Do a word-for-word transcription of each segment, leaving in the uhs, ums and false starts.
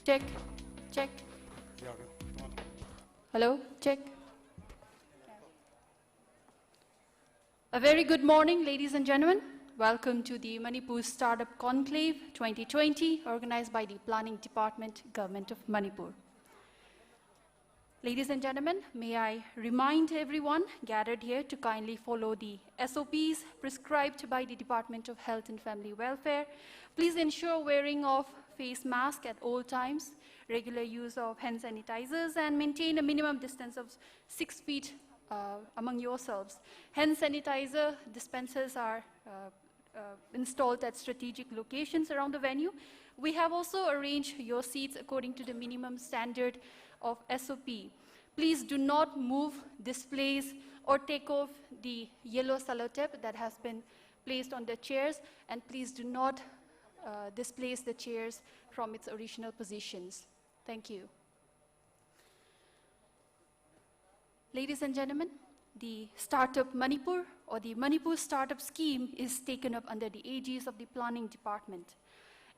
Check, check. Hello, check. A very good morning, ladies and gentlemen. Welcome to the Manipur Startup Conclave twenty twenty, organized by the Planning Department, Government of Manipur. Ladies and gentlemen, may I remind everyone gathered here to kindly follow the S O Ps prescribed by the Department of Health and Family Welfare. Please ensure wearing of face mask at all times, regular use of hand sanitizers, and maintain a minimum distance of six feet uh, among yourselves. Hand sanitizer dispensers are uh, uh, installed at strategic locations around the venue. We have also arranged your seats according to the minimum standard of S O P. Please do not move, displace, or take off the yellow sellotape that has been placed on the chairs, and please do not uh, displace the chairs from its original positions. Thank you. Ladies and gentlemen, the Startup Manipur or the Manipur Startup Scheme is taken up under the aegis of the Planning Department.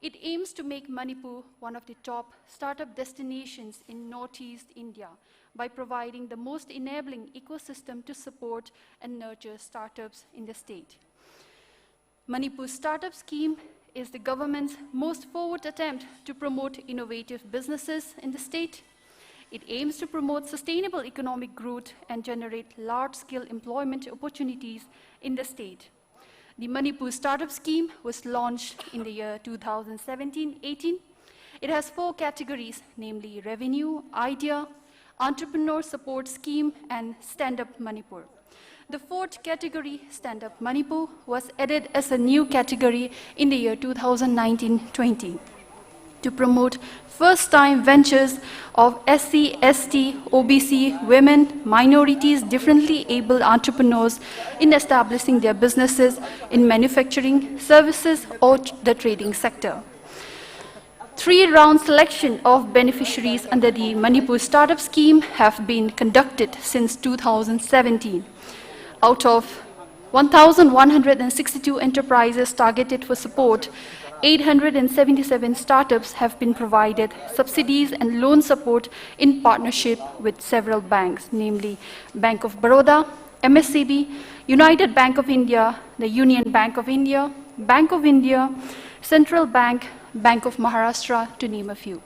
It aims to make Manipur one of the top startup destinations in Northeast India by providing the most enabling ecosystem to support and nurture startups in the state. Manipur Startup Scheme is the government's most forward attempt to promote innovative businesses in the state. It aims to promote sustainable economic growth and generate large-scale employment opportunities in the state. The Manipur Startup Scheme was launched in the year two thousand seventeen eighteen. It has four categories, namely Revenue, Idea, Entrepreneur Support Scheme, and Stand Up Manipur. The fourth category, Stand Up Manipur, was added as a new category in the year two thousand nineteen twenty to promote first-time ventures of S C, S T, O B C, women, minorities, differently abled entrepreneurs in establishing their businesses in manufacturing, services, or the trading sector. Three-round selection of beneficiaries under the Manipur Startup Scheme have been conducted since two thousand seventeen. Out of one thousand one hundred sixty-two enterprises targeted for support, Eight hundred and seventy-seven startups have been provided subsidies and loan support in partnership with several banks, namely Bank of Baroda, M S C B, United Bank of India, the Union Bank of India, Bank of India, Central Bank, Bank of Maharashtra, to name a few.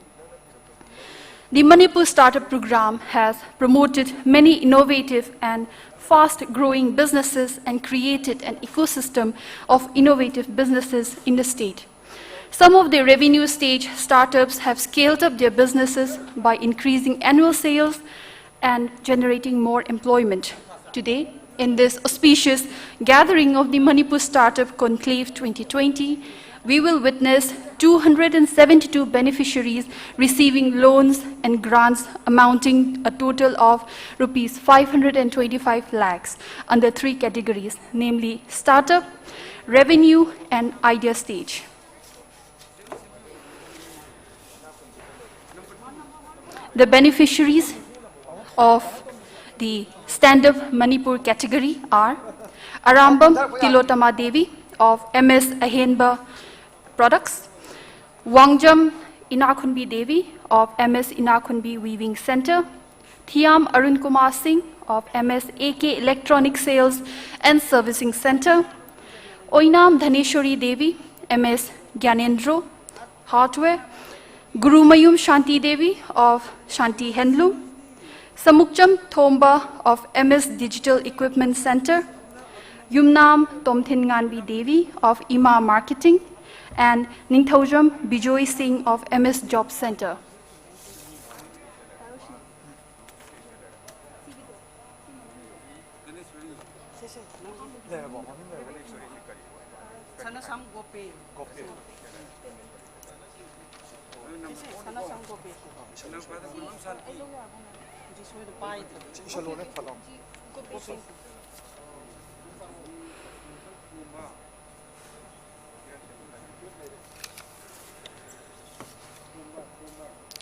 The Manipur Startup Program has promoted many innovative and fast-growing businesses and created an ecosystem of innovative businesses in the state. Some of the revenue stage startups have scaled up their businesses by increasing annual sales and generating more employment. Today, in this auspicious gathering of the Manipur Startup Conclave twenty twenty, we will witness two hundred and seventy-two beneficiaries receiving loans and grants amounting a total of rupees five hundred and twenty-five lakhs under three categories, namely startup, revenue, and idea stage. The beneficiaries of the Stand Up Manipur category are Arambam Tilotama Devi of M S Ahenba Products, Wangjam Inakhunbi Devi of M S Inakhunbi Weaving Center, Thiam Arun Kumar Singh of M S A K Electronic Sales and Servicing Center, Oinam Dhaneshwari Devi, M S Gyanendro Hardware, Gurumayum Shanti Devi of Shanti Handloom, Samukcham Thomba of M S Digital Equipment Center, Yumnam Tomthin Nganbi Devi of Ima Marketing, and Ningthaujam Bijoy Singh of M S Job Center.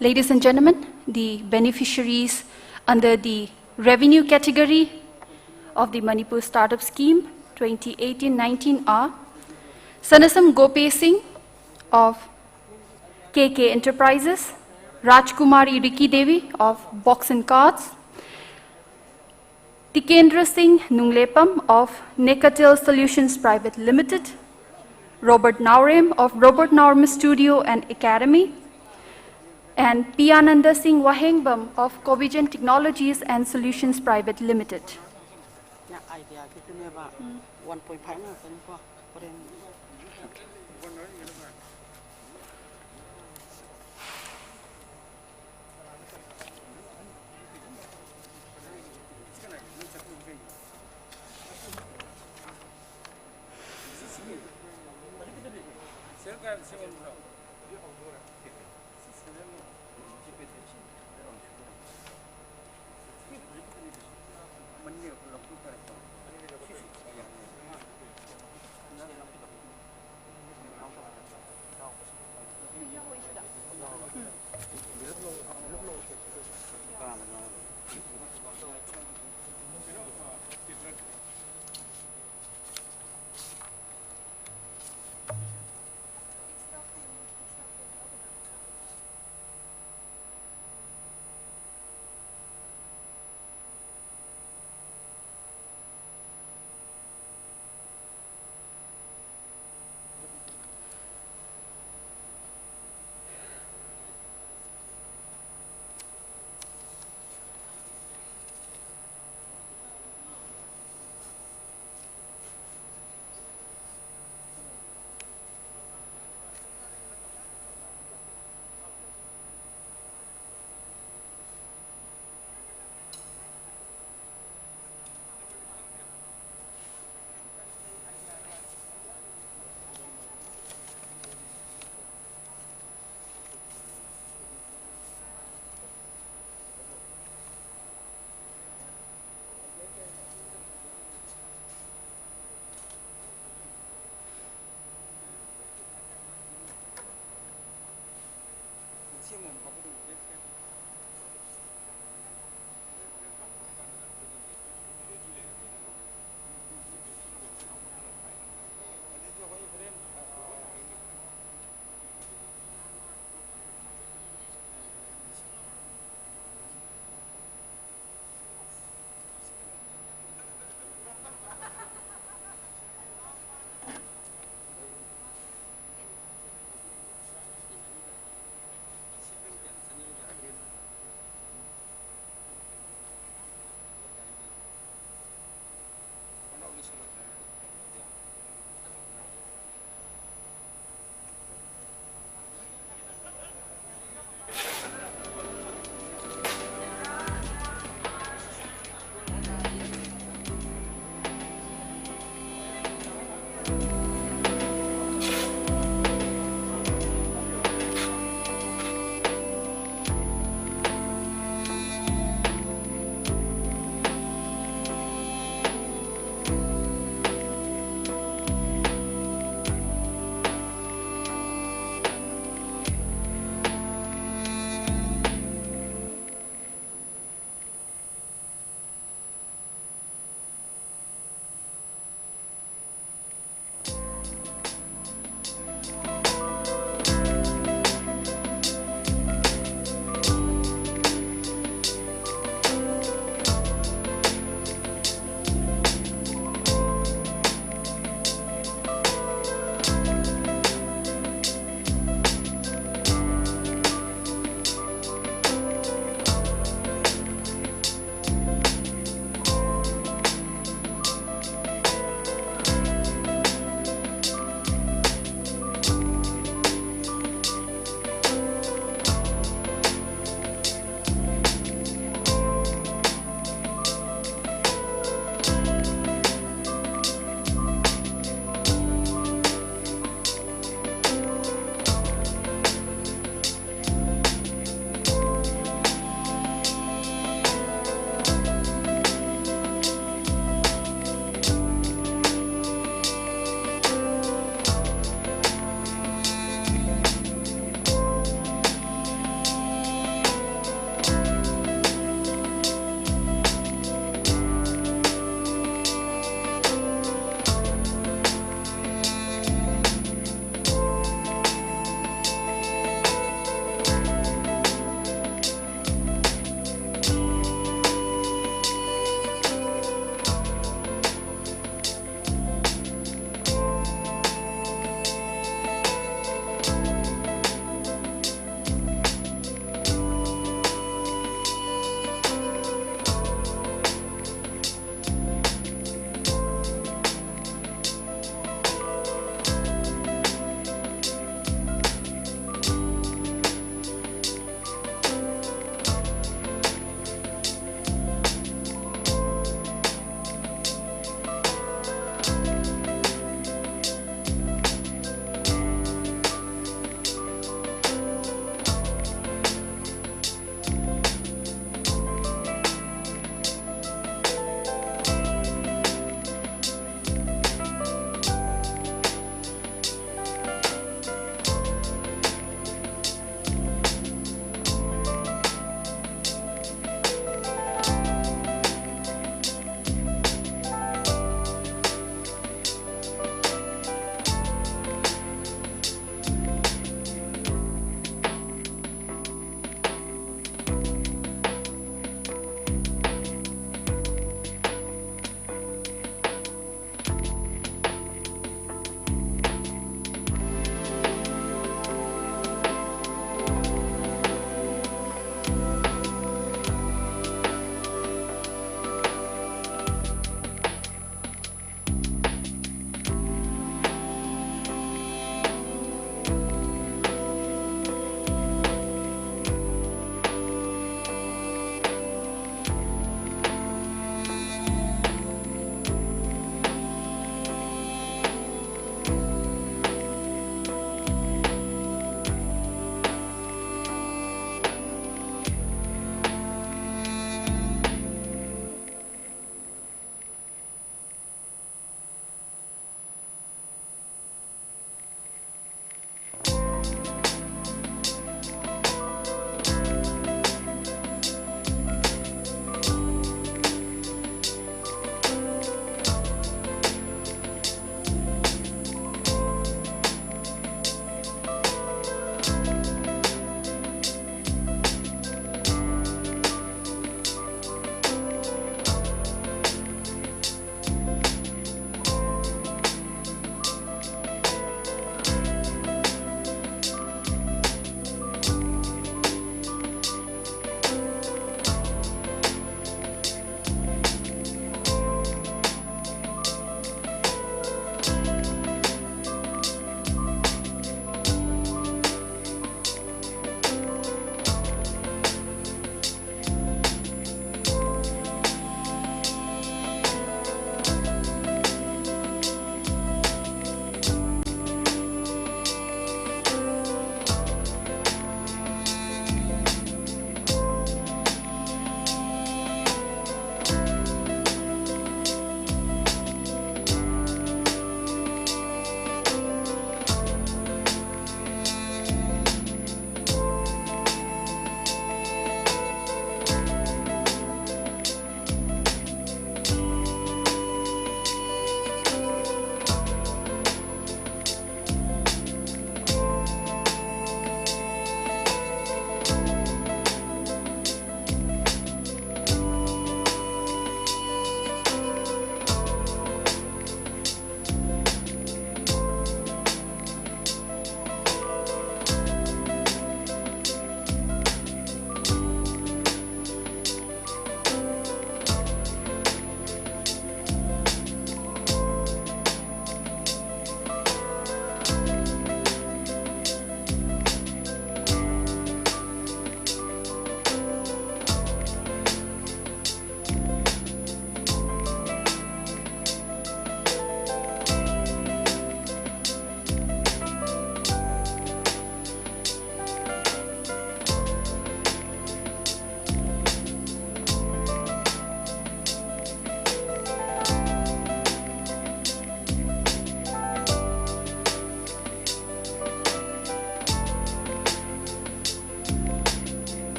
Ladies and gentlemen, the beneficiaries under the revenue category of the Manipur Startup Scheme twenty eighteen nineteen are Sanasam Gope Singh, of K K Enterprises, Rajkumari Riki Devi of Box and Cards, Tikendra Singh Nunglepam of Nekatel Solutions Private Limited, Robert Naorem of Robert Naorem Studio and Academy, and Piyananda Singh Wahengbam of Covigen Technologies and Solutions Private Limited.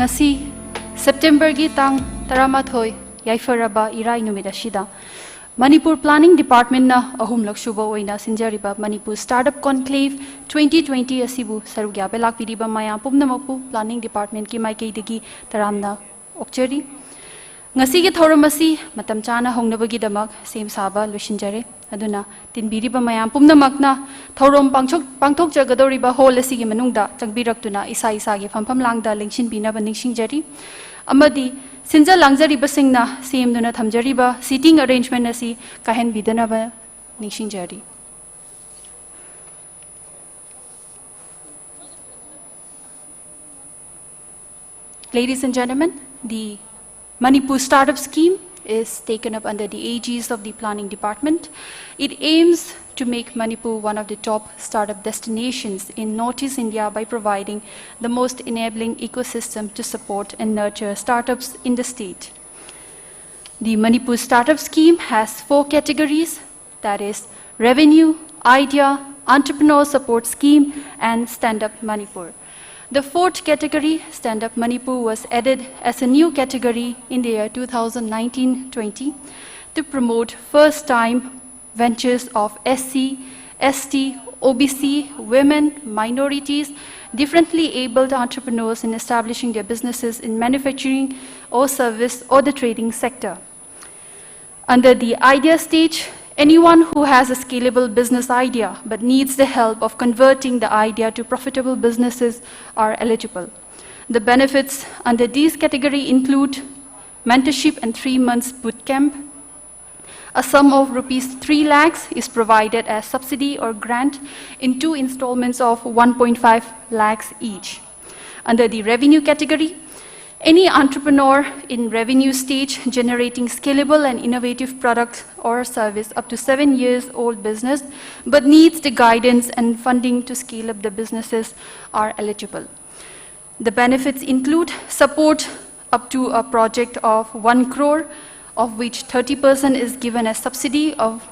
ꯉꯁꯤ ꯁꯦꯞꯇꯦꯝꯕꯔꯒꯤ ꯇꯥꯡ ꯇꯔꯥꯃꯥꯊꯣꯏ, ꯌꯥꯏꯐꯔꯕ ꯏꯔꯥꯏ ꯅꯨꯃꯤꯠ ꯑꯁꯤꯗ Manipur planning ꯗꯤꯄꯥꯔꯠꯃꯦꯟꯅ ꯑꯍꯨꯝꯂꯛ ꯁꯨꯕ ꯑꯣꯏꯅ ꯁꯤꯟꯖꯔꯤꯕ ꯃꯅꯤꯄꯨꯔ ꯁ꯭ꯇꯥꯔꯠꯑꯞ ꯀꯣꯟꯀ꯭ꯂꯦꯚ ꯇ꯭ꯋꯦꯟꯇꯤ ꯇ꯭ꯋꯦꯟꯇꯤ ꯑꯁꯤꯕꯨ ꯁꯔꯨꯛ ꯌꯥꯕ ꯂꯥꯛꯄꯤꯔꯤꯕ ꯃꯌꯥꯝ ꯄꯨꯝꯅꯃꯛꯄꯨ ꯄ꯭ꯂꯥꯅꯤꯡ ꯗꯤꯄꯥꯔꯠꯃꯦꯟꯀꯤ ꯃꯥꯏꯀꯩꯗꯒꯤ ꯇꯔꯥꯝꯅ ꯑꯣꯛꯆꯔꯤ꯫ ꯉꯁꯤꯒꯤ ꯊꯧꯔꯝ ꯑꯁꯤ ꯃꯇꯝ ꯆꯥꯅ ꯍꯧꯅꯕꯒꯤꯗꯃꯛ ꯁꯦꯝ ꯁꯥꯕ ꯂꯣꯏꯁꯤꯟꯖꯔꯦ꯫ ꯑꯗꯨꯅ ꯇꯤꯟꯕꯤꯔꯤꯕ ꯃꯌꯥꯝ ꯄꯨꯝꯅꯃꯛꯅ ꯊꯧꯔꯝ ꯄꯥꯡꯊꯣꯛ-, ꯄꯥꯡꯊꯣꯛꯆꯒꯗꯧꯔꯤꯕ ꯍꯣꯜ ꯑꯁꯤꯒꯤ ꯃꯅꯨꯡꯗ ꯆꯪꯕꯤꯔꯛꯇꯨꯅ ꯏꯁꯥ ꯏꯁꯥꯒꯤ ꯐꯝꯐꯝ ꯂꯥꯡꯗ ꯂꯦꯡꯁꯤꯟꯕꯤꯅꯕ ꯅꯤꯡꯁꯤꯡꯖꯔꯤ꯫ ꯑꯃꯗꯤ ꯁꯤꯟꯖ ꯂꯥꯡꯖꯔꯤꯕꯁꯤꯡꯅ ꯁꯦꯝꯗꯨꯅ ꯊꯝꯖꯔꯤꯕ seating arrangement ꯑꯁꯤ ꯀꯥꯏꯍꯟꯕꯤꯗꯅꯕ ꯅꯤꯡꯁꯤꯡꯖꯔꯤ꯫ Ladies and gentlemen, the Manipur Startup Scheme is taken up under the aegis of the Planning Department. It aims to make Manipur one of the top startup destinations in Northeast India by providing the most enabling ecosystem to support and nurture startups in the state. The Manipur Startup Scheme has four categories: that is Revenue, Idea, Entrepreneur Support Scheme, and Stand Up Manipur. The fourth category, Stand Up Manipur, was added as a new category in the year two thousand nineteen twenty to promote first time ventures of S C, S T, O B C, women, minorities, differently abled entrepreneurs in establishing their businesses in manufacturing or service or the trading sector. Under the idea stage, anyone who has a scalable business idea but needs the help of converting the idea to profitable businesses are eligible. The benefits under this category include mentorship and three months bootcamp. A sum of rupees three lakhs is provided as subsidy or grant in two installments of one point five lakhs each. Under the revenue category, any entrepreneur in revenue stage generating scalable and innovative product or service up to seven years old business but needs the guidance and funding to scale up the businesses are eligible. The benefits include support up to a project of one crore, of which thirty percent is given as subsidy of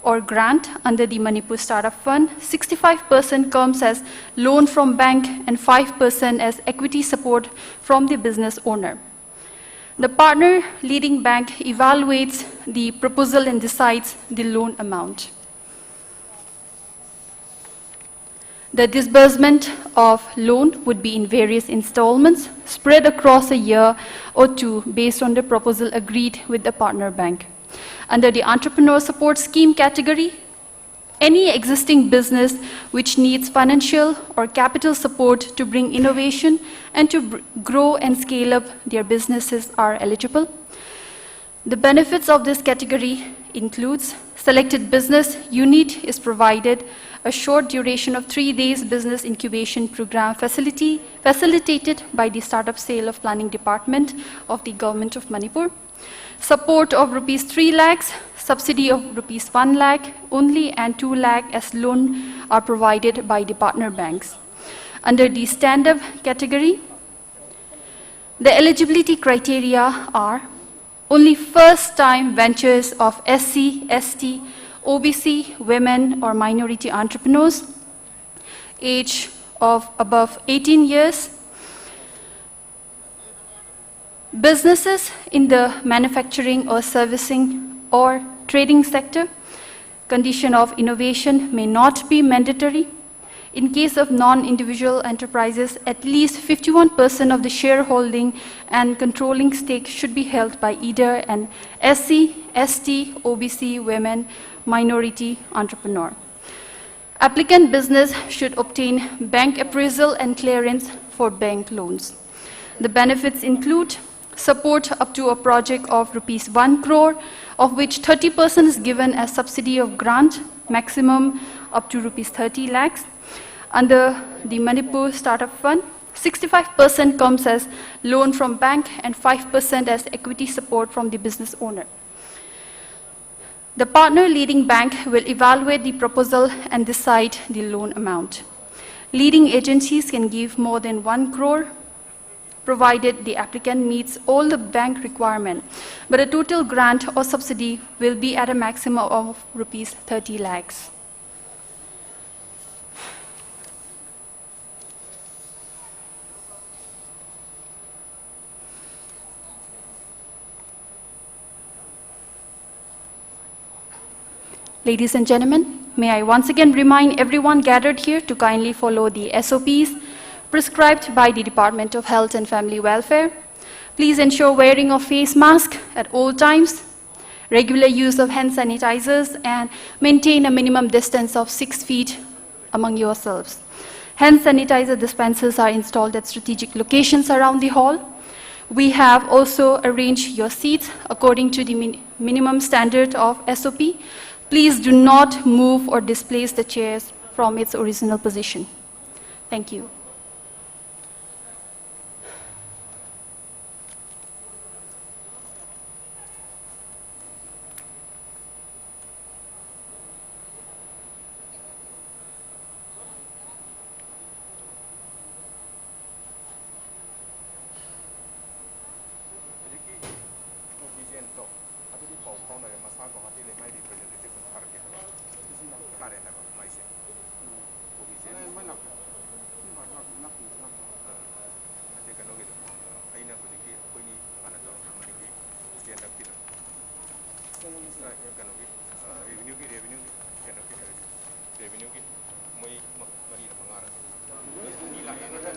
or grant under the Manipur Startup Fund. Sixty-five percent comes as loan from bank and five percent as equity support from the business owner. The partner leading bank evaluates the proposal and decides the loan amount. The disbursement of loan would be in various installments spread across a year or two based on the proposal agreed with the partner bank. Under the Entrepreneur Support Scheme category, any existing business which needs financial or capital support to bring innovation and to br- grow and scale up their businesses are eligible. The benefits of this category includes selected business unit is provided a short duration of three days business incubation program facility facilitated by the Startup Sale of Planning Department of the Government of Manipur. Support of rupees three lakhs, subsidy of rupees one lakh only, and two lakh as loan are provided by the partner banks. Under the stand up category, the eligibility criteria are Only first time ventures of S C, S T, O B C, women, or minority entrepreneurs, age of above eighteen years, businesses in the manufacturing or servicing or trading sector, condition of innovation may not be mandatory. In case of non individual enterprises, at least fifty-one percent of the shareholding and controlling stake should be held by either an S C, S T, O B C, women, minority entrepreneur. Applicant business should obtain bank appraisal and clearance for bank loans. The benefits include support up to a project of rupees one crore, of which thirty percent is given as subsidy of grant, maximum up to rupees thirty lakhs. Under the Manipur Startup Fund, sixty-five percent comes as loan from bank and five percent as equity support from the business owner. The partner leading bank will evaluate the proposal and decide the loan amount. Leading agencies can give more than one crore, provided the applicant meets all the bank requirement, but a total grant or subsidy will be at a maximum of rupees thirty lakhs. Ladies and gentlemen, may I once again remind everyone gathered here to kindly follow the S O Ps prescribed by the Department of Health and Family Welfare. Please ensure wearing of face mask at all times, regular use of hand sanitizers, and maintain a minimum distance of six feet among yourselves. Hand sanitizer dispensers are installed at strategic locations around the hall. We have also arranged your seats according to the min- minimum standard of S O P. Please do not move or displace the chairs from its original position. Thank you. ꯀꯩꯅꯣꯒꯤ, ꯑ, revenue ꯒꯤ, revenue ꯒꯤ, ꯀꯩꯅꯣꯒꯤ, revenue ꯒꯤ ꯃꯣꯏ ꯃ-, ꯃꯔꯤꯔ ꯃꯉꯥꯔ ꯃꯤ ꯂꯥꯛꯑꯦꯅ ꯍꯥꯏ꯫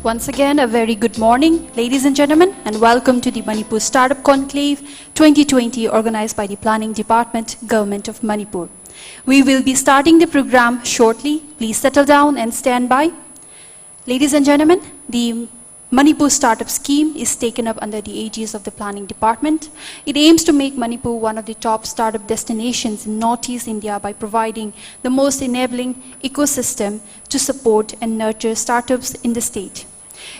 Once again, a very good morning, ladies and gentlemen, and welcome to the Manipur Startup Conclave twenty twenty, organized by the Planning Department, Government of Manipur. We will be starting the program shortly. Please settle down and stand by. Ladies and gentlemen, the Manipur Startup Scheme is taken up under the aegis of the Planning Department. It aims to make Manipur one of the top startup destinations in Northeast India by providing the most enabling ecosystem to support and nurture startups in the state.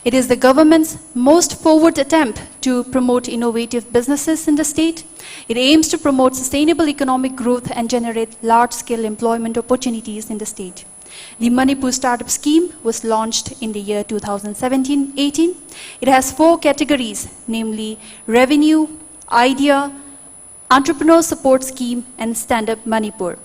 It is the government's most forward attempt to promote innovative businesses in the state. It aims to promote sustainable economic growth and generate large-scale employment opportunities in the state. The Manipur Startup Scheme was launched in the year two thousand seventeen eighteen. It has four categories, namely revenue, idea, entrepreneur support scheme, and Stand Up Manipur.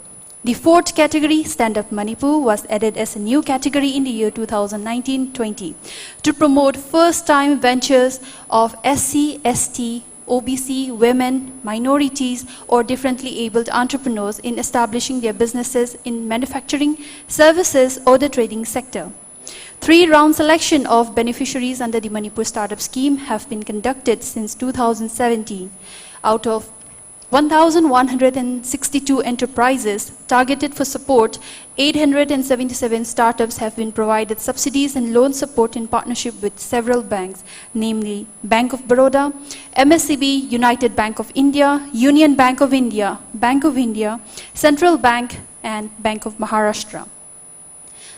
The fourth category, Stand Up Manipur, was added as a new category in the year two thousand nineteen twenty to promote first-time ventures of S C, S T, O B C, women, minorities, or differently abled entrepreneurs in establishing their businesses in manufacturing, services, or the trading sector. Three-round selection of beneficiaries under the Manipur Startup Scheme have been conducted since two thousand seventeen. Out of one thousand one hundred sixty-two enterprises targeted for support, eight hundred seventy-seven startups have been provided subsidies and loan support in partnership with several banks, namely Bank of Baroda, M S C B, United Bank of India, Union Bank of India, Bank of India, Central Bank, and Bank of Maharashtra.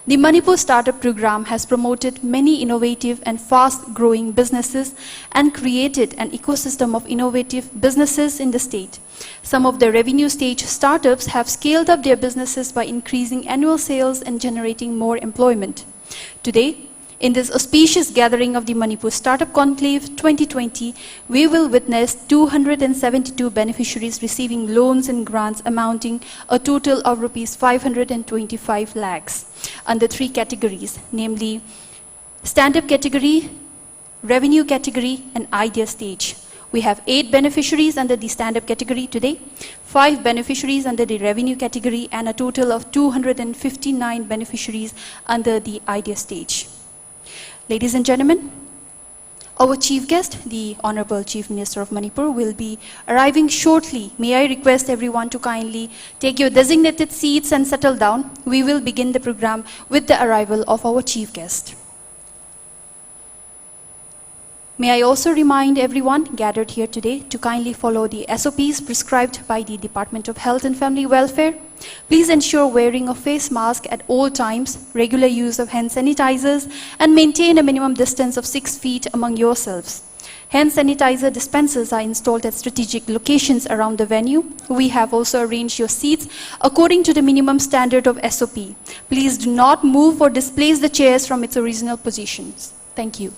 The Manipur Startup Program has promoted many innovative and fast-growing businesses and created an ecosystem of innovative businesses in the state. Some of the revenue stage startups have scaled up their businesses by increasing annual sales and generating more employment. Today, in this auspicious gathering of the Manipur Startup Conclave twenty twenty, we will witness two hundred seventy-two beneficiaries receiving loans and grants amounting a total of rupees five hundred twenty-five lakhs under three categories, namely stand-up category, revenue category, and idea stage. We have eight beneficiaries under the stand-up category today, five beneficiaries under the revenue category, and a total of two hundred fifty-nine beneficiaries under the idea stage. Ladies and gentlemen, our chief guest, the Honorable Chief Minister of Manipur, will be arriving shortly. May I request everyone to kindly take your designated seats and settle down. We will begin the program with the arrival of our chief guest. May I also remind everyone gathered here today to kindly follow the S O Ps prescribed by the Department of Health and Family Welfare. Please ensure wearing of face mask at all times, regular use of hand sanitizers, and maintain a minimum distance of six feet among yourselves. Hand sanitizer dispensers are installed at strategic locations around the venue. We have also arranged your seats according to the minimum standard of S O P. Please do not move or displace the chairs from its original positions. Thank you.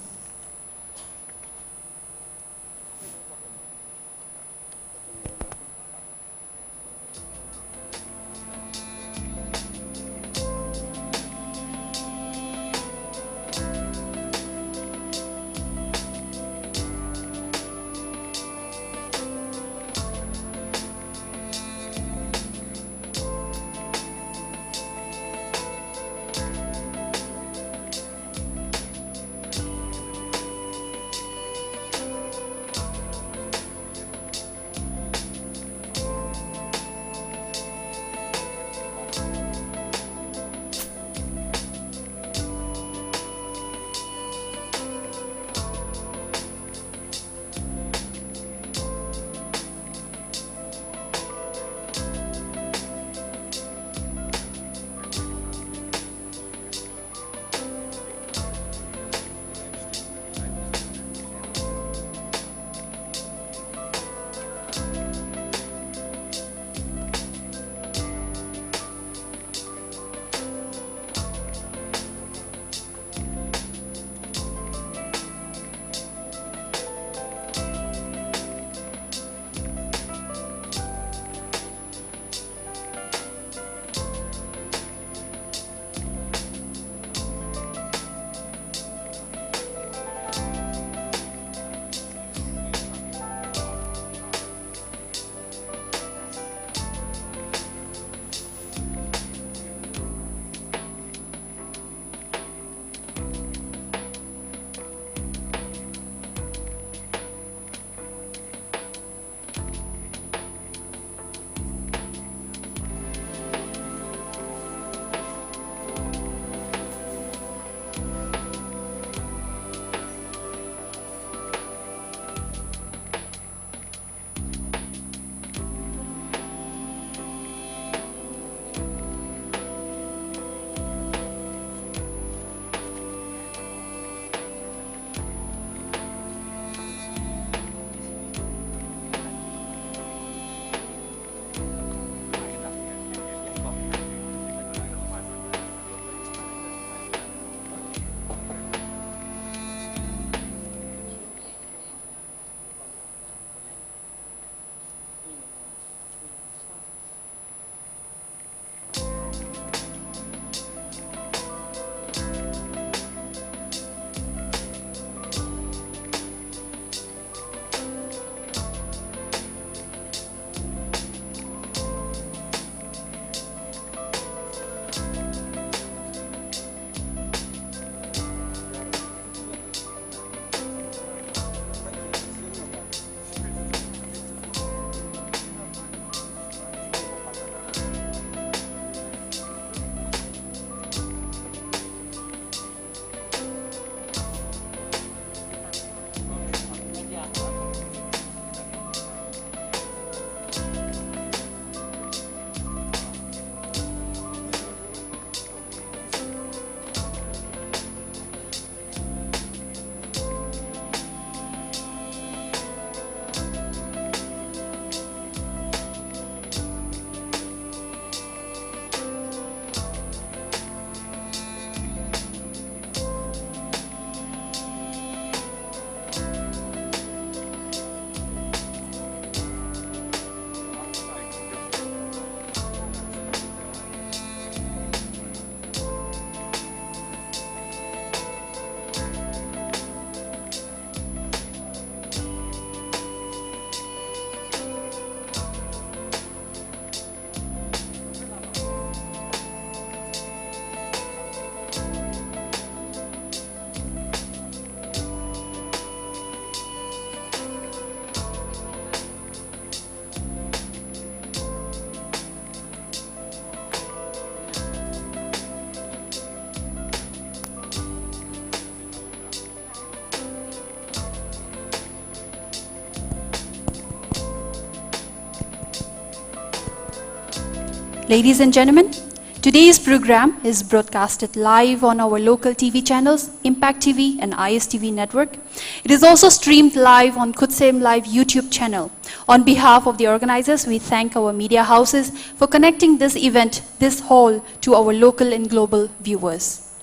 Ladies and gentlemen, today's program is broadcasted live on our local T V channels, Impact T V and I S T V network. It is also streamed live on Kutsem Live YouTube channel. On behalf of the organizers, we thank our media houses for connecting this event, this hall, to our local and global viewers.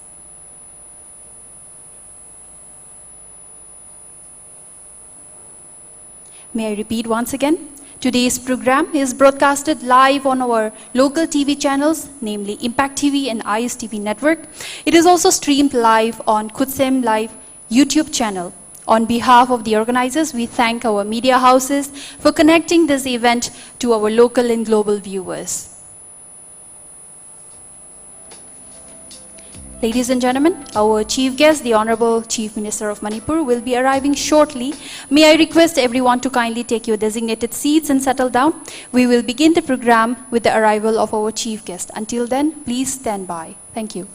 May I repeat once again? Today's program is broadcasted live on our local T V channels, namely Impact T V and I S T V network. It is also streamed live on Kutsem Live YouTube channel. On behalf of the organizers, we thank our media houses for connecting this event to our local and global viewers. Ladies and gentlemen, our chief guest, the Honorable Chief Minister of Manipur, will be arriving shortly. May I request everyone to kindly take your designated seats and settle down? We will begin the program with the arrival of our chief guest. Until then, please stand by. Thank you.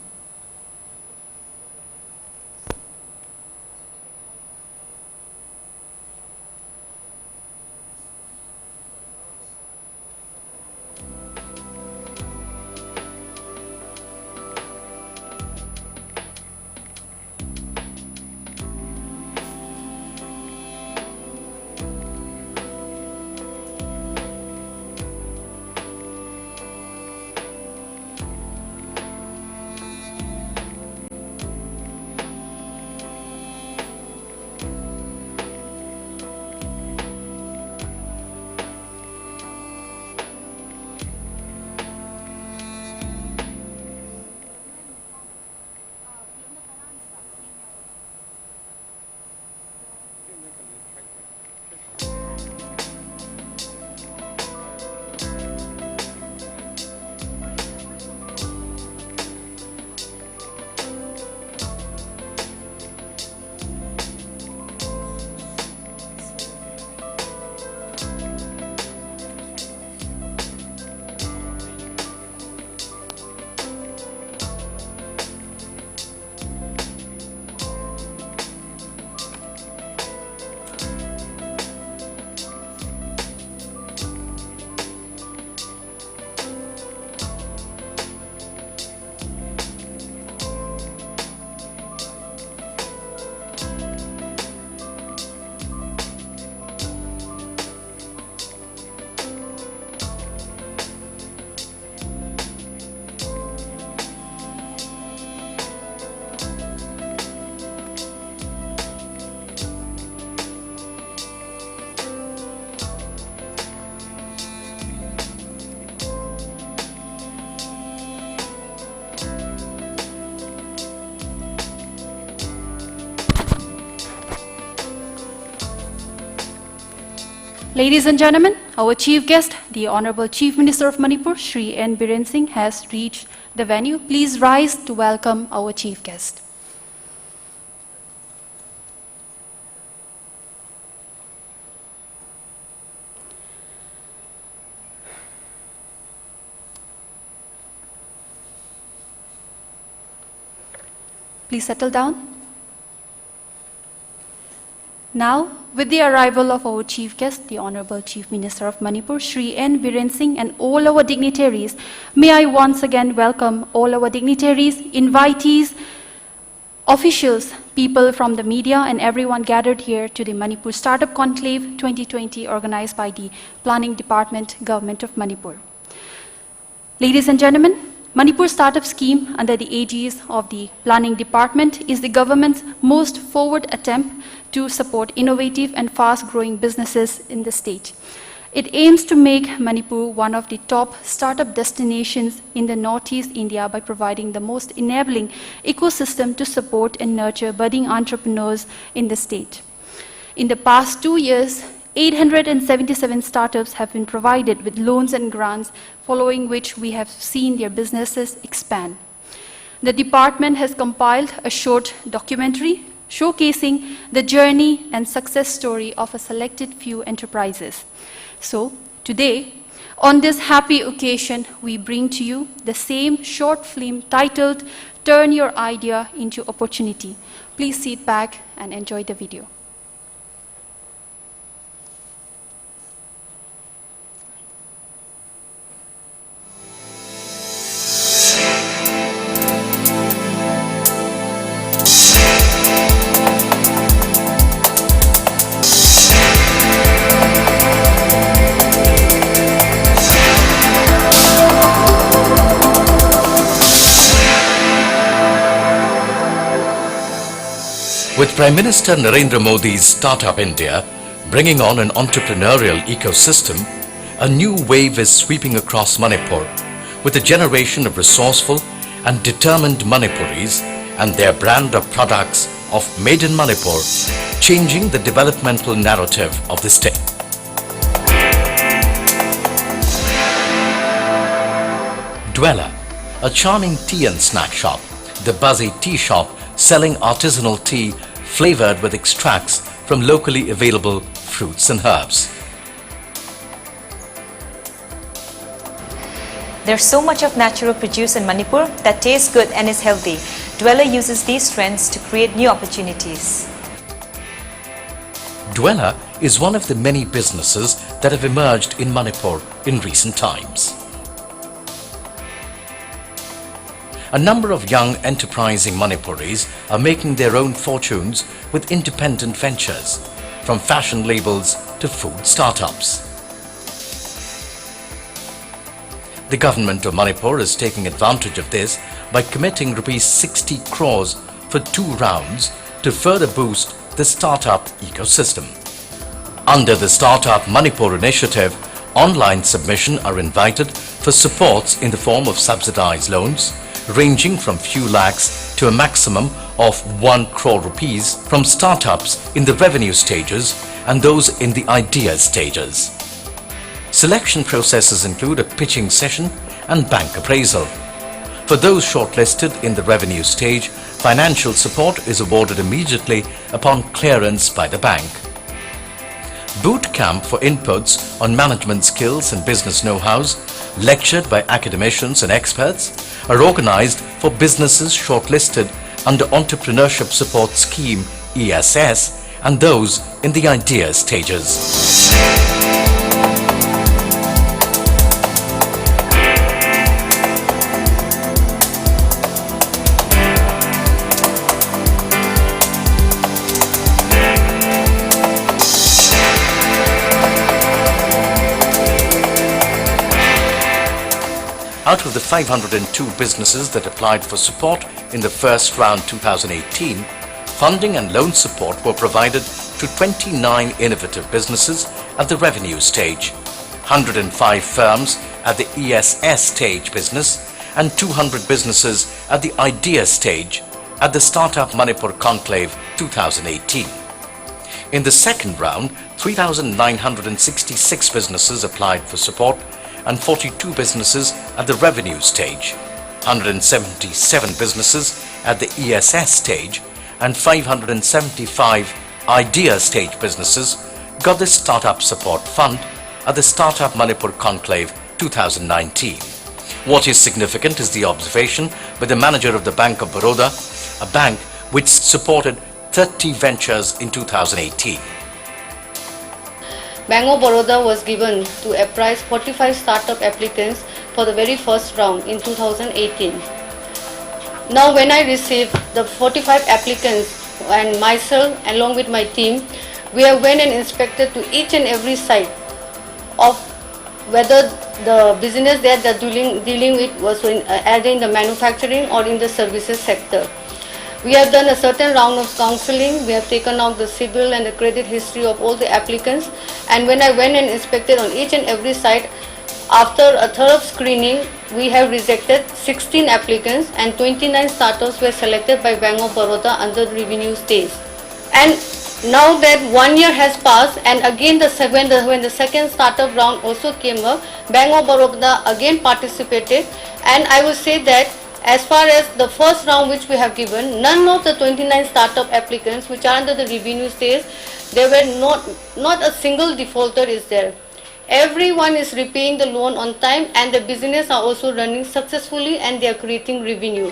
Ladies and gentlemen, our chief guest, the Honorable Chief Minister of Manipur, Shri N Biren Singh, has reached the venue. Please rise to welcome our chief guest. Please settle down. Now, with the arrival of our chief guest, the Honorable Chief Minister of Manipur, Shri N Biren Singh, and all our dignitaries, may I once again welcome all our dignitaries, invitees, officials, people from the media, and everyone gathered here to the Manipur Startup Conclave twenty twenty, organized by the Planning Department, Government of Manipur. Ladies and gentlemen, Manipur Startup Scheme under the aegis of the Planning Department is the government's most forward attempt to support innovative and fast-growing businesses in the state. It aims to make Manipur one of the top startup destinations in the Northeast India by providing the most enabling ecosystem to support and nurture budding entrepreneurs in the state. In the past two years, eight hundred seventy-seven startups have been provided with loans and grants, following which we have seen their businesses expand. The department has compiled a short documentary showcasing the journey and success story of a selected few enterprises. So, today, on this happy occasion, we bring to you the same short film titled Turn Your Idea into Opportunity. Please sit back and enjoy the video. With Prime Minister Narendra Modi's Startup India bringing on an entrepreneurial ecosystem, a new wave is sweeping across Manipur, with a generation of resourceful and determined Manipuris and their brand of products of Made in Manipur changing the developmental narrative of the state. Dwella, a charming tea and snack shop, the Buzzy Tea Shop, selling artisanal tea flavored with extracts from locally available fruits and herbs. There's so much of natural produce in Manipur that tastes good and is healthy. Dwella uses these strengths to create new opportunities. Dwella is one of the many businesses that have emerged in Manipur in recent times. A number of young enterprising Manipuris are making their own fortunes with independent ventures, from fashion labels to food startups. The government of Manipur is taking advantage of this by committing rupees sixty crores for two rounds to further boost the startup ecosystem. Under the Startup Manipur initiative, online submission are invited for supports in the form of subsidized loans, ranging from few lakhs to a maximum of one crore rupees from startups in the revenue stages and those in the idea stages. Selection processes include a pitching session and bank appraisal. For those shortlisted in the revenue stage, financial support is awarded immediately upon clearance by the bank. Boot camp for inputs on management skills and business know-hows, lectured by academicians and experts, are organized for businesses shortlisted under Entrepreneurship Support Scheme, E S S, and those in the idea stages. Out of the five hundred and two businesses that applied for support in the first round two thousand eighteen, funding and loan support were provided to twenty-nine innovative businesses at the revenue stage, one hundred and five firms at the E S S stage business, and two hundred businesses at the idea stage at the Startup Manipur Conclave two thousand eighteen. In the second round, three thousand nine hundred and sixty-six businesses applied for support, and forty-two businesses at the revenue stage, hundred and seventy-seven businesses at the E S S stage, and five hundred and seventy-five idea stage businesses got the Startup Support Fund at the Startup Manipur Conclave two thousand nineteen. What is significant is the observation by the manager of the Bank of Baroda, a bank which supported thirty ventures in two thousand eighteen. Bank of Baroda was given to appraise forty-five startup applicants for the very first round in two thousand eighteen. Now, when I received the forty-five applicants and myself, along with my team, we have went and inspected to each and every site of whether the business that they're dealing, dealing with was in, uh, either in the manufacturing or in the services sector. We have done a certain round of counseling. We have taken out the CIBIL and the credit history of all the applicants. And when I went and inspected on each and every site, after a thorough screening, we have rejected sixteen applicants and twenty-nine startups were selected by Bank of Baroda under the revenue stage. And now that one year has passed, and again the sec- when the when the second startup round also came up, Bank of Baroda again participated. And I would say that as far as the first round which we have given, none of the twenty-nine startup applicants which are under the revenue stage, there were not not a single defaulter is there. Everyone is repaying the loan on time, and the business are also running successfully, and they are creating revenue.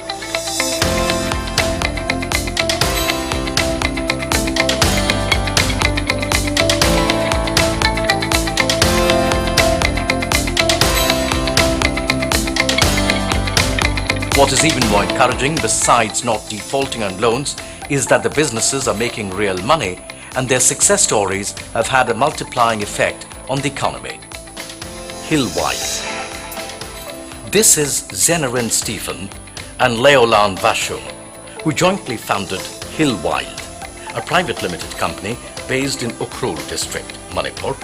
What is even more encouraging, besides not defaulting on loans, is that the businesses are making real money and their success stories have had a multiplying effect on the economy. Hill Wild. This is Zenarin Stephen and Leolan Vashum, who jointly founded Hill Wild, a private limited company based in Ukhrul district, Manipur,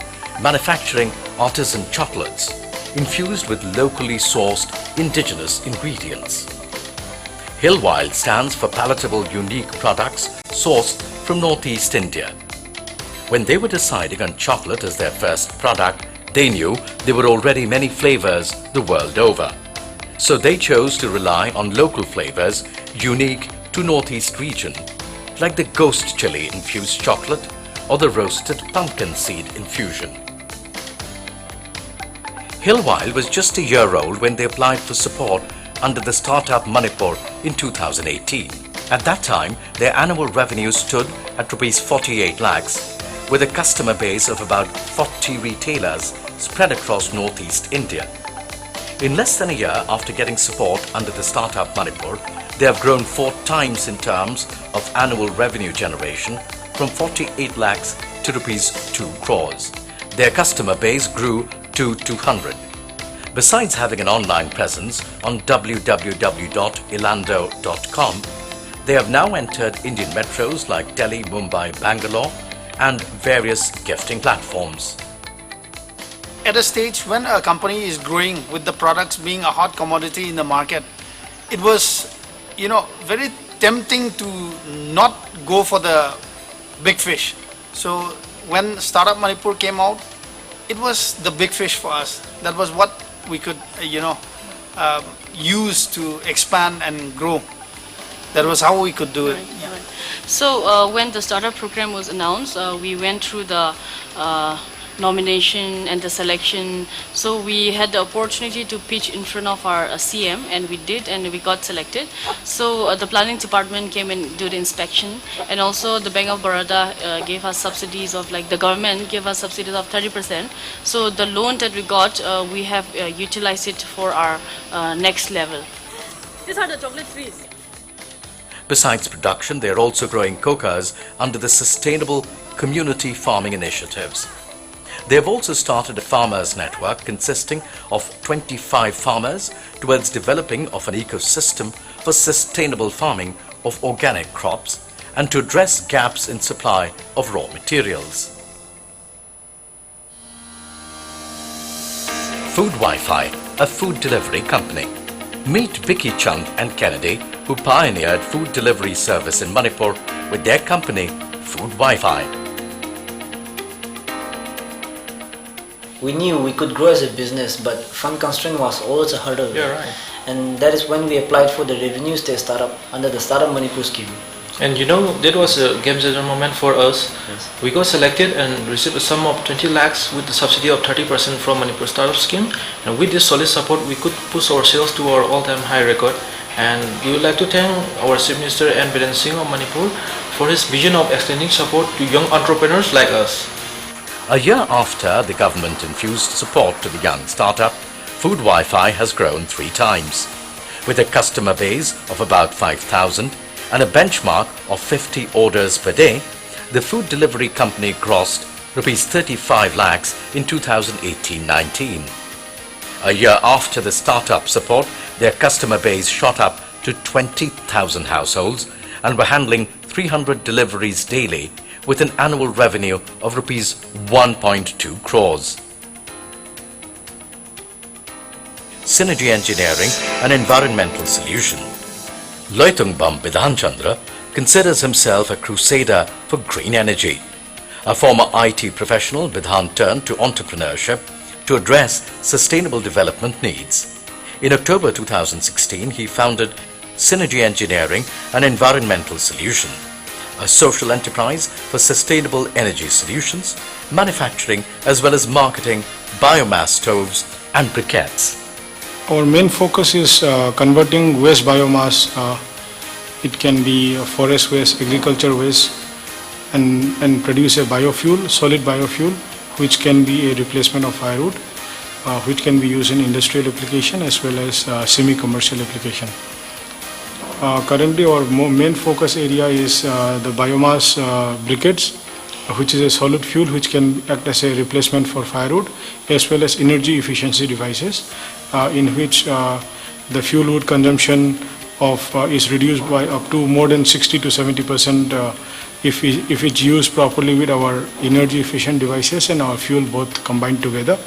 manufacturing artisan chocolates infused with locally sourced indigenous ingredients. Hill Wild stands for palatable, unique products sourced from Northeast India. When they were deciding on chocolate as their first product, They knew there were already many flavors the world over. So they chose to rely on local flavors unique to Northeast region, like the ghost chili infused chocolate or the roasted pumpkin seed infusion. Hillwild was just a year old when they applied for support under the Startup Manipur in two thousand eighteen. At that time, their annual revenue stood at rupees forty-eight lakhs, with a customer base of about forty retailers spread across northeast India. In less than a year after getting support under the Startup Manipur, they have grown four times in terms of annual revenue generation, from forty-eight lakhs to rupees two crores. Their customer base grew to two hundred. Besides having an online presence on w w w dot ilando dot com, they have now entered Indian metros like Delhi, Mumbai, Bangalore, and various gifting platforms. At a stage when a company is growing, with the products being a hot commodity in the market, it was, you know, very tempting to not go for the big fish. So when Startup Manipur came out, it was the big fish for us. That was what we could, uh, you know, um, use to expand and grow. That was how we could do it. Yeah. So uh, when the startup program was announced, uh, we went through the uh, nomination and the selection. So we had the opportunity to pitch in front of our uh, C M, and we did, and we got selected. So uh, the planning department came and do the inspection, and also the Bank of Baroda uh, gave us subsidies of, like, the government gave us subsidies of thirty percent. So the loan that we got, uh, we have uh, utilized it for our uh, next level. These are the chocolate trees. Besides production, they are also growing cocoas under the sustainable community farming initiatives. They have also started a farmers' network consisting of twenty-five farmers towards developing of an ecosystem for sustainable farming of organic crops and to address gaps in supply of raw materials. Food Wi-Fi, a food delivery company. Meet Biki Chand and Kennedy, who pioneered food delivery service in Manipur with their company, Food Wi-Fi. We knew we could grow as a business, but fund constraint was always a hurdle. Yeah, right. And that is when we applied for the Revenue State Startup under the Startup Manipur scheme. And you know, that was a game changer moment for us. Yes. We got selected and received a sum of twenty lakhs with the subsidy of thirty percent from Manipur Startup Scheme. And with this solid support, we could push ourselves to our all-time high record. And we would like to thank our Chief Minister N Biren Singh of Manipur for his vision of extending support to young entrepreneurs like us. A year after the government infused support to the young startup, Food Wi-Fi has grown three times. With a customer base of about five thousand and a benchmark of fifty orders per day, the food delivery company crossed rupees thirty-five lakhs in two thousand eighteen nineteen. A year after the startup support, their customer base shot up to twenty thousand households and were handling three hundred deliveries daily with an annual revenue of rupees one point two crores. Synergy Engineering and Environmental Solution. Loitongbam Bidhan Chandra considers himself a crusader for green energy. A former I T professional, Bidhan turned to entrepreneurship to address sustainable development needs. In October two thousand sixteen, he founded Synergy Engineering and Environmental Solution, a social enterprise for sustainable energy solutions, manufacturing, as well as marketing biomass stoves and briquettes. Our main focus is uh, converting waste biomass. Uh, it can be uh, forest waste, agriculture waste, and, and produce a biofuel, solid biofuel, which can be a replacement of firewood, uh, which can be used in industrial application as well as uh, semi-commercial application. Uh, currently, our mo- main focus area is uh, the biomass uh, briquettes, which is a solid fuel which can act as a replacement for firewood, as well as energy efficiency devices, uh, in which uh, the fuel wood consumption of uh, is reduced by up to more than sixty to seventy percent uh, if, we, if it's used properly with our energy efficient devices and our fuel both combined together.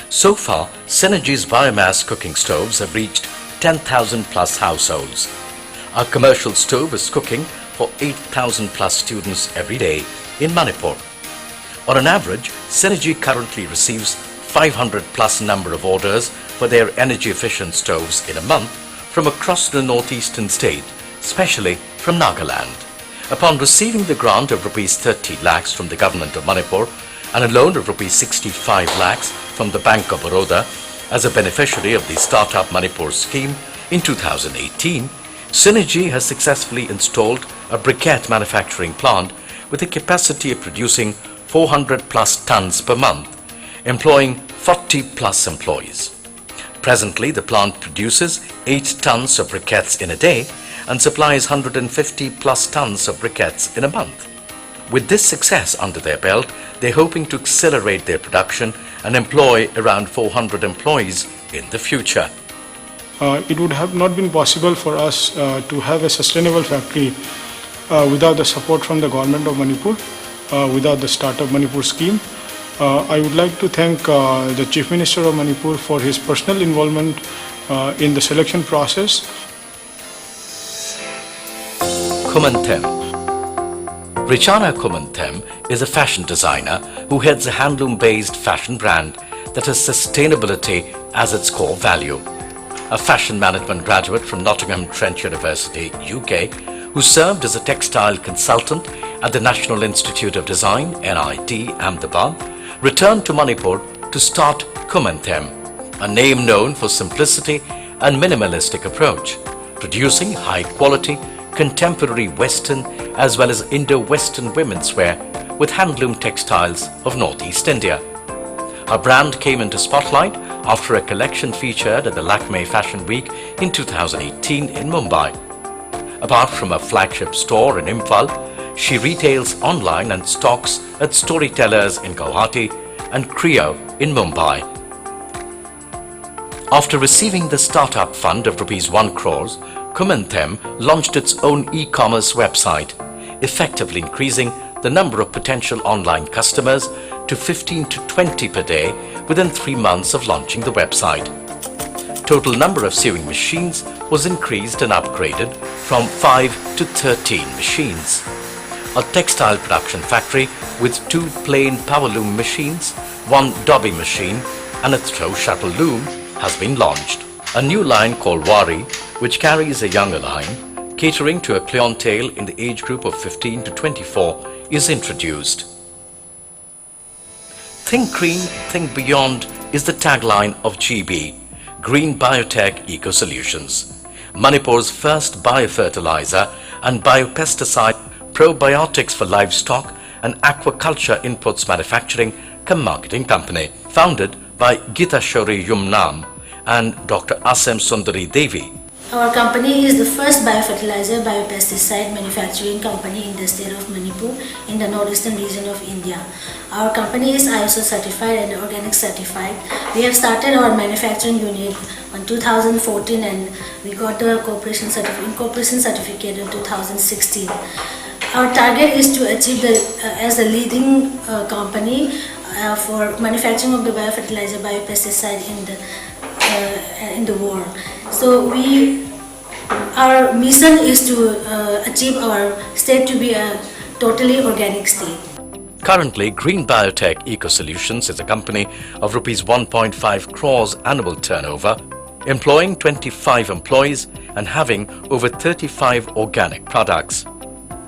So far, Synergy's biomass cooking stoves have reached ten thousand plus households. A commercial stove is cooking for eight thousand plus students every day in Manipur. On an average, Synergy currently receives five hundred plus number of orders for their energy efficient stoves in a month from across the northeastern state, especially from Nagaland. Upon receiving the grant of rupees thirty lakhs from the government of Manipur and a loan of rupees sixty-five lakhs from the Bank of Baroda as a beneficiary of the Startup Manipur scheme in two thousand eighteen, Synergy has successfully installed a briquette manufacturing plant with a capacity of producing four hundred plus tons per month, employing forty plus employees. Presently, the plant produces eight tons of briquettes in a day and supplies one hundred fifty plus tons of briquettes in a month. With this success under their belt, they're hoping to accelerate their production and employ around four hundred employees in the future. Uh, it would have not been possible for us uh, to have a sustainable factory uh, without the support from the government of Manipur, uh, without the Startup Manipur scheme. Uh, I would like to thank uh, the Chief Minister of Manipur for his personal involvement uh, in the selection process. Khuman Them. Richana Khuman Them is a fashion designer who heads a handloom-based fashion brand that has sustainability as its core value. A fashion management graduate from Nottingham Trent University, U K, who served as a textile consultant at the National Institute of Design, N I T, Ahmedabad, returned to Manipur to start Khuman Them, a name known for simplicity and minimalistic approach, producing high-quality, contemporary Western as well as Indo-Western women's wear with handloom textiles of Northeast India. Her brand came into spotlight after a collection featured at the Lakme Fashion Week in two thousand eighteen in Mumbai. Apart from a flagship store in Imphal, she retails online and stocks at Storytellers in Guwahati and Creo in Mumbai. After receiving the startup fund of rupees one crores, Khuman Them launched its own e-commerce website, effectively increasing the number of potential online customers to fifteen to twenty per day within three months of launching the website. Total number of sewing machines was increased and upgraded from five to thirteen machines. A textile production factory with two plain power loom machines, one dobby machine, and a throw shuttle loom has been launched. A new line called Wari, which carries a younger line, catering to a clientele in the age group of fifteen to twenty-four, is introduced. Think green, think beyond is the tagline of G B, Green Biotech Eco Solutions, Manipur's first biofertilizer and biopesticide, probiotics for livestock and aquaculture inputs manufacturing cum marketing company, founded by Gita Shori Yumnam and Doctor Asem Sundari Devi. Our company is the first biofertilizer, biopesticide manufacturing company in the state of Manipur, in the northeastern region of India. Our company is I S O certified and organic certified. We have started our manufacturing unit in two thousand fourteen, and we got the corporation certif- incorporation certificate in two thousand sixteen. Our target is to achieve the uh, as a leading uh, company uh, for manufacturing of the biofertilizer, biopesticide in the uh, in the world. So we, our mission is to uh, achieve our state to be a totally organic state. Currently, Green Biotech Eco Solutions is a company of rupees one point five crores annual turnover, employing twenty-five employees and having over thirty-five organic products.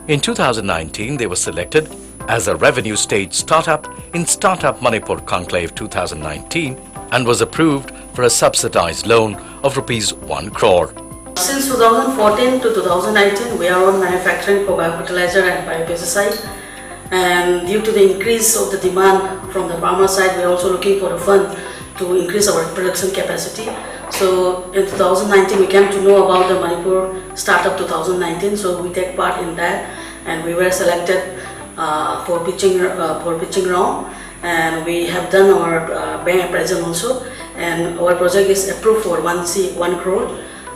In two thousand nineteen, they were selected as a revenue stage startup in Startup Manipur Conclave two thousand nineteen and was approved for a subsidized loan of rupees one crore. Since two thousand fourteen to two thousand nineteen, we are on manufacturing for biofertilizer and biopesticide. And due to the increase of the demand from the farmer side, we are also looking for a fund to increase our production capacity. So in two thousand nineteen, we came to know about the Manipur Startup two thousand nineteen. So we take part in that, and we were selected uh, for pitching uh, for pitching round, and we have done our uh, bank appraisal also, and our project is approved for one C one crore,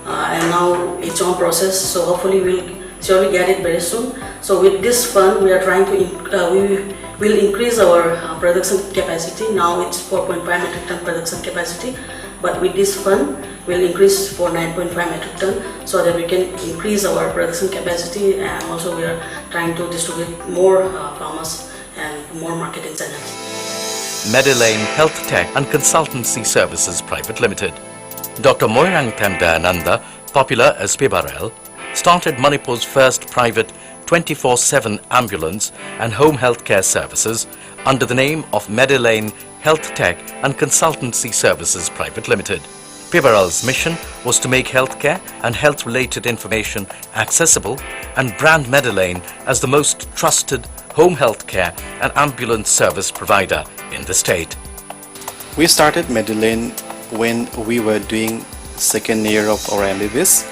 uh, and now it's on process. So hopefully we'll surely get it very soon. So with this fund, we are trying to in- uh, we will increase our uh, production capacity. Now it's four point five metric ton production capacity, but with this fund, we'll increase for nine point five metric ton, so that we can increase our production capacity, and also we are Trying to distribute more uh, farmers and more marketing channels. Medilane Health Tech and Consultancy Services Private Limited. Doctor Moirangthem Dayananda, popular as Pibarel, started Manipur's first private twenty-four seven ambulance and home healthcare services under the name of Medilane Health Tech and Consultancy Services Private Limited. Pibarel's mission was to make healthcare and health-related information accessible and brand Medilane as the most trusted home healthcare and ambulance service provider in the state. We started Medilane when we were doing second year of our M B B S.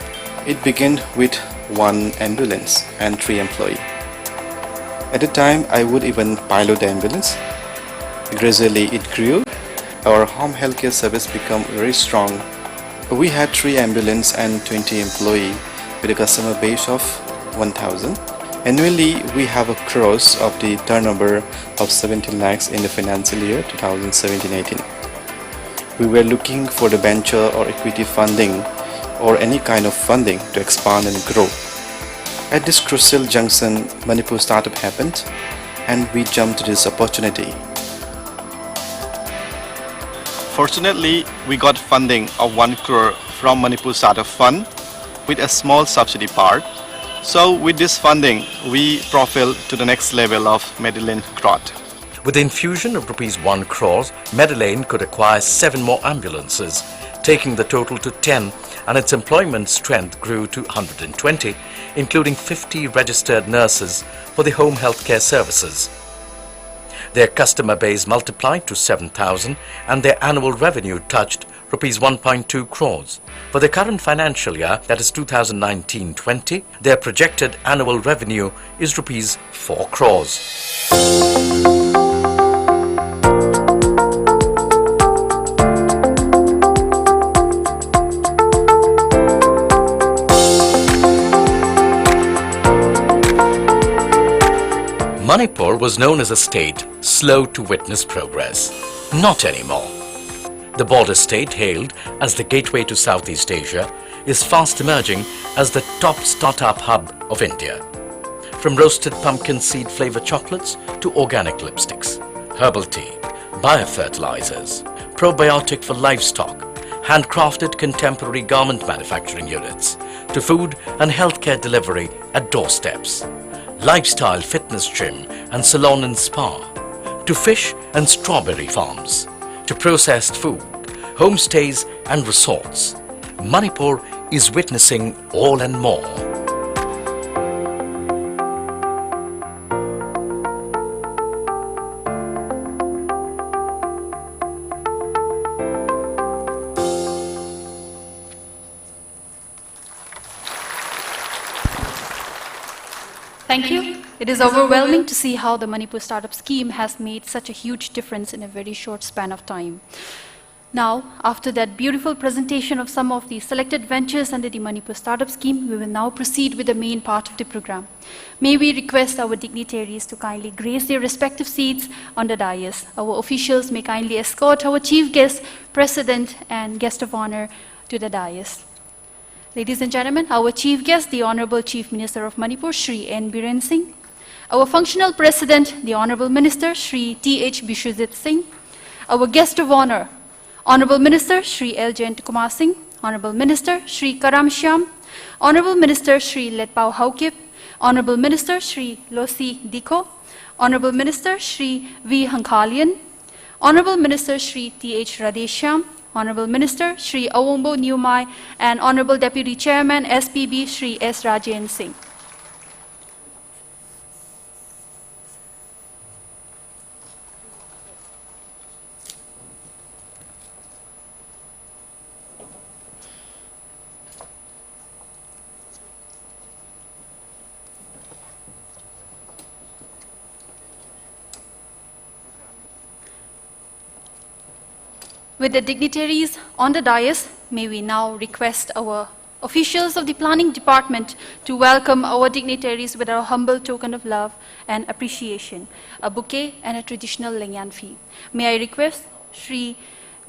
It began with one ambulance and three employee. At the time, I would even pilot the ambulance. Gradually, it grew. Our home healthcare service became very strong. We had three ambulance and twenty employee with a customer base of one thousand. Annually, we have a cross of the turnover of seventeen lakhs in the financial year two thousand seventeen eighteen. We were looking for the venture or equity funding or any kind of funding to expand and grow. At this crucial junction, Manipur startup happened and we jumped to this opportunity. Fortunately, we got funding of one crore from Manipur Startup Fund with a small subsidy part. So with this funding, we profile to the next level of Medilane Growth. With the infusion of rupees one crore, Medilane could acquire seven more ambulances, taking the total to ten, and its employment strength grew to one hundred twenty, including fifty registered nurses for the home healthcare services. Their customer base multiplied to seven thousand, and their annual revenue touched rupees one point two crores. For the current financial year, that is two thousand nineteen twenty, their projected annual revenue is rupees four crores. Manipur was known as a state slow to witness progress. Not anymore. The border state, hailed as the gateway to Southeast Asia, is fast emerging as the top startup hub of India. From roasted pumpkin seed flavored chocolates to organic lipsticks, herbal tea, biofertilizers, probiotic for livestock, handcrafted contemporary garment manufacturing units, to food and healthcare delivery at doorsteps, lifestyle fitness gym and salon and spa, to fish and strawberry farms, to processed food, homestays and resorts. Manipur is witnessing all and more. Thank you. It is overwhelming to see how the Manipur Startup Scheme has made such a huge difference in a very short span of time. Now, after that beautiful presentation of some of the selected ventures under the Manipur Startup Scheme, we will now proceed with the main part of the program. May we request our dignitaries to kindly grace their respective seats on the dais. Our officials may kindly escort our chief guest, president, and guest of honor to the dais. Ladies and gentlemen, our chief guest, the Honorable Chief Minister of Manipur, Shri N. Biren Singh. Our functional president, the Honorable Minister, Shri T H Bishwajit Singh. Our guest of honor, Honorable Minister Shri L. Jayant Kumar Singh, Honorable Minister Shri Karam Shyam, Honorable Minister Shri Letpao Haokip, Honorable Minister Shri Losi Dikho, Honorable Minister Shri V. Hankhalian, Honorable Minister Shri T H Radheshyam, Honorable Minister Shri Awungbo Newmai, and Honorable Deputy Chairman S P B Shri S. Rajen Singh. With the dignitaries on the dais, may we now request our officials of the planning department to welcome our dignitaries with our humble token of love and appreciation, a bouquet and a traditional Lengyan fee. May I request Shri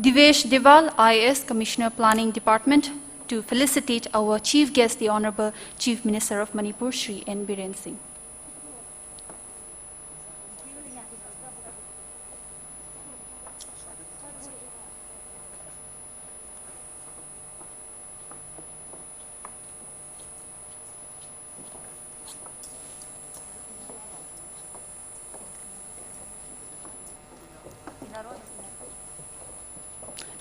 Divesh Deval, I A S, Commissioner, Planning Department, to felicitate our chief guest, the Honorable Chief Minister of Manipur, Shri N. Biren Singh.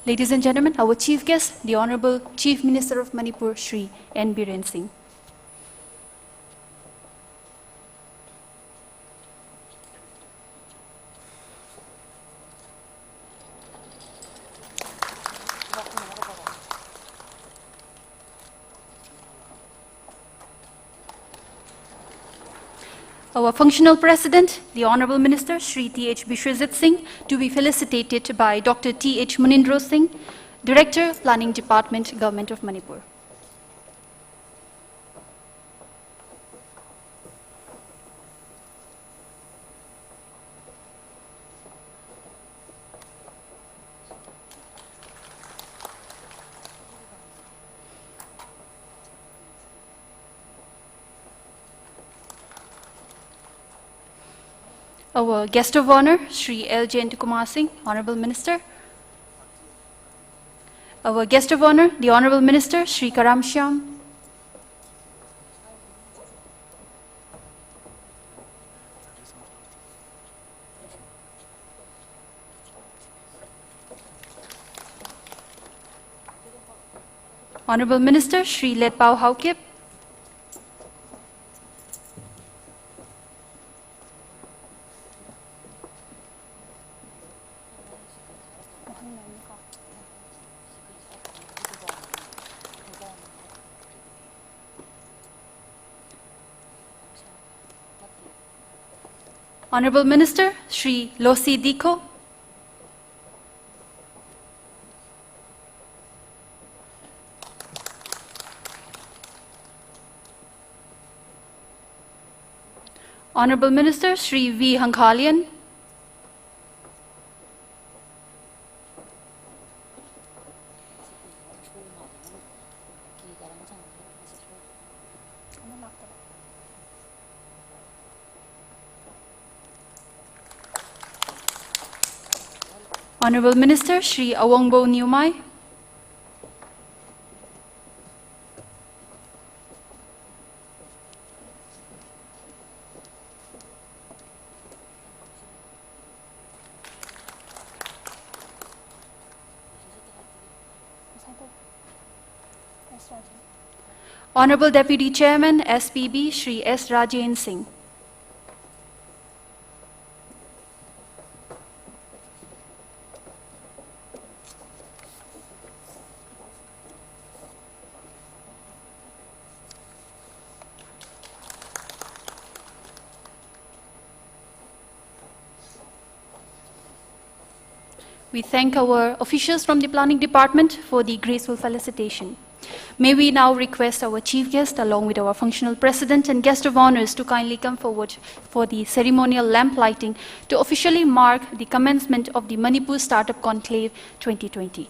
Ladies and gentlemen, our chief guest, the Honorable Chief Minister of Manipur, Shri N Biren Singh. Our functional president, the Honorable Minister Shri T H Bishwajit Singh, to be felicitated by Doctor T H Munindro Singh, Director, Planning Department, Government of Manipur. Our guest of honor, Shri L Jayantakumar Singh, Honorable Minister. Our guest of honor, the Honorable Minister, Shri Karam Shyam. Honorable Minister, Shri Letpao Haokip. Honorable Minister, Shri Losi Dikho. Honorable Minister, Shri V Hangkhalian. Honorable Minister Shri Awangbow Newmai. Honorable Deputy Chairman, S P B, Shri S Rajen Singh. We thank our officials from the planning department for the graceful felicitation. May we now request our chief guest, along with our functional president and guest of honors, to kindly come forward for the ceremonial lamp lighting to officially mark the commencement of the Manipur Startup Conclave twenty twenty.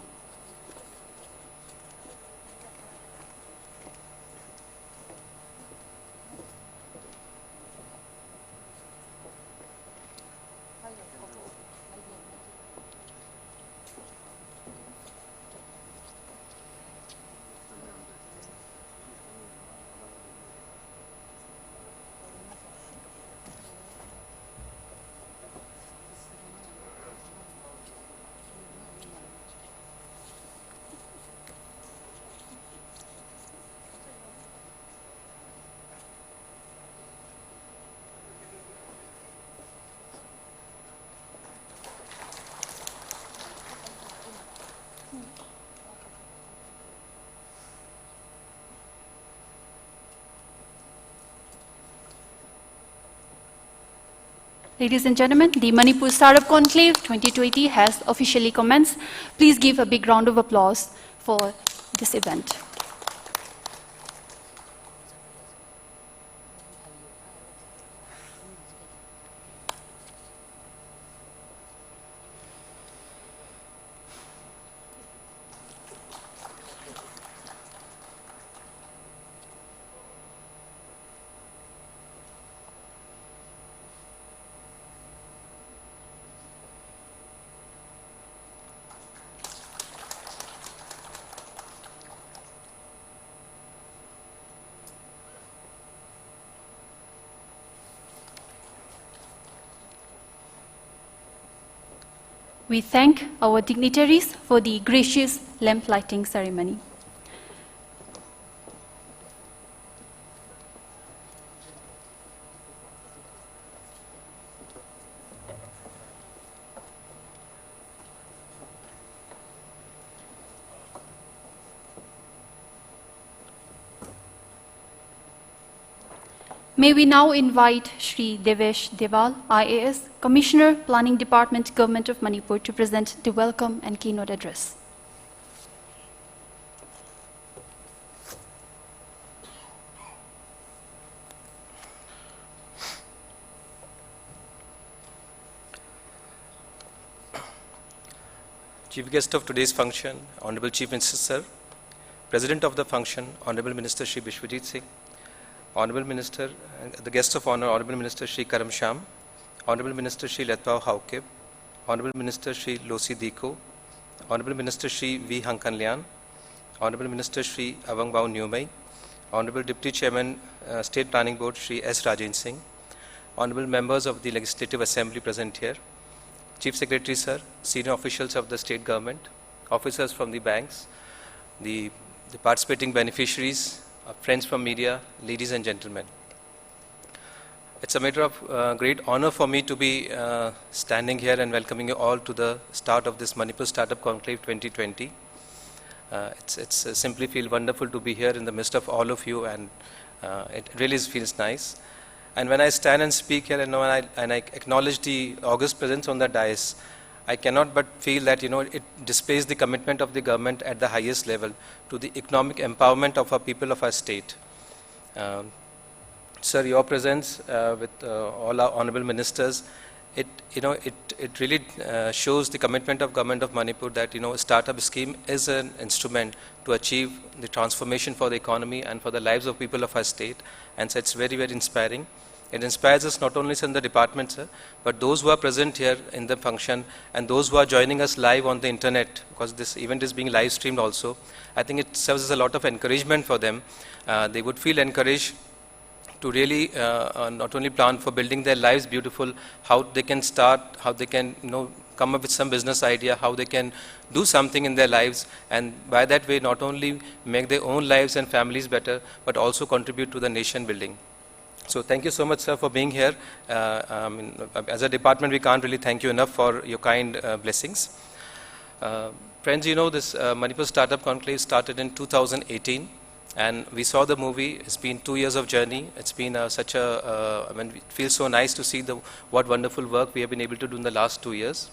Ladies and gentlemen, the Manipur Startup Conclave twenty twenty has officially commenced. Please give a big round of applause for this event. We thank our dignitaries for the gracious lamp lighting ceremony. May we now invite Shri Devesh Dewal, I A S, Commissioner, Planning Department, Government of Manipur, to present the welcome and keynote address. Chief guest of today's function, Honorable Chief Minister Sir, President of the function, Honorable Minister Shri Bishwajit Singh, Honorable Minister, and the guest of honor, Honorable Minister Shri Karam Shyam, Honorable Minister Shri Letpao Haokip, Honorable Minister Shri Losi Diko, Honorable Minister Shri V Hankan Lian, Honorable Minister Shri Awangbao Newmai, Honorable Deputy Chairman, uh, State Planning Board Shri S Rajen Singh, Honorable members of the Legislative Assembly present here, Chief Secretary Sir, senior officials of the state government, officers from the banks, the, the participating beneficiaries, uh, friends from media, ladies and gentlemen. It's a matter of uh, great honor for me to be uh, standing here and welcoming you all to the start of this Manipur Startup Conclave twenty twenty. Uh, it's, it's uh, simply feel wonderful to be here in the midst of all of you, and uh, it really is- feels nice. And when I stand and speak here, and when I, and I acknowledge the august presence on the dais, I cannot but feel that, you know, it displays the commitment of the government at the highest level to the economic empowerment of our people, of our state. Um, sir, your presence uh, with uh, all our honorable ministers, it, you know, it, it really uh, shows the commitment of Government of Manipur that, you know, startup scheme is an instrument to achieve the transformation for the economy and for the lives of people of our state. And so it's very, very inspiring. It inspires us not only in the department, sir, but those who are present here in the function and those who are joining us live on the internet, because this event is being live streamed also. I think it serves as a lot of encouragement for them. Uh, they would feel encouraged to really uh, uh, not only plan for building their lives beautiful, how they can start, how they can, you know, come up with some business idea, how they can do something in their lives, and by that way not only make their own lives and families better, but also contribute to the nation building. So thank you so much, sir, for being here. Uh, um, as a department, we can't really thank you enough for your kind uh, blessings. Uh, friends, you know, this uh, Manipur Startup Conclave started in two thousand eighteen. And we saw the movie. It's been two years of journey. It's been uh, such a, uh, I mean, it feels so nice to see the, what wonderful work we have been able to do in the last two years.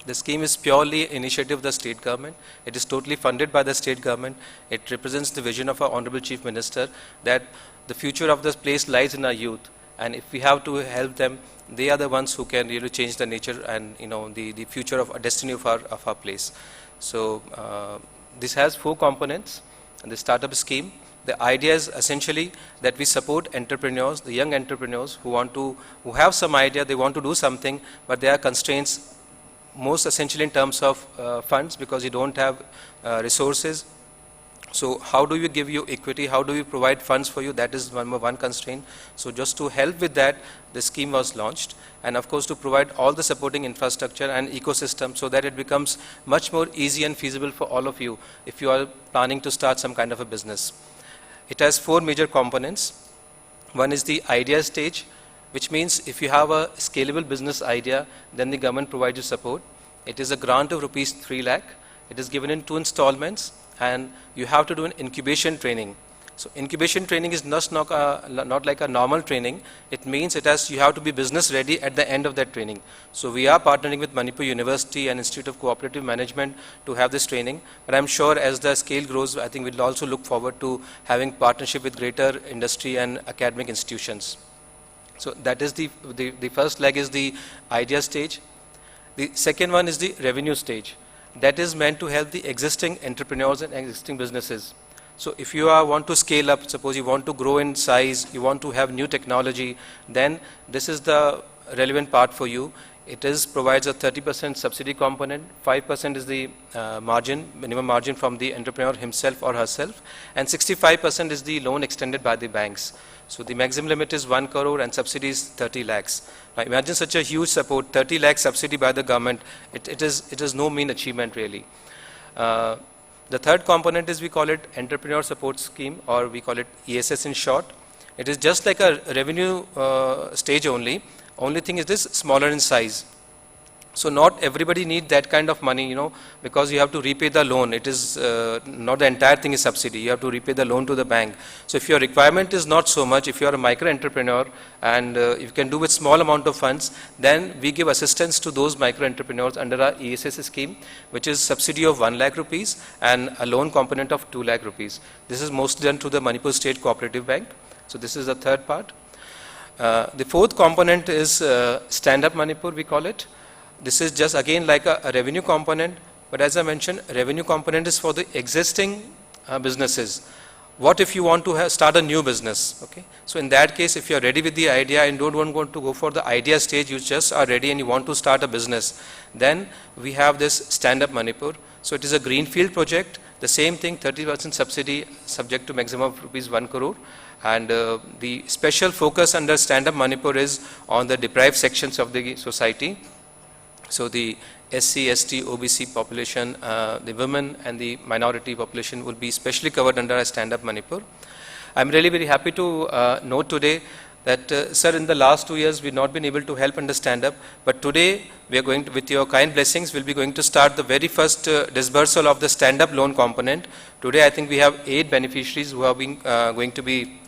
The scheme is purely initiative of the state government. It is totally funded by the state government. It represents the vision of our Honorable Chief Minister that the future of this place lies in our youth. And if we have to help them, they are the ones who can really change the nature and, you know, the, the future of destiny of our, of our place. So uh, this has four components. The startup scheme, the idea is essentially that we support entrepreneurs, the young entrepreneurs who want to, who have some idea, they want to do something, but there are constraints, most essentially in terms of uh, funds, because you don't have uh, resources. So how do we give you equity? How do we provide funds for you? That is number one constraint. So just to help with that, the scheme was launched. And of course, to provide all the supporting infrastructure and ecosystem so that it becomes much more easy and feasible for all of you if you are planning to start some kind of a business. It has four major components. One is the idea stage, which means if you have a scalable business idea, then the government provides you support. It is a grant of rupees three lakh. It is given in two installments, and you have to do an incubation training. So incubation training is not, not, a, not like a normal training. It means it has, you have to be business ready at the end of that training. So we are partnering with Manipur University and Institute of Cooperative Management to have this training. But I'm sure as the scale grows, I think we'll also look forward to having partnership with greater industry and academic institutions. So that is the, the, the first leg is the idea stage. The second one is the revenue stage. That is meant to help the existing entrepreneurs and existing businesses. So if you are, want to scale up, suppose you want to grow in size, you want to have new technology, then this is the relevant part for you. It is, provides a thirty percent subsidy component, five percent is the uh, margin, minimum margin from the entrepreneur himself or herself, and sixty-five percent is the loan extended by the banks. So the maximum limit is one crore and subsidy is thirty lakhs. Now imagine such a huge support, thirty lakh subsidy by the government. It, it, is, it is no mean achievement really. Uh, the third component is, we call it Entrepreneur Support Scheme, or we call it E S S in short. It is just like a revenue uh, stage only. Only thing is this, smaller in size. So not everybody need that kind of money, you know, because you have to repay the loan. It is uh, not the entire thing is subsidy. You have to repay the loan to the bank. So if your requirement is not so much, if you are a micro entrepreneur and uh, you can do with small amount of funds, then we give assistance to those micro entrepreneurs under our E S S scheme, which is subsidy of one lakh rupees and a loan component of two lakh rupees. This is mostly done through the Manipur State Cooperative Bank. So this is the third part. Uh, the fourth component is uh, Stand Up Manipur, we call it. This is just again like a, a revenue component, but as I mentioned, revenue component is for the existing uh, businesses. What if you want to have, start a new business? Okay, so in that case, if you are ready with the idea and don't want, want to go for the idea stage, you just are ready and you want to start a business, then we have this Stand Up Manipur. So it is a greenfield project. The same thing, thirty percent subsidy, subject to maximum of rupees one crore. And uh, the special focus under Stand Up Manipur is on the deprived sections of the society. So the S C, S T, O B C population, uh, the women and the minority population will be specially covered under our Stand Up Manipur. I'm really very happy to uh, note today that, uh, sir, in the last two years, we've not been able to help under Stand Up, but today we are going to, with your kind blessings, we'll be going to start the very first uh, disbursal of the Stand Up loan component. Today, I think we have eight beneficiaries who are being, uh, going to be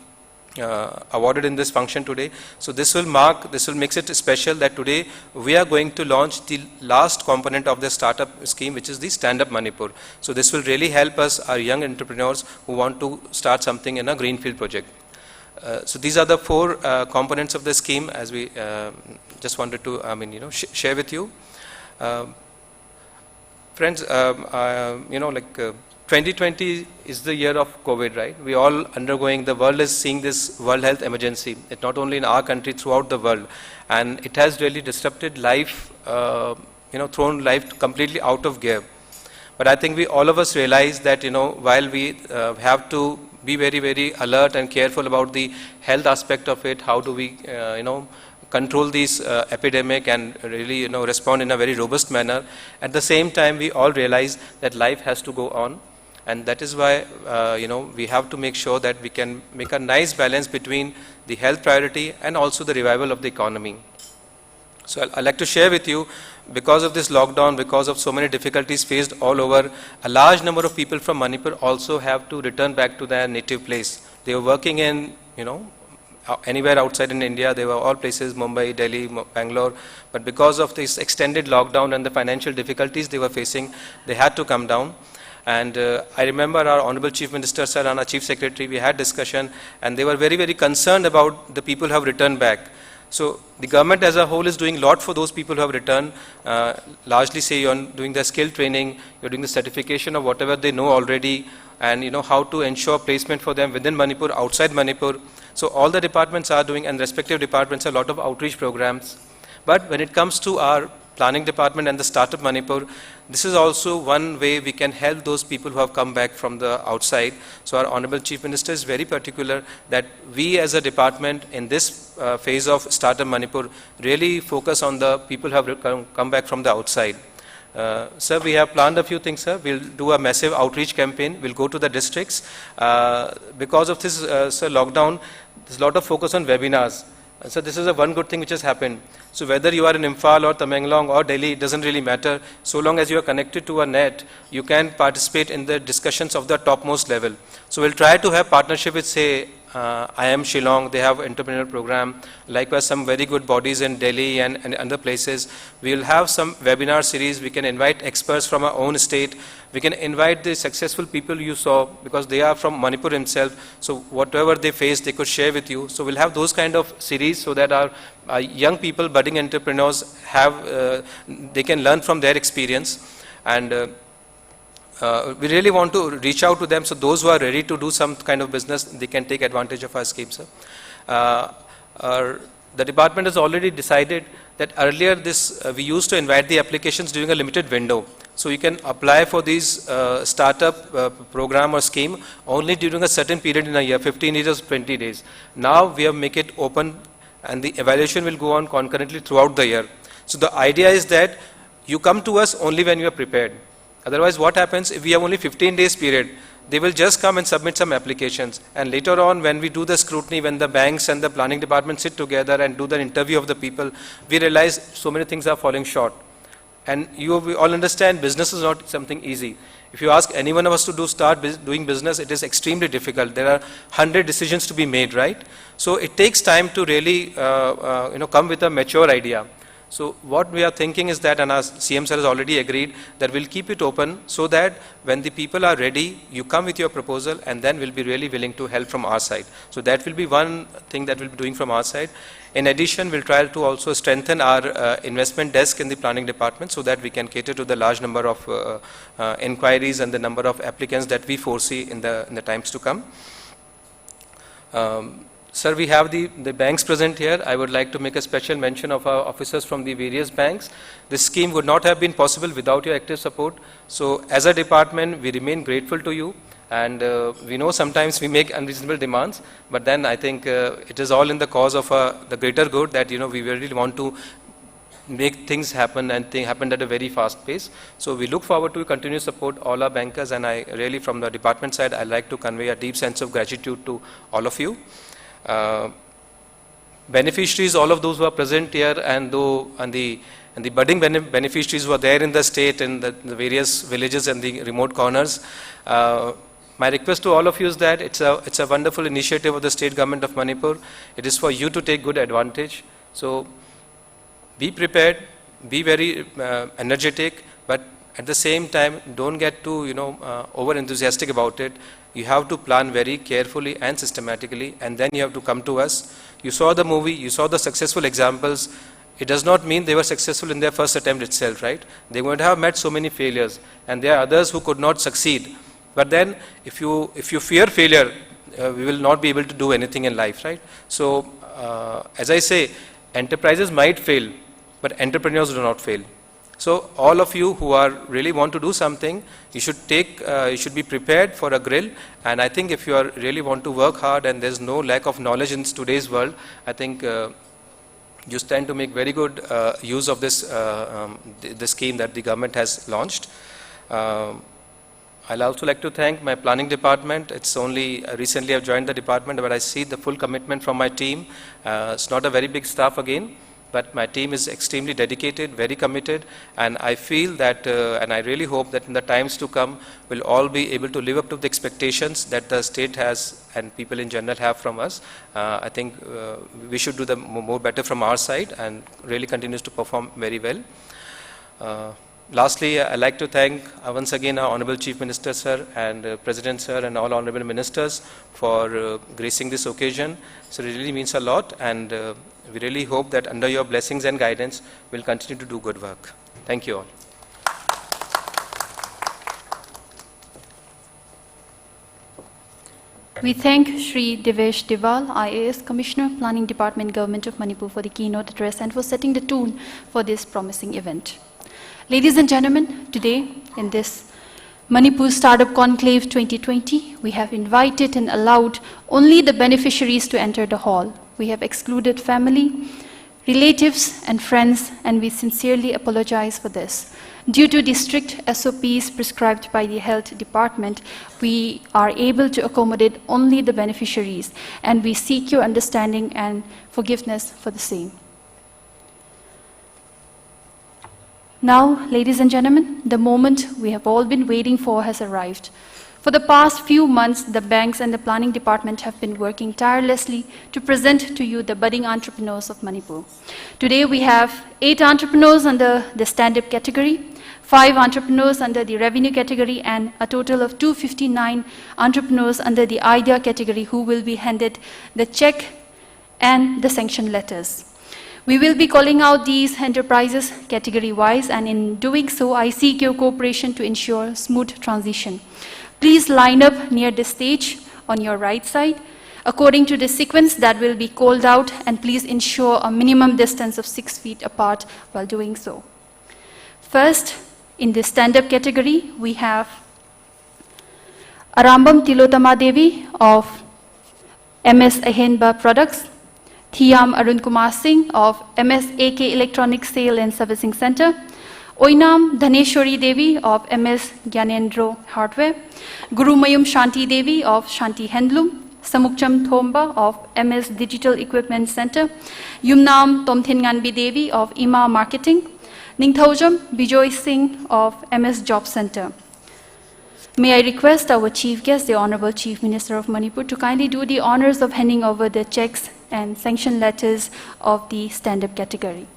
uh, awarded in this function today. So this will mark, this will makes it special that today we are going to launch the last component of the Stand Up scheme, which is the Stand Up Manipur. So this will really help us, our young entrepreneurs who want to start something in a greenfield project. Uh, so these are the four uh, components of the scheme, as we uh, just wanted to, I mean, you know, sh- share with you. Um, friends, um, uh, you know, like uh, twenty twenty is the year of COVID, right? We all undergoing, the world is seeing this World Health Emergency. It's not only in our country, throughout the world, and it has really disrupted life. Uh, you know, thrown life completely out of gear. But I think we, all of us, realize that, you know, while we uh, have to be very, very alert and careful about the health aspect of it, how do we, uh, you know, control this uh, epidemic and really, you know, respond in a very robust manner. At the same time, we all realize that life has to go on, and that is why, uh, you know, we have to make sure that we can make a nice balance between the health priority and also the revival of the economy. So I'd like to share with you, because of this lockdown, because of so many difficulties faced all over, a large number of people from Manipur also have to return back to their native place. They were working in, you know, anywhere outside in India. They were all places, Mumbai, Delhi, Bangalore. But because of this extended lockdown and the financial difficulties they were facing, they had to come down. And uh, I remember our Honorable Chief Minister, sir, and our Chief Secretary, we had discussion, and they were very, very concerned about the people who have returned back. So the government as a whole is doing a lot for those people who have returned, uh, largely say you're doing the skill training, you're doing the certification of whatever they know already, and you know how to ensure placement for them within Manipur, outside Manipur. So all the departments are doing, and respective departments, a lot of outreach programs. But when it comes to our planning department and the Startup Manipur, this is also one way we can help those people who have come back from the outside. So our Honorable Chief Minister is very particular that we as a department in this uh, phase of Startup Manipur really focus on the people who have come, come back from the outside. Uh, sir, we have planned a few things, sir. We'll do a massive outreach campaign. We'll go to the districts. Uh, because of this, uh, sir, lockdown, there's a lot of focus on webinars. So this is a one good thing which has happened. So whether you are in Imphal or Tamenglong or Delhi, it doesn't really matter. So long as you are connected to a net, you can participate in the discussions of the topmost level. So we'll try to have partnership with, say, uh, I M Shillong, they have entrepreneur program. Likewise, some very good bodies in Delhi and, and other places. We will have some webinar series. We can invite experts from our own state. We can invite the successful people you saw, because they are from Manipur himself. So whatever they face, they could share with you. So we'll have those kind of series so that our, our young people, budding entrepreneurs, have uh, they can learn from their experience. And uh, uh, we really want to reach out to them. So those who are ready to do some kind of business, they can take advantage of our scheme, sir. Uh, our, the department has already decided that earlier this uh, we used to invite the applications during a limited window. So you can apply for these uh, startup uh, program or scheme only during a certain period in a year, fifteen days or twenty days. Now we have make it open, and the evaluation will go on concurrently throughout the year. So the idea is that you come to us only when you are prepared. Otherwise, what happens if we have only fifteen days period? They will just come and submit some applications. And later on, when we do the scrutiny, when the banks and the planning department sit together and do the interview of the people, we realize so many things are falling short. And you, we all understand business is not something easy. If you ask any one of us to do, start bus- doing business, it is extremely difficult. There are hundred decisions to be made, right? So it takes time to really, uh, uh, you know, come with a mature idea. So what we are thinking is that, and our C M sir has already agreed, that we'll keep it open so that when the people are ready, you come with your proposal, and then we'll be really willing to help from our side. So that will be one thing that we'll be doing from our side. In addition, we'll try to also strengthen our, uh, investment desk in the planning department so that we can cater to the large number of, uh, uh, inquiries and the number of applicants that we foresee in the, in the times to come. Um, sir, we have the, the banks present here. I would like to make a special mention of our officers from the various banks. This scheme would not have been possible without your active support. So as a department, we remain grateful to you. And, uh, we know sometimes we make unreasonable demands, but then I think, uh, it is all in the cause of, uh, the greater good that, you know, we really want to make things happen and things happen at a very fast pace. So we look forward to continue support all our bankers, and I really, from the department side, I like to convey a deep sense of gratitude to all of you. Uh, beneficiaries, all of those who are present here, and though, and the, and the budding bene- beneficiaries who are there in the state, in the, the various villages and the remote corners, uh, my request to all of you is that it's a, it's a wonderful initiative of the state government of Manipur. It is for you to take good advantage. So be prepared, be very, uh, energetic, but at the same time, don't get too, you know, uh, over enthusiastic about it. You have to plan very carefully and systematically, and then you have to come to us. You saw the movie, you saw the successful examples. It does not mean they were successful in their first attempt itself, right? They would have met so many failures, and there are others who could not succeed. But then, if you, if you fear failure, uh, we will not be able to do anything in life, right? So, uh, as I say, enterprises might fail, but entrepreneurs do not fail. So all of you who are really want to do something, you should take, uh, you should be prepared for a grill. And I think if you are really want to work hard and there's no lack of knowledge in today's world, I think, uh, you stand to make very good, uh, use of this, uh, um, the, the scheme that the government has launched. Um, I'll also like to thank my planning department. It's only uh, recently I've joined the department, but I see the full commitment from my team. Uh, it's not a very big staff again, but my team is extremely dedicated, very committed, and I feel that, uh, and I really hope that in the times to come, we'll all be able to live up to the expectations that the state has and people in general have from us. Uh, I think uh, we should do the mo- more better from our side and really continues to perform very well. Uh, Lastly, I'd like to thank uh, once again our Honorable Chief Minister sir and uh, President sir and all Honorable Ministers for uh, gracing this occasion. So it really means a lot, and uh, we really hope that under your blessings and guidance, we'll continue to do good work. Thank you all. We thank Shri Devesh Deval, I A S Commissioner, Planning Department, Government of Manipur, for the keynote address and for setting the tone for this promising event. Ladies and gentlemen, today in this Manipur Startup Conclave twenty twenty, we have invited and allowed only the beneficiaries to enter the hall. We have excluded family, relatives, and friends, and we sincerely apologize for this. Due to the strict S O Ps prescribed by the Health Department, we are able to accommodate only the beneficiaries, and we seek your understanding and forgiveness for the same. Now, ladies and gentlemen, the moment we have all been waiting for has arrived. For the past few months, the banks and the planning department have been working tirelessly to present to you the budding entrepreneurs of Manipur. Today, we have eight entrepreneurs under the stand-up category, five entrepreneurs under the revenue category, and a total of two fifty-nine entrepreneurs under the idea category who will be handed the check and the sanction letters. We will be calling out these enterprises category wise, and in doing so, I seek your cooperation to ensure smooth transition. Please line up near the stage on your right side according to the sequence that will be called out, and please ensure a minimum distance of six feet apart while doing so. First, in the stand up category, we have Arambam Tilotama Devi of M S Ahenba Products, Thiam Arun Kumar Singh of M S A K Electronic Sale and Servicing Center, Oinam Dhaneshwari Devi of M S Gyanendro Hardware, Gurumayum Shanti Devi of Shanti Handloom, Samukcham Thomba of M S Digital Equipment Center, Yumnam Tomthin Nganbi Devi of Ima Marketing, Ningthaujam Bijoy Singh of M S Job Center. May I request our Chief Guest, the Honorable Chief Minister of Manipur, to kindly do the honors of handing over the checks and sanction letters of the stand-up category.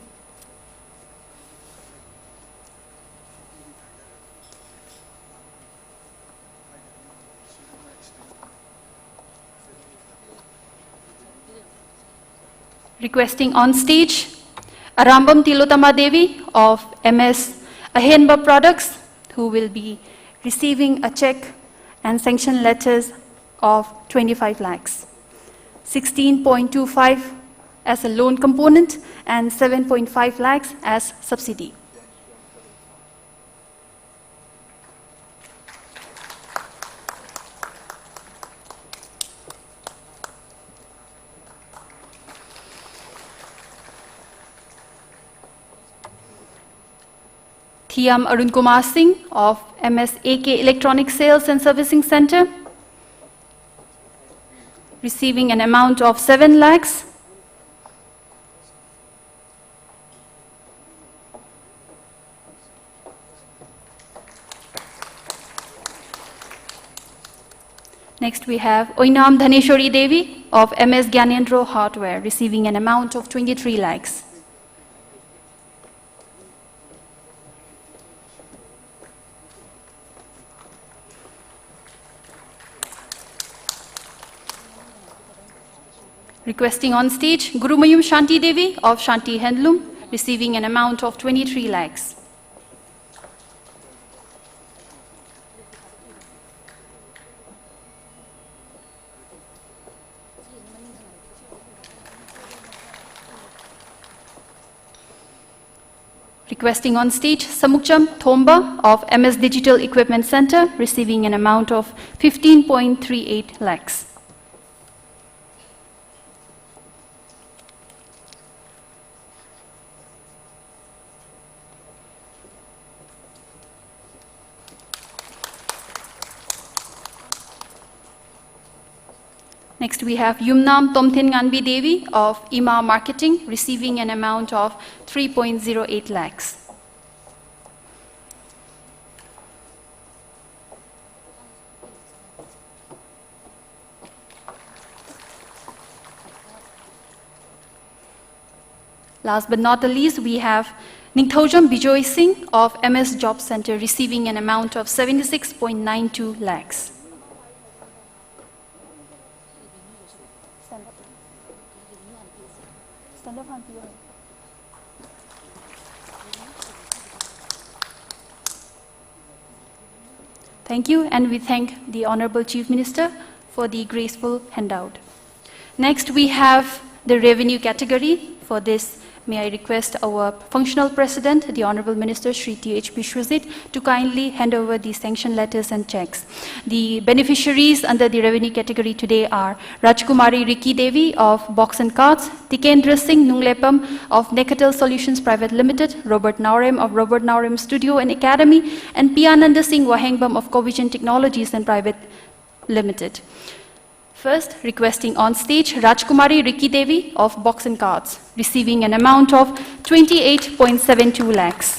Requesting on stage Arambam Tilotama Devi of M S Ahenba Products, who will be receiving a check and sanction letters of twenty-five lakhs, sixteen point two five as a loan component and seven point five lakhs as subsidy. Thiam Arun Kumar Singh of M S A K Electronic Sales and Servicing Center, receiving an amount of seven lakhs. Next, we have Oinam Dhaneshwari Devi of M S Gyanendro Hardware, receiving an amount of twenty-three lakhs. Requesting on stage Gurumayum Shanti Devi of Shanti Handloom, receiving an amount of twenty-three lakhs. Requesting on stage Samukcham Thomba of M S Digital Equipment Center, receiving an amount of fifteen point three eight lakhs. Next, we have Yumnam Tomthen Nganbi Devi of Ima Marketing, receiving an amount of three point zero eight lakhs. Last but not the least, we have Ningthoujam Bijoy Singh of M S Job Center, receiving an amount of seventy-six point nine two lakhs. Thank you, and we thank the Honorable Chief Minister for the graceful handout. Next, we have the revenue category. For this, may I request our functional president, the Honorable Minister Shri T H Bishwajit, to kindly hand over the sanction letters and checks. The beneficiaries under the revenue category today are Rajkumari Riki Devi of Box and Cards, Tikendra Singh Nunglepam of Nekatel Solutions Private Limited, Robert Naorem of Robert Naorem Studio and Academy, and Piyananda Singh Wahengbam of Covision Technologies and Private Limited. First, requesting on stage Rajkumari Riki Devi of Box and Cards, receiving an amount of twenty-eight point seven two lakhs.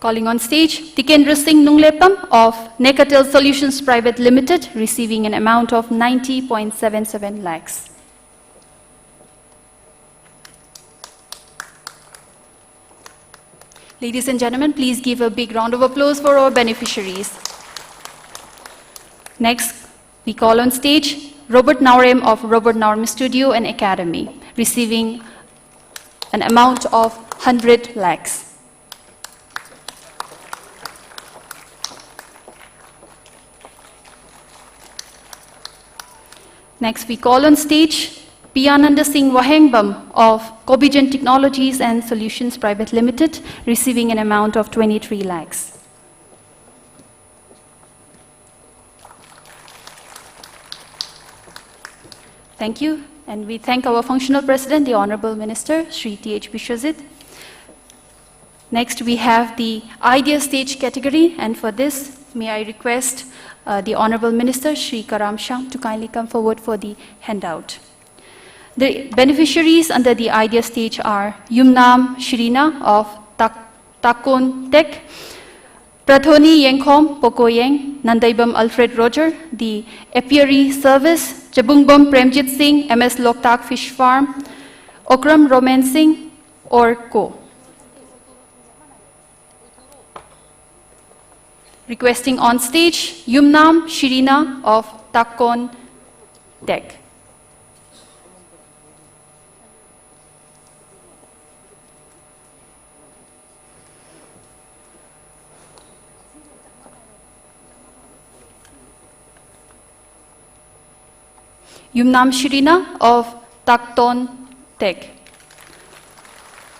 Calling on stage Tikendra Singh Nunglepam of Nekatel Solutions Private Limited, receiving an amount of ninety point seven seven lakhs. Ladies and gentlemen, please give a big round of applause for our beneficiaries. Next, we call on stage Robert Naorem of Robert Naorem Studio and Academy, receiving an amount of hundred lakhs. Next, we call on stage Piyananda Singh Wahengbam of Cobijan Technologies and Solutions Private Limited, receiving an amount of twenty-three lakhs. Thank you. And we thank our functional president, the Honorable Minister, Shri T H Biswajit. Next, we have the Idea Stage category, and for this, may I request uh, the Honorable Minister, Shri Karam Shyam, to kindly come forward for the handout. The beneficiaries under the Idea Stage are Yumnam Shirina of Tak- Takon Tek, Prathoni Yengkhom, Pokoyeng, Nandaibam Alfred Roger, the Apiary Service, Chabungbam Premjit Singh, M S Loktak Fish Farm, Okram Roman Singh, or Co. Requesting on stage Yumnam Shirina of Takon Tek. Yumnam Shirina of Takton Tek.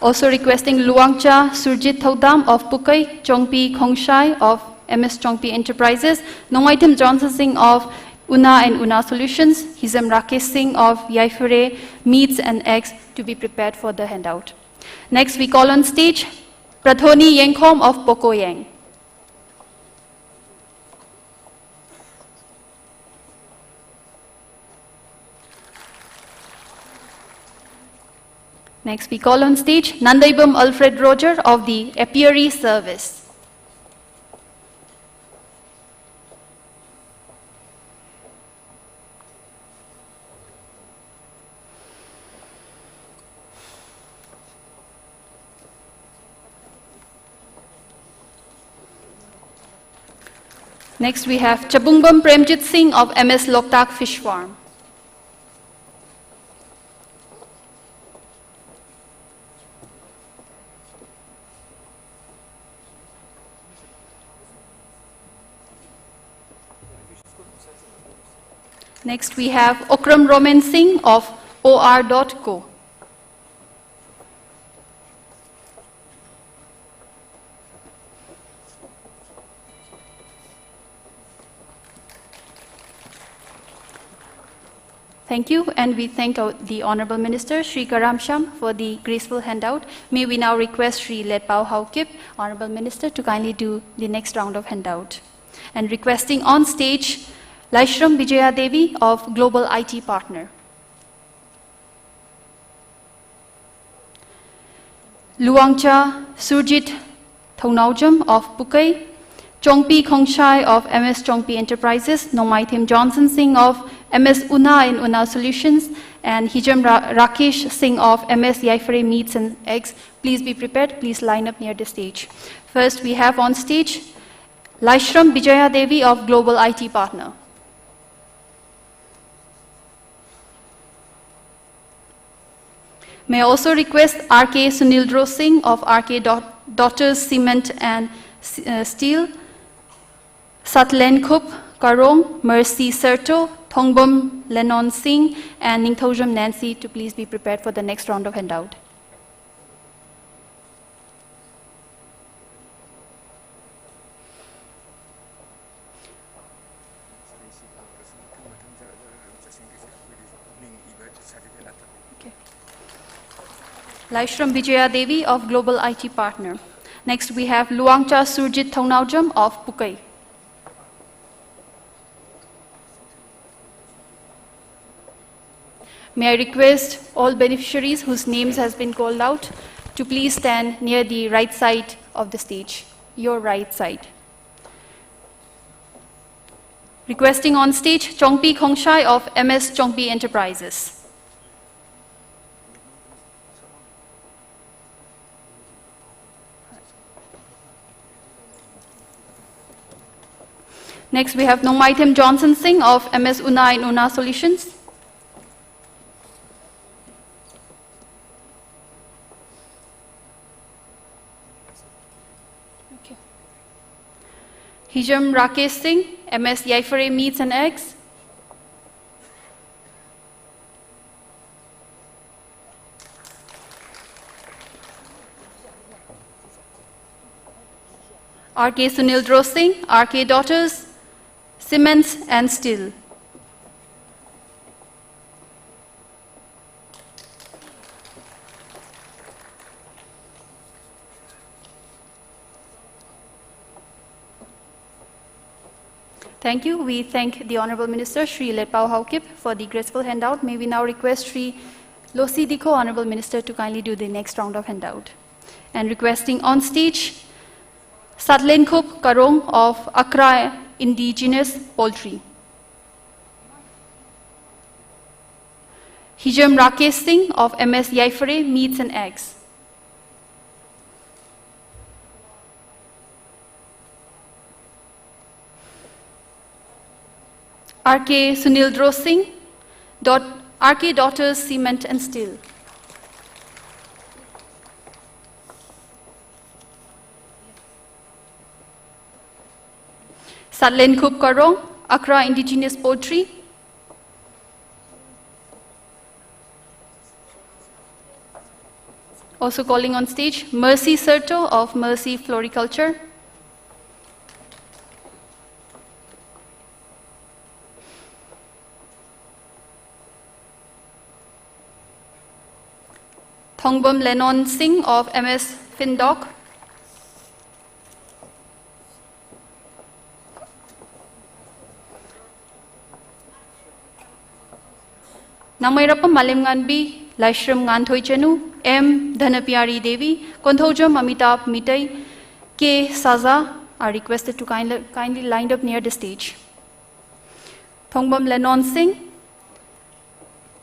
Also requesting Luangcha Surjit Thaudam of Pukai, Chongpi Khongshai of M S Chongpi Enterprises, Nongaitim Johnson Singh of Una and Una Solutions, Hizam Rakesh Singh of Yaifure Meats and Eggs to be prepared for the handout. Next, we call on stage Prathoni Yengkhom of Pokoyeng. Next, we call on stage Nandaibam Alfred Roger of the Apiary Service. Next, we have Chabungbam Premjit Singh of M S Loktak Fish Farm. Next, we have Okram Roman Singh of O R dot co. Thank you, and we thank our, the Honorable Minister, Shri Karam Shyam, for the graceful handout. May we now request Shri Letpao Haokip, Honorable Minister, to kindly do the next round of handout. And requesting on stage Laishram Vijaya Devi of Global I T Partner. Luangcha Surjit Thongnaojam of Pukai, Chongpi Khongshai of M S Chongpi Enterprises, Nongmaithim Johnson Singh of M S Una and Una Solutions, and Hijam Ra- Rakesh Singh of M S Yaifare Meats and Eggs. Please be prepared. Please line up near the stage. First, we have on stage Laishram Vijaya Devi of Global I T Partner. May I also request R K Sunildro Singh of R K Daugh- Daughters Cement and uh, Steel, Satlen Khup Karong, Mercy Serto, Thongbom Lenon Singh, and Ningthoujam Nancy to please be prepared for the next round of handout. Okay. Laishram Vijaya Devi of Global I T Partner. Next, we have Luangcha Surjit Thongnaojam of Pukai. May I request all beneficiaries whose names has been called out to please stand near the right side of the stage, your right side. Requesting on stage Chongpi Khongshai of M S Chongpi Enterprises. Next, we have Nongmaithim Johnson Singh of M S Una and Una Solutions. Okay. Hijam Rakesh Singh, M S Yaifare Meats and Eggs. R K Sunil Singh, R K Daughters, Cements and Steel. Thank you. We thank the Honorable Minister, Shri Letpao Haokip, for the graceful handout. May we now request Shri Losi Dikho, Honorable Minister, to kindly do the next round of handout. And requesting on stage Satlenkhup Karong of Accra Indigenous Poultry. Hijam Rakesh Singh of M S Yaifare Meats and Eggs. R K Sunil Singh, dot, R K Daughters Cement and Steel. Satlenkhup Karong, Accra Indigenous Poultry. Also calling on stage Mercy Serto of Mercy Floriculture. Thongbam Lenon Singh of M S Findoc. Namairapam Malim Nganbi, Laishram Nganthoichanu, M Dhanapiyari Devi, Konthoujam Amitabh Mitei, K Saza are requested to kindly, kindly lined up near the stage. Thongbam Lenon Singh.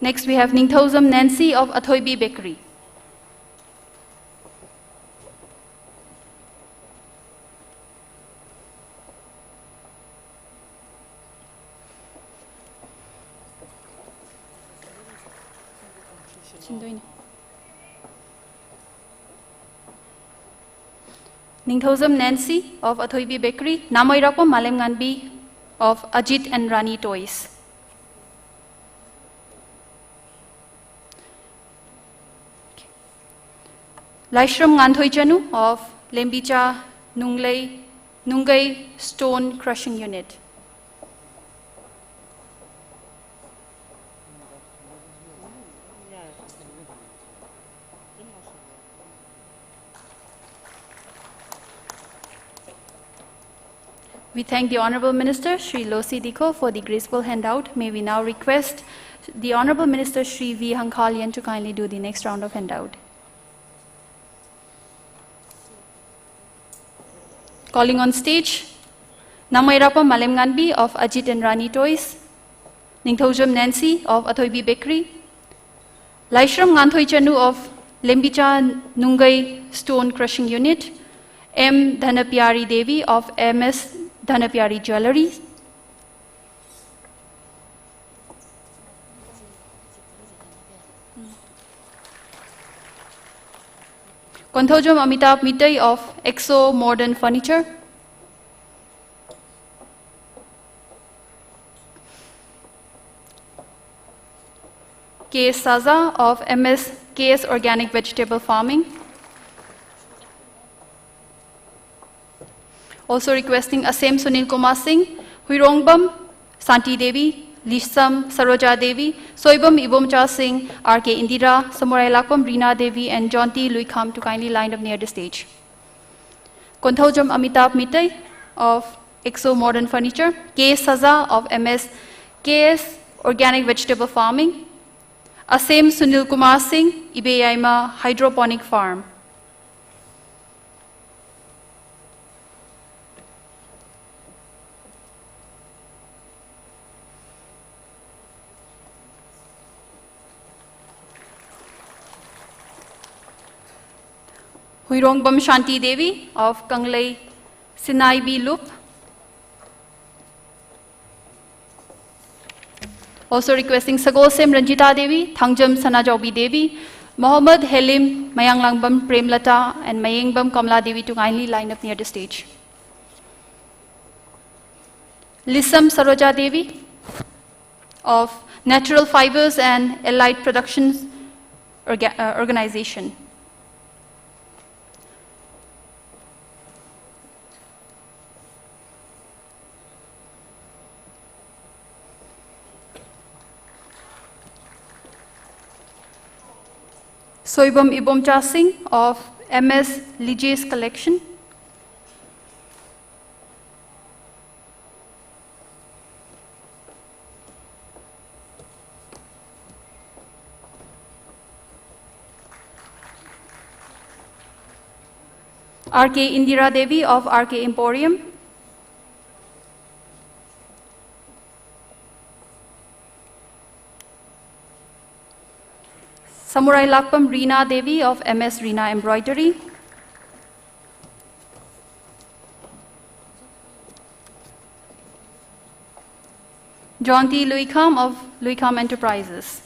Next we have Ningthoujam Nancy of Athoibi Bakery. Ningthoujam Nancy of Athoibi Bakery, Namoirakpam Malem Nganbi of Ajit and Rani Toys. Laishram Nganthoichanu of Lembicha Nunglei, Nungai Stone Crushing Unit. We thank the Honorable Minister, Shri Losi Dikho, for the graceful handout. May we now request the Honorable Minister, Shri V Hangkhalian, to kindly do the next round of handout. Calling on stage, Nangmai Rapam Malem Nganbi of Ajit and Rani Toys, Ningthoujam Nancy of Athoibi Bakery, Laishram Nganthoi Chanu of Lembicha Nungai Stone Crushing Unit, M Dhanapyari Devi of M S Dhanapyari Jewellery, Konthoujam Amitabh Mitei of Exo Modern Furniture, K Saza of M S K S Organic Vegetable Farming. Also requesting Asem Sunil Kumar Singh, Huirongbam Santi Devi, Lisham Saroja Devi, Soibam Ibomcha Singh, R K Indira, Samurai Lakpam Rina Devi, and Jonti Luikham to kindly line up near the stage. Konthoujam Amitabh Mitei of Exo Modern Furniture, K Saza of M S K S Organic Vegetable Farming, Asem Sunil Kumar Singh, Ibeyaima Hydroponic Farm. Huirongbam Shanti Devi of Kanglei Sinai B Loop. Also requesting Sagolsem Ranjita Devi, Thangjam Sanajaobi Devi, Mohammad Helim, Mayanglangbam Premlata, and Mayengbam Kamla Devi to kindly line up near the stage. Lisam Saroja Devi of Natural Fibers and Allied Productions Orga- uh, Organization. Soibam Ibomcha Singh of M S Lije's Collection. R K Indira Devi of R K Emporium. Samurai Lakpam Rina Devi of M S Rina Embroidery. John T Luikham of Luikham Enterprises.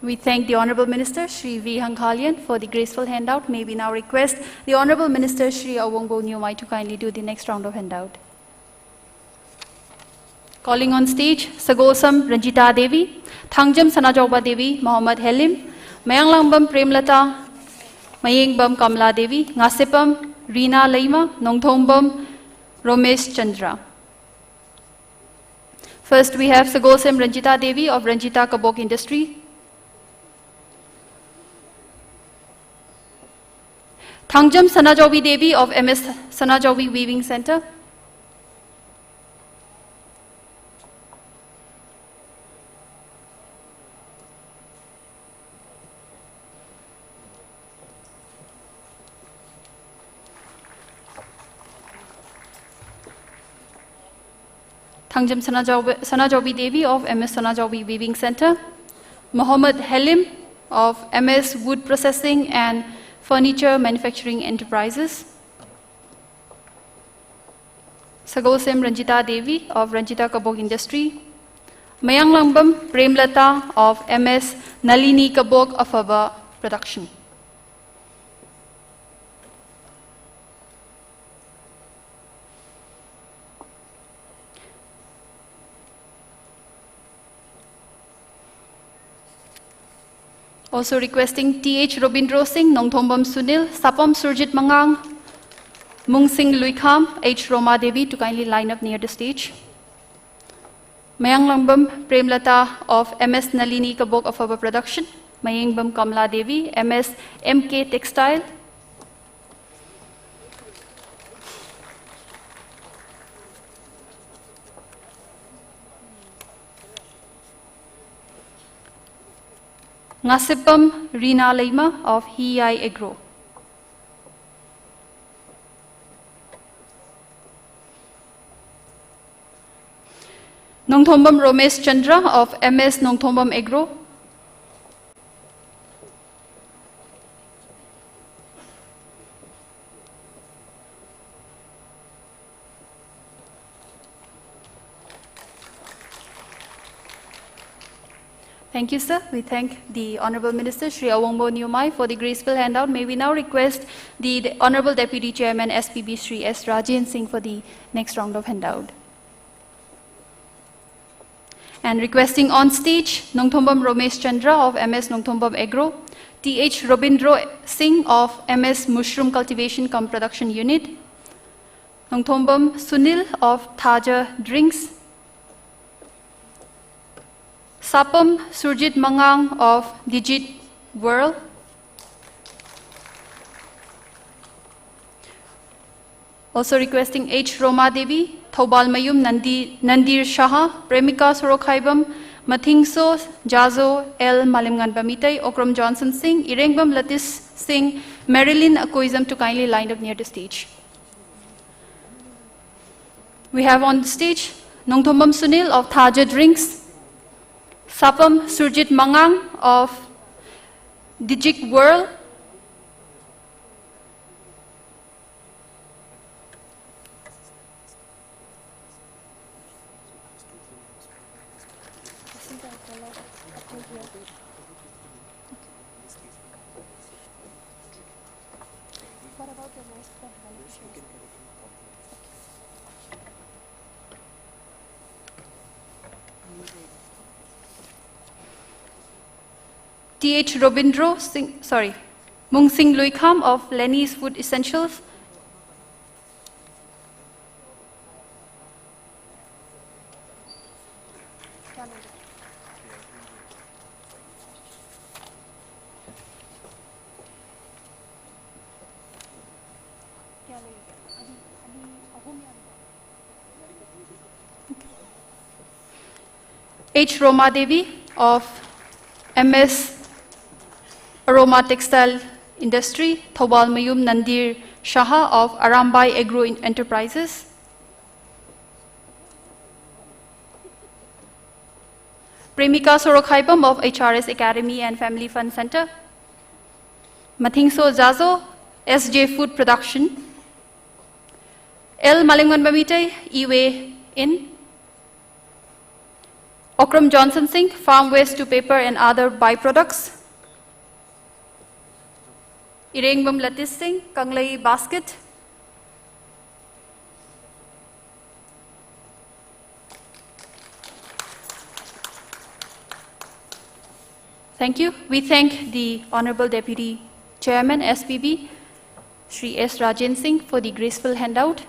We thank the Honorable Minister, Shri V Hangkhalian, for the graceful handout. May we now request the Honorable Minister, Shri Awungbo Nyumai, to kindly do the next round of handout. Calling on stage, Sagosam Ranjita Devi, Thangjam Sanajaoba Devi, Mohammad Halim, Mayanglambam Premlata, Mayengbam Kamla Devi, Ngasepam Rina Leima, Nongthombam Romesh Chandra. First, we have Sagosem Ranjita Devi of Ranjita Kabok Industry. Thangjam Sanajaobi Devi of M S Sanajaobi Weaving Center. Thangjam Sanajaobi, Sanajaobi Devi of M S Sanajaobi Weaving Center, Mohammad Halim of M S Wood Processing and Furniture Manufacturing Enterprises, Sagosem Ranjita Devi of Ranjita Kabok Industry, Mayanglambam Premlata of M S Nalini Kabok Afaba Production. Also requesting T H Robindro Singh, Nongthombam Sunil, Sapam Surjit Mangang, Mungsing Luikham, H Roma Devi to kindly line up near the stage. Mayanglambam Premlata of M S Nalini Kabok Afaba Production, Mayengbam Kamla Devi, M S M K Textile, Ngasepam Rina Leima of Hiyai Agro. Nongthombam Romesh Chandra of M S Nongthombam Agro. Thank you, sir. We thank the Honorable Minister, Shri Awangbow Newmai, for the graceful handout. May we now request the, the Honorable Deputy Chairman, S P B, Shri S Rajen Singh, for the next round of handout. And requesting on stage, Nongthombam Romesh Chandra of M S Nongthombam Agro, T H Robindro Singh of M S Mushroom Cultivation cum Production Unit, Nongthombam Sunil of Thaja Drinks, Sapam Surjit Mangang of Digit World. Also requesting H Roma Devi, Thoubal Mayum Nandi, Nandir Shaha, Premika Sorokhaibam, Mathingso Jazo, L Malimnganba Mitei, Okrom Johnson Singh, Irengbam Latis Singh, Marilyn Akoizam to kindly line up near the stage. We have on the stage Nongthombam Sunil of Thaja Drinks, Sapam Surjit Mangang of Digit World, T H Robindro Singh, sorry, Mungsing Luikham of Lenny's Food Essentials, H Roma Devi of M S Aroma Textile Industry, Thoubal Mayum Nandir Shaha of Arambai Agro Enterprises, Premika Sorokhaibam of H R S Academy and Family Fun Center, Mathingso Jazo, S J Food Production, L Malingwan Bamitei, Iwe Inn, Okram Johnson Singh, farm waste to paper and other byproducts, Irengbam Latis Singh, Kanglei Basket. Thank you. We thank the Honorable Deputy Chairman, S P B, Shri S Rajen Singh, for the graceful handout.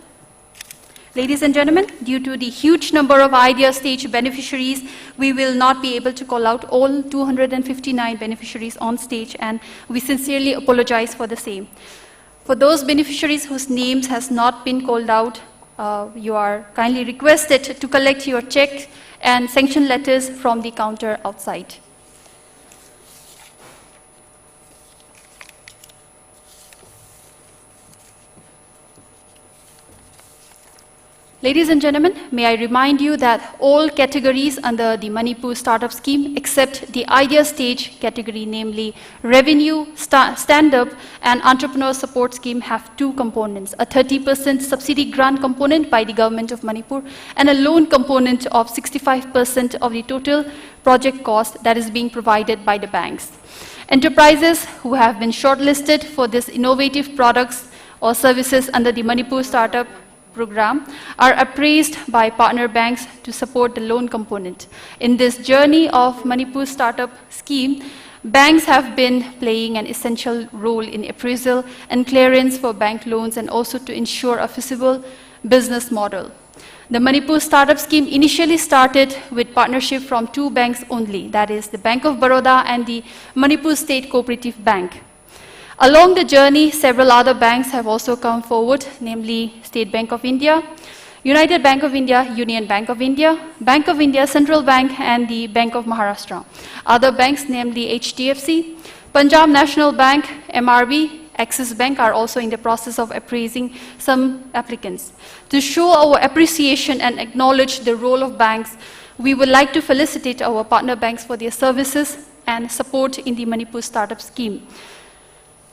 Ladies and gentlemen, due to the huge number of IDEA stage beneficiaries, we will not be able to call out all two hundred fifty-nine beneficiaries on stage, and we sincerely apologize for the same. For those beneficiaries whose names has not been called out, uh, you are kindly requested to collect your check and sanction letters from the counter outside. Ladies and gentlemen, may I remind you that all categories under the Manipur Startup Scheme except the IDEA stage category, namely revenue, sta- stand-up and entrepreneur support scheme, have two components: a thirty percent subsidy grant component by the government of Manipur and a loan component of sixty-five percent of the total project cost that is being provided by the banks. Enterprises who have been shortlisted for this innovative products or services under the Manipur Startup Program are appraised by partner banks to support the loan component. In this journey of Manipur Startup Scheme, banks have been playing an essential role in appraisal and clearance for bank loans, and also to ensure a feasible business model. The Manipur Startup Scheme initially started with partnership from two banks only, that is the Bank of Baroda and the Manipur State Cooperative Bank. Along the journey, several other banks have also come forward, namely State Bank of India, United Bank of India, Union Bank of India, Bank of India Central Bank, and the Bank of Maharashtra. Other banks, namely H D F C, Punjab National Bank, M R B, Axis Bank are also in the process of appraising some applicants. To show our appreciation and acknowledge the role of banks, we would like to felicitate our partner banks for their services and support in the Manipur Startup Scheme.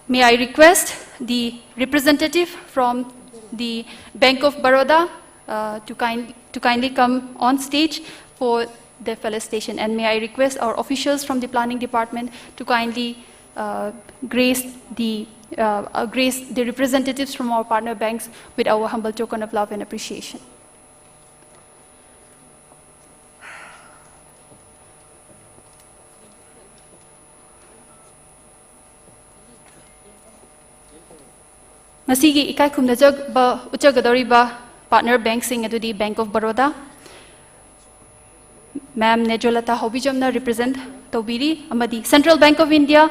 May I request the representative from the Bank of Baroda uh, to, kind, to kindly come on stage for the felicitation. And may I request our officials from the planning department to kindly uh, grace the uh, uh, grace the representatives from our partner banks with our humble token of love and appreciation. ꯉꯁꯤꯒꯤ ꯏꯀꯥꯏ ꯈꯨꯝꯅꯖꯕ ꯎꯠꯆꯒꯗꯧꯔꯤꯕ partner bank ꯁꯤꯡ ꯑꯗꯨꯗꯤ Bank of Baroda, Ma'am ꯅꯦꯖꯣꯂꯇꯥ ꯍꯥꯎꯕꯤꯖꯝꯅ represent ꯇꯧꯕꯤꯔꯤ, ꯑꯃꯗꯤ Central Bank of India,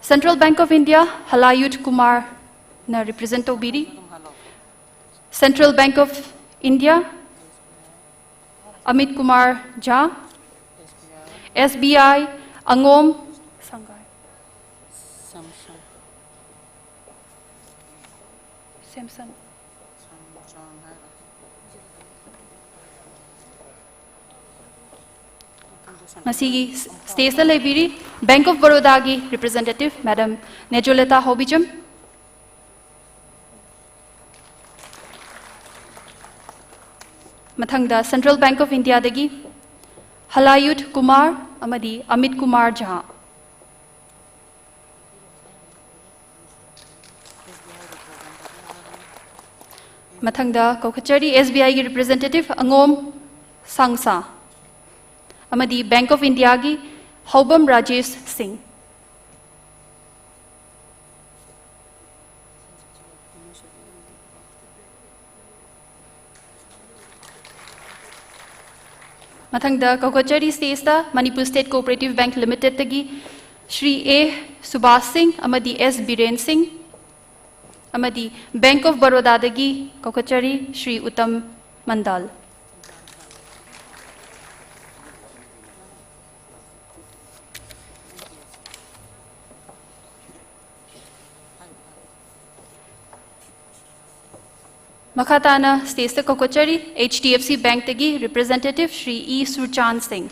Central Bank of India, Halayut Kumarꯅ represent ꯇꯧꯕꯤꯔꯤ, Central Bank of India, Amit Kumar Jha, S B I, Angom Sangai, Samson. Samson. ꯉꯁꯤꯒꯤ stageꯇ ꯂꯩꯕꯤꯔꯤ Bank of Barodaꯒꯤ representative Madam ꯅꯦꯖꯣꯂꯦꯇꯥ ꯍꯥꯎꯕꯤꯖꯝ꯫ ꯃꯊꯪꯗ Central Bank of Indiaꯗꯒꯤ ꯍꯂꯥꯌꯨꯠ Kumar ꯑꯃꯗꯤ ꯑꯃꯤꯠ ꯀꯨꯃꯥꯔ ꯖꯥ꯫ ꯃꯊꯪꯗ ꯀꯧꯈꯠꯆꯔꯤ S B Iꯒꯤ representative ꯑꯉꯣꯝ ꯁꯥꯡꯁꯥ ꯑꯃꯗꯤ Bank of Indiaꯒꯤ ꯍꯧꯕꯝ Rajesh ꯁꯤꯡ꯫ ꯃꯊꯪꯗ ꯀꯧꯈꯠꯆꯔꯤ stageꯇ Manipur State Cooperative Bank Limitedꯇꯒꯤ Shri ꯑꯦ ꯁꯨꯕꯥꯁ ꯁꯤꯡ ꯑꯃꯗꯤ ꯑꯦꯁ ꯕꯤꯔꯦꯟ ꯁꯤꯡ, ꯑꯃꯗꯤ Bank of Barodaꯗꯒꯤ ꯀꯧꯈꯠꯆꯔꯤ ꯁ꯭ꯔꯤ ꯎꯇꯝ ꯃꯟꯗꯥꯜ꯫ ꯃꯈꯥ ꯇꯥꯅ stageꯇ ꯀꯧꯈꯠꯆꯔꯤ H D F C Bankꯇꯒꯤ representative ꯁ꯭ꯔꯤ ꯏ ꯁꯨꯔꯆꯥꯟ ꯁꯤꯡ꯫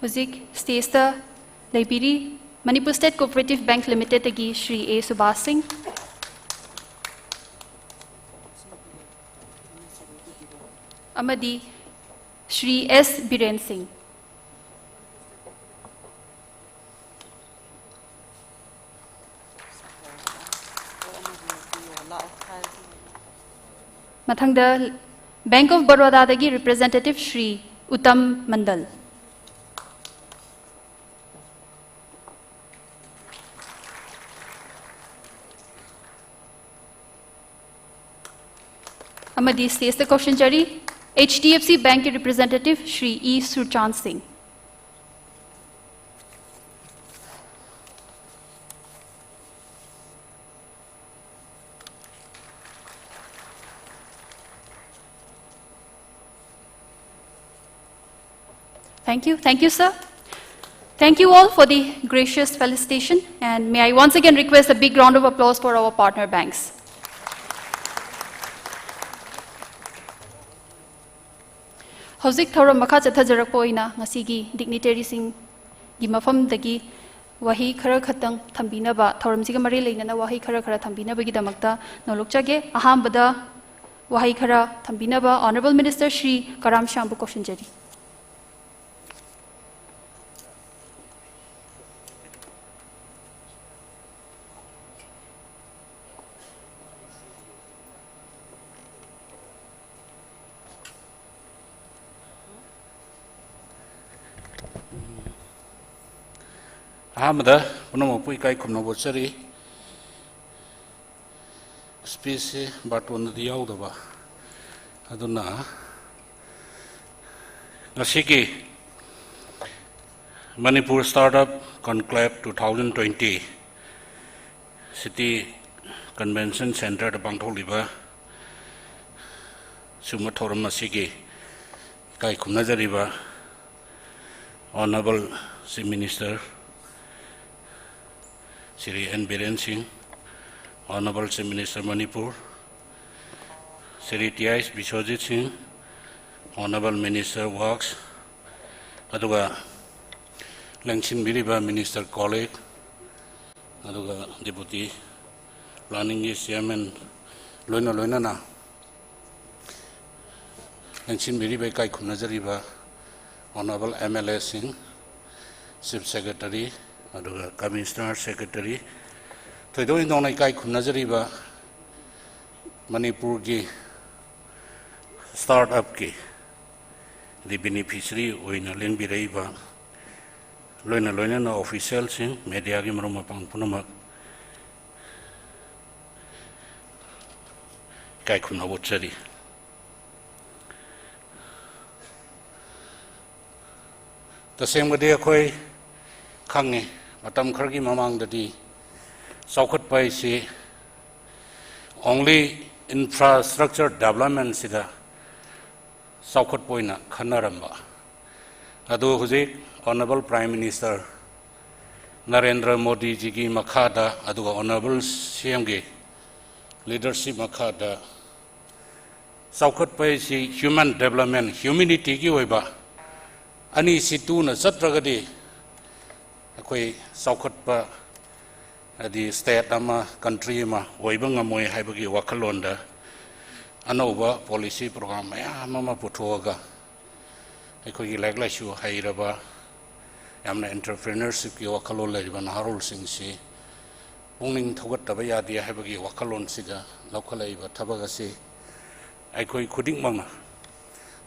ꯍꯧꯖꯤꯛ stageꯇ ꯂꯩꯕꯤꯔꯤ Manipur State Cooperative Bank Limitedꯇꯒꯤ Shri ꯑꯦ ꯁꯨꯕꯥꯁ ꯁꯤꯡ ꯑꯃꯗꯤ ꯁ꯭ꯔꯤ ꯑꯦꯁ ꯕꯤꯔꯦꯟ ꯁꯤꯡ꯫ ꯃꯊꯪꯗ Bank of Barodaꯗꯒꯤ representative Shri Uttam Mandal. ꯑꯃꯗꯤ stageꯇ ꯀꯧꯁꯤꯟꯖꯔꯤ H D F C Bankꯀꯤ representative Shri E Surchand Singh. Thank you. Thank you, sir. Thank you all for the gracious felicitation, and may I once again request a big round of applause for our partner banks. ꯍꯧꯖꯤꯛ ꯊꯧꯔꯝ ꯃꯈꯥ ꯆꯠꯊꯖꯔꯛꯄ ꯑꯣꯏꯅ ꯉꯁꯤꯒꯤ dignitaryꯁꯤꯡꯒꯤ ꯃꯐꯝꯗꯒꯤ ꯋꯥꯍꯩ ꯈꯔ ꯈꯛꯇꯪ ꯊꯝꯕꯤꯅꯕ, ꯊꯧꯔꯝꯁꯤꯒ ꯃꯔꯤ ꯂꯩꯅꯅ ꯋꯥꯍꯩ ꯈꯔ ꯈꯔ ꯊꯝꯕꯤꯅꯕꯒꯤꯗꯃꯛꯇ ꯅꯣꯂꯨꯛꯆꯒꯦ꯫ ꯑꯍꯥꯟꯕꯗ ꯋꯥꯍꯩ ꯈꯔ ꯊꯝꯕꯤꯅꯕ Honourable Minister ꯁ꯭ꯔꯤ ꯀꯔꯥꯝ ꯁ꯭ꯌꯥꯝꯕꯨ ꯀꯧꯁꯤꯟꯖꯔꯤ꯫ ꯑꯍꯥꯟꯕꯗ ꯄꯨꯝꯅꯃꯛꯄꯨ ꯏꯀꯥꯏ ꯈꯨꯝꯅꯕ ꯎꯠꯆꯔꯤ꯫ Speechꯁꯤ ꯕꯥꯔꯇꯣꯟꯗꯗꯤ ꯌꯥꯎꯗꯕ, ꯑꯗꯨꯅ ꯉꯁꯤꯒꯤ Manipur Startup Conclave two thousand twenty City Convention Centreꯗ ꯄꯥꯡꯊꯣꯛꯂꯤꯕ ꯁꯤꯒꯨꯝꯕ ꯊꯧꯔꯝ ꯑꯁꯤꯒꯤ ꯏꯀꯥꯏ ꯈꯨꯝꯅꯖꯔꯤꯕ Honourable Chief Minister Shri N Biren Singh, Honourable Chief Minister Manipur, Shri T I Biswajit Singh, Honourable Minister Works, ꯑꯗꯨꯒ ꯂꯦꯡꯁꯤꯟꯕꯤꯔꯤꯕ Minister Colleague, ꯑꯗꯨꯒ Deputy Planningꯒꯤ Chairman, ꯂꯣꯏꯅ ꯂꯣꯏꯅꯅ ꯂꯦꯡꯁꯤꯟꯕꯤꯔꯤꯕ, ꯏꯀꯥꯏ ꯈꯨꯝꯅꯖꯔꯤꯕ Honourable M L Aꯁꯤꯡ, Chief Secretary, ꯑꯗꯨꯒ Commissioner Secretary, ꯊꯣꯏꯗꯣꯛ ꯍꯦꯟꯗꯣꯛꯅ ꯏꯀꯥꯏ ꯈꯨꯝꯅꯖꯔꯤꯕ ꯃꯅꯤꯄꯨꯔꯒꯤ startupꯀꯤ ꯗꯤ beneficiary ꯑꯣꯏꯅ ꯂꯦꯡꯕꯤꯔꯛꯏꯕ, ꯂꯣꯏꯅ ꯂꯣꯏꯅꯅ officialꯁꯤꯡ, mediaꯒꯤ ꯃꯔꯨꯞ ꯃꯄꯥꯡ ꯄꯨꯝꯅꯃꯛ ꯏꯀꯥꯏ ꯈꯨꯝꯅꯕ ꯎꯠꯆꯔꯤ꯫ ꯇꯁꯦꯡꯕꯗꯤ ꯑꯩꯈꯣꯏ ꯈꯪꯉꯤ, ꯃꯇꯝ ꯈꯔꯒꯤ ꯃꯃꯥꯡꯗꯗꯤ ꯆꯥꯎꯈꯠꯄ ꯍꯥꯏꯁꯤ only infrastructure developmentꯁꯤꯗ ꯆꯥꯎꯈꯠꯄ ꯑꯣꯏꯅ ꯈꯟꯅꯔꯝꯕ꯫ ꯑꯗꯨ ꯍꯧꯖꯤꯛ Honourable Prime Minister ꯅꯔꯦꯟꯗ꯭ꯔ ꯃꯣꯗꯤꯖꯤꯒꯤ ꯃꯈꯥꯗ, ꯑꯗꯨꯒ Honourable CMꯒꯤ leadership ꯃꯈꯥꯗ ꯆꯥꯎꯈꯠꯄ ꯍꯥꯏꯁꯤ human development, humanityꯒꯤ ꯑꯣꯏꯕ ꯑꯅꯤꯁꯤ ꯇꯨꯅ ꯆꯠꯇ꯭ꯔꯒꯗꯤ ꯑꯩꯈꯣꯏ ꯆꯥꯎꯈꯠꯄ, ꯍꯥꯏꯗꯤ state ꯑꯃ, country ꯑꯃ ꯑꯣꯏꯕ ꯉꯝꯃꯣꯏ ꯍꯥꯏꯕꯒꯤ ꯋꯥꯈꯜꯂꯣꯟꯗ ꯑꯅꯧꯕ policy program ꯃꯌꯥꯝ ꯑꯃ ꯄꯨꯊꯣꯛꯑꯒ ꯑꯩꯈꯣꯏꯒꯤ ꯂꯥꯏꯔꯤꯛ ꯂꯥꯏꯁꯨ ꯍꯩꯔꯕ, ꯌꯥꯝꯅ entrepreneurshipꯀꯤ ꯋꯥꯈꯜꯂꯣꯟ ꯂꯩꯔꯤꯕ ꯅꯍꯥꯔꯣꯜꯁꯤꯡꯁꯤ ꯄꯨꯛꯅꯤꯡ ꯊꯧꯒꯠꯇꯕ ꯌꯥꯗꯦ ꯍꯥꯏꯕꯒꯤ ꯋꯥꯈꯜꯂꯣꯟꯁꯤꯗ ꯂꯧꯈꯠꯂꯛꯏꯕ ꯊꯕꯛ ꯑꯁꯤ ꯑꯩꯈꯣꯏ ꯈꯨꯗꯤꯡꯃꯛꯅ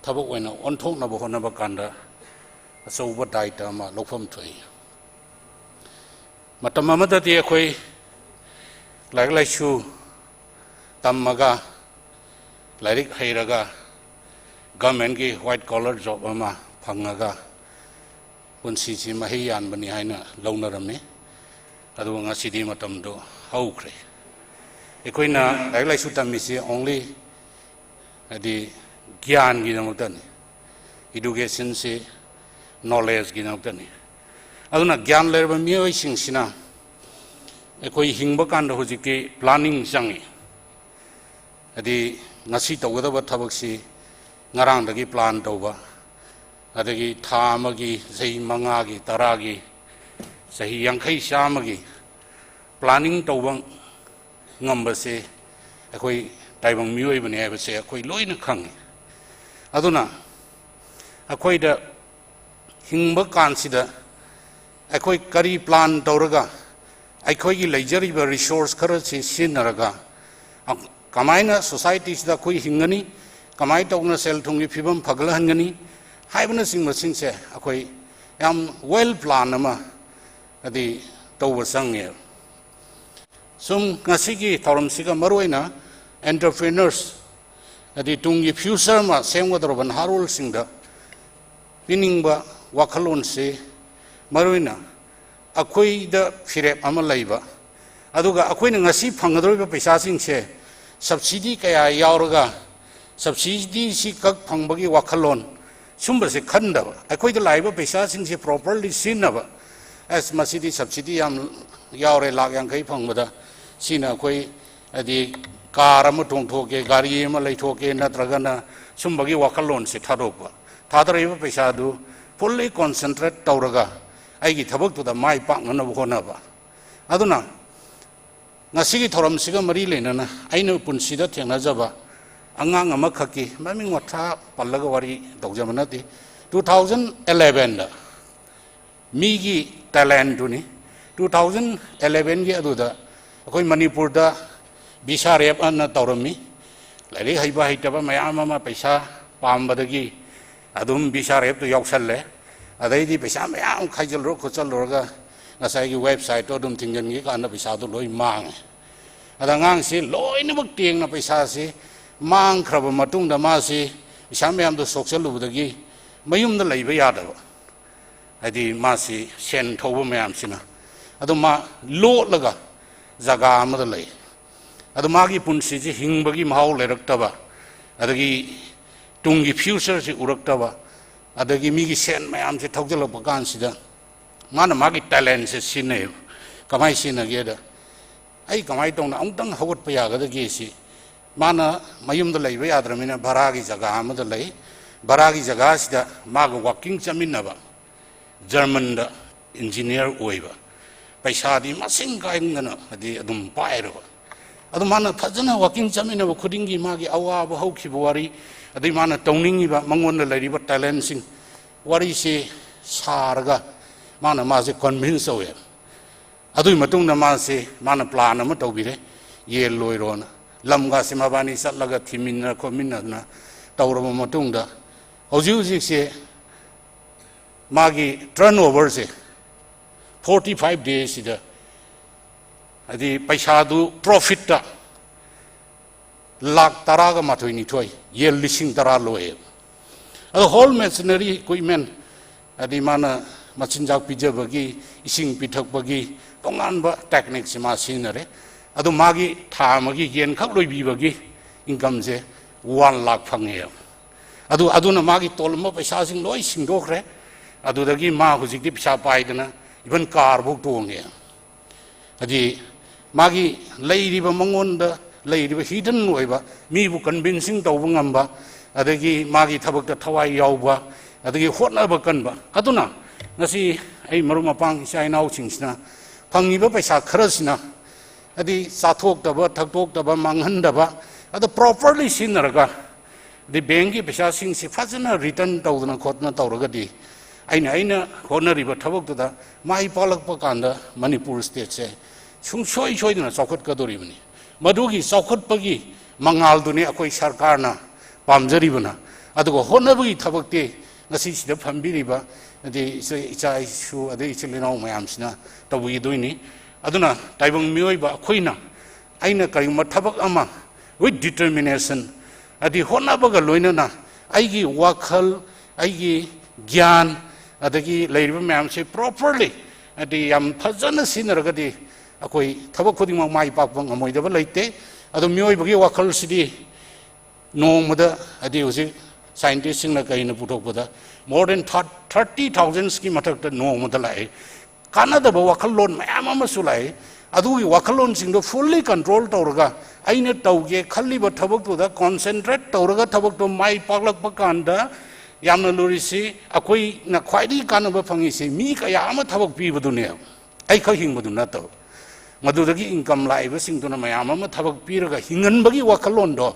ꯊꯕꯛ ꯑꯣꯏꯅ ꯑꯣꯟꯊꯣꯛꯅꯕ ꯍꯣꯠꯅꯕ ꯀꯥꯟꯗ ꯑꯆꯧꯕ ꯗꯥꯏꯇ ꯑꯃ ꯂꯧꯐꯝ ꯊꯣꯛꯏ꯫ ꯃꯇꯝ ꯑꯃꯗꯗꯤ ꯑꯩꯈꯣꯏ ꯂꯥꯏꯔꯤꯛ ꯂꯥꯏꯁꯨ ꯇꯝꯃꯒ, ꯂꯥꯏꯔꯤꯛ ꯍꯩꯔꯒ, governmentꯀꯤ white collar job ꯑꯃ ꯐꯪꯉꯒ ꯄꯨꯟꯁꯤꯁꯤ ꯃꯍꯩ ꯌꯥꯟꯕꯅꯤ ꯍꯥꯏꯅ ꯂꯧꯅꯔꯝꯃꯤ꯫ ꯑꯗꯨꯕꯨ ꯉꯁꯤꯗꯤ ꯃꯇꯝꯗꯨ ꯍꯧꯈ꯭ꯔꯦ꯫ ꯑꯩꯈꯣꯏꯅ ꯂꯥꯏꯔꯤꯛ ꯂꯥꯏꯁꯨ ꯇꯝꯃꯤꯁꯤ only ꯍꯥꯏꯗꯤ ꯒ꯭ꯌꯥꯟꯒꯤꯗꯃꯛꯇꯅꯤ, educationꯁꯤ knowledgeꯒꯤꯗꯃꯛꯇꯅꯤ꯫ ꯑꯗꯨꯅ ꯒ꯭ꯌꯥꯟ ꯂꯩꯔꯕ ꯃꯤꯑꯣꯏꯁꯤꯡꯁꯤꯅ ꯑꯩꯈꯣꯏ ꯍꯤꯡꯕ ꯀꯥꯟꯗ ꯍꯧꯖꯤꯛꯇꯤ planning ꯆꯪꯉꯤ꯫ ꯍꯥꯏꯗꯤ ꯉꯁꯤ ꯇꯧꯒꯗꯕ ꯊꯕꯛꯁꯤ ꯉꯔꯥꯡꯗꯒꯤ plan ꯇꯧꯕ, ꯑꯗꯒꯤ ꯊꯥ ꯑꯃꯒꯤ, ꯆꯍꯤ ꯃꯉꯥꯒꯤ, ꯇꯔꯥꯒꯤ, ꯆꯍꯤ ꯌꯥꯡꯈꯩ, ꯆꯥꯝꯃꯒꯤ planning ꯇꯧꯕ ꯉꯝꯕꯁꯦ ꯑꯩꯈꯣꯏ ꯇꯥꯏꯕꯪ ꯃꯤꯑꯣꯏꯕꯅꯤ ꯍꯥꯏꯕꯁꯦ ꯑꯩꯈꯣꯏ ꯂꯣꯏꯅ ꯈꯪꯉꯤ꯫ ꯑꯗꯨꯅ ꯑꯩꯈꯣꯏꯗ ꯍꯤꯡꯕ ꯀꯥꯟꯁꯤꯗ ꯑꯩꯈꯣꯏ ꯀꯔꯤ plan ꯇꯧꯔꯒ ꯑꯩꯈꯣꯏꯒꯤ ꯂꯩꯖꯔꯤꯕ resource ꯈꯔꯁꯤ ꯁꯤꯖꯤꯟꯅꯔꯒ ꯀꯃꯥꯏꯅ societyꯁꯤꯗ ꯑꯩꯈꯣꯏ ꯍꯤꯡꯒꯅꯤ, ꯀꯃꯥꯏꯅ ꯇꯧꯗꯅ ꯁꯦꯜ ꯊꯨꯝꯒꯤ ꯐꯤꯕꯝ ꯐꯒꯠꯍꯟꯒꯅꯤ ꯍꯥꯏꯕꯅꯆꯤꯡꯕꯁꯤꯡꯁꯦ ꯑꯩꯈꯣꯏ ꯌꯥꯝ well plan ꯑꯃ ꯍꯥꯏꯗꯤ ꯇꯧꯕ ꯆꯪꯉꯦꯕ꯫ ꯁꯨꯝ ꯉꯁꯤꯒꯤ ꯊꯧꯔꯝꯁꯤꯒ ꯃꯔꯨꯑꯣꯏꯅ entrepreneurs, ꯍꯥꯏꯗꯤ ꯇꯨꯡꯒꯤ future ꯑꯃ ꯁꯦꯝꯒꯗꯧꯔꯕ ꯅꯍꯥꯔꯣꯜꯁꯤꯡꯗ ꯄꯤꯅꯤꯡꯕ ꯋꯥꯈꯜꯂꯣꯟꯁꯤ ꯃꯔꯨꯑꯣꯏꯅ ꯑꯩꯈꯣꯏꯗ ꯐꯤꯔꯦꯞ ꯑꯃ ꯂꯩꯕ, ꯑꯗꯨꯒ ꯑꯩꯈꯣꯏꯅ ꯉꯁꯤ ꯐꯪꯒꯗꯧꯔꯤꯕ ꯄꯩꯁꯥꯁꯤꯡꯁꯦ subsidy ꯀꯌꯥ ꯌꯥꯎꯔꯒ subsidyꯁꯤ ꯈꯛ ꯐꯪꯕꯒꯤ ꯋꯥꯈꯜꯂꯣꯟ ꯁꯨꯝꯕꯁꯦ ꯈꯟꯗꯕ, ꯑꯩꯈꯣꯏꯗ ꯂꯥꯛꯏꯕ ꯄꯩꯁꯥꯁꯤꯡꯁꯦ properly ꯁꯤꯖꯤꯟꯅꯕ꯫ ꯑꯁ, ꯃꯁꯤꯗꯤ subsidy ꯌꯥꯝ ꯌꯥꯎꯔꯦ, ꯂꯥꯛ ꯌꯥꯡꯈꯩ ꯐꯪꯕꯗ, ꯁꯤꯅ ꯑꯩꯈꯣꯏ ꯍꯥꯏꯗꯤ car ꯑꯃ ꯇꯣꯡꯊꯣꯛꯀꯦ, ꯒꯥꯔꯤ ꯑꯃ ꯂꯩꯊꯣꯛꯀꯦ, ꯅꯠꯇ꯭ꯔꯒꯅ ꯁꯨꯝꯕꯒꯤ ꯋꯥꯈꯜꯂꯣꯟꯁꯦ ꯊꯥꯗꯣꯛꯄ, ꯊꯥꯗꯔꯛꯏꯕ ꯄꯩꯁꯥꯗꯨ fully concentrate ꯇꯧꯔꯒ ꯑꯩꯒꯤ ꯊꯕꯛꯇꯨꯗ ꯃꯥꯏ ꯄꯥꯛꯅꯅꯕ ꯍꯣꯠꯅꯕ꯫ ꯑꯗꯨꯅ ꯉꯁꯤꯒꯤ ꯊꯧꯔꯝꯁꯤꯒ ꯃꯔꯤ ꯂꯩꯅꯅ ꯑꯩꯅ ꯄꯨꯟꯁꯤꯗ ꯊꯦꯡꯅꯖꯕ ꯑꯉꯥꯡ ꯑꯃꯈꯛꯀꯤ ꯃꯃꯤꯡ ꯃꯊꯥ ꯄꯜꯂꯒ ꯋꯥꯔꯤ ꯇꯧꯖꯕ ꯅꯠꯇꯦ꯫ Two thousand elevenꯗ ꯃꯤꯒꯤ talentꯗꯨꯅꯤ꯫ Two thousand elevenꯒꯤ ꯑꯗꯨꯗ ꯑꯩꯈꯣꯏ ꯃꯅꯤꯄꯨꯔꯗ ꯕꯤꯁꯥꯔꯦꯞ ꯑꯅ ꯇꯧꯔꯝꯃꯤ꯫ ꯂꯥꯏꯔꯤꯛ ꯍꯩꯕ ꯍꯩꯇꯕ ꯃꯌꯥꯝ ꯑꯃ ꯄꯩꯁꯥ ꯄꯥꯝꯕꯗꯒꯤ ꯑꯗꯨꯝ ꯕꯤꯁꯥꯔꯦꯞꯇꯨ ꯌꯥꯎꯁꯜꯂꯦ꯫ ꯑꯗꯩꯗꯤ ꯄꯩꯁꯥ ꯃꯌꯥꯝ ꯈꯥꯏꯖꯜꯂꯨꯔ ꯈꯣꯠꯆꯜꯂꯨꯔꯒ ꯉꯁꯥꯏꯒꯤ websiteꯇꯣ ꯑꯗꯨꯝ ꯊꯤꯡꯖꯤꯟꯈꯤ ꯀꯥꯟꯗ ꯄꯩꯁꯥꯗꯣ ꯂꯣꯏ ꯃꯥꯡꯉꯦ꯫ ꯑꯗ ꯑꯉꯥꯡꯁꯤ ꯂꯣꯏꯅꯃꯛ ꯇꯦꯡꯅ ꯄꯩꯁꯥꯁꯤ ꯃꯥꯡꯈ꯭ꯔꯕ ꯃꯇꯨꯡꯗ ꯃꯥꯁꯤ ꯄꯩꯁꯥ ꯃꯌꯥꯝꯗꯣ ꯁꯣꯛꯆꯜꯂꯨꯕꯗꯒꯤ ꯃꯌꯨꯝꯗ ꯂꯩꯕ ꯌꯥꯗꯕ, ꯍꯥꯏꯗꯤ ꯃꯥꯁꯤ ꯁꯦꯟ ꯊꯧꯕ ꯃꯌꯥꯝꯁꯤꯅ꯫ ꯑꯗꯣ ꯃꯥ ꯂꯣꯠꯂꯒ ꯖꯒꯥ ꯑꯃꯗ ꯂꯩ꯫ ꯑꯗꯨ ꯃꯥꯒꯤ ꯄꯨꯟꯁꯤꯁꯦ ꯍꯤꯡꯕꯒꯤ ꯃꯍꯥꯎ ꯂꯩꯔꯛꯇꯕ, ꯑꯗꯒꯤ ꯇꯨꯡꯒꯤ futureꯁꯤ ꯎꯔꯛꯇꯕ, ꯑꯗꯒꯤ ꯃꯤꯒꯤ ꯁꯦꯟ ꯃꯌꯥꯝꯁꯦ ꯊꯧꯖꯤꯜꯂꯛꯄ ꯀꯥꯟꯁꯤꯗ ꯃꯥꯅ ꯃꯥꯒꯤ talentꯁꯦ ꯁꯤꯖꯤꯟꯅꯩꯌꯦꯕ꯫ ꯀꯃꯥꯏꯅ ꯁꯤꯖꯤꯟꯅꯒꯦꯗ, "ꯑꯩ ꯀꯃꯥꯏꯅ ꯇꯧꯅ ꯑꯃꯨꯛꯇꯪ ꯍꯧꯒꯠꯄ ꯌꯥꯒꯗꯒꯦ?" ꯁꯤ ꯃꯥꯅ ꯃꯌꯨꯝꯗ ꯂꯩꯕ ꯌꯥꯗ꯭ꯔꯕꯅꯤꯅ ꯚꯔꯥꯒꯤ ꯖꯒꯥ ꯑꯃꯗ ꯂꯩ꯫ ꯚꯔꯥꯒꯤ ꯖꯒꯥꯁꯤꯗ ꯃꯥꯒ working ꯆꯠꯃꯤꯟꯅꯕ Germanꯗ engineer ꯑꯣꯏꯕ, ꯄꯩꯁꯥꯗꯤ ꯃꯁꯤꯡ ꯀꯥꯏꯗꯅ ꯍꯥꯏꯗꯤ ꯑꯗꯨꯝ ꯄꯥꯏꯔꯕ, ꯑꯗꯨ ꯃꯥꯅ ꯐꯖꯅ working ꯆꯠꯃꯤꯟꯅꯕ ꯈꯨꯗꯤꯡꯒꯤ ꯃꯥꯒꯤ ꯑꯋꯥꯕ ꯍꯧꯈꯤꯕ ꯋꯥꯔꯤ, ꯑꯗꯩ ꯃꯥꯅ ꯇꯧꯅꯤꯡꯉꯤꯕ ꯃꯉꯣꯟꯗ ꯂꯩꯔꯤꯕ talentꯁꯤꯡ, ꯋꯥꯔꯤꯁꯦ ꯁꯥꯔꯒ ꯃꯥꯅ ꯃꯥꯁꯦ convince ꯇꯧꯋꯦ꯫ ꯑꯗꯨꯒꯤ ꯃꯇꯨꯡꯗ ꯃꯥꯁꯦ, ꯃꯥꯅ plan ꯑꯃ ꯇꯧꯕꯤꯔꯦ, ꯌꯦꯟ ꯂꯣꯏꯔꯣꯅ꯫ ꯂꯝꯒꯥꯁꯦ ꯃꯕꯥꯅꯤ ꯆꯠꯂꯒ ꯊꯤꯃꯤꯟꯅ ꯈꯣꯠꯃꯤꯟꯅꯗꯅ ꯇꯧꯔꯕ ꯃꯇꯨꯡꯗ, ꯍꯧꯖꯤꯛ ꯍꯧꯖꯤꯛꯁꯦ ꯃꯥꯒꯤ turnoverꯁꯦ forty five daysꯁꯤꯗ, ꯍꯥꯏꯗꯤ ꯄꯩꯁꯥꯗꯨ profitꯇ ꯂꯥꯈ ꯇꯔꯥꯒ ꯃꯥꯊꯣꯏ ꯅꯤꯊꯣꯏ, ꯌꯦꯟ ꯂꯤꯁꯤꯡ ꯇꯔꯥ ꯂꯣꯏꯌꯦꯕ꯫ ꯑꯗꯣ whole machinery equipment, ꯍꯥꯏꯗꯤ ꯃꯥꯅ ꯃꯆꯤꯟꯖꯥꯛ ꯄꯤꯖꯕꯒꯤ, ꯏꯁꯤꯡ ꯄꯤꯊꯛꯄꯒꯤ ꯇꯣꯉꯥꯟꯕ techniqueꯁꯦ ꯃꯥ ꯁꯤꯖꯤꯟꯅꯔꯦ꯫ ꯑꯗꯣ ꯃꯥꯒꯤ ꯊꯥ ꯑꯃꯒꯤ ꯌꯦꯟꯈꯛ ꯂꯣꯏꯕꯤꯕꯒꯤ incomeꯁꯦ one lakh ꯐꯪꯉꯦꯕ꯫ ꯑꯗꯨ, ꯑꯗꯨꯅ ꯃꯥꯒꯤ ꯇꯣꯜꯂꯝꯕ ꯄꯩꯁꯥꯁꯤꯡ ꯂꯣꯏ ꯁꯤꯡꯗꯣꯛꯈ꯭ꯔꯦ꯫ ꯑꯗꯨꯗꯒꯤ ꯃꯥ ꯍꯧꯖꯤꯛꯇꯤ ꯄꯩꯁꯥ ꯄꯥꯏꯗꯅ even car ꯐꯥꯎ ꯇꯣꯡꯉꯦ꯫ ꯍꯥꯏꯗꯤ ꯃꯥꯒꯤ ꯂꯩꯔꯤꯕ, ꯃꯉꯣꯟꯗ ꯂꯩꯔꯤꯕ hidden ꯑꯣꯏꯕ, ꯃꯤꯕꯨ convincing ꯇꯧꯕ ꯉꯝꯕ, ꯑꯗꯒꯤ ꯃꯥꯒꯤ ꯊꯕꯛꯇ ꯊꯋꯥꯏ ꯌꯥꯎꯕ, ꯑꯗꯒꯤ ꯍꯣꯠꯅꯕ ꯀꯟꯕ꯫ ꯑꯗꯨꯅ ꯉꯁꯤ ꯑꯩ ꯃꯔꯨꯞ ꯃꯄꯥꯡ ꯏꯆꯥ ꯏꯅꯥꯎꯁꯤꯡꯁꯤꯅ ꯐꯪꯉꯤꯕ ꯄꯩꯁꯥ ꯈꯔꯁꯤꯅ, ꯍꯥꯏꯗꯤ ꯆꯥꯊꯣꯛꯇꯕ, ꯊꯛꯇꯣꯛꯇꯕ, ꯃꯥꯡꯍꯟꯗꯕ, ꯑꯗꯣ properly ꯁꯤꯖꯤꯟꯅꯔꯒ, ꯑꯗꯩ bankꯀꯤ ꯄꯩꯁꯥꯁꯤꯡꯁꯤ ꯐꯖꯅ return ꯇꯧꯗꯅ ꯈꯣꯠꯇꯅ ꯇꯧꯔꯒꯗꯤ, ꯑꯩꯅ, ꯑꯩꯅ ꯍꯣꯠꯅꯔꯤꯕ ꯊꯕꯛꯇꯨꯗ ꯃꯥꯏ ꯄꯥꯛꯂꯛꯄ ꯀꯥꯟꯗ ꯃꯅꯤꯄꯨꯔ stateꯁꯦ ꯁꯨꯡꯁꯣꯏ ꯁꯣꯏꯗꯅ ꯆꯥꯎꯈꯠꯀꯗꯧꯔꯤꯕꯅꯤ꯫ ꯃꯗꯨꯒꯤ ꯆꯥꯎꯈꯠꯄꯒꯤ ꯃꯉꯥꯜꯗꯨꯅꯤ ꯑꯩꯈꯣꯏ ꯁꯔꯀꯥꯔꯅ ꯄꯥꯝꯖꯔꯤꯕꯅ꯫ ꯑꯗꯨꯒ ꯍꯣꯠꯅꯕꯒꯤ ꯊꯕꯛꯇꯤ ꯉꯁꯤ ꯁꯤꯗ ꯐꯝꯕꯤꯔꯤꯕ, ꯑꯗꯩ ꯏꯆꯦ, ꯏꯆꯥ ꯏꯁꯨ, ꯑꯗꯩ ꯏꯆꯤꯜ ꯏꯅꯥꯎ ꯃꯌꯥꯝꯁꯤꯅ ꯇꯧꯕꯤꯗꯣꯏꯅꯤ꯫ ꯑꯗꯨꯅ ꯇꯥꯏꯕꯪ ꯃꯤꯑꯣꯏꯕ ꯑꯩꯈꯣꯏꯅ, ꯑꯩꯅ ꯀꯔꯤꯒꯨꯝꯕ ꯊꯕꯛ ꯑꯃ with determination, ꯍꯥꯏꯗꯤ ꯍꯣꯠꯅꯕꯒ ꯂꯣꯏꯅꯅ ꯑꯩꯒꯤ ꯋꯥꯈꯜ, ꯑꯩꯒꯤ ꯒ꯭ꯌꯥꯟ, ꯑꯗꯒꯤ ꯂꯩꯔꯤꯕ ꯃꯌꯥꯝꯁꯦ properly, ꯍꯥꯏꯗꯤ ꯌꯥꯝ ꯐꯖꯅ ꯁꯤꯖꯤꯟꯅꯔꯒꯗꯤ, ꯑꯩꯈꯣꯏ ꯊꯕꯛ ꯈꯨꯗꯤꯡꯃꯛ ꯃꯥꯏ ꯄꯥꯛꯄ ꯉꯝꯃꯣꯏꯗꯕ ꯂꯩꯇꯦ꯫ ꯑꯗꯣ ꯃꯤꯑꯣꯏꯕꯒꯤ ꯋꯥꯈꯜꯁꯤꯗꯤ ꯅꯣꯡꯃꯗ, ꯍꯥꯏꯗꯤ ꯍꯧꯖꯤꯛ scientistꯁꯤꯡꯅ ꯀꯩꯅ ꯄꯨꯊꯣꯛꯄꯗ, more than thirty thousandsꯀꯤ ꯃꯊꯛꯇ ꯅꯣꯡꯃꯗ ꯂꯥꯛꯏ꯫ ꯀꯥꯟꯅꯗꯕ ꯋꯥꯈꯜꯂꯣꯟ ꯃꯌꯥꯝ ꯑꯃꯁꯨ ꯂꯥꯛꯏ꯫ ꯑꯗꯨꯒꯤ ꯋꯥꯈꯜꯂꯣꯟꯁꯤꯡꯗꯣ fully control ꯇꯧꯔꯒ, ꯑꯩꯅ ꯇꯧꯒꯦ ꯈꯜꯂꯤꯕ ꯊꯕꯛꯇꯨꯗ concentrate ꯇꯧꯔꯒ ꯊꯕꯛꯇꯣ ꯃꯥꯏ ꯄꯥꯛꯂꯛꯄ ꯀꯥꯟꯗ, ꯌꯥꯝꯅ ꯂꯨꯔꯤꯁꯤ, ꯑꯩꯈꯣꯏꯅ ꯈ꯭ꯋꯥꯏꯗꯒꯤ ꯀꯥꯟꯅꯕ ꯐꯪꯉꯤꯁꯤ ꯃꯤ ꯀꯌꯥ ꯑꯃ ꯊꯕꯛ ꯄꯤꯕꯗꯨꯅꯦꯕ, ꯑꯩꯈꯛ ꯍꯤꯡꯕꯗꯨ ꯅꯠꯇꯕ꯫ ꯃꯗꯨꯗꯒꯤ income ꯂꯥꯛꯏꯕꯁꯤꯡꯗꯨꯅ ꯃꯌꯥꯝ ꯑꯃ ꯊꯕꯛ ꯄꯤꯔꯒ ꯍꯤꯡꯍꯟꯕꯒꯤ ꯋꯥꯈꯜꯂꯣꯟꯗꯣ,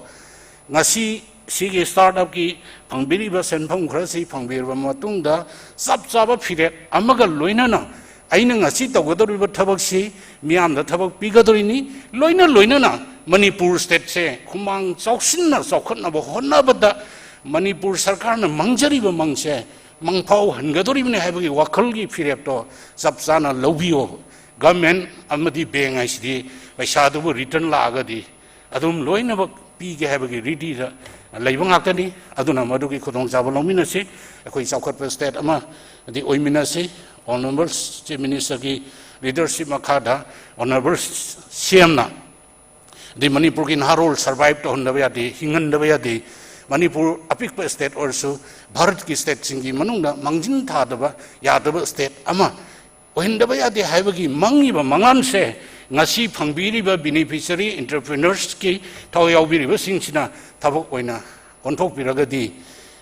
ꯉꯁꯤ ꯁꯤꯒꯤ startupꯀꯤ ꯐꯪꯕꯤꯔꯤꯕ ꯁꯦꯟꯐꯝ ꯈꯔꯁꯤ ꯐꯪꯕꯤꯔꯕ ꯃꯇꯨꯡꯗ, ꯆꯞ ꯆꯥꯕ ꯐꯤꯔꯦꯞ ꯑꯃꯒ ꯂꯣꯏꯅꯅ ꯑꯩꯅ ꯉꯁꯤ ꯇꯧꯒꯗꯧꯔꯤꯕ ꯊꯕꯛꯁꯤ ꯃꯤꯌꯥꯝꯗ ꯊꯕꯛ ꯄꯤꯒꯗꯧꯔꯤꯅꯤ꯫ ꯂꯣꯏꯅ ꯂꯣꯏꯅꯅ ꯃꯅꯤꯄꯨꯔ stateꯁꯦ ꯈꯨꯃꯥꯡ ꯆꯥꯎꯁꯤꯟꯅ ꯆꯥꯎꯈꯠꯅꯕ ꯍꯣꯠꯅꯕꯗ ꯃꯅꯤꯄꯨꯔ ꯁꯔꯀꯥꯔꯅ ꯃꯥꯡꯖꯔꯤꯕ ꯃꯪꯁꯦ ꯃꯪꯐꯥꯎꯍꯟꯒꯗꯧꯔꯤꯕꯅꯤ ꯍꯥꯏꯕꯒꯤ ꯋꯥꯈꯜꯒꯤ ꯐꯤꯔꯦꯞꯇꯣ ꯆꯞ ꯆꯥꯅ ꯂꯧꯕꯤꯌꯣ꯫ Government ꯑꯃꯗꯤ bank ꯍꯥꯏꯁꯤꯗꯤ ꯄꯩꯁꯥꯗꯨꯕꯨ return ꯂꯥꯛꯑꯒꯗꯤ ꯑꯗꯨꯝ ꯂꯣꯏꯅꯃꯛ ꯄꯤꯒꯦ ꯍꯥꯏꯕꯒꯤ readyꯗ ꯂꯩꯕ ꯉꯥꯛꯇꯅꯤ꯫ ꯑꯗꯨꯅ ꯃꯗꯨꯒꯤ ꯈꯨꯗꯣꯡꯆꯥꯕ ꯂꯧꯃꯤꯟꯅꯁꯤ꯫ ꯑꯩꯈꯣꯏ ꯆꯥꯎꯈꯠꯄ state ꯑꯃꯗꯤ ꯑꯣꯏꯃꯤꯟꯅꯁꯤ꯫ Honourable Chief Ministerꯒꯤ leadership ꯃꯈꯥꯗ Honourable CMꯅ ꯑꯗꯩ ꯃꯅꯤꯄꯨꯔꯒꯤ ꯅꯍꯥꯔꯣꯜ survive ꯇꯧꯍꯟꯗꯕ ꯌꯥꯗꯦ, ꯍꯤꯡꯍꯟꯗꯕ ꯌꯥꯗꯦ꯫ ꯃꯅꯤꯄꯨꯔ ꯑꯄꯤꯛꯄ state ꯑꯣꯏꯔꯁꯨ ꯚꯥꯔꯠꯀꯤ stateꯁꯤꯡꯒꯤ ꯃꯅꯨꯡꯗ ꯃꯥꯡꯖꯤꯟ ꯊꯥꯗꯕ ꯌꯥꯗꯕ state ꯑꯃ ꯑꯣꯏꯍꯟꯗꯕ ꯌꯥꯗꯦ ꯍꯥꯏꯕꯒꯤ ꯃꯪꯉꯤꯕ ꯃꯪꯂꯥꯟꯁꯦ ꯉꯁꯤ ꯐꯪꯕꯤꯔꯤꯕ beneficiary entrepreneursꯀꯤ ꯊꯋꯥꯏ ꯌꯥꯎꯕꯤꯔꯤꯕꯁꯤꯡꯁꯤꯅ ꯊꯕꯛ ꯑꯣꯏꯅ ꯑꯣꯟꯊꯣꯛꯄꯤꯔꯒꯗꯤ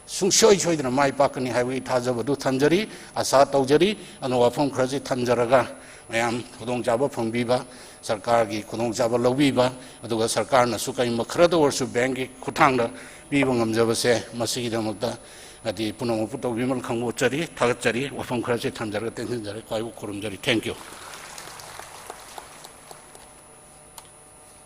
ꯁꯨꯡꯁꯣꯏ ꯁꯣꯏꯗꯅ ꯃꯥꯏ ꯄꯥꯛꯀꯅꯤ ꯍꯥꯏꯕꯒꯤ ꯊꯥꯖꯕꯗꯨ ꯊꯝꯖꯔꯤ, ꯑꯥꯁꯥ ꯇꯧꯖꯔꯤ꯫ ꯑꯗꯨꯅ ꯋꯥꯐꯝ ꯈꯔꯁꯤ ꯊꯝꯖꯔꯒ ꯃꯌꯥꯝ ꯈꯨꯗꯣꯡꯆꯥꯕ ꯐꯪꯕꯤꯕ, ꯁꯔꯀꯥꯔꯒꯤ ꯈꯨꯗꯣꯡꯆꯥꯕ ꯂꯧꯕꯤꯕ, ꯑꯗꯨꯒ ꯁꯔꯀꯥꯔꯅꯁꯨ ꯀꯔꯤꯒꯨꯝꯕ ꯈꯔꯗ ꯑꯣꯏꯔꯁꯨ bankꯀꯤ ꯈꯨꯠꯊꯥꯡꯗ ꯄꯤꯕ ꯉꯝꯖꯕꯁꯦ, ꯃꯁꯤꯒꯤꯗꯃꯛꯇ ꯍꯥꯏꯗꯤ ꯄꯨꯝꯅꯃꯛꯄꯨ ꯇꯧꯕꯤꯃꯜ ꯈꯪꯕ ꯎꯠꯆꯔꯤ, ꯊꯥꯒꯠꯆꯔꯤ꯫ ꯋꯥꯐꯝ ꯈꯔꯁꯤ ꯊꯝꯖꯔꯒ ꯇꯦꯟꯁꯤꯟꯖꯔꯦ꯫ ꯈ꯭ꯋꯥꯏꯕꯨ ꯈꯨꯔꯨꯝꯖꯔꯤ꯫ Thank you꯫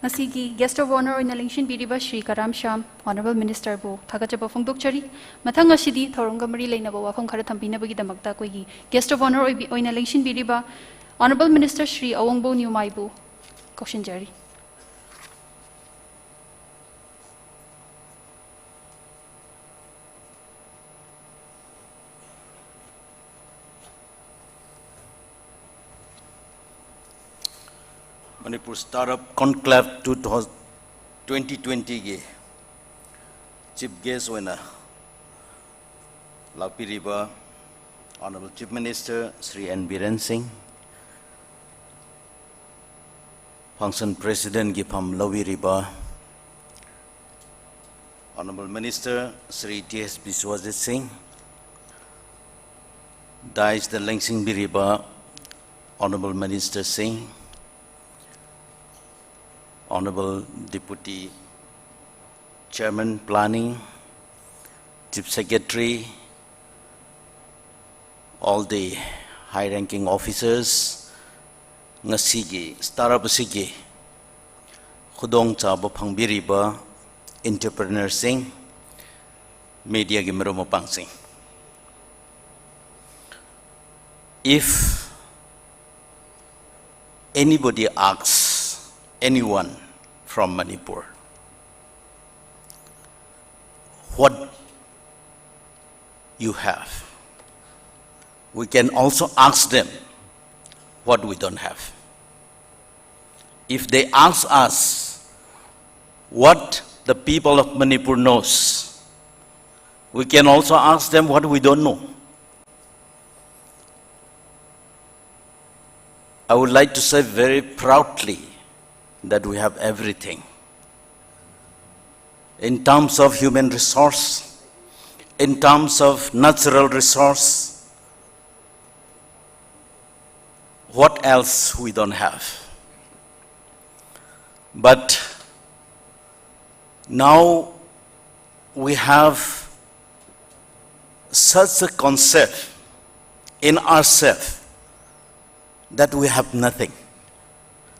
ꯉꯁꯤꯒꯤ guest of honour ꯑꯣꯏꯅ ꯂꯦꯡꯁꯤꯟꯕꯤꯔꯤꯕ ꯁ꯭ꯔꯤ ꯀꯔꯥꯝ ꯁ꯭ꯌꯥꯝ Honourable Ministerꯕꯨ ꯊꯥꯒꯠꯆꯕ ꯐꯣꯡꯗꯣꯛꯆꯔꯤ꯫ ꯃꯊꯪ ꯑꯁꯤꯗꯤ ꯊꯧꯔꯝꯒ ꯃꯔꯤ ꯂꯩꯅꯕ ꯋꯥꯐꯝ ꯈꯔ ꯊꯝꯕꯤꯅꯕꯒꯤꯗꯃꯛꯇ ꯑꯩꯈꯣꯏꯒꯤ guest of honour ꯑꯣꯏꯕꯤ-, ꯑꯣꯏꯅ ꯂꯦꯡꯁꯤꯟꯕꯤꯔꯤꯕ Honourable Minister Shri ꯑꯋꯣꯡꯕꯧ ꯅ꯭ꯌꯨꯃꯥꯏꯕꯨ ꯀꯧꯁꯤꯟꯖꯔꯤ꯫ Manipur Startup Conclave two thousand, twenty twenty-ꯒꯤ chief guest ꯑꯣꯏꯅ ꯂꯥꯛꯄꯤꯔꯤꯕ Honorable Chief Minister Shri N Biren Singh, function presidentꯀꯤ ꯐꯝ ꯂꯧꯕꯤꯔꯤꯕ Honorable Minister Shri T S Biswajit Singh, daisꯇ ꯂꯦꯡꯁꯤꯟꯕꯤꯔꯤꯕ Honorable Minister ꯁꯤꯡ, Honorable Deputy Chairman Planning, Chief Secretary, all the high ranking officers, ꯉꯁꯤꯒꯤ startup ꯑꯁꯤꯒꯤ ꯈꯨꯗꯣꯡꯆꯥꯕ ꯐꯪꯕꯤꯔꯤꯕ entrepreneurꯁꯤꯡ, mediaꯒꯤ ꯃꯔꯨꯞ ꯃꯄꯥꯡꯁꯤꯡ, if anybody asks anyone from Manipur what you have, we can also ask them what we don't have. If they ask us what the people of Manipur knows, we can also ask them what we don't know. I would like to say very proudly that we have everything. In terms of human resource, in terms of natural resource, what else we don't have? But now we have such a concept in ourselves that we have nothing,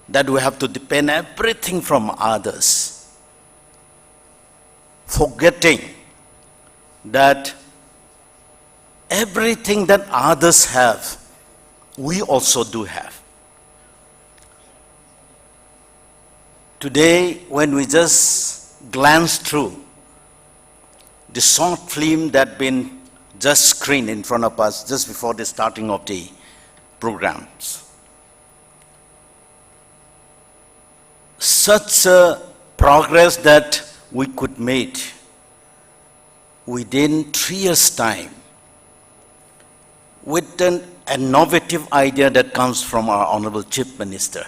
that we have to depend everything from others, forgetting that everything that others have, we also do have. Today, when we just glance through the short film that been just screened in front of us just before the starting of the programs, such a progress that we could make within three years' time with an innovative idea that comes from our Honorable Chief Minister.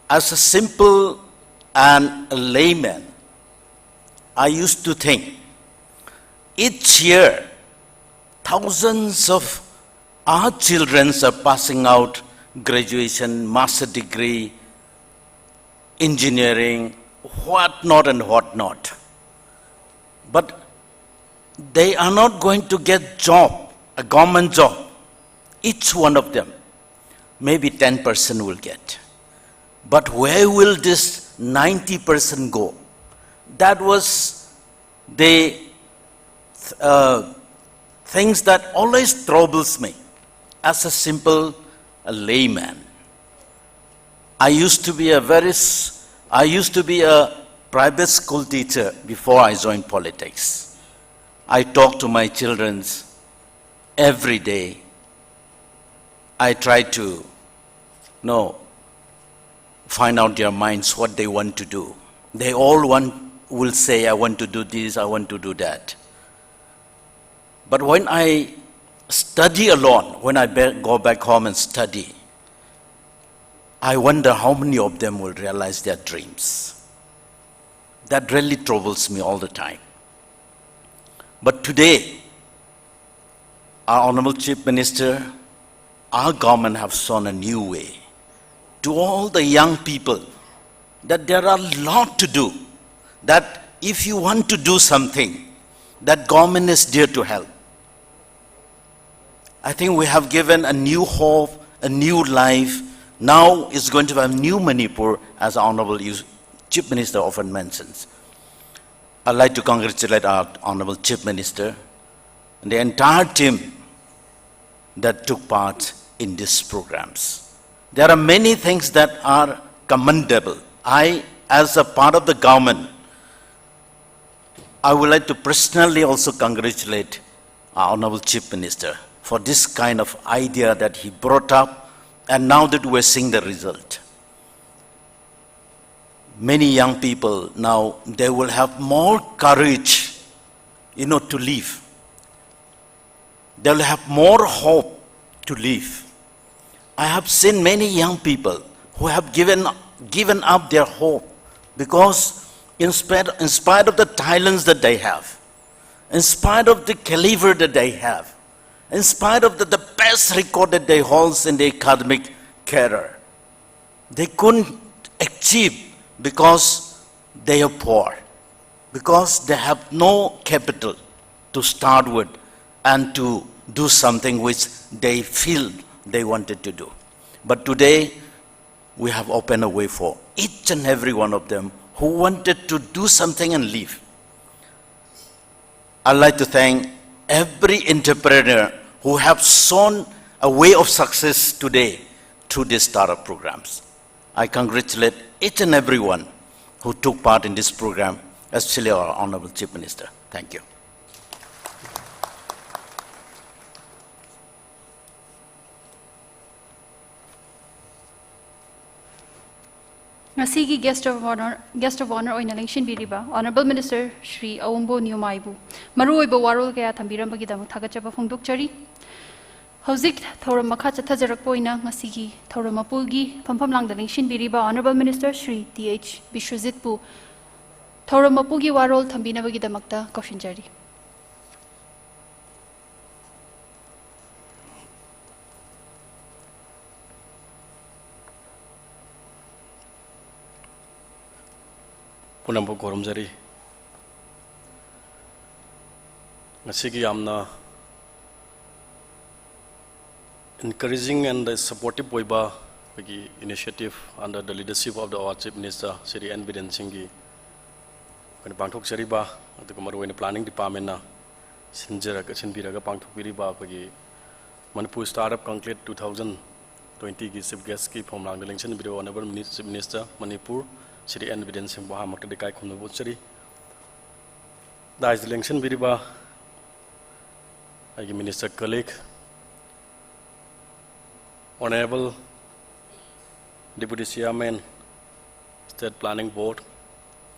As a simple and a layman, I used to think each year thousands of our children are passing out graduation, master degree, engineering, whatnot and whatnot. But they are not going to get job, a government job, each one of them. Maybe ten percent will get. But where will this ninety percent go? That was the uh, things that always troubles me as a simple, a layman. I used to be a very, s- I used to be a private school teacher before I joined politics. I talk to my children every day. I try to, you know, find out their minds, what they want to do. They all want, will say, "I want to do this, I want to do that." But when I study alone, when I be- go back home and study, I wonder how many of them will realize their dreams. That really troubles me all the time. But today, our Honorable Chief Minister, our government have shown a new way to all the young people that there are a lot to do, that if you want to do something, that government is there to help. I think we have given a new hope, a new life. Now it's going to have new Manipur, as Honorable Chief Minister often mentions. I'd like to congratulate our Honorable Chief Minister and the entire team that took part in these programs. There are many things that are commendable. I, as a part of the government, I would like to personally also congratulate our Honorable Chief Minister for this kind of idea that he brought up And now that we're seeing the result, many young people now, they will have more courage, you know, to live. They'll have more hope to live. I have seen many young people who have given, given up their hope because in spite, in spite of the talents that they have, in spite of the caliber that they have, in spite of the, the best record that they hold in the academic career, they couldn't achieve because they are poor, because they have no capital to start with and to do something which they feel they wanted to do. But today, we have opened a way for each and every one of them who wanted to do something and live. I'd like to thank every entrepreneur who have shown a way of success today through these startup programs. I congratulate each and everyone who took part in this program, especially our Honorable Chief Minister. Thank you. ꯉꯁꯤꯒꯤ guest of honor, guest of honor ꯑꯣꯏꯅ ꯂꯦꯡꯁꯤꯟꯕꯤꯔꯤꯕ Honorable Minister Shri ꯑꯋꯨꯝꯕꯣ ꯅ꯭ꯌꯨꯃꯥꯏꯕꯨ ꯃꯔꯨꯑꯣꯏꯕ ꯋꯥꯔꯣꯜ ꯀꯌꯥ ꯊꯝꯕꯤꯔꯝꯕꯒꯤꯗꯃꯛ ꯊꯥꯒꯠꯆꯕ ꯐꯣꯡꯗꯣꯛꯆꯔꯤ꯫ ꯍꯧꯖꯤꯛ ꯊꯧꯔꯝ ꯃꯈꯥ ꯆꯠꯊꯖꯔꯛꯄ ꯑꯣꯏꯅ ꯉꯁꯤꯒꯤ ꯊꯧꯔꯝ ꯃꯄꯨꯒꯤ ꯐꯝꯐꯝ ꯂꯥꯡꯗ ꯂꯦꯡꯁꯤꯟꯕꯤꯔꯤꯕ Honorable Minister Shri T H ꯕꯤꯁ꯭ꯋꯖꯤꯠꯄꯨ ꯊꯧꯔꯝ ꯃꯄꯨꯒꯤ ꯋꯥꯔꯣꯜ ꯊꯝꯕꯤꯅꯕꯒꯤꯗꯃꯛꯇ ꯀꯧꯁꯤꯟꯖꯔꯤ꯫ ꯄꯨꯝꯅꯃꯛꯄꯨ ꯈꯨꯔꯨꯝꯖꯔꯤ꯫ ꯉꯁꯤꯒꯤ ꯌꯥꯝꯅ encouraging and supportive ꯑꯣꯏꯕ ꯑꯩꯈꯣꯏꯒꯤ initiative under the leadership of the our Chief Minister Shri N Biren ꯁꯤꯡꯒꯤ ꯑꯩꯈꯣꯏꯅ ꯄꯥꯡꯊꯣꯛꯆꯔꯤꯕ, ꯑꯗꯨꯒ ꯃꯔꯨꯑꯣꯏꯅ planning departmentꯅ ꯁꯤꯟꯖꯔꯒ, ꯁꯤꯟꯕꯤꯔꯒ ꯄꯥꯡꯊꯣꯛꯄꯤꯔꯤꯕ ꯑꯩꯈꯣꯏꯒꯤ Manipur Startup Conclave two thousand twentyꯒꯤ chief guestꯀꯤ ꯐꯝꯂꯥꯡꯗ ꯂꯦꯡꯁꯤꯟꯕꯤꯔꯤꯕ Honorable Mini-, Chief Minister Manipur Shri N Biren ꯁꯤꯡꯕꯨ ꯑꯍꯥꯟꯕꯃꯛꯇꯗ ꯏꯀꯥꯏ ꯈꯨꯝꯅꯕ ꯎꯠꯆꯔꯤ꯫ Dais ꯂꯦꯡꯁꯤꯟꯕꯤꯔꯤꯕ ꯑꯩꯒꯤ minister colleague, Honorable Deputy Chairman, State Planning Board,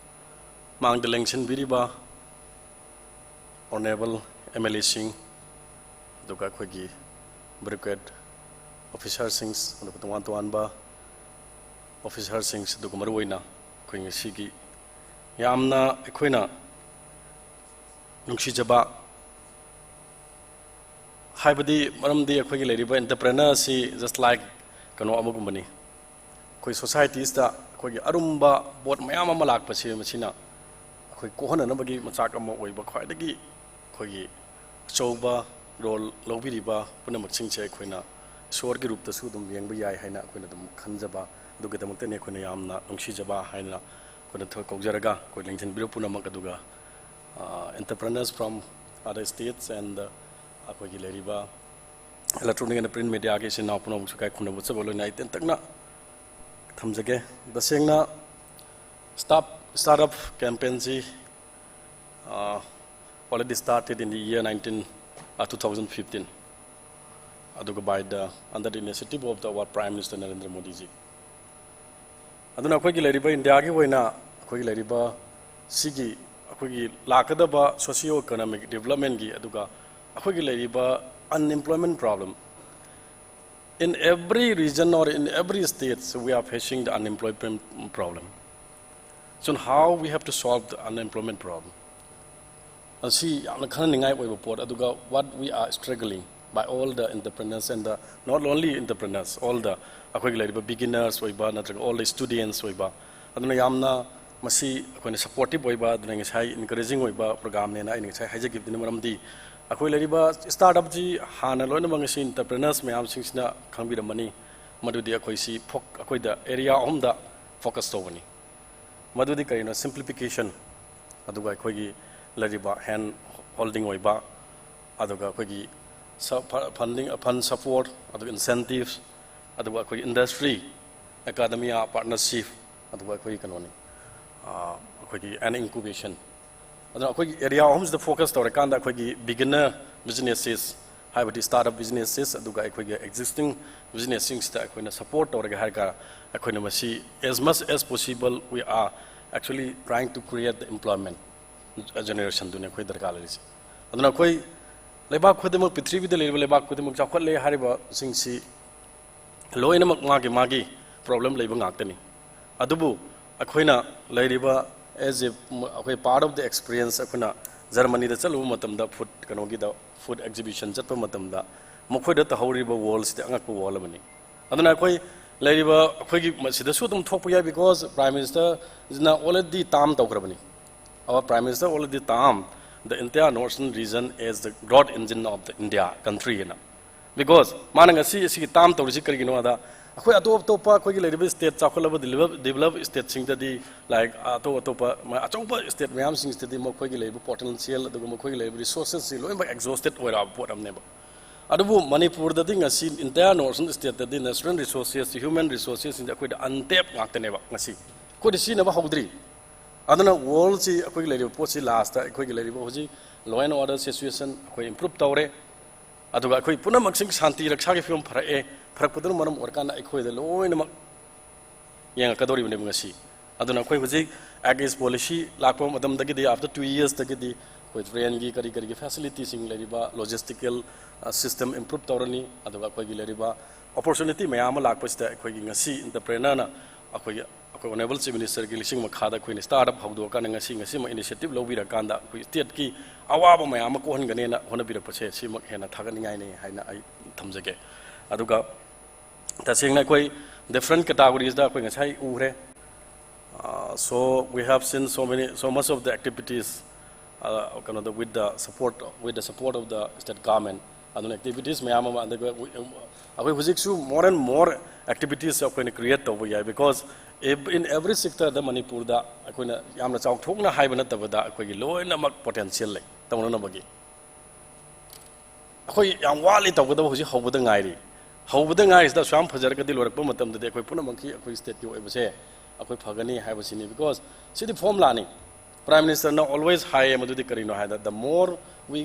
ꯃꯥꯡꯗ ꯂꯦꯡꯁꯤꯟꯕꯤꯔꯤꯕ Honorable M L A ꯁꯤꯡ, ꯑꯗꯨꯒ ꯑꯩꯈꯣꯏꯒꯤ bureaucrat officer ꯁꯤꯡ, ꯑꯗꯨꯒ ꯇꯣꯉꯥꯟ ꯇꯣꯉꯥꯟꯕ officer ꯁꯤꯡ, ꯑꯗꯨꯒ ꯃꯔꯨꯑꯣꯏꯅ ꯑꯩꯈꯣꯏ ꯉꯁꯤꯒꯤ ꯌꯥꯝꯅ ꯑꯩꯈꯣꯏꯅ ꯅꯨꯡꯁꯤꯖꯕ, ꯍꯥꯏꯕꯗꯤ ꯃꯔꯝꯗꯤ ꯑꯩꯈꯣꯏꯒꯤ ꯂꯩꯔꯤꯕ entrepreneur ꯑꯁꯤ just like ꯀꯩꯅꯣ ꯑꯃꯒꯨꯝꯕꯅꯤ꯫ ꯑꯩꯈꯣꯏ societies ꯇ ꯑꯩꯈꯣꯏꯒꯤ ꯑꯔꯨꯝꯕ ꯄꯣꯠ ꯃꯌꯥꯝ ꯑꯃ ꯂꯥꯛꯄꯁꯦ, ꯃꯁꯤꯅ ꯑꯩꯈꯣꯏ ꯀꯣꯛꯍꯟꯅꯅꯕꯒꯤ ꯃꯆꯥꯛ ꯑꯃ ꯑꯣꯏꯕ, ꯈ꯭ꯋꯥꯏꯗꯒꯤ ꯑꯩꯈꯣꯏꯒꯤ ꯑꯆꯧꯕ role ꯂꯧꯕꯤꯔꯤꯕ ꯄꯨꯝꯅꯃꯛꯁꯤꯡꯁꯦ ꯑꯩꯈꯣꯏꯅ ꯏꯁꯣꯔꯒꯤ ꯔꯨꯞꯇꯁꯨ ꯑꯗꯨꯝ ꯌꯦꯡꯕ ꯌꯥꯏ ꯍꯥꯏꯅ ꯑꯩꯈꯣꯏꯅ ꯑꯗꯨꯝ ꯈꯟꯖꯕ, ꯑꯗꯨꯒꯤꯗꯃꯛꯇꯅꯤ ꯑꯩꯈꯣꯏꯅ ꯌꯥꯝꯅ ꯅꯨꯡꯁꯤꯖꯕ ꯍꯥꯏꯅ ꯑꯩꯈꯣꯏꯅ ꯊ-, ꯀꯧꯖꯔꯒ ꯑꯩꯈꯣꯏ ꯂꯦꯡꯁꯤꯟꯕꯤꯔꯤꯕ ꯄꯨꯝꯅꯃꯛ ꯑꯗꯨꯒ, ꯑ, entrepreneurs from other states and, ꯑ, ꯑꯩꯈꯣꯏꯒꯤ ꯂꯩꯔꯤꯕ electronic and print media ꯒꯤ ꯏꯆꯤꯟ ꯏꯅꯥꯎ ꯄꯨꯝꯅꯃꯛꯁꯨ ꯏꯀꯥꯏ ꯈꯨꯝꯅꯕ ꯎꯠꯆꯕ ꯂꯣꯏꯅ ꯑꯩ ꯇꯦꯟꯇꯛꯅ ꯊꯝꯖꯒꯦ꯫ ꯇꯁꯦꯡꯅ start-, startup campaign ꯁꯤ, ꯑ, already started in the year nineteen, ꯑ, two thousand fifteen꯫ ꯑꯗꯨꯒ by the, under the initiative of the our Prime Minister Narendra Modi ji꯫ ꯑꯗꯨꯅ ꯑꯩꯈꯣꯏꯒꯤ ꯂꯩꯔꯤꯕ ꯏꯟꯗꯤꯌꯥꯒꯤ ꯑꯣꯏꯅ ꯑꯩꯈꯣꯏꯒꯤ ꯂꯩꯔꯤꯕ ꯁꯤꯒꯤ ꯑꯩꯈꯣꯏꯒꯤ ꯂꯥꯛꯀꯗꯕ socio economic development ꯀꯤ, ꯑꯗꯨꯒ ꯑꯩꯈꯣꯏꯒꯤ ꯂꯩꯔꯤꯕ unemployment problem, in every region or in every state we are facing the unemployment problem. So how we have to solve the unemployment problem? ꯑꯁꯤ ꯌꯥꯝꯅ ꯈꯟꯅꯅꯤꯡꯉꯥꯏ ꯑꯣꯏꯕ ꯄꯣꯠ, ꯑꯗꯨꯒ what we are struggling by all the entrepreneurs and the, not only entrepreneurs, all the ꯑꯩꯈꯣꯏꯒꯤ ꯂꯩꯔꯤꯕ beginners ꯑꯣꯏꯕ ꯅꯠꯇ꯭ꯔꯒ all the students ꯑꯣꯏꯕ, ꯑꯗꯨꯅ ꯌꯥꯝꯅ ꯃꯁꯤ ꯑꯩꯈꯣꯏꯅ supportive ꯑꯣꯏꯕ, ꯑꯗꯨꯅ ꯉꯁꯥꯏ encouraging ꯑꯣꯏꯕ program ꯅꯦꯅ ꯑꯩꯅ ꯉꯁꯥꯏ ꯍꯥꯏꯖꯈꯤꯕꯗꯨꯅ, ꯃꯔꯝꯗꯤ ꯑꯩꯈꯣꯏ ꯂꯩꯔꯤꯕ startup ꯁꯤ ꯍꯥꯟꯅ ꯂꯣꯏꯅꯃꯛ ꯉꯁꯤ entrepreneurs ꯃꯌꯥꯝꯁꯤꯡꯁꯤꯅ ꯈꯪꯕꯤꯔꯝꯃꯅꯤ, ꯃꯗꯨꯗꯤ ꯑꯩꯈꯣꯏꯁꯤ ꯐꯣꯛ-, ꯑꯩꯈꯣꯏꯗ area ꯑꯍꯨꯝꯗ focus ꯇꯧꯕꯅꯤ꯫ ꯃꯗꯨꯗꯤ ꯀꯔꯤꯅꯣ? Simplification, ꯑꯗꯨꯒ ꯑꯩꯈꯣꯏꯒꯤ ꯂꯩꯔꯤꯕ hand holding ꯑꯣꯏꯕ, ꯑꯗꯨꯒ ꯑꯩꯈꯣꯏꯒꯤ ꯁ-, ꯐ-, funding, fund support, ꯑꯗꯨꯒ incentives, ꯑꯗꯨꯒ ꯑꯩꯈꯣꯏꯒꯤ industry, academia partnership, ꯑꯗꯨꯒ ꯑꯩꯈꯣꯏꯒꯤ ꯀꯩꯅꯣꯅꯤ, ꯑ, ꯑꯩꯈꯣꯏꯒꯤ and incubation꯫ ꯑꯗꯨꯅ ꯑꯩꯈꯣꯏꯒꯤ area ꯑꯍꯨꯝꯁꯤꯗ focus ꯇꯧꯔꯀꯥꯟꯗ ꯑꯩꯈꯣꯏꯒꯤ beginner businesses, ꯍꯥꯏꯕꯗꯤ start up businesses ꯑꯗꯨꯒ ꯑꯩꯈꯣꯏꯒꯤ existing businessꯁꯤꯡꯁꯤꯗ ꯑꯩꯈꯣꯏꯅ support ꯇꯧꯔꯒꯦ ꯍꯥꯏꯔꯒ ꯑꯩꯈꯣꯏꯅ ꯃꯁꯤ as much as possible we are actually trying to create the employment generationꯗꯨꯅꯤ ꯑꯩꯈꯣꯏ ꯗꯔꯀꯥꯔ ꯂꯩꯔꯤꯁꯦ꯫ ꯑꯗꯨꯅ ꯑꯩꯈꯣꯏ ꯂꯩꯕꯥꯛ ꯈꯨꯗꯤꯡꯃꯛ, ꯄ꯭ꯔꯤꯊꯤꯕꯤꯗ ꯂꯩꯔꯤꯕ ꯂꯩꯕꯥꯛ ꯈꯨꯗꯤꯡꯃꯛ ꯆꯥꯎꯈꯠꯂꯦ ꯍꯥꯏꯔꯤꯕꯁꯤꯡꯁꯤ ꯂꯣꯏꯅꯃꯛ ꯃꯥꯒꯤ ꯃꯥꯒꯤ problem ꯂꯩꯕ ꯉꯥꯛꯇꯅꯤ꯫ ꯑꯗꯨꯕꯨ ꯑꯩꯈꯣꯏꯅ ꯂꯩꯔꯤꯕ as a ꯑꯩꯈꯣꯏ part of the experience, ꯑꯩꯈꯣꯏꯅ ꯖꯔꯃꯅꯤꯗ ꯆꯠꯂꯨꯕ ꯃꯇꯝꯗ food ꯀꯩꯅꯣꯒꯤꯗ food exhibition ꯆꯠꯄ ꯃꯇꯝꯗ ꯃꯈꯣꯏꯗ ꯇꯧꯍꯧꯔꯤꯕ worldꯁꯤꯗꯤ ꯑꯉꯛꯄ world ꯑꯃꯅꯤ꯫ ꯑꯗꯨꯅ ꯑꯩꯈꯣꯏ ꯂꯩꯔꯤꯕ ꯑꯩꯈꯣꯏꯒꯤ ꯃꯁꯤꯗꯁꯨ ꯑꯗꯨꯝ ꯊꯣꯛꯄ ꯌꯥꯏ, because Prime Ministerꯁꯤꯅ already term ꯇꯧꯈ꯭ꯔꯕꯅꯤ꯫ Our Prime Minister already term the entire northern region as the growth engine of the India country ꯍꯥꯏꯅ꯫ Because ꯃꯥꯅ ꯉꯁꯤ ꯑꯁꯤꯒꯤ term ꯇꯧꯔꯤꯁꯤ ꯀꯔꯤꯒꯤꯅꯣ ꯍꯥꯏꯗ, ꯑꯩꯈꯣꯏ ꯑꯇꯣꯞ ꯑꯇꯣꯞꯄ ꯑꯩꯈꯣꯏꯒꯤ ꯂꯩꯔꯤꯕ state, ꯆꯥꯎꯈꯠꯂꯕ develop develop stateꯁꯤꯡꯗꯗꯤ, like ꯑꯇꯣꯞ ꯑꯇꯣꯞꯄ ꯃ- ꯑꯆꯧꯕ state ꯃꯌꯥꯝꯁꯤꯡꯁꯤꯗꯗꯤ ꯃꯈꯣꯏꯒꯤ ꯂꯩꯔꯤꯕ potential ꯑꯗꯨꯒ ꯃꯈꯣꯏꯒꯤ ꯂꯩꯔꯤꯕ resourcesꯁꯤ ꯂꯣꯏꯅꯃꯛ exhausted ꯑꯣꯏꯔꯛꯑꯕ ꯄꯣꯠ ꯑꯃꯅꯦꯕ꯫ ꯑꯗꯨꯕꯨ ꯃꯅꯤꯄꯨꯔꯗꯗꯤ ꯉꯁꯤ entire northern stateꯇꯗꯤ natural resources, human resourcesꯁꯤꯡꯁꯦ ꯑꯩꯈꯣꯏꯗ untapped ꯉꯥꯛꯇꯅꯦꯕ ꯉꯁꯤ꯫ ꯑꯩꯈꯣꯏꯗ ꯁꯤꯖꯤꯟꯅꯕ ꯍꯧꯗ꯭ꯔꯤ꯫ ꯑꯗꯨꯅ worldꯁꯤ ꯑꯩꯈꯣꯏꯒꯤ ꯂꯩꯔꯤꯕ ꯄꯣꯠꯁꯤ lastꯇ ꯑꯩꯈꯣꯏꯒꯤ ꯂꯩꯔꯤꯕ ꯍꯧꯖꯤꯛ law and order situation ꯑꯩꯈꯣꯏ improve ꯇꯧꯔꯦ꯫ ꯑꯗꯨꯒ ꯑꯩꯈꯣꯏ ꯄꯨꯝꯅꯃꯛꯁꯤꯡ ꯁꯥꯟꯇꯤ ꯔꯛꯁꯥꯒꯤ ꯐꯤꯕꯝ ꯐꯔꯛꯑꯦ꯫ ꯐꯔꯛꯄꯗꯨꯅ ꯃꯔꯝ ꯑꯣꯏꯔꯀꯥꯟꯗ ꯑꯩꯈꯣꯏꯗ ꯂꯣꯏꯅꯃꯛ ꯌꯦꯡꯉꯛꯀꯗꯧꯔꯤꯕꯅꯦꯕ ꯉꯁꯤ꯫ ꯑꯗꯨꯅ ꯑꯩꯈꯣꯏ ꯍꯧꯖꯤꯛ Act East policy ꯂꯥꯛꯄ ꯃꯇꯝꯗꯒꯤꯗꯤ, after two yearsꯇꯒꯤꯗꯤ ꯑꯩꯈꯣꯏ trainꯒꯤ ꯀꯔꯤ ꯀꯔꯤꯒꯤ facilitiesꯁꯤꯡ ꯂꯩꯔꯤꯕ logistical system improve ꯇꯧꯔꯅꯤ꯫ ꯑꯗꯨꯒ ꯑꯩꯈꯣꯏꯒꯤ ꯂꯩꯔꯤꯕ opportunity ꯃꯌꯥꯝ ꯑꯃ ꯂꯥꯛꯄꯁꯤꯗ ꯑꯩꯈꯣꯏꯒꯤ ꯉꯁꯤ entrepreneurꯅ ꯑꯩꯈꯣꯏꯒꯤ ꯑꯩꯈꯣꯏ honourable Chief Ministerꯒꯤ ꯂꯤꯁꯤꯡ ꯃꯈꯥꯗ ꯑꯩꯈꯣꯏꯅ start up ꯍꯧꯗꯣꯛꯑꯀꯥꯟꯗ ꯉꯁꯤ ꯉꯁꯤꯃꯛ initiative ꯂꯧꯕꯤꯔꯀꯥꯟꯗ ꯑꯩꯈꯣꯏ stateꯀꯤ ꯑꯋꯥꯕ ꯃꯌꯥꯝ ꯑꯃ ꯀꯣꯛꯍꯟꯒꯅꯦꯅ ꯍꯣꯠꯅꯕꯤꯔꯛꯄꯁꯦ ꯁꯤꯃꯛ ꯍꯦꯟꯅ ꯊꯥꯒꯠꯅꯤꯡꯉꯥꯏꯅꯤ ꯍꯥꯏꯅ ꯑꯩ ꯊꯝꯖꯒꯦ꯫ ꯑꯗꯨꯒ ꯇꯁꯦꯡꯅ ꯑꯩꯈꯣꯏ different categoriesꯗ ꯑꯩꯈꯣꯏ ꯉꯁꯥꯏ ꯎꯈ꯭ꯔꯦ꯫ Uh, so we have seen so many, so much of the activities, uh, ꯀꯩꯅꯣꯗ with the support, with the support of the state government. ꯑꯗꯨꯅ activities ꯃꯌꯥꯝ ꯑꯃ ꯑꯗꯨꯒ ꯑꯩꯈꯣꯏ ꯍꯧꯖꯤꯛꯁꯨ more and more activities ꯑꯩꯈꯣꯏꯅ create ꯇꯧꯕ ꯌꯥꯏ, because in every sectorꯗ ꯃꯅꯤꯄꯨꯔꯗ ꯑꯩꯈꯣꯏꯅ ꯌꯥꯝꯅ ꯆꯥꯎꯊꯣꯛꯅ ꯍꯥꯏꯕ ꯅꯠꯇꯕꯗ ꯑꯩꯈꯣꯏꯒꯤ ꯂꯣꯏꯅꯃꯛ potential ꯂꯩ ꯇꯧꯅꯅꯕꯒꯤ꯫ ꯑꯩꯈꯣꯏ ꯌꯥꯝ ꯋꯥꯠꯂꯤ ꯇꯧꯒꯗꯕ, ꯍꯧꯖꯤꯛ ꯍꯧꯕꯗ ꯉꯥꯏꯔꯤ꯫ ꯍꯧꯕꯗ ꯉꯥꯏꯔꯤꯁꯤꯗ ꯑꯁꯨꯛ ꯌꯥꯝ ꯐꯖꯔꯒꯗꯤ ꯂꯣꯏꯔꯛꯄ ꯃꯇꯝꯗꯗꯤ ꯑꯩꯈꯣꯏ ꯄꯨꯝꯅꯃꯛꯀꯤ ꯑꯩꯈꯣꯏ stateꯀꯤ ꯑꯣꯏꯕꯁꯦ ꯑꯩꯈꯣꯏ ꯐꯒꯅꯤ ꯍꯥꯏꯕꯁꯤꯅꯤ꯫ Because CD formulaꯅꯤ꯫ Prime Ministerꯅ always ꯍꯥꯏꯌꯦ, ꯃꯗꯨꯗꯤ ꯀꯔꯤꯅꯣ ꯍꯥꯏꯗ, the more we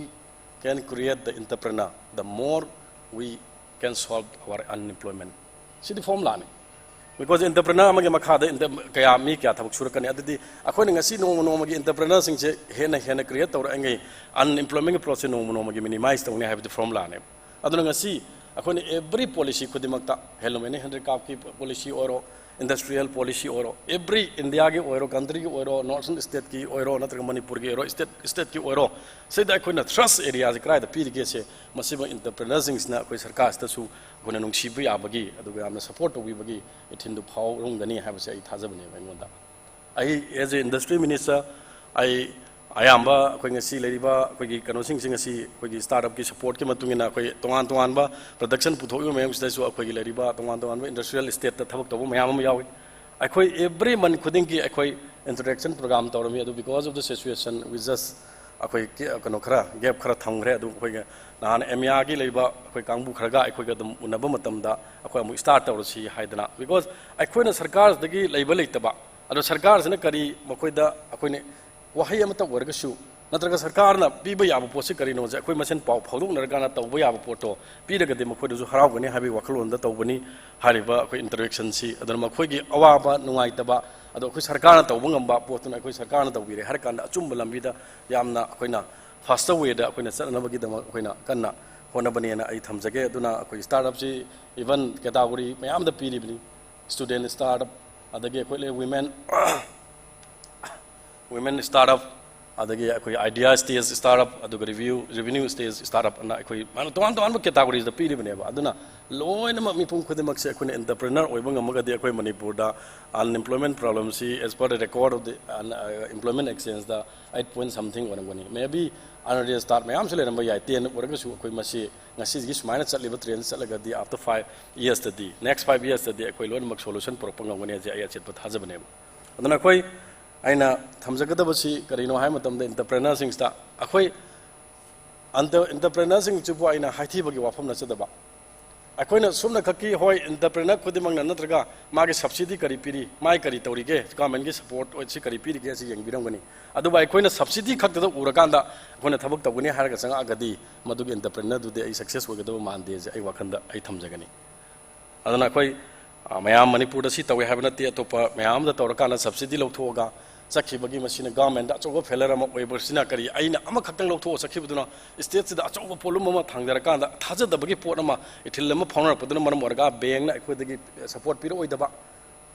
can create the entrepreneur, the more we can solve our unemployment. CD ꯐꯣꯔꯃꯨꯂꯥꯅꯤ꯫ Because entrepreneur ꯑꯃꯒꯤ ꯃꯈꯥꯗ inter- ꯀꯌꯥ, ꯃꯤ ꯀꯌꯥ ꯊꯕꯛ ꯁꯨꯔꯛꯀꯅꯤ? ꯑꯗꯨꯗꯤ ꯑꯩꯈꯣꯏꯅ ꯉꯁꯤ ꯅꯣꯡꯃ ꯅꯣꯡꯃꯒꯤ entrepreneurꯁꯤꯡꯁꯦ ꯍꯦꯟꯅ ꯍꯦꯟꯅ create ꯇꯧꯔꯛꯏꯉꯩ unemploymentꯒꯤ process ꯅꯣꯡꯃ ꯅꯣꯡꯃꯒꯤ minimize ꯇꯧꯅꯤ ꯍꯥꯏꯕꯗꯤ ꯐꯣꯔꯃꯨꯂꯥꯅꯦꯕ꯫ ꯑꯗꯨꯅ ꯉꯁꯤ ꯑꯩꯈꯣꯏꯅ every policy ꯈꯨꯗꯤꯡꯃꯛꯇ, handloom and handicraftꯀꯤ policy ꯑꯣꯏꯔꯣ, industrial policy ꯑꯣꯏꯔꯣ, every Indiaꯒꯤ ꯑꯣꯏꯔꯣ, countryꯒꯤ ꯑꯣꯏꯔꯣ, northern stateꯀꯤ ꯑꯣꯏꯔꯣ, ꯅꯠꯇ꯭ꯔꯒ ꯃꯅꯤꯄꯨꯔꯒꯤ ꯑꯣꯏꯔꯣ, state stateꯀꯤ ꯑꯣꯏꯔꯣ, ꯁꯤꯗ ꯑꯩꯈꯣꯏꯅ thrust areaꯁꯦ ꯀꯗꯥꯏꯗ ꯄꯤꯔꯤꯒꯦꯁꯦ, ꯃꯁꯤꯃ entrepreneurꯁꯤꯡꯁꯤꯅ ꯑꯩꯈꯣꯏ ꯁꯔꯀꯥꯔꯁꯤꯗꯁꯨ ꯑꯩꯈꯣꯏꯅ ꯅꯨꯡꯁꯤꯕ ꯌꯥꯕꯒꯤ, ꯑꯗꯨꯒ ꯌꯥꯝꯅ support ꯇꯧꯕꯤꯕꯒꯤ ꯏꯊꯤꯜꯗꯨ ꯐꯥꯎꯔꯝꯒꯅꯤ ꯍꯥꯏꯕꯁꯦ ꯑꯩ ꯊꯥꯖꯕꯅꯦꯕ ꯑꯩꯉꯣꯟꯗ꯫ ꯑꯩ as a industry minister, ꯑꯩ ꯑꯌꯥꯝꯕ ꯑꯩꯈꯣꯏ ꯉꯁꯤ ꯂꯩꯔꯤꯕ ꯑꯩꯈꯣꯏꯒꯤ ꯀꯩꯅꯣꯁꯤꯡꯁꯤ, ꯉꯁꯤ ꯑꯩꯈꯣꯏꯒꯤ startupꯀꯤ supportꯀꯤ ꯃꯇꯨꯡ ꯏꯟꯅ ꯑꯩꯈꯣꯏ ꯇꯣꯉꯥꯟ ꯇꯣꯉꯥꯟꯕ production ꯄꯨꯊꯣꯛꯂꯤꯕ ꯃꯌꯥꯝꯁꯤꯗꯁꯨ ꯑꯩꯈꯣꯏꯒꯤ ꯂꯩꯔꯤꯕ ꯇꯣꯉꯥꯟ ꯇꯣꯉꯥꯟꯕ industrial estateꯇ ꯊꯕꯛ ꯇꯧꯕ ꯃꯌꯥꯝ ꯑꯃ ꯌꯥꯎꯏ꯫ ꯑꯩꯈꯣꯏ every month ꯈꯨꯗꯤꯡꯒꯤ ꯑꯩꯈꯣꯏ interaction program ꯇꯧꯔꯝꯃꯤ, ꯑꯗꯨ because of the situation we just ꯑꯩꯈꯣꯏ ꯀꯤ-, ꯀꯩꯅꯣ ꯈꯔ gap ꯈꯔ ꯊꯝꯈ꯭ꯔꯦ꯫ ꯑꯗꯨ ꯑꯩꯈꯣꯏꯒ ꯅꯍꯥꯟ EMEAꯒꯤ ꯂꯩꯕ ꯑꯩꯈꯣꯏ ꯀꯥꯡꯕꯨ ꯈꯔꯒ ꯑꯩꯈꯣꯏꯒ ꯑꯗꯨꯝ ꯎꯅꯕ ꯃꯇꯝꯗ ꯑꯩꯈꯣꯏ ꯑꯃꯨꯛ start ꯇꯧꯔꯁꯤ ꯍꯥꯏꯗꯅ, because ꯑꯩꯈꯣꯏꯅ ꯁꯔꯀꯥꯔꯁꯤꯗꯒꯤ ꯂꯩꯕ ꯂꯩꯇꯕ, ꯑꯗꯣ ꯁꯔꯀꯥꯔꯁꯤꯅ ꯀꯔꯤ ꯃꯈꯣꯏꯗ ꯑꯩꯈꯣꯏꯅ ꯋꯥꯍꯩ ꯑꯃꯇ ꯑꯣꯏꯔꯒꯁꯨ, ꯅꯠꯇ꯭ꯔꯒ ꯁꯔꯀꯥꯔꯅ ꯄꯤꯕ ꯌꯥꯕ ꯄꯣꯠꯁꯤ ꯀꯔꯤꯅꯣꯁꯦ ꯑꯩꯈꯣꯏ ꯃꯁꯦꯟ ꯄꯥꯎ ꯐꯥꯎꯗꯣꯛꯅꯔꯀꯥꯟꯗ ꯇꯧꯕ ꯌꯥꯕ ꯄꯣꯠꯇꯣ ꯄꯤꯔꯒꯗꯤ ꯃꯈꯣꯏꯗꯁꯨ ꯍꯔꯥꯎꯒꯅꯤ ꯍꯥꯏꯕꯒꯤ ꯋꯥꯈꯜꯂꯣꯟꯗ ꯇꯧꯕꯅꯤ ꯍꯥꯏꯔꯤꯕ ꯑꯩꯈꯣꯏ interactionꯁꯤ꯫ ꯑꯗꯨꯅ ꯃꯈꯣꯏꯒꯤ ꯑꯋꯥꯕ ꯅꯨꯡꯉꯥꯏꯇꯕ ꯑꯗꯣ ꯑꯩꯈꯣꯏ ꯁꯔꯀꯥꯔꯅ ꯇꯧꯕ ꯉꯝꯕ ꯄꯣꯠꯇꯨꯅ ꯑꯩꯈꯣꯏ ꯁꯔꯀꯥꯔꯅ ꯇꯧꯕꯤꯔꯦ ꯍꯥꯏꯔ ꯀꯥꯟꯗ ꯑꯆꯨꯝꯕ ꯂꯝꯕꯤꯗ ꯌꯥꯝꯅ ꯑꯩꯈꯣꯏꯅ faster wayꯗ ꯑꯩꯈꯣꯏꯅ ꯆꯠꯅꯅꯕꯒꯤꯗꯃꯛ ꯑꯩꯈꯣꯏꯅ ꯀꯟꯅ ꯍꯣꯠꯅꯕꯅꯦꯅ ꯑꯩ ꯊꯝꯖꯒꯦ꯫ ꯑꯗꯨꯅ ꯑꯩꯈꯣꯏ startupꯁꯤ even category ꯃꯌꯥꯝꯗ ꯄꯤꯔꯤꯕꯅꯤ, student startup, ꯑꯗꯒꯤ ꯑꯩꯈꯣꯏ ꯂꯩ women, women startup, ꯑꯗꯒꯤ ꯑꯩꯈꯣꯏ idea stage startup, ꯑꯗꯨꯒ review revenue stage startup ꯑꯅ ꯑꯩꯈꯣꯏ ꯃꯥꯅ ꯇꯣꯉꯥꯟ ꯇꯣꯉꯥꯟꯕ categoriesꯗ ꯄꯤꯔꯤꯕꯅꯦꯕ꯫ ꯑꯗꯨꯅ ꯂꯣꯏꯅꯃꯛ ꯃꯤꯄꯨꯝ ꯈꯨꯗꯤꯡꯃꯛꯁꯦ ꯑꯩꯈꯣꯏꯅ entrepreneur ꯑꯣꯏꯕ ꯉꯝꯃꯒꯗꯤ ꯑꯩꯈꯣꯏ ꯃꯅꯤꯄꯨꯔꯗ unemployment problemꯁꯤ as per the record of the un- uh, employment exchangeꯗ eight point something ꯑꯣꯏꯔꯝꯒꯅꯤ꯫ Maybe unregistered ꯃꯌꯥꯝꯁꯨ ꯂꯩꯔꯝꯕ ꯌꯥꯏ꯫ Ten ꯑꯣꯏꯔꯒꯁꯨ ꯑꯩꯈꯣꯏ ꯃꯁꯤ ꯉꯁꯤꯒꯤ ꯁꯨꯃꯥꯏꯅ ꯆꯠꯂꯤꯕ trend ꯆꯠꯂꯒꯗꯤ after five yearsꯇꯗꯤ, next five yearsꯇꯗꯤ ꯑꯩꯈꯣꯏ ꯂꯣꯏꯅꯃꯛ solution ꯄꯨꯔꯛꯄ ꯉꯝꯒꯅꯤ ꯍꯥꯏꯁꯦ ꯑꯩ ꯑꯆꯦꯠꯄ ꯊꯥꯖꯕꯅꯦꯕ꯫ ꯑꯗꯨꯅ ꯑꯩꯈꯣꯏ ꯑꯩꯅ ꯊꯝꯖꯒꯗꯕꯁꯤ ꯀꯔꯤꯅꯣ ꯍꯥꯏꯕ ꯃꯇꯝꯗ entrepreneurꯁꯤꯡꯁꯤꯗ ꯑꯩꯈꯣꯏ entre- entrepreneurꯁꯤꯡꯁꯤꯕꯨ ꯑꯩꯅ ꯍꯥꯏꯊꯤꯕꯒꯤ ꯋꯥꯐꯝ ꯅꯠꯆꯗꯕ, ꯑꯩꯈꯣꯏꯅ ꯁꯨꯞꯅ ꯈꯛꯀꯤ, ꯍꯣꯏ, entrepreneur ꯈꯨꯗꯤꯡꯃꯛꯅ ꯅꯠꯇ꯭ꯔꯒ ꯃꯥꯒꯤ subsidy ꯀꯔꯤ ꯄꯤꯔꯤ, ꯃꯥꯒꯤ ꯀꯔꯤ ꯇꯧꯔꯤꯒꯦ, government ꯀꯤ support ꯑꯁꯤ ꯀꯔꯤ ꯄꯤꯔꯤꯒꯦ ꯑꯁꯤ ꯌꯦꯡꯕꯤꯔꯝꯒꯅꯤ꯫ ꯑꯗꯨꯕꯨ ꯑꯩꯈꯣꯏꯅ subsidy ꯈꯛꯇꯗ ꯎꯔꯀꯥꯟꯗ ꯑꯩꯈꯣꯏꯅ ꯊꯕꯛ ꯇꯧꯒꯅꯤ ꯍꯥꯏꯔꯒ ꯆꯪꯉꯛꯑꯒꯗꯤ ꯃꯗꯨꯒꯤ entrepreneur ꯗꯨꯗꯤ ꯑꯩ success ꯑꯣꯏꯒꯗꯕ ꯃꯥꯟꯗꯦꯁꯦ ꯑꯩ ꯋꯥꯈꯜꯗ ꯑꯩ ꯊꯝꯖꯒꯅꯤ꯫ ꯑꯗꯨꯅ ꯑꯩꯈꯣꯏ, ꯑ, ꯃꯌꯥꯝ ꯃꯅꯤꯄꯨꯔꯗ ꯁꯤ ꯇꯧꯋꯦ ꯍꯥꯏꯕ ꯅꯠꯇꯦ, ꯑꯇꯣꯞꯄ ꯃꯌꯥꯝ ꯑꯃꯗ ꯇꯧꯔꯀꯥꯟꯗ subsidy ꯂꯧꯊꯣꯛꯑꯒ ꯆꯠꯈꯤꯕꯒꯤ ꯃꯁꯤꯅ government ꯗ ꯑꯆꯧꯕ failure ꯑꯃ ꯑꯣꯏꯕꯁꯤꯅ ꯀꯔꯤ, ꯑꯩꯅ ꯑꯃꯈꯛꯇꯪ ꯂꯧꯊꯣꯛꯑ ꯆꯠꯈꯤꯕꯗꯨꯅ state ꯁꯤꯗ ꯑꯆꯧꯕ ꯄꯣꯠꯂꯨꯝ ꯑꯃ ꯊꯥꯡꯊꯔꯀꯥꯟꯗ ꯊꯥꯖꯗꯕꯒꯤ ꯄꯣꯠ ꯑꯃ, ꯏꯊꯤꯜ ꯑꯃ ꯐꯥꯎꯅꯔꯛꯄꯗꯨꯅ ꯃꯔꯝ ꯑꯣꯏꯔꯒ bank ꯅ ꯑꯩꯈꯣꯏꯗꯒꯤ support ꯄꯤꯔꯛꯑꯣꯏꯗꯕ,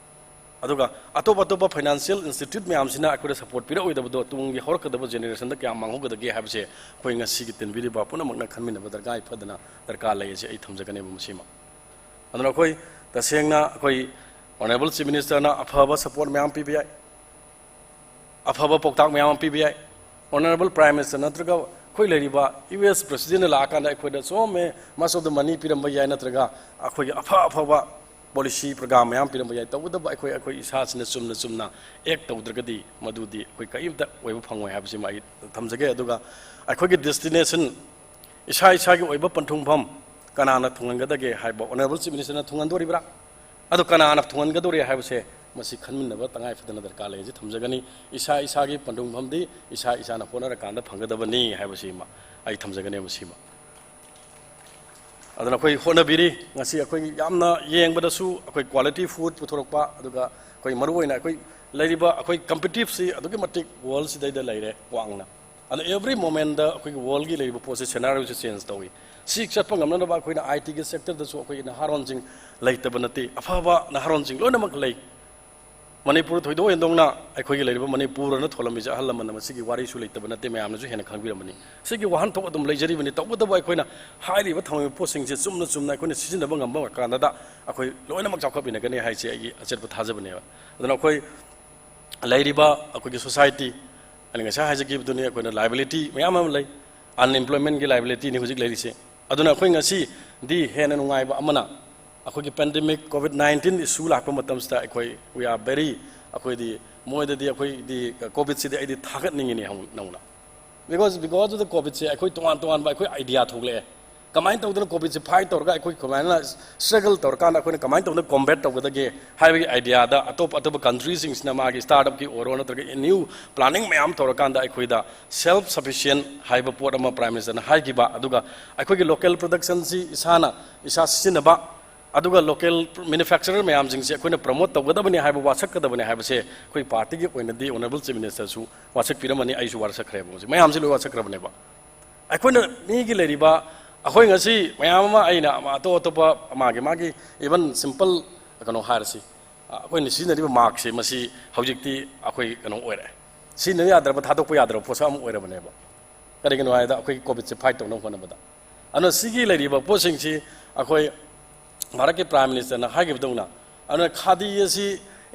ꯑꯗꯨꯒ ꯑꯇꯣꯞ ꯑꯇꯣꯞꯄ financial institute ꯃꯌꯥꯝꯁꯤꯅ ꯑꯩꯈꯣꯏꯗ support ꯄꯤꯔꯛꯑꯣꯏꯗꯕꯗꯣ ꯇꯨꯡꯒꯤ ꯍꯧꯔꯛꯀꯗꯕ generation ꯗ ꯀꯌꯥꯝ ꯃꯥꯡꯍꯧꯒꯗꯒꯦ ꯍꯥꯏꯕꯁꯦ ꯑꯩꯈꯣꯏ ꯉꯁꯤꯒꯤ ꯇꯤꯟꯕꯤꯔꯤꯕ ꯄꯨꯝꯅꯃꯛꯅ ꯈꯟꯃꯤꯟꯅꯕ ꯗꯔꯀꯥꯔ ꯐꯗꯅ ꯗꯔꯀꯥꯔ ꯂꯩ ꯑꯁꯤ ꯑꯩ ꯊꯝꯖꯒꯅꯦꯕ ꯃꯁꯤꯃ꯫ ꯑꯗꯨꯅ ꯑꯩꯈꯣꯏ ꯇꯁꯦꯡꯅ ꯑꯩꯈꯣꯏ Honourable Chief Minister ꯅ ꯑꯐꯕ support ꯃꯌꯥꯝ ꯄꯤꯕ ꯌꯥꯏ, ꯑꯐꯕ ꯄꯥꯎꯇꯥꯛ ꯃꯌꯥꯝ ꯑꯃ ꯄꯤꯕ ꯌꯥꯏ꯫ Honourable Prime Minister ꯅꯠꯇ꯭ꯔꯒ ꯑꯩꯈꯣꯏ ꯂꯩꯔꯤꯕ U S President ꯅ ꯂꯥꯛꯑꯀꯥꯟꯗ ꯑꯩꯈꯣꯏꯗ ꯆꯨꯝꯃꯦ, much of the money ꯄꯤꯔꯝꯕ ꯌꯥꯏ, ꯅꯠꯇ꯭ꯔꯒ ꯑꯩꯈꯣꯏꯒꯤ ꯑꯐ ꯑꯐꯕ policy program ꯃꯌꯥꯝ ꯄꯤꯔꯝꯕ ꯌꯥꯏ꯫ ꯇꯧꯕꯇꯕꯨ ꯑꯩꯈꯣꯏ, ꯑꯩꯈꯣꯏ ꯏꯁꯥꯁꯤꯅ ꯆꯨꯝꯅ ꯆꯨꯝꯅ act ꯇꯧꯗ꯭ꯔꯒꯗꯤ ꯃꯗꯨꯗꯤ ꯑꯩꯈꯣꯏ ꯀꯔꯤꯝꯇ ꯑꯣꯏꯕ ꯐꯪꯉꯣꯏ ꯍꯥꯏꯕꯁꯤꯃ ꯑꯩ ꯊꯝꯖꯒꯦ꯫ ꯑꯗꯨꯒ ꯑꯩꯈꯣꯏꯒꯤ destination, ꯏꯁꯥ ꯏꯁꯥꯒꯤ ꯑꯣꯏꯕ ꯄꯟꯊꯨꯡꯐꯝ ꯀꯅꯥꯅ ꯊꯨꯡꯍꯟꯒꯗꯒꯦ ꯍꯥꯏꯕ Honourable Chief Minister ꯅ ꯊꯨꯡꯍꯟꯗꯣꯔꯤꯕ꯭ꯔꯥ? ꯑꯗꯨ ꯀꯅꯥꯅ ꯊꯨꯡꯍꯟꯒꯗꯧꯔꯤ ꯍꯥꯏꯕꯁꯦ ꯃꯁꯤ ꯈꯟꯃꯤꯟꯅꯕ ꯇꯉꯥꯏ ꯐꯗꯅ ꯗꯔꯀꯥꯔ ꯂꯩ ꯍꯥꯏꯁꯤ ꯊꯝꯖꯒꯅꯤ꯫ ꯏꯁꯥ ꯏꯁꯥꯒꯤ ꯄꯟꯊꯨꯡꯐꯝꯗꯤ ꯏꯁꯥ ꯏꯁꯥꯅ ꯍꯣꯠꯅꯔꯀꯥꯟꯗ ꯐꯪꯒꯗꯕꯅꯤ ꯍꯥꯏꯕꯁꯤꯃ ꯑꯩ ꯊꯝꯖꯒꯅꯤ꯫ ꯃꯁꯤꯃ ꯑꯗꯨꯅ ꯑꯩꯈꯣꯏ ꯍꯣꯠꯅꯕꯤꯔꯤ꯫ ꯉꯁꯤ ꯑꯩꯈꯣꯏ ꯌꯥꯝꯅ ꯌꯦꯡꯕꯗꯁꯨ ꯑꯩꯈꯣꯏ quality food ꯄꯨꯊꯣꯔꯛꯄ, ꯑꯗꯨꯒ ꯑꯩꯈꯣꯏ ꯃꯔꯨꯑꯣꯏꯅ ꯑꯩꯈꯣꯏ ꯂꯩꯔꯤꯕ ꯑꯩꯈꯣꯏ competitive ꯁꯤ ꯑꯗꯨꯛꯀꯤ ꯃꯇꯤꯛ world ꯁꯤꯗꯩꯗ ꯂꯩꯔꯦ ꯋꯥꯡꯅ꯫ ꯑꯗꯣ every moment ꯗ ꯑꯩꯈꯣꯏꯒꯤ world ꯀꯤ ꯂꯩꯔꯤꯕ ꯄꯣꯠꯁꯦ, scenario ꯁꯦ change ꯇꯧꯏ꯫ ꯁꯤ ꯆꯠꯄ ꯉꯝꯅꯅꯕ ꯑꯩꯈꯣꯏꯅ I T ꯒꯤ sector ꯗꯁꯨ ꯑꯩꯈꯣꯏꯒꯤ ꯅꯍꯥꯔꯣꯟꯁꯤꯡ ꯂꯩꯇꯕ ꯅꯠꯇꯦ, ꯑꯐꯕ ꯅꯍꯥꯔꯣꯟꯁꯤꯡ ꯂꯣꯏꯅꯃꯛ ꯂꯩ꯫ ꯃꯅꯤꯄꯨꯔ ꯊꯣꯏꯗꯣꯛ ꯍꯦꯟꯗꯣꯛꯅ ꯑꯩꯈꯣꯏꯒꯤ ꯂꯩꯔꯤꯕ ꯃꯅꯤꯄꯨꯔ ꯑꯅ ꯊꯣꯜꯂꯝꯃꯤꯁꯦ ꯑꯍꯜ ꯂꯃꯟꯅ ꯃꯁꯤꯒꯤ ꯋꯥꯔꯤꯁꯨ ꯂꯩꯇꯕ ꯅꯠꯇꯦ, ꯃꯌꯥꯝꯅꯁꯨ ꯍꯦꯟꯅ ꯈꯪꯕꯤꯔꯝꯃꯅꯤ꯫ ꯁꯤꯒꯤ ꯋꯥꯍꯟꯊꯣꯛ ꯑꯗꯨꯝ ꯂꯩꯖꯔꯤꯕꯅꯤ꯫ ꯇꯧꯕꯇꯕꯨ ꯑꯩꯈꯣꯏꯅ ꯍꯥꯏꯔꯤꯕ ꯊꯝꯃꯤꯕ ꯄꯣꯠꯁꯤꯡꯁꯦ ꯆꯨꯝꯅ ꯆꯨꯝꯅ ꯑꯩꯈꯣꯏꯅ ꯁꯤꯖꯤꯟꯅꯕ ꯉꯝꯕ ꯀꯥꯟꯗ ꯑꯩꯈꯣꯏ ꯂꯣꯏꯅꯃꯛ ꯆꯥꯎꯈꯠꯃꯤꯟꯅꯒꯅꯤ ꯍꯥꯏꯁꯦ ꯑꯩꯒꯤ ꯑꯆꯦꯠꯄ ꯊꯥꯖꯕꯅꯦꯕ꯫ ꯑꯗꯨꯅ ꯑꯩꯈꯣꯏ ꯂꯩꯔꯤꯕ ꯑꯩꯈꯣꯏꯒꯤ society, ꯑꯩꯅ ꯉꯁꯥꯏ ꯍꯥꯏꯖꯈꯤꯕꯗꯨꯅꯤ, ꯑꯩꯈꯣꯏꯅ liability ꯃꯌꯥꯝ ꯑꯃ ꯂꯩ꯫ Unemployment ꯀꯤ liability ꯅꯤ ꯍꯧꯖꯤꯛ ꯂꯩꯔꯤꯁꯦ꯫ ꯑꯗꯨꯅ ꯑꯩꯈꯣꯏ ꯉꯁꯤꯗꯤ ꯍꯦꯟꯅ ꯅꯨꯡꯉꯥꯏꯕ ꯑꯃꯅ, ꯑꯩꯈꯣꯏꯒꯤ pandemic COVID nineteen issue ꯂꯥꯛꯄ ꯃꯇꯝꯁꯤꯗ ꯑꯩꯈꯣꯏ, we are very, ꯑꯩꯈꯣꯏꯗꯤ, ꯃꯣꯏꯗꯗꯤ ꯑꯩꯈꯣꯏꯗꯤ COVID ꯁꯤꯗꯤ ꯑꯩꯗꯤ ꯊꯥꯒꯠꯅꯤꯡꯉꯤꯅꯦ ꯍꯧ-, ꯅꯧꯅ꯫ Because, because of the COVID ꯁꯦ ꯑꯩꯈꯣꯏ ꯇꯣꯉꯥꯟ ꯇꯣꯉꯥꯟꯕ ꯑꯩꯈꯣꯏ idea ꯊꯣꯛꯂꯛꯑꯦ꯫ ꯀꯃꯥꯏꯅ ꯇꯧꯗꯅ ꯀꯣꯚꯤꯗꯁꯦ ꯐꯥꯏꯠ ꯇꯧꯔꯒ ꯑꯩꯈꯣꯏ ꯀꯃꯥꯏꯅ ꯁ꯭ꯇ꯭ꯔꯒꯜ ꯇꯧꯔꯀꯥꯟꯗ ꯑꯩꯈꯣꯏꯅ ꯀꯃꯥꯏꯅ ꯇꯧꯗꯅ ꯀꯣꯝꯕꯦꯠ ꯇꯧꯒꯗꯒꯦ ꯍꯥꯏꯕꯒꯤ ꯑꯥꯏꯗꯤꯌꯥꯗ ꯑꯇꯣꯞ ꯑꯇꯣꯞꯄ ꯀꯟꯇ꯭ꯔꯤꯁꯤꯡꯁꯤꯅ ꯃꯥꯒꯤ ꯁ꯭ꯇꯥꯔꯠ ꯑꯞꯀꯤ ꯑꯣꯏꯔꯣ ꯅꯠꯇ꯭ꯔꯒ ꯅ꯭ꯌꯨ ꯄ꯭ꯂꯥꯅꯤꯡ ꯃꯌꯥꯝ ꯇꯧꯔꯀꯥꯟꯗ ꯑꯩꯈꯣꯏꯗ ꯁꯦꯜꯐ ꯁꯐꯤꯁꯤꯌꯦꯟ ꯍꯥꯏꯕ ꯄꯣꯠ ꯑꯃ ꯄ꯭ꯔꯥꯏꯝ ꯃꯤꯅꯤꯁꯇꯔꯅ ꯍꯥꯏꯈꯤꯕ, ꯑꯗꯨꯒ ꯑꯩꯈꯣꯏꯒꯤ ꯂꯣꯀꯦꯜ ꯄ꯭ꯔꯗꯛꯁꯟꯁꯤ ꯏꯁꯥꯅ ꯏꯁꯥ ꯁꯤꯖꯤꯟꯅꯕ, ꯑꯗꯨꯒ ꯂꯣꯀꯦꯜ ꯃꯦꯅꯨꯐꯦꯛꯆꯔꯔ ꯃꯌꯥꯝꯁꯤꯡꯁꯦ ꯑꯩꯈꯣꯏꯅ ꯄ꯭ꯔꯃꯣꯠ ꯇꯧꯒꯗꯕꯅꯤ ꯍꯥꯏꯕ ꯋꯥꯁꯛꯀꯗꯕꯅꯤ ꯍꯥꯏꯕꯁꯦ ꯑꯩꯈꯣꯏ ꯄꯥꯔꯇꯤꯒꯤ ꯑꯣꯏꯅꯗꯤ ꯑꯣꯅꯔꯦꯕꯜ ꯆꯤꯐ ꯃꯤꯅꯤꯁꯇꯔꯁꯨ ꯋꯥꯁꯛꯄꯤꯔꯝꯃꯅꯤ, ꯑꯩꯁꯨ ꯋꯥꯁꯛꯈ꯭ꯔꯦꯕ꯫ ꯍꯧꯖꯤꯛ ꯃꯌꯥꯝꯁꯤ ꯂꯣꯏ ꯋꯥꯁꯛꯈ꯭ꯔꯕꯅꯦꯕ꯫ ꯑꯩꯈꯣꯏꯅ ꯃꯤꯒꯤ ꯂꯩꯔꯤꯕ, ꯑꯩꯈꯣꯏ ꯉꯁꯤ ꯃꯌꯥꯝ ꯑꯃ, ꯑꯩꯅ ꯑꯇꯣꯞ ꯑꯇꯣꯞꯄ ꯃꯥꯒꯤ ꯃꯥꯒꯤ ꯏꯚꯟ ꯁꯤꯝꯄꯜ ꯀꯩꯅꯣ ꯍꯥꯏꯔꯁꯤ, ꯑꯩꯈꯣꯏꯅ ꯁꯤꯖꯤꯟꯅꯔꯤꯕ ꯃꯥꯛꯁꯦ ꯃꯁꯤ ꯍꯧꯖꯤꯛꯇꯤ ꯑꯩꯈꯣꯏ ꯀꯩꯅꯣ ꯑꯣꯏꯔꯦ, ꯁꯤꯖꯤꯟꯅꯕ ꯌꯥꯗ꯭ꯔꯕ, ꯊꯥꯗꯣꯛꯄ ꯌꯥꯗ꯭ꯔꯕ ꯄꯣꯠꯁꯛ ꯑꯃ ꯑꯣꯏꯔꯕꯅꯦꯕ꯫ ꯀꯔꯤꯒꯤꯅꯣ ꯍꯥꯏꯕꯗ ꯑꯩꯈꯣꯏꯒꯤ ꯀꯣꯚꯤꯗꯁꯦ ꯐꯥꯏꯠ ꯇꯧꯅꯕ ꯍꯣꯠꯅꯕꯗ꯫ ꯑꯗꯨꯅ ꯁꯤꯒꯤ ꯂꯩꯔꯤꯕ ꯄꯣꯠꯁꯤꯡꯁꯤ ꯑꯩꯈꯣꯏ ꯚꯥꯔꯠꯀꯤ ꯄ꯭ꯔꯥꯏꯝ ꯃꯤꯅꯤꯁꯇꯔꯅ ꯍꯥꯏꯈꯤꯕꯗꯧꯅ, ꯑꯗꯨꯅ ꯈꯥꯗꯤ ꯑꯁꯤ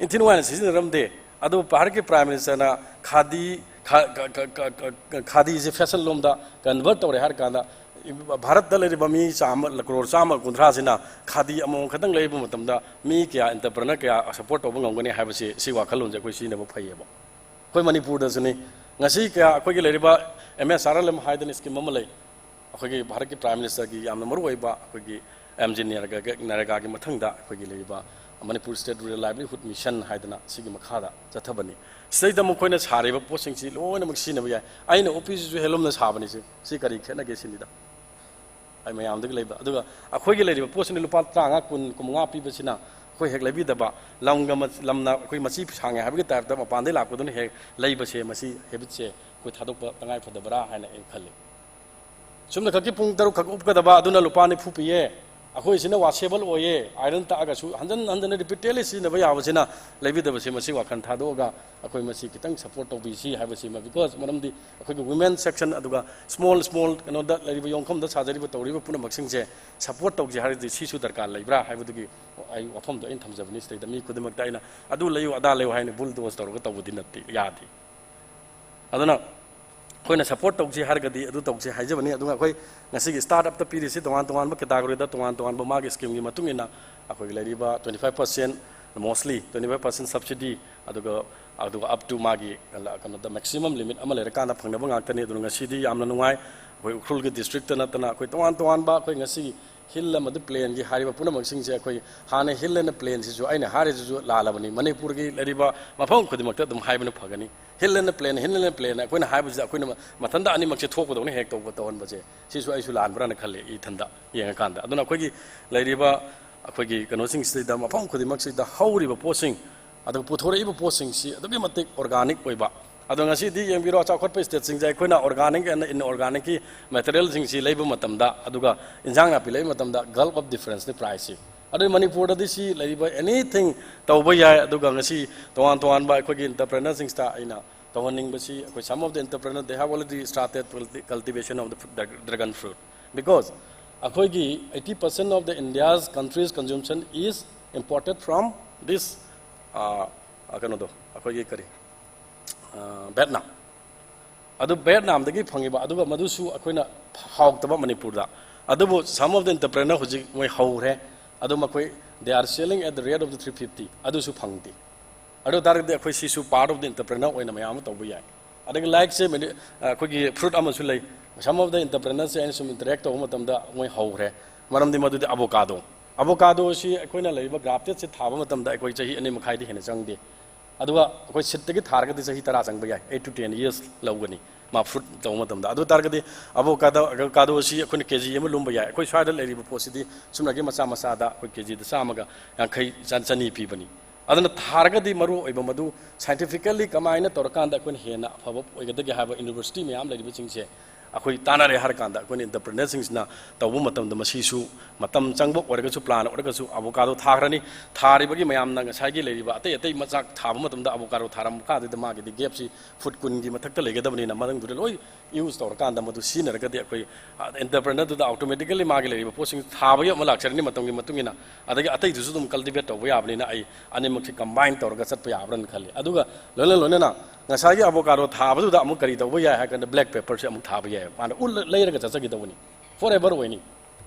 ꯏꯟꯊꯤ ꯅꯨꯡꯉꯥꯏꯅ ꯁꯤꯖꯤꯟꯅꯔꯝꯗꯦ, ꯑꯗꯨꯕꯨ ꯚꯥꯔꯠꯀꯤ ꯄ꯭ꯔꯥꯏꯝ ꯃꯤꯅꯤꯁꯇꯔꯅ ꯈꯥꯗꯤ, ꯈꯥ-, ꯈꯥ-, ꯈꯥ-, ꯈꯥ-, ꯈꯥ-, ꯈꯥꯗꯤꯁꯤ ꯐꯦꯁꯟ ꯂꯣꯝꯗ ꯀꯟꯚꯔꯠ ꯇꯧꯔꯦ ꯍꯥꯏꯔ ꯀꯥꯟꯗ, ꯚꯥꯔꯠꯇ ꯂꯩꯔꯤꯕ ꯃꯤ ꯆꯥꯝꯃ, ꯀ꯭ꯔꯣꯔ ꯆꯥꯝꯃ ꯀꯨꯟꯊ꯭ꯔꯥꯁꯤꯅ ꯈꯥꯗꯤ ꯑꯃꯃꯝ ꯈꯛꯇꯪ ꯂꯩꯕ ꯃꯇꯝꯗ ꯃꯤ ꯀꯌꯥ, ꯑꯦꯟꯇꯔꯄ꯭ꯔꯦꯅꯔ ꯀꯌꯥ ꯁꯄꯣꯔꯠ ꯇꯧꯕ ꯉꯝꯒꯅꯤ ꯍꯥꯏꯕꯁꯤ, ꯁꯤ ꯋꯥꯈꯜꯂꯣꯟꯁꯦ ꯑꯩꯈꯣꯏ ꯁꯤꯖꯤꯟꯅꯕ ꯐꯩꯌꯦꯕ꯫ ꯑꯩꯈꯣꯏ ꯃꯅꯤꯄꯨꯔꯗꯁꯨꯅꯤ, ꯉꯁꯤ ꯀꯌꯥ ꯑꯩꯈꯣꯏꯒꯤ ꯂꯩꯔꯤꯕ ꯑꯦꯝ ꯑꯦꯁ ꯑꯥꯔ ꯑꯦꯜ ꯑꯦꯝ ꯍꯥꯏꯗꯅ ꯁ꯭ꯀꯤꯝ ꯑꯃ ꯂꯩ, ꯑꯩꯈꯣꯏꯒꯤ ꯚꯥꯔꯠꯀꯤ ꯄ꯭ꯔꯥꯏꯝ ꯃꯤꯅꯤꯁꯇꯔꯒꯤ ꯌꯥꯝꯅ ꯃꯔꯨ ꯑꯣꯏꯕ ꯑꯩꯈꯣꯏꯒꯤ ꯑꯦꯝ ꯖꯤ ꯅꯔꯦꯒꯥꯒꯤ ꯃꯊꯪꯗ ꯑꯩꯈꯣꯏꯒꯤ ꯂꯩꯔꯤꯕ ꯃꯅꯤꯄꯨꯔ ꯁ꯭ꯇꯦꯠ ꯔꯨꯔꯦꯜ ꯂꯥꯏꯚꯂꯤꯍꯨꯗ ꯃꯤꯁꯟ ꯍꯥꯏꯗꯅ ꯁꯤꯒꯤ ꯃꯈꯥꯗ ꯆꯠꯊꯕꯅꯤ꯫ ꯁꯤꯗꯩꯗ ꯃꯈꯣꯏꯅ ꯁꯥꯔꯤꯕ ꯄꯣꯠꯁꯤꯡꯁꯤ ꯂꯣꯏꯅꯃꯛ ꯁꯤꯖꯤꯟꯅꯕ ꯌꯥꯏ꯫ ꯑꯩꯅ ꯎꯞꯄꯤꯁꯤꯁꯨ ꯍꯦꯟꯂꯨꯝꯅ ꯁꯥꯕꯅꯤ꯫ ꯁꯤ, ꯁꯤ ꯀꯔꯤ ꯈꯦꯠꯅꯒꯦ ꯁꯤꯅꯤꯗ꯫ ꯑꯩ ꯃꯌꯥꯝꯗꯒꯤ ꯂꯩꯕ꯫ ꯑꯗꯨꯒ ꯑꯩꯈꯣꯏꯒꯤ ꯂꯩꯔꯤꯕ ꯄꯣꯠꯁꯤꯅ ꯂꯨꯄꯥ ꯇꯔꯥꯃꯉꯥ, ꯀꯨꯟ, ꯀꯨꯟꯃꯉꯥ ꯄꯤꯕꯁꯤꯅ ꯑꯩꯈꯣꯏ ꯍꯦꯛ ꯂꯩꯕꯤꯗꯕ, ꯂꯝꯒ ꯃ-, ꯂꯝꯅ ꯑꯩꯈꯣꯏ ꯃꯆꯤ ꯁꯥꯡꯉꯦ ꯍꯥꯏꯕꯒꯤ ꯇꯥꯏꯞꯇ ꯃꯄꯥꯟꯗꯒꯤ ꯂꯥꯛꯄꯗꯨꯅ ꯍꯦꯛ ꯂꯩꯕꯁꯦ, ꯃꯁꯤ ꯍꯦꯕꯤꯠꯁꯦ ꯑꯩꯈꯣꯏ ꯊꯥꯗꯣꯛꯄ ꯇꯉꯥꯏ ꯐꯗꯕ꯭ꯔꯥ ꯍꯥꯏꯅ ꯑꯩ ꯈꯜꯂꯤ꯫ ꯆꯨꯝꯅ ꯈꯛꯀꯤ ꯄꯨꯡ ꯇꯔꯨꯛ ꯈꯛ ꯎꯞꯀꯗꯕ ꯑꯗꯨꯅ ꯂꯨꯄꯥ ꯅꯤꯐꯨ ꯄꯤꯌꯦ꯫ ꯑꯩꯈꯣꯏꯁꯤꯅ ꯋꯥꯁꯦꯕꯜ ꯑꯣꯏꯌꯦ꯫ ꯑꯥꯏꯔꯟ ꯇꯛꯑꯒꯁꯨ ꯍꯟꯖꯟ ꯍꯟꯖꯟꯅ ꯔꯤꯄꯤꯇꯦꯗꯂꯤ ꯁꯤꯖꯤꯟꯅꯕ ꯌꯥꯕꯁꯤꯅ ꯂꯩꯕꯤꯗꯕꯁꯦ, ꯃꯁꯤ ꯋꯥꯈꯜ ꯊꯥꯗꯣꯛꯑꯒ ꯑꯩꯈꯣꯏ ꯃꯁꯤ ꯈꯤꯇꯪ ꯁꯄꯣꯔꯠ ꯇꯧꯕꯤꯁꯤ ꯍꯥꯏꯕꯁꯤꯃ, because ꯃꯔꯝꯗꯤ ꯑꯩꯈꯣꯏꯒꯤ ꯋꯤꯃꯦꯟ ꯁꯦꯛꯁꯟ ꯑꯗꯨꯒ ꯁ꯭ꯃꯣꯜ, ꯁ꯭ꯃꯣꯜ ꯀꯩꯅꯣꯗ ꯂꯩꯔꯤꯕ, ꯌꯣꯡꯐꯝꯗ ꯁꯥꯖꯔꯤꯕ, ꯇꯧꯔꯤꯕ ꯄꯨꯝꯅꯃꯛꯁꯤꯡꯁꯦ ꯁꯄꯣꯔꯠ ꯇꯧꯁꯤ ꯍꯥꯏꯔꯗꯤ ꯁꯤꯁꯨ ꯗꯔꯀꯥꯔ ꯂꯩꯕ꯭ꯔꯥ ꯍꯥꯏꯕꯗꯨꯒꯤ ꯑꯩ ꯋꯥꯐꯝꯗꯣ ꯑꯩꯅ ꯊꯝꯖꯕꯅꯤ꯫ ꯁꯤꯗꯩꯗ ꯃꯤ ꯈꯨꯗꯤꯡꯃꯛꯇ ꯑꯩꯅ ꯑꯗꯨ ꯂꯩꯌꯨ, ꯑꯗꯥ ꯂꯩꯌꯨ ꯍꯥꯏꯅ ꯕꯨꯜꯗꯣꯖ ꯇꯧꯔꯒ ꯇꯧꯕꯗꯤ ꯅꯠꯇꯦ, ꯌꯥꯗꯦ꯫ ꯑꯗꯨꯅ ꯑꯩꯈꯣꯏꯅ ꯁꯄꯣꯔꯠ ꯇꯧꯁꯤ ꯍꯥꯏꯔꯒꯗꯤ ꯑꯗꯨ ꯇꯧꯁꯤ ꯍꯥꯏꯖꯕꯅꯤ꯫ ꯑꯗꯨꯒ ꯑꯩꯈꯣꯏ ꯉꯁꯤꯒꯤ ꯁ꯭ꯇꯥꯔꯠ ꯑꯞꯇ ꯄꯤꯔꯤꯁꯤ ꯇꯣꯉꯥꯟ ꯇꯣꯉꯥꯟꯕ ꯀꯦꯇꯥꯒꯣꯔꯤꯗ ꯇꯣꯉꯥꯟ ꯇꯣꯉꯥꯟꯕ ꯃꯥꯒꯤ ꯁ꯭ꯀꯤꯝꯒꯤ ꯃꯇꯨꯡ ꯏꯟꯅ ꯑꯩꯈꯣꯏꯒꯤ ꯂꯩꯔꯤꯕ twenty five percent, mostly twenty five percent subsidy, ꯑꯗꯨꯒ, ꯑꯗꯨꯒ up to ꯃꯥꯒꯤ ꯀꯩꯅꯣꯗ maximum limit ꯑꯃ ꯂꯩꯔꯀꯥꯟꯗ ꯐꯪꯅꯕ ꯉꯥꯛꯇꯅꯤ꯫ ꯑꯗꯨꯅ ꯉꯁꯤꯗꯤ ꯌꯥꯝꯅ ꯅꯨꯡꯉꯥꯏ꯫ ꯑꯩꯈꯣꯏ ꯎꯈ꯭ꯔꯨꯜꯒꯤ ꯗꯤꯁꯇ꯭ꯔꯤꯛꯇ ꯅꯠꯇꯅ ꯑꯩꯈꯣꯏ ꯇꯣꯉꯥꯟ ꯇꯣꯉꯥꯟꯕ ꯑꯩꯈꯣꯏ ꯉꯁꯤꯒꯤ ꯍꯤꯜ ꯑꯃꯗꯤ ꯄ꯭ꯂꯦꯟꯒꯤ ꯍꯥꯏꯔꯤꯕ ꯄꯨꯝꯅꯃꯛꯁꯤꯡꯁꯦ ꯑꯩꯈꯣꯏ ꯍꯥꯟꯅ ꯍꯤꯜ ꯑꯦꯟ ꯄ꯭ꯂꯦꯟꯁꯤꯁꯨ ꯑꯩꯅ ꯍꯥꯏꯔꯤꯁꯤꯁꯨ ꯂꯥꯜꯂꯕꯅꯤ꯫ ꯃꯅꯤꯄꯨꯔꯒꯤ ꯂꯩꯔꯤꯕ ꯃꯐꯝ ꯈꯨꯗꯤꯡꯃꯛꯇ ꯑꯗꯨꯝ ꯍꯥꯏꯕꯅ ꯐꯒꯅꯤ꯫ Hill and plain, hill and plain ꯑꯩꯈꯣꯏꯅ ꯍꯥꯏꯕꯁꯤꯗ ꯑꯩꯈꯣꯏꯅ ꯃꯊꯟꯇ ꯑꯅꯤꯃꯛꯁꯦ ꯊꯣꯛꯄꯗꯧꯅ ꯍꯦꯛ ꯇꯧꯕ, ꯇꯧꯍꯟꯕꯁꯦ ꯁꯤꯁꯨ ꯑꯩꯁꯨ ꯂꯥꯟꯕ꯭ꯔꯥꯅ ꯈꯜꯂꯤ ꯏꯊꯟꯗ ꯌꯦꯡꯉꯀꯥꯟꯗ꯫ ꯑꯗꯨꯅ ꯑꯩꯈꯣꯏꯒꯤ ꯂꯩꯔꯤꯕ ꯑꯩꯈꯣꯏꯒꯤ ꯀꯩꯅꯣꯁꯤꯡꯁꯤꯗ, ꯃꯐꯝ ꯈꯨꯗꯤꯡꯃꯛꯁꯤꯗ ꯍꯧꯔꯤꯕ ꯄꯣꯠꯁꯤꯡ ꯑꯗꯨꯒ ꯄꯨꯊꯣꯔꯛꯏꯕ ꯄꯣꯠꯁꯤꯡꯁꯤ ꯑꯗꯨꯛꯀꯤ ꯃꯇꯤꯛ ꯑꯣꯔꯒꯥꯅꯤꯛ ꯑꯣꯏꯕ꯫ ꯑꯗꯣ ꯉꯁꯤꯗꯤ ꯌꯦꯡꯕꯤꯔꯣ, ꯆꯥꯎꯈꯠꯄ ꯁ꯭ꯇꯦꯠꯁꯤꯡꯁꯦ ꯑꯩꯈꯣꯏꯅ ꯑꯣꯔꯒꯥꯅꯤꯛ ꯑꯦꯟ ꯏꯟꯑꯣꯔꯒꯥꯅꯤꯛꯀꯤ ꯃꯦꯇꯔꯤꯌꯦꯜꯁꯤꯡꯁꯤ ꯂꯩꯕ ꯃꯇꯝꯗ, ꯑꯗꯨꯒ ꯏꯟꯖꯥꯡ ꯅꯥꯄꯤ ꯂꯩꯕ ꯃꯇꯝꯗ, ꯒꯜꯐ ꯑꯣꯐ ꯗꯤꯐꯔꯦꯟꯁꯅꯤ ꯄ꯭ꯔꯥꯏꯁꯁꯤ꯫ ꯑꯗꯨ ꯃꯅꯤꯄꯨꯔꯗꯗꯤ ꯁꯤ ꯂꯩꯔꯤꯕ ꯑꯦꯅꯤꯊꯤꯡ ꯇꯧꯕ ꯌꯥꯏ꯫ ꯑꯗꯨꯒ ꯉꯁꯤ ꯇꯣꯉꯥꯟ ꯇꯣꯉꯥꯟꯕ ꯑꯩꯈꯣꯏꯒꯤ ꯏꯟꯇꯔꯄ꯭ꯔꯦꯅꯔꯁꯤꯡꯁꯤꯗ ꯑꯩꯅ ꯇꯧꯍꯟꯅꯤꯡꯕꯁꯤ, ꯑꯩꯈꯣꯏ some of the entrepreneur, they have already started cultivation of the dragon fruit, because ꯑꯩꯈꯣꯏꯒꯤ eighty percent of the India's country's consumption is imported from this, ꯑ, ꯑ, ꯀꯩꯅꯣꯗꯣ, ꯑꯩꯈꯣꯏꯒꯤ ꯀꯔꯤ, ꯑ, ꯚꯦꯠꯅꯥꯝ꯫ ꯑꯗꯨ ꯚꯦꯠꯅꯥꯝꯗꯒꯤ ꯐꯪꯉꯤꯕ, ꯑꯗꯨꯒ ꯃꯗꯨꯁꯨ ꯑꯩꯈꯣꯏꯅ ꯍꯥꯎꯇꯕ ꯃꯅꯤꯄꯨꯔꯗ꯫ ꯑꯗꯨꯕꯨ some of the entrepreneur ꯍꯧꯖꯤꯛ ꯃꯣꯏ ꯍꯧꯔꯦ꯫ ꯑꯗꯨ ꯃꯈꯣꯏ, they are selling at the rate of the three fifty, ꯑꯗꯨꯁꯨ ꯐꯪꯗꯦ꯫ ꯑꯗꯨ ꯑꯣꯏ ꯇꯥꯔꯒꯗꯤ ꯑꯩꯈꯣꯏ ꯁꯤꯁꯨ part of the entrepreneur ꯑꯣꯏꯅ ꯃꯌꯥꯝ ꯑꯃ ꯇꯧꯕ ꯌꯥꯏ꯫ ꯑꯗꯒꯤ ꯂꯥꯏꯛꯁꯦ ꯃꯦꯅꯤ-, ꯑꯩꯈꯣꯏꯒꯤ ꯐ꯭ꯔꯨꯠ ꯑꯃꯁꯨ ꯂꯩ꯫ Some of the entrepreneursꯁꯦ ꯑꯩꯅ ꯁꯨꯝ interact ꯇꯧꯕ ꯃꯇꯝꯗ ꯃꯣꯏ ꯍꯧꯈ꯭ꯔꯦ꯫ ꯃꯔꯝꯗꯤ ꯃꯗꯨꯗꯤ ꯑꯕꯣꯀꯥꯗꯣ, ꯑꯕꯣꯀꯥꯗꯣꯁꯤ ꯑꯩꯈꯣꯏꯅ ꯂꯩꯔꯤꯕ ꯒ꯭ꯔꯥꯐꯇꯦꯠꯁꯦ ꯊꯥꯕ ꯃꯇꯝꯗ ꯑꯩꯈꯣꯏ ꯆꯍꯤ ꯑꯅꯤ ꯃꯈꯥꯏꯗꯤ ꯍꯦꯟꯅ ꯆꯪꯗꯦ꯫ ꯑꯗꯨꯒ ꯑꯩꯈꯣꯏ ꯁꯤꯠꯇꯒꯤ ꯊꯥꯔꯒꯗꯤ ꯆꯍꯤ ꯇꯔꯥ ꯆꯪꯕ ꯌꯥꯏ, eight to ten years ꯂꯧꯒꯅꯤ ꯃꯥ ꯐ꯭ꯔꯨꯠ ꯇꯧꯕ ꯃꯇꯝꯗ꯫ ꯑꯗꯨ ꯑꯣꯏ ꯇꯥꯔꯒꯗꯤ ꯑꯕꯣꯀꯥꯗꯣ, ꯑꯕꯣꯀꯥꯗꯣꯁꯤ ꯑꯩꯈꯣꯏꯅ ꯀꯦ ꯖꯤ ꯑꯃ ꯂꯨꯝꯕ ꯌꯥꯏ꯫ ꯑꯩꯈꯣꯏ ꯁ꯭ꯋꯥꯏꯗ ꯂꯩꯔꯤꯕ ꯄꯣꯠꯁꯤꯗꯤ ꯁꯨꯞꯅꯒꯤ ꯃꯆꯥ ꯃꯆꯥꯗ ꯑꯩꯈꯣꯏ ꯀꯦ ꯖꯤꯗ ꯆꯥꯝꯃꯒ ꯌꯥꯡꯈꯩ, ꯆ-, ꯆꯅꯤ ꯄꯤꯕꯅꯤ꯫ ꯑꯗꯨꯅ ꯊꯥꯔꯒꯗꯤ ꯃꯔꯨ ꯑꯣꯏꯕ ꯃꯗꯨ scientifically ꯀꯃꯥꯏꯅ ꯇꯧꯔꯀꯥꯟꯗ ꯑꯩꯈꯣꯏꯅ ꯍꯦꯟꯅ ꯑꯐꯕ ꯑꯣꯏꯒꯗꯒꯦ ꯍꯥꯏꯕ ꯌꯨꯅꯤꯚꯔꯁꯤꯇꯤ ꯃꯌꯥꯝ ꯂꯩꯔꯤꯕꯁꯤꯡꯁꯦ ꯑꯩꯈꯣꯏ ꯇꯥꯟꯅꯔꯦ ꯍꯥꯏꯔꯀꯥꯟꯗ, ꯑꯩꯈꯣꯏꯅ ꯏꯟꯇꯔꯄ꯭ꯔꯦꯅꯔꯁꯤꯡꯁꯤꯅ ꯇꯧꯕ ꯃꯇꯝꯗ ꯃꯁꯤꯁꯨ ꯃꯇꯝ ꯆꯪꯕ ꯑꯣꯏꯔꯒꯁꯨ, ꯄ꯭ꯂꯥꯟ ꯑꯣꯏꯔꯒꯁꯨ, ꯑꯕꯣꯀꯥꯗꯣ ꯊꯥꯈ꯭ꯔꯅꯤ꯫ ꯊꯥꯔꯤꯕꯒꯤ ꯃꯌꯥꯝꯅ ꯉꯁꯥꯏꯒꯤ ꯂꯩꯔꯤꯕ ꯑꯇꯩ ꯑꯇꯩ ꯃꯆꯥꯛ ꯊꯥꯕ ꯃꯇꯝꯗ ꯑꯕꯣꯀꯥꯗꯣ ꯊꯥꯔꯝꯕ ꯀꯥꯟꯗꯨꯗ ꯃꯥꯒꯤꯗꯤ ꯒꯦꯞꯁꯤ ꯐꯨꯠ ꯀꯨꯟꯒꯤ ꯃꯊꯛꯇ ꯂꯩꯒꯗꯕꯅꯤꯅ, ꯃꯅꯨꯡꯗꯨꯗ ꯂꯣꯏ ꯌꯨꯁ ꯇꯧꯔꯀꯥꯟꯗ ꯃꯗꯨ ꯁꯤꯖꯤꯟꯅꯔꯒꯗꯤ ꯑꯩꯈꯣꯏ, ꯑ, ꯏꯟꯇꯔꯄ꯭ꯔꯦꯅꯔꯗꯨꯗ ꯑꯣꯇꯣꯃꯦꯇꯤꯀꯦꯂꯤ ꯃꯥꯒꯤ ꯂꯩꯔꯤꯕ ꯄꯣꯠꯁꯤꯡ ꯊꯥꯕꯒꯤ ꯑꯃ ꯂꯥꯛꯆꯔꯅꯤ ꯃꯇꯝꯒꯤ ꯃꯇꯨꯡ ꯏꯟꯅ, ꯑꯗꯒꯤ ꯑꯇꯩꯗꯨꯁꯨ ꯑꯗꯨꯝ ꯀꯜꯇꯤꯚꯦꯠ ꯇꯧꯕ ꯌꯥꯕꯅꯤꯅ ꯑꯩ ꯑꯅꯤꯃꯛꯁꯤ ꯀꯝꯕꯥꯏꯟ ꯇꯧꯔꯒ ꯆꯠꯄ ꯌꯥꯕ꯭ꯔꯥꯅ ꯈꯜꯂꯤ꯫ ꯑꯗꯨꯒ ꯂꯣꯏꯅ ꯂꯣꯏꯅꯅ ꯉꯁꯥꯏꯒꯤ ꯑꯕꯣꯀꯥꯗꯣ ꯊꯥꯕꯗꯨꯗ ꯑꯃꯨꯛ ꯀꯔꯤ ꯇꯧꯕ ꯌꯥꯏ ꯍꯥꯏ ꯀꯥꯟꯗ, ꯕ꯭ꯂꯦꯛ ꯄꯦꯄꯔꯁꯦ ꯑꯃꯨꯛ ꯊꯥꯕ ꯌꯥꯏ꯫ ꯃꯥꯅ ꯎ ꯂꯩꯔꯒ ꯆꯠꯆꯈꯤꯗꯧꯕꯅꯤ, ꯐꯣꯔ ꯑꯦꯚꯔ ꯑꯣꯏꯅꯤ꯫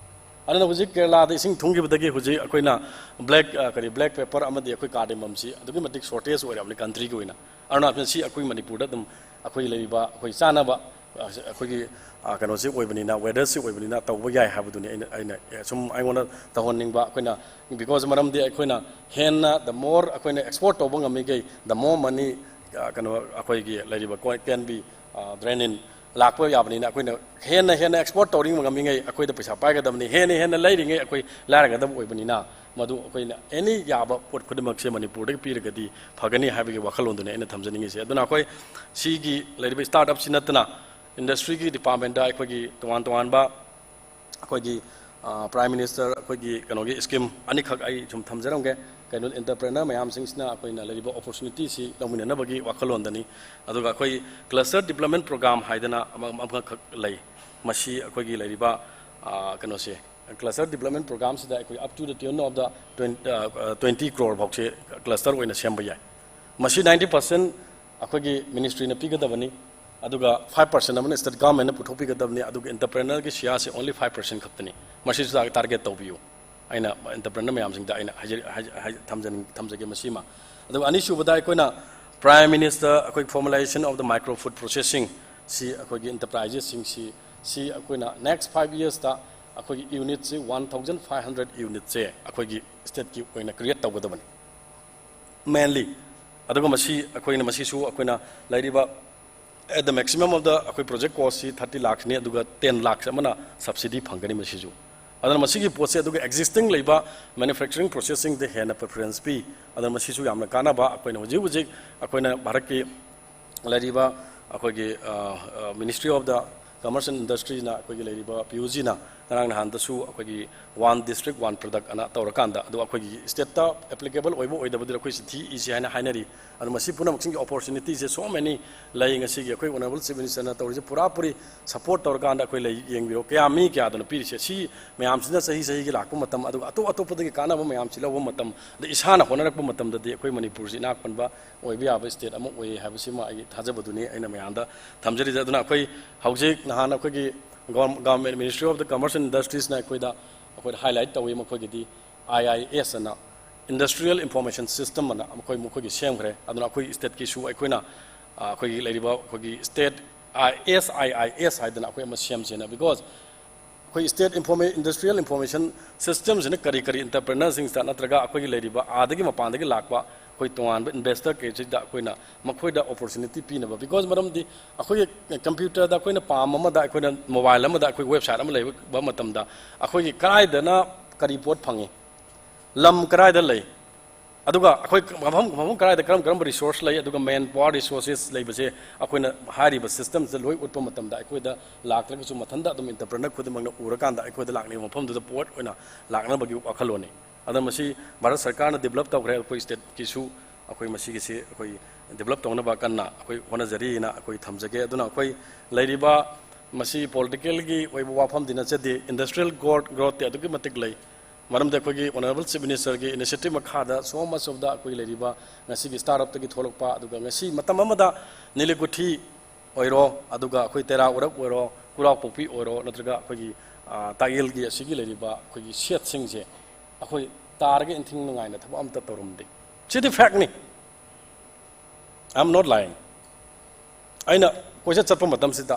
ꯑꯗꯨꯅ ꯍꯧꯖꯤꯛ ꯀꯦꯔꯂꯥꯗ ꯏꯁꯤꯡ ꯊꯨꯝꯈꯤꯕꯗꯒꯤ ꯍꯧꯖꯤꯛ ꯑꯩꯈꯣꯏꯅ ꯕ꯭ꯂꯦꯛ, ꯑ, ꯀꯔꯤ, ꯕ꯭ꯂꯦꯛ ꯄꯦꯄꯔ ꯑꯃꯗꯤ ꯑꯩꯈꯣꯏ ꯀꯥꯔꯗꯦꯃꯝꯁꯤ ꯑꯗꯨꯛꯀꯤ ꯃꯇꯤꯛ ꯁꯣꯔꯇꯦꯖ ꯑꯣꯏꯔꯕꯅꯤ ꯀꯟꯇ꯭ꯔꯤꯒꯤ ꯑꯣꯏꯅ꯫ ꯑꯗꯨꯅ ꯁꯤ ꯑꯩꯈꯣꯏ ꯃꯅꯤꯄꯨꯔꯗ ꯑꯗꯨꯝ ꯑꯩꯈꯣꯏ ꯂꯩꯔꯤꯕ ꯑꯩꯈꯣꯏ ꯆꯥꯅꯕ ꯑꯩꯈꯣꯏꯒꯤ ꯀꯩꯅꯣꯁꯤ ꯑꯣꯏꯕꯅꯤꯅ, ꯋꯦꯗꯔꯁꯤ ꯑꯣꯏꯕꯅꯤꯅ ꯇꯧꯕ ꯌꯥꯏ ꯍꯥꯏꯕꯗꯨꯅꯤ ꯑꯩꯅ ꯑꯩꯅ ꯁꯨꯝ ꯑꯩꯉꯣꯟꯗ ꯇꯧꯍꯟꯅꯤꯡꯕ꯫ ꯑꯩꯈꯣꯏꯅ, because ꯃꯔꯝꯗꯤ ꯑꯩꯈꯣꯏꯅ ꯍꯦꯟꯅ, the more ꯑꯩꯈꯣꯏꯅ export ꯇꯧꯕ ꯉꯝꯃꯤꯈꯩ, the more money ꯀꯩꯅꯣ ꯑꯩꯈꯣꯏꯒꯤ ꯂꯩꯔꯤꯕ, can be drain in ꯂꯥꯛꯄ ꯌꯥꯕꯅꯤꯅ, ꯑꯩꯈꯣꯏꯅ ꯍꯦꯟꯅ ꯍꯦꯟꯅ export ꯇꯧꯔꯤ ꯉꯝꯃꯤꯉꯩ ꯑꯩꯈꯣꯏꯗ ꯄꯩꯁꯥ ꯄꯥꯏꯒꯗꯕꯅꯤ, ꯍꯦꯟꯅ ꯍꯦꯟꯅ ꯂꯩꯔꯤꯉꯩ ꯑꯩꯈꯣꯏ ꯂꯥꯏꯔꯒꯗꯕ ꯑꯣꯏꯕꯅꯤꯅ, ꯃꯗꯨ ꯑꯩꯈꯣꯏꯅ any ꯌꯥꯕ ꯄꯣꯠ ꯈꯨꯗꯤꯡꯃꯛꯁꯦ ꯃꯅꯤꯄꯨꯔꯗꯒꯤ ꯄꯤꯔꯒꯗꯤ ꯐꯒꯅꯤ ꯍꯥꯏꯕꯒꯤ ꯋꯥꯈꯜꯂꯣꯟꯗꯨꯅꯤ ꯑꯩꯅ ꯊꯝꯖꯅꯤꯡꯉꯤꯁꯦ꯫ ꯑꯗꯨꯅ ꯑꯩꯈꯣꯏ ꯁꯤꯒꯤ ꯂꯩꯔꯤꯕ startupꯁꯤ ꯅꯠꯇꯅ industryꯒꯤ departmentꯇ ꯑꯩꯈꯣꯏꯒꯤ ꯇꯣꯉꯥꯟ ꯇꯣꯉꯥꯟꯕ ꯑꯩꯈꯣꯏꯒꯤ Prime Minister ꯑꯩꯈꯣꯏꯒꯤ ꯀꯩꯅꯣꯒꯤ scheme ꯑꯅꯤꯈꯛ ꯑꯩ ꯁꯨꯝ ꯊꯝꯖꯔꯝꯒꯦ꯫ ꯀꯩꯅꯣ, entrepreneur ꯃꯌꯥꯝꯁꯤꯡꯁꯤꯅ ꯑꯩꯈꯣꯏꯅ ꯂꯩꯔꯤꯕ opportunityꯁꯤ ꯂꯧꯃꯤꯟꯅꯅꯕꯒꯤ ꯋꯥꯈꯜꯂꯣꯟꯗꯅꯤ꯫ ꯑꯗꯨꯒ ꯑꯩꯈꯣꯏ cluster development program ꯍꯥꯏꯗꯅ ꯑꯃ ꯑꯃꯈꯛ ꯂꯩ꯫ ꯃꯁꯤ ꯑꯩꯈꯣꯏꯒꯤ ꯂꯩꯔꯤꯕ ꯀꯩꯅꯣꯁꯦ, cluster development programꯁꯤꯗ ꯑꯩꯈꯣꯏ up to the tune of the twenty crore ꯐꯥꯎꯁꯦ cluster ꯑꯣꯏꯅ ꯁꯦꯝꯕ ꯌꯥꯏ꯫ ꯃꯁꯤ ninety percent ꯑꯩꯈꯣꯏꯒꯤ ministryꯅ ꯄꯤꯒꯗꯕꯅꯤ, ꯑꯗꯨꯒ five percent ꯑꯃꯅ state governmentꯅ ꯄꯨꯊꯣꯛꯄꯤꯒꯗꯕꯅꯤ, ꯑꯗꯨꯒ entrepreneurꯒꯤ share ꯁꯦ only five percent ꯈꯛꯇꯅꯤ꯫ ꯃꯁꯤꯁꯨ target ꯇꯧꯕꯤꯌꯨ꯫ ꯑꯩꯅ entrepreneur ꯃꯌꯥꯝꯁꯤꯡꯗ ꯑꯩꯅ ꯍꯥꯏꯖ-, ꯍꯥꯏꯖ-, ꯍꯥꯏ-, ꯊꯝꯖꯅꯤꯡ-, ꯊꯝꯖꯒꯦ ꯃꯁꯤꯃ꯫ ꯑꯗꯨꯒ ꯑꯅꯤꯁꯨꯕꯗ ꯑꯩꯈꯣꯏꯅ Prime Minister ꯑꯩꯈꯣꯏ formalization of the micro food processing ꯁꯤ ꯑꯩꯈꯣꯏꯒꯤ enterprises ꯁꯤꯡꯁꯤ, ꯁꯤ ꯑꯩꯈꯣꯏꯅ next five yearsꯇ ꯑꯩꯈꯣꯏꯒꯤ unitꯁꯤ one thousand five hundred unitꯁꯦ ꯑꯩꯈꯣꯏꯒꯤ stateꯀꯤ ꯑꯣꯏꯅ create ꯇꯧꯒꯗꯕꯅꯤ꯫ Mainly꯫ ꯑꯗꯨꯒ ꯃꯁꯤ ꯑꯩꯈꯣꯏꯅ, ꯃꯁꯤꯁꯨ ꯑꯩꯈꯣꯏꯅ ꯂꯩꯔꯤꯕ at the maximum of the ꯑꯩꯈꯣꯏ project costꯁꯤ thirty lakhsꯅꯤ, ꯑꯗꯨꯒ ten lakhs ꯑꯃꯅ subsidy ꯐꯪꯒꯅꯤ ꯃꯁꯤꯁꯨ꯫ ꯑꯗꯨꯅ ꯃꯁꯤꯒꯤ ꯄꯣꯠꯁꯦ ꯑꯗꯨꯒ existing ꯂꯩꯕ manufacturing processingꯗ ꯍꯦꯟꯅ preference ꯄꯤ꯫ ꯑꯗꯨꯅ ꯃꯁꯤꯁꯨ ꯌꯥꯝꯅ ꯀꯥꯟꯅꯕ꯫ ꯑꯩꯈꯣꯏꯅ ꯍꯧꯖꯤꯛ ꯍꯧꯖꯤꯛ ꯑꯩꯈꯣꯏꯅ ꯚꯥꯔꯠꯀꯤ ꯂꯩꯔꯤꯕ ꯑꯩꯈꯣꯏꯒꯤ Ministry of the Commerce and Industryꯅ ꯑꯩꯈꯣꯏꯒꯤ ꯂꯩꯔꯤꯕ ꯄꯤꯌꯨꯁꯖꯤꯅ ꯉꯔꯥꯡ ꯅꯍꯥꯟꯗꯁꯨ ꯑꯩꯈꯣꯏꯒꯤ one district one product ꯑꯅ ꯇꯧꯔꯀꯥꯟꯗ, ꯑꯗꯣ ꯑꯩꯈꯣꯏꯒꯤ stateꯇ applicable ꯑꯣꯏꯕ ꯑꯣꯏꯗꯕꯗꯨꯗꯤ ꯑꯩꯈꯣꯏ ꯆꯤꯊꯤ ꯏꯁꯤ ꯍꯥꯏꯅ ꯍꯥꯏꯅꯔꯤ꯫ ꯑꯗꯣ ꯃꯁꯤ ꯄꯨꯝꯅꯃꯛꯁꯤꯡꯒꯤ opportunityꯁꯦ so many ꯂꯩ꯫ ꯉꯁꯤꯒꯤ ꯑꯩꯈꯣꯏ Honourable Chief Ministerꯅ ꯇꯧꯔꯤꯁꯦ ꯄꯨꯔꯥ ꯄꯨꯔꯤ support ꯇꯧꯔꯀꯥꯟꯗ ꯑꯩꯈꯣꯏ ꯂꯩ꯫ ꯌꯦꯡꯕꯤꯔꯣ, ꯀꯌꯥ ꯃꯤ ꯀꯌꯥꯗꯅꯣ ꯄꯤꯔꯤꯁꯦ꯫ ꯁꯤ ꯃꯌꯥꯝꯁꯤꯅ ꯆꯍꯤ ꯆꯍꯤꯒꯤ ꯂꯥꯛꯄ ꯃꯇꯝ, ꯑꯗꯨꯒ ꯑꯇꯣꯞ ꯑꯇꯣꯞꯄꯗꯒꯤ ꯀꯥꯟꯅꯕ ꯃꯌꯥꯝꯁꯤ ꯂꯧꯕ ꯃꯇꯝ, ꯑꯗ ꯏꯁꯥꯅ ꯍꯣꯠꯅꯔꯛꯄ ꯃꯇꯝꯗꯗꯤ ꯑꯩꯈꯣꯏ ꯃꯅꯤꯄꯨꯔꯁꯤ ꯏꯅꯥꯛ ꯈꯨꯟꯕ ꯑꯣꯏꯕ ꯌꯥꯕ state ꯑꯃ ꯑꯣꯏꯌꯦ ꯍꯥꯏꯕꯁꯤꯃ ꯑꯩꯒꯤ ꯊꯥꯖꯕꯗꯨꯅꯤ ꯑꯩꯅ ꯃꯌꯥꯝꯗ ꯊꯝꯖꯔꯤꯁꯦ꯫ ꯑꯗꯨꯅ ꯑꯩꯈꯣꯏ ꯍꯧꯖꯤꯛ ꯅꯍꯥꯟ ꯑꯩꯈꯣꯏꯒꯤ Government, Ministry of the Commerce and Industriesꯅ ꯑꯩꯈꯣꯏꯗ, ꯑꯩꯈꯣꯏꯗ highlight ꯇꯧꯏ꯫ ꯃꯈꯣꯏꯒꯤꯗꯤ I I S ꯑꯅ, Industrial Information System ꯑꯅ ꯃꯈꯣꯏ, ꯃꯈꯣꯏꯒꯤ ꯁꯦꯝꯈ꯭ꯔꯦ꯫ ꯑꯗꯨꯅ ꯑꯩꯈꯣꯏ stateꯀꯤꯁꯨ ꯑꯩꯈꯣꯏꯅ, ꯑ, ꯑꯩꯈꯣꯏꯒꯤ ꯂꯩꯔꯤꯕ ꯑꯩꯈꯣꯏꯒꯤ state ꯑꯦꯁ ꯑꯥꯏ ꯑꯥꯏ ꯑꯦꯁ ꯍꯥꯏꯗꯅ ꯑꯩꯈꯣꯏ ꯑꯃ ꯁꯦꯝꯁꯦꯅ, because ꯑꯩꯈꯣꯏ state informa- industrial information systemꯁꯤꯅ ꯀꯔꯤ ꯀꯔꯤ entrepreneurꯁꯤꯡꯁꯤꯗ ꯅꯠꯇ꯭ꯔꯒ ꯑꯩꯈꯣꯏꯒꯤ ꯂꯩꯔꯤꯕ ꯑꯥꯗꯒꯤ ꯃꯄꯥꯟꯗꯒꯤ ꯂꯥꯛꯄ ꯑꯩꯈꯣꯏ ꯇꯣꯉꯥꯟꯕ investor ꯀꯩꯁꯤꯗ ꯑꯩꯈꯣꯏꯅ ꯃꯈꯣꯏꯗ opportunity ꯄꯤꯅꯕ, because ꯃꯔꯝꯗꯤ ꯑꯩꯈꯣꯏꯒꯤ computerꯗ ꯑꯩꯈꯣꯏꯅ palm ꯑꯃꯗ, ꯑꯩꯈꯣꯏꯅ mobile ꯑꯃꯗ ꯑꯩꯈꯣꯏ website ꯑꯃ ꯂꯩꯕ ꯃꯇꯝꯗ ꯑꯩꯈꯣꯏꯒꯤ ꯀꯗꯥꯏꯗꯅ ꯀꯔꯤ ꯄꯣꯠ ꯐꯪꯉꯤ, ꯂꯝ ꯀꯗꯥꯏꯗ ꯂꯩ, ꯑꯗꯨꯒ ꯑꯩꯈꯣꯏ ꯃꯐꯝ ꯃꯐꯝ ꯀꯗꯥꯏꯗ ꯀꯔꯝ ꯀꯔꯝꯕ resource ꯂꯩ, ꯑꯗꯨꯒ man power resources ꯂꯩꯕꯁꯦ ꯑꯩꯈꯣꯏꯅ ꯍꯥꯏꯔꯤꯕ systemꯁꯤꯗ ꯂꯣꯏ ꯎꯠꯄ ꯃꯇꯝꯗ ꯑꯩꯈꯣꯏꯗ ꯂꯥꯛꯇ꯭ꯔꯒꯁꯨ ꯃꯊꯟꯇ ꯑꯗꯨꯝ entrepreneur ꯈꯨꯗꯤꯡꯃꯛꯅ ꯎꯔꯀꯥꯟꯗ ꯑꯩꯈꯣꯏꯗ ꯂꯥꯛꯅꯤꯡꯕ ꯃꯐꯝꯗꯨꯗ ꯄꯣꯠ ꯑꯣꯏꯅ ꯂꯥꯛꯅꯕꯒꯤ ꯋꯥꯈꯜꯂꯣꯟꯅꯤ꯫ ꯑꯗ ꯃꯁꯤ ꯚꯥꯔꯠ ꯁꯔꯀꯥꯔꯅ develop ꯇꯧꯈ꯭ꯔꯦ, ꯑꯩꯈꯣꯏ stateꯀꯤꯁꯨ ꯑꯩꯈꯣꯏ ꯃꯁꯤꯒꯤꯁꯤ ꯑꯩꯈꯣꯏ develop ꯇꯧꯅꯕ ꯀꯟꯅ ꯑꯩꯈꯣꯏ ꯍꯣꯠꯅꯖꯔꯤꯅ ꯑꯩꯈꯣꯏ ꯊꯝꯖꯒꯦ꯫ ꯑꯗꯨꯅ ꯑꯩꯈꯣꯏ ꯂꯩꯔꯤꯕ ꯃꯁꯤ politicalꯒꯤ ꯑꯣꯏꯕ ꯋꯥꯐꯝꯗꯤ ꯅꯠꯆꯗꯦ, industrial growth growthꯇꯤ ꯑꯗꯨꯛꯀꯤ ꯃꯇꯤꯛ ꯂꯩ꯫ ꯃꯔꯝꯗꯤ ꯑꯩꯈꯣꯏꯒꯤ honourable chief ministerꯒꯤ initiative ꯃꯈꯥꯗ so much of the ꯑꯩꯈꯣꯏ ꯂꯩꯔꯤꯕ ꯉꯁꯤꯒꯤ startupꯇꯒꯤ ꯊꯣꯛꯂꯛꯄ, ꯑꯗꯨꯒ ꯉꯁꯤ ꯃꯇꯝ ꯑꯃꯗ ꯅꯤꯂꯤꯒꯨꯊꯤ ꯑꯣꯏꯔꯣ, ꯑꯗꯨꯒ ꯑꯩꯈꯣꯏ ꯇꯦꯔꯥ ꯎꯔꯛ ꯑꯣꯏꯔꯣ, ꯀꯨꯔꯥꯛ ꯄꯣꯛꯄꯤ ꯑꯣꯏꯔꯣ, ꯅꯠꯇ꯭ꯔꯒ ꯑꯩꯈꯣꯏꯒꯤ ꯇꯥꯛꯌꯦꯜꯒꯤ ꯑꯁꯤꯒꯤ ꯂꯩꯔꯤꯕ ꯑꯩꯈꯣꯏꯒꯤ ꯁꯦꯠꯁꯤꯡꯁꯦ ꯑꯩꯈꯣꯏ ꯇꯥꯔꯒ ꯏꯟꯊꯤ ꯅꯨꯡꯉꯥꯏꯅ ꯊꯕꯛ ꯑꯝꯇ ꯇꯧꯔꯝꯗꯦ꯫ ꯁꯤꯗꯤ factꯅꯤ꯫ I am not lying꯫ ꯑꯩꯅ ꯀꯣꯏꯆꯠ ꯆꯠꯄ ꯃꯇꯝꯁꯤꯗ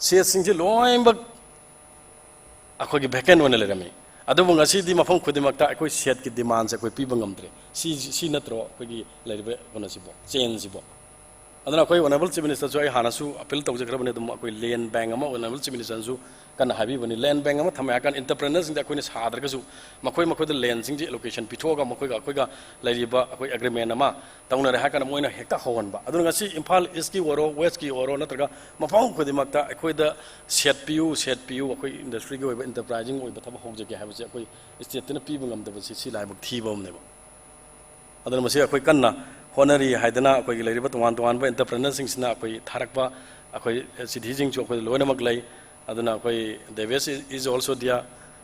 ꯁꯦꯠꯁꯤꯡꯁꯦ ꯂꯣꯏꯅꯃꯛ ꯑꯩꯈꯣꯏꯒꯤ vacant ꯑꯣꯏꯅ ꯂꯩꯔꯝꯃꯤ꯫ ꯑꯗꯨꯕꯨ ꯉꯁꯤꯗꯤ ꯃꯐꯝ ꯈꯨꯗꯤꯡꯃꯛꯇ ꯑꯩꯈꯣꯏ ꯁꯦꯠꯀꯤ demandꯁꯦ ꯑꯩꯈꯣꯏ ꯄꯤꯕ ꯉꯝꯗ꯭ꯔꯦ꯫ ꯁꯤ, ꯁꯤ ꯅꯠꯇ꯭ꯔꯣ ꯑꯩꯈꯣꯏꯒꯤ ꯂꯩꯔꯤꯕ ꯀꯩꯅꯣꯁꯤꯕꯣ, changeꯁꯤꯕꯣ? ꯑꯗꯨꯅ ꯑꯩꯈꯣꯏ honourable chief ministerꯁꯨ ꯑꯩ ꯍꯥꯟꯅꯁꯨ appeal ꯇꯧꯖꯈ꯭ꯔꯕꯅꯤ, ꯑꯗꯨꯝ ꯑꯩꯈꯣꯏ land bank ꯑꯃ honourable chief ministerꯅꯁꯨ ꯀꯟꯅ ꯍꯥꯏꯕꯤꯕꯅꯤ꯫ Land bank ꯑꯃ ꯊꯝꯃꯦ ꯍꯥꯏꯔꯀꯥꯟꯗ entrepreneurꯁꯤꯡꯗ ꯑꯩꯈꯣꯏꯅ ꯁꯥꯗ꯭ꯔꯒꯁꯨ ꯃꯈꯣꯏ ꯃꯈꯣꯏꯗ landꯁꯤꯡꯁꯦ allocation ꯄꯤꯊꯣꯛꯑꯒ ꯃꯈꯣꯏꯒ ꯑꯩꯈꯣꯏꯒ ꯂꯩꯔꯤꯕ ꯑꯩꯈꯣꯏ agreement ꯑꯃ ꯇꯧꯅꯔꯦ ꯍꯥꯏꯔꯀꯥꯟꯗ ꯃꯣꯏꯅ ꯍꯦꯛꯇ ꯍꯧꯍꯟꯕ꯫ ꯑꯗꯨꯅ ꯉꯁꯤ ꯏꯝꯐꯥꯜ Eastꯀꯤ ꯑꯣꯏꯔꯣ, Westꯀꯤ ꯑꯣꯏꯔꯣ, ꯅꯠꯇ꯭ꯔꯒ ꯃꯐꯝ ꯈꯨꯗꯤꯡꯃꯛꯇ ꯑꯩꯈꯣꯏꯗ ꯁꯦꯠ ꯄꯤꯌꯨ, ꯁꯦꯠ ꯄꯤꯌꯨ, ꯑꯩꯈꯣꯏ industryꯒꯤ ꯑꯣꯏꯕ enterprising ꯑꯣꯏꯕ ꯊꯕꯛ ꯍꯧꯖꯒꯦ ꯍꯥꯏꯕꯁꯦ ꯑꯩꯈꯣꯏ stateꯇꯨꯅ ꯄꯤꯕ ꯉꯝꯗꯕꯁꯤ ꯁꯤ ꯂꯥꯏꯕꯛ ꯊꯤꯕ ꯑꯃꯅꯦꯕ꯫ ꯑꯗꯨꯅ ꯃꯁꯤ ꯑꯩꯈꯣꯏ ꯀꯟꯅ ꯍꯣꯠꯅꯔꯤ ꯍꯥꯏꯗꯅ ꯑꯩꯈꯣꯏꯒꯤ ꯂꯩꯔꯤꯕ ꯇꯣꯉꯥꯟ ꯇꯣꯉꯥꯟꯕ entrepreneurꯁꯤꯡꯁꯤꯅ ꯑꯩꯈꯣꯏ ꯊꯥꯔꯛꯄ ꯑꯩꯈꯣꯏ ꯆꯤꯊꯤꯁꯤꯡꯁꯨ ꯑꯩꯈꯣꯏ ꯂꯣꯏꯅꯃꯛ ꯂꯩ꯫ ꯑꯗꯨꯅ ꯑꯩꯈꯣꯏ Devesh is also there,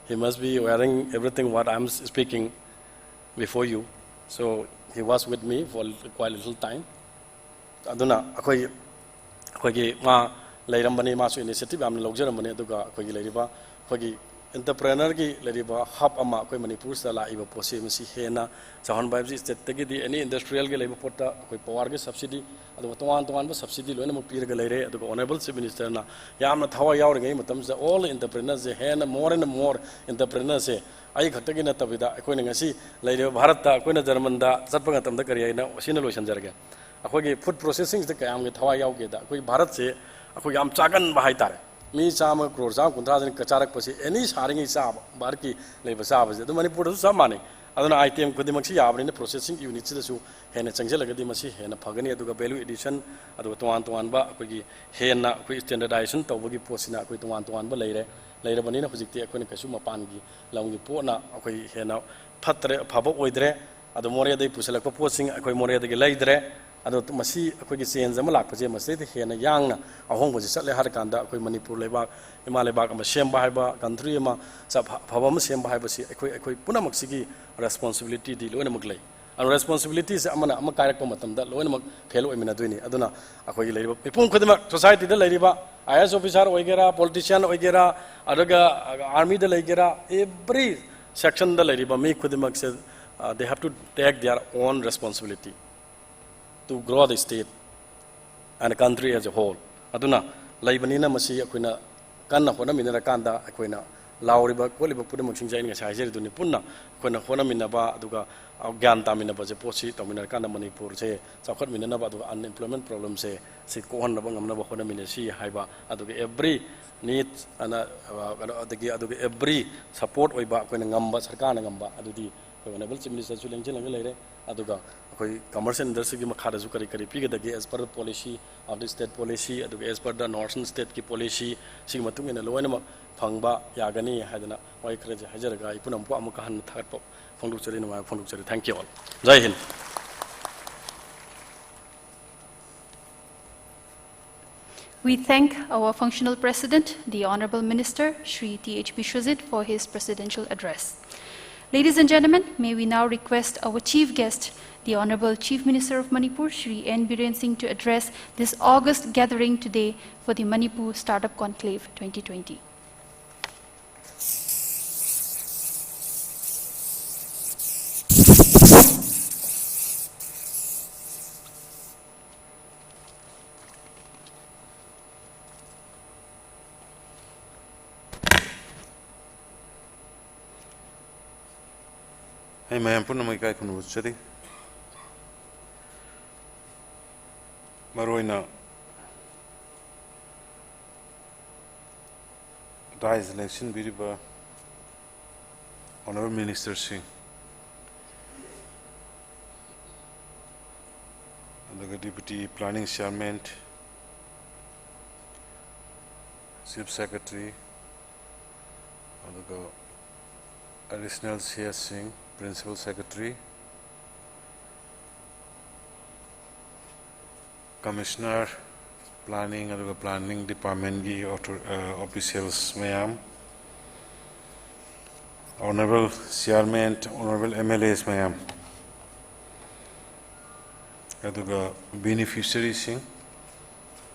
he must be aware everything what I am speaking before you, so he was with me for quite little time꯫ ꯑꯗꯨꯅ ꯑꯩꯈꯣꯏ ꯑꯩꯈꯣꯏꯒꯤ ꯃꯥ ꯂꯩꯔꯝꯕꯅꯤ, ꯃꯥꯁꯨ initiative ꯌꯥꯝꯅ ꯂꯧꯖꯔꯝꯕꯅꯤ꯫ ꯑꯗꯨꯒ ꯑꯩꯈꯣꯏꯒꯤ ꯂꯩꯔꯤꯕ ꯑꯩꯈꯣꯏꯒꯤ ꯑꯦꯟꯇꯔꯄ꯭ꯔꯦꯅꯔꯒꯤ ꯂꯩꯔꯤꯕ ꯍꯕ ꯑꯃ ꯑꯩꯈꯣꯏ ꯃꯅꯤꯄꯨꯔꯁꯤꯗ ꯂꯥꯛꯏꯕ ꯄꯣꯠꯁꯤ ꯃꯁꯤ ꯍꯦꯟꯅ ꯆꯥꯎꯍꯟꯕ ꯍꯥꯏꯕꯁꯤ ꯁ꯭ꯇꯦꯠꯇꯒꯤꯗꯤ ꯑꯦꯅꯤ ꯏꯟꯗꯁꯇ꯭ꯔꯤꯌꯦꯜꯒꯤ ꯂꯩꯕ ꯄꯣꯠꯇ ꯑꯩꯈꯣꯏ ꯄꯥꯋꯔꯒꯤ ꯁꯕꯁꯤꯗꯤ ꯑꯗꯨꯒ ꯇꯣꯉꯥꯟ ꯇꯣꯉꯥꯟꯕ ꯁꯕꯁꯤꯗꯤ ꯂꯣꯏꯅꯃꯛ ꯄꯤꯔꯒ ꯂꯩꯔꯦ꯫ ꯑꯗꯨꯒ ꯑꯣꯅꯔꯦꯕꯜ ꯆꯤꯐ ꯃꯤꯅꯤꯁꯇꯔꯅ ꯌꯥꯝꯅ ꯊꯋꯥꯏ ꯌꯥꯎꯔꯤꯉꯩ ꯃꯇꯝꯁꯤꯗ ꯑꯣꯜ ꯑꯦꯟꯇꯔꯄ꯭ꯔꯦꯅꯔꯁꯦ ꯍꯦꯟꯅ ꯃꯣꯔ ꯑꯦꯟ ꯃꯣꯔ ꯑꯦꯟꯇꯔꯄ꯭ꯔꯦꯅꯔꯁꯦ ꯑꯩ ꯈꯛꯇꯒꯤ ꯅꯠꯇꯕꯤꯗ ꯑꯩꯈꯣꯏꯅ ꯉꯁꯤ ꯂꯩꯔꯤꯕ ꯚꯥꯔꯠꯇ ꯑꯩꯈꯣꯏꯅ ꯖꯔꯃꯟꯗ ꯆꯠꯄ ꯃꯇꯝꯗ ꯀꯔꯤ ꯍꯥꯏꯅ ꯁꯤꯅ ꯂꯣꯏꯁꯤꯟꯖꯔꯒꯦ꯫ ꯑꯩꯈꯣꯏꯒꯤ ꯐꯨꯗ ꯄ꯭ꯔꯣꯁꯦꯁꯤꯡꯁꯤꯗ ꯀꯌꯥꯝꯒꯤ ꯊꯋꯥꯏ ꯌꯥꯎꯒꯦꯗ ꯑꯩꯈꯣꯏ ꯚꯥꯔꯠꯁꯦ ꯑꯩꯈꯣꯏ ꯌꯥꯝ ꯆꯥꯒꯟꯕ ꯍꯥꯏꯇꯥꯔꯦ꯫ ꯃꯤ ꯆꯥꯝꯃ ꯀ꯭ꯔꯣꯔ ꯆꯥꯝꯃ ꯀꯨꯟꯊ꯭ꯔꯥꯁꯤꯅ ꯆꯥꯔꯛꯄꯁꯤ ꯑꯦꯅꯤ ꯁꯥꯔꯤꯉꯩ ꯆꯥꯕ ꯚꯥꯔꯠꯀꯤ ꯂꯩꯕ ꯆꯥꯕꯁꯦ ꯑꯗꯨ ꯃꯅꯤꯄꯨꯔꯗꯁꯨ ꯆꯞ ꯃꯥꯟꯅꯩ꯫ ꯑꯗꯨꯅ ꯑꯥꯏꯇꯦꯝ ꯈꯨꯗꯤꯡꯃꯛꯁꯤ ꯌꯥꯕꯅꯤꯅ ꯄ꯭ꯔꯣꯁꯦꯁꯤꯡ ꯌꯨꯅꯤꯠꯁꯤꯗꯁꯨ ꯍꯦꯟꯅ ꯆꯪꯁꯤꯜꯂꯒꯗꯤ ꯃꯁꯤ ꯍꯦꯟꯅ ꯐꯒꯅꯤ꯫ ꯑꯗꯨꯒ ꯚꯦꯂꯨ ꯑꯦꯗꯤꯁꯟ ꯑꯗꯨꯒ ꯇꯣꯉꯥꯟ ꯇꯣꯉꯥꯟꯕ ꯑꯩꯈꯣꯏꯒꯤ ꯍꯦꯟꯅ ꯑꯩꯈꯣꯏ ꯁ꯭ꯇꯦꯟꯗꯔꯗꯥꯏꯖꯦꯁꯟ ꯇꯧꯕꯒꯤ ꯄꯣꯠꯁꯤꯅ ꯑꯩꯈꯣꯏ ꯇꯣꯉꯥꯟ ꯇꯣꯉꯥꯟꯕ ꯂꯩꯔꯦ꯫ ꯂꯩꯔꯕꯅꯤꯅ ꯍꯧꯖꯤꯛꯇꯤ ꯑꯩꯈꯣꯏꯅ ꯀꯩꯁꯨ ꯃꯄꯥꯟꯒꯤ ꯂꯝꯒꯤ ꯄꯣꯠꯅ ꯑꯩꯈꯣꯏ ꯍꯦꯟꯅ ꯐꯠꯇ꯭ꯔꯦ, ꯐꯕ ꯑꯣꯏꯗ꯭ꯔꯦ꯫ ꯑꯗꯣ ꯃꯣꯔꯦꯗꯒꯤ ꯄꯨꯁꯤꯜꯂꯛꯄ ꯄꯣꯠꯁꯤꯡ ꯑꯩꯈꯣꯏ ꯃꯣꯔꯦꯗꯒꯤ ꯂꯩꯗ꯭ꯔꯦ꯫ ꯑꯗꯣ ꯃꯁꯤ ꯑꯩꯈꯣꯏꯒꯤ ꯆꯦꯟꯖ ꯑꯃ ꯂꯥꯛꯄꯁꯦ ꯃꯁꯤꯗꯩꯗ ꯍꯦꯟꯅ ꯌꯥꯡꯅ ꯑꯍꯣꯡꯕꯁꯤ ꯆꯠꯂꯦ ꯍꯥꯏꯔ ꯀꯥꯟꯗ ꯑꯩꯈꯣꯏ ꯃꯅꯤꯄꯨꯔ ꯂꯩꯕꯥꯛ, ꯏꯃꯥ ꯂꯩꯕꯥꯛ ꯑꯃ ꯁꯦꯝꯕ ꯍꯥꯏꯕ, ꯀꯟꯇ꯭ꯔꯤ ꯑꯃ ꯆꯞ-, ꯑꯐꯕ ꯑꯃ ꯁꯦꯝꯕ ꯍꯥꯏꯕꯁꯤ ꯑꯩꯈꯣꯏ, ꯑꯩꯈꯣꯏ ꯄꯨꯝꯅꯃꯛꯁꯤꯒꯤ ꯔꯦꯁꯄꯣꯟꯁꯤꯕꯤꯂꯤꯇꯤꯗꯤ ꯂꯣꯏꯅꯃꯛ ꯂꯩ꯫ ꯑꯗꯣ ꯔꯦꯁꯄꯣꯟꯁꯤꯕꯤꯂꯤꯇꯤꯁꯦ ꯑꯃꯅ ꯑꯃ ꯀꯥꯏꯔꯛꯄ ꯃꯇꯝꯗ ꯂꯣꯏꯅꯃꯛ ꯐꯦꯜ ꯑꯣꯏꯃꯤꯟꯅꯗꯣꯏꯅꯤ꯫ ꯑꯗꯨꯅ ꯑꯩꯈꯣꯏꯒꯤ ꯂꯩꯔꯤꯕ ꯃꯤꯄꯨꯝ ꯈꯨꯗꯤꯡꯃꯛ, ꯁꯣꯁꯥꯏꯇꯤꯗ ꯂꯩꯔꯤꯕ ꯑꯥꯏ ꯑꯦꯁ ꯑꯣꯐꯤꯁꯥꯔ ꯑꯣꯏꯒꯦꯔꯥ, ꯄꯣꯂꯤꯇꯤꯁꯤꯌꯥꯟ ꯑꯣꯏꯒꯦꯔꯥ, ꯑꯗꯨꯒ ꯑꯥꯔꯃꯤꯗ ꯂꯩꯒꯦꯔꯥ, every ꯁꯦꯛꯁꯟꯗ ꯂꯩꯔꯤꯕ ꯃꯤ ꯈꯨꯗꯤꯡꯃꯛꯁꯦ, uh, they have to take their own responsibility to grow the state and country as a whole. ꯑꯗꯨꯅ ꯂꯩꯕꯅꯤꯅ ꯃꯁꯤ ꯑꯩꯈꯣꯏꯅ ꯀꯟꯅ ꯍꯣꯠꯅꯃꯤꯟꯅꯔꯀꯥꯟꯗ ꯑꯩꯈꯣꯏꯅ ꯂꯥꯎꯔꯤꯕ ꯈꯣꯠꯂꯤꯕ ꯄꯨꯝꯅꯃꯛꯁꯤꯡꯁꯦ ꯑꯩꯅ ꯉꯁꯥꯏ ꯍꯥꯏꯖꯔꯤꯗꯨꯅꯤ, ꯄꯨꯟꯅ ꯑꯩꯈꯣꯏꯅ ꯍꯣꯠꯅꯃꯤꯟꯅꯕ ꯑꯗꯨꯒ ꯒ꯭ꯌꯥꯟ ꯇꯥꯃꯤꯟꯅꯕꯁꯦ ꯄꯣꯠꯁꯤ ꯇꯧꯃꯤꯟꯅꯔꯀꯥꯟꯗ ꯃꯅꯤꯄꯨꯔꯁꯦ ꯆꯥꯎꯈꯠꯃꯤꯟꯅꯅꯕ ꯑꯗꯨꯒ ꯑꯟꯑꯦꯝꯄ꯭ꯂꯣꯏꯃꯦꯟ ꯄ꯭ꯔꯣꯕ꯭ꯂꯦꯝꯁꯦ ꯁꯤ ꯀꯣꯛꯍꯟꯅꯕ ꯉꯝꯅꯕ ꯍꯣꯠꯅꯃꯤꯟꯅꯁꯤ ꯍꯥꯏꯕ, ꯑꯗꯨꯒ ꯑꯦꯕ꯭ꯔꯤ ꯅꯤꯗ ꯑꯅ, ꯑ, ꯀꯩꯅꯣ, ꯑꯗꯒꯤ ꯑꯗꯨꯒ ꯑꯦꯕ꯭ꯔꯤ ꯁꯄꯣꯔꯠ ꯑꯣꯏꯕ ꯑꯩꯈꯣꯏꯅ ꯉꯝꯕ, ꯁꯔꯀꯥꯔꯅ ꯉꯝꯕ ꯑꯗꯨꯗꯤ ꯑꯩꯈꯣꯏ ꯑꯣꯅꯔꯦꯕꯜ ꯆꯤꯐ ꯃꯤꯅꯤꯁꯇꯔꯁꯨ ꯂꯦꯡꯁꯤꯜꯂꯒ ꯂꯩꯔꯦ꯫ ꯑꯗꯨꯒ ꯑꯩꯈꯣꯏ ꯀꯃꯔꯁ ꯑꯦꯟ ꯏꯟꯗꯁꯇ꯭ꯔꯤꯒꯤ ꯃꯈꯥꯗꯁꯨ ꯀꯔꯤ ꯀꯔꯤ ꯄꯤꯒꯗꯒꯦ, as per the policy of the state policy, ꯑꯗꯨꯒ as per the northern stateꯀꯤ policy, ꯁꯤꯒꯤ ꯃꯇꯨꯡ ꯏꯟꯅ ꯂꯣꯏꯅꯃꯛ ꯐꯪꯕ ꯌꯥꯒꯅꯤ ꯍꯥꯏꯗꯅ ꯋꯥꯍꯩ ꯈꯔꯁꯦ ꯍꯥꯏꯖꯔꯒ ꯑꯩ ꯄꯨꯝꯅꯃꯛꯄꯨ ꯑꯃꯨꯛꯀ ꯍꯟꯅ ꯊꯥꯒꯠꯄ ꯐꯣꯡꯗꯣꯛꯆꯔꯤ, ꯅꯨꯡꯉꯥꯏꯕ ꯐꯣꯡꯗꯣꯛꯆꯔꯤ꯫ Thank you all. Jai Hind. We thank our functional president, the Honorable Minister, Shri T H Biswajit, for his presidential address. Ladies and gentlemen, may we now request our chief guest, the Honorable Chief Minister of Manipur, Shri N Biren Singh, to address this august gathering today for the Manipur Startup Conclave twenty twenty. ꯑꯩ ꯃꯌꯥꯝ ꯄꯨꯝꯅꯃꯛ ꯏꯀꯥꯏ ꯈꯨꯝꯅꯕ ꯎꯠꯆꯔꯤ꯫ ꯃꯔꯨꯑꯣꯏꯅ ꯗꯥꯏꯁꯇ ꯂꯦꯡꯁꯤꯟꯕꯤꯔꯤꯕ Honourable Ministerꯁꯤꯡ, ꯑꯗꯨꯒ Deputy Planning Chairman, Chief Secretary, ꯑꯗꯨꯒ Additional C S ꯁꯤꯡ, Principal Secretary, Commissioner, Planning ꯑꯗꯨꯒ Planning Departmentꯀꯤ officials ꯃꯌꯥꯝ, Honourable Chairman, Honourable M L As ꯃꯌꯥꯝ, ꯑꯗꯨꯒ beneficiaryꯁꯤꯡ,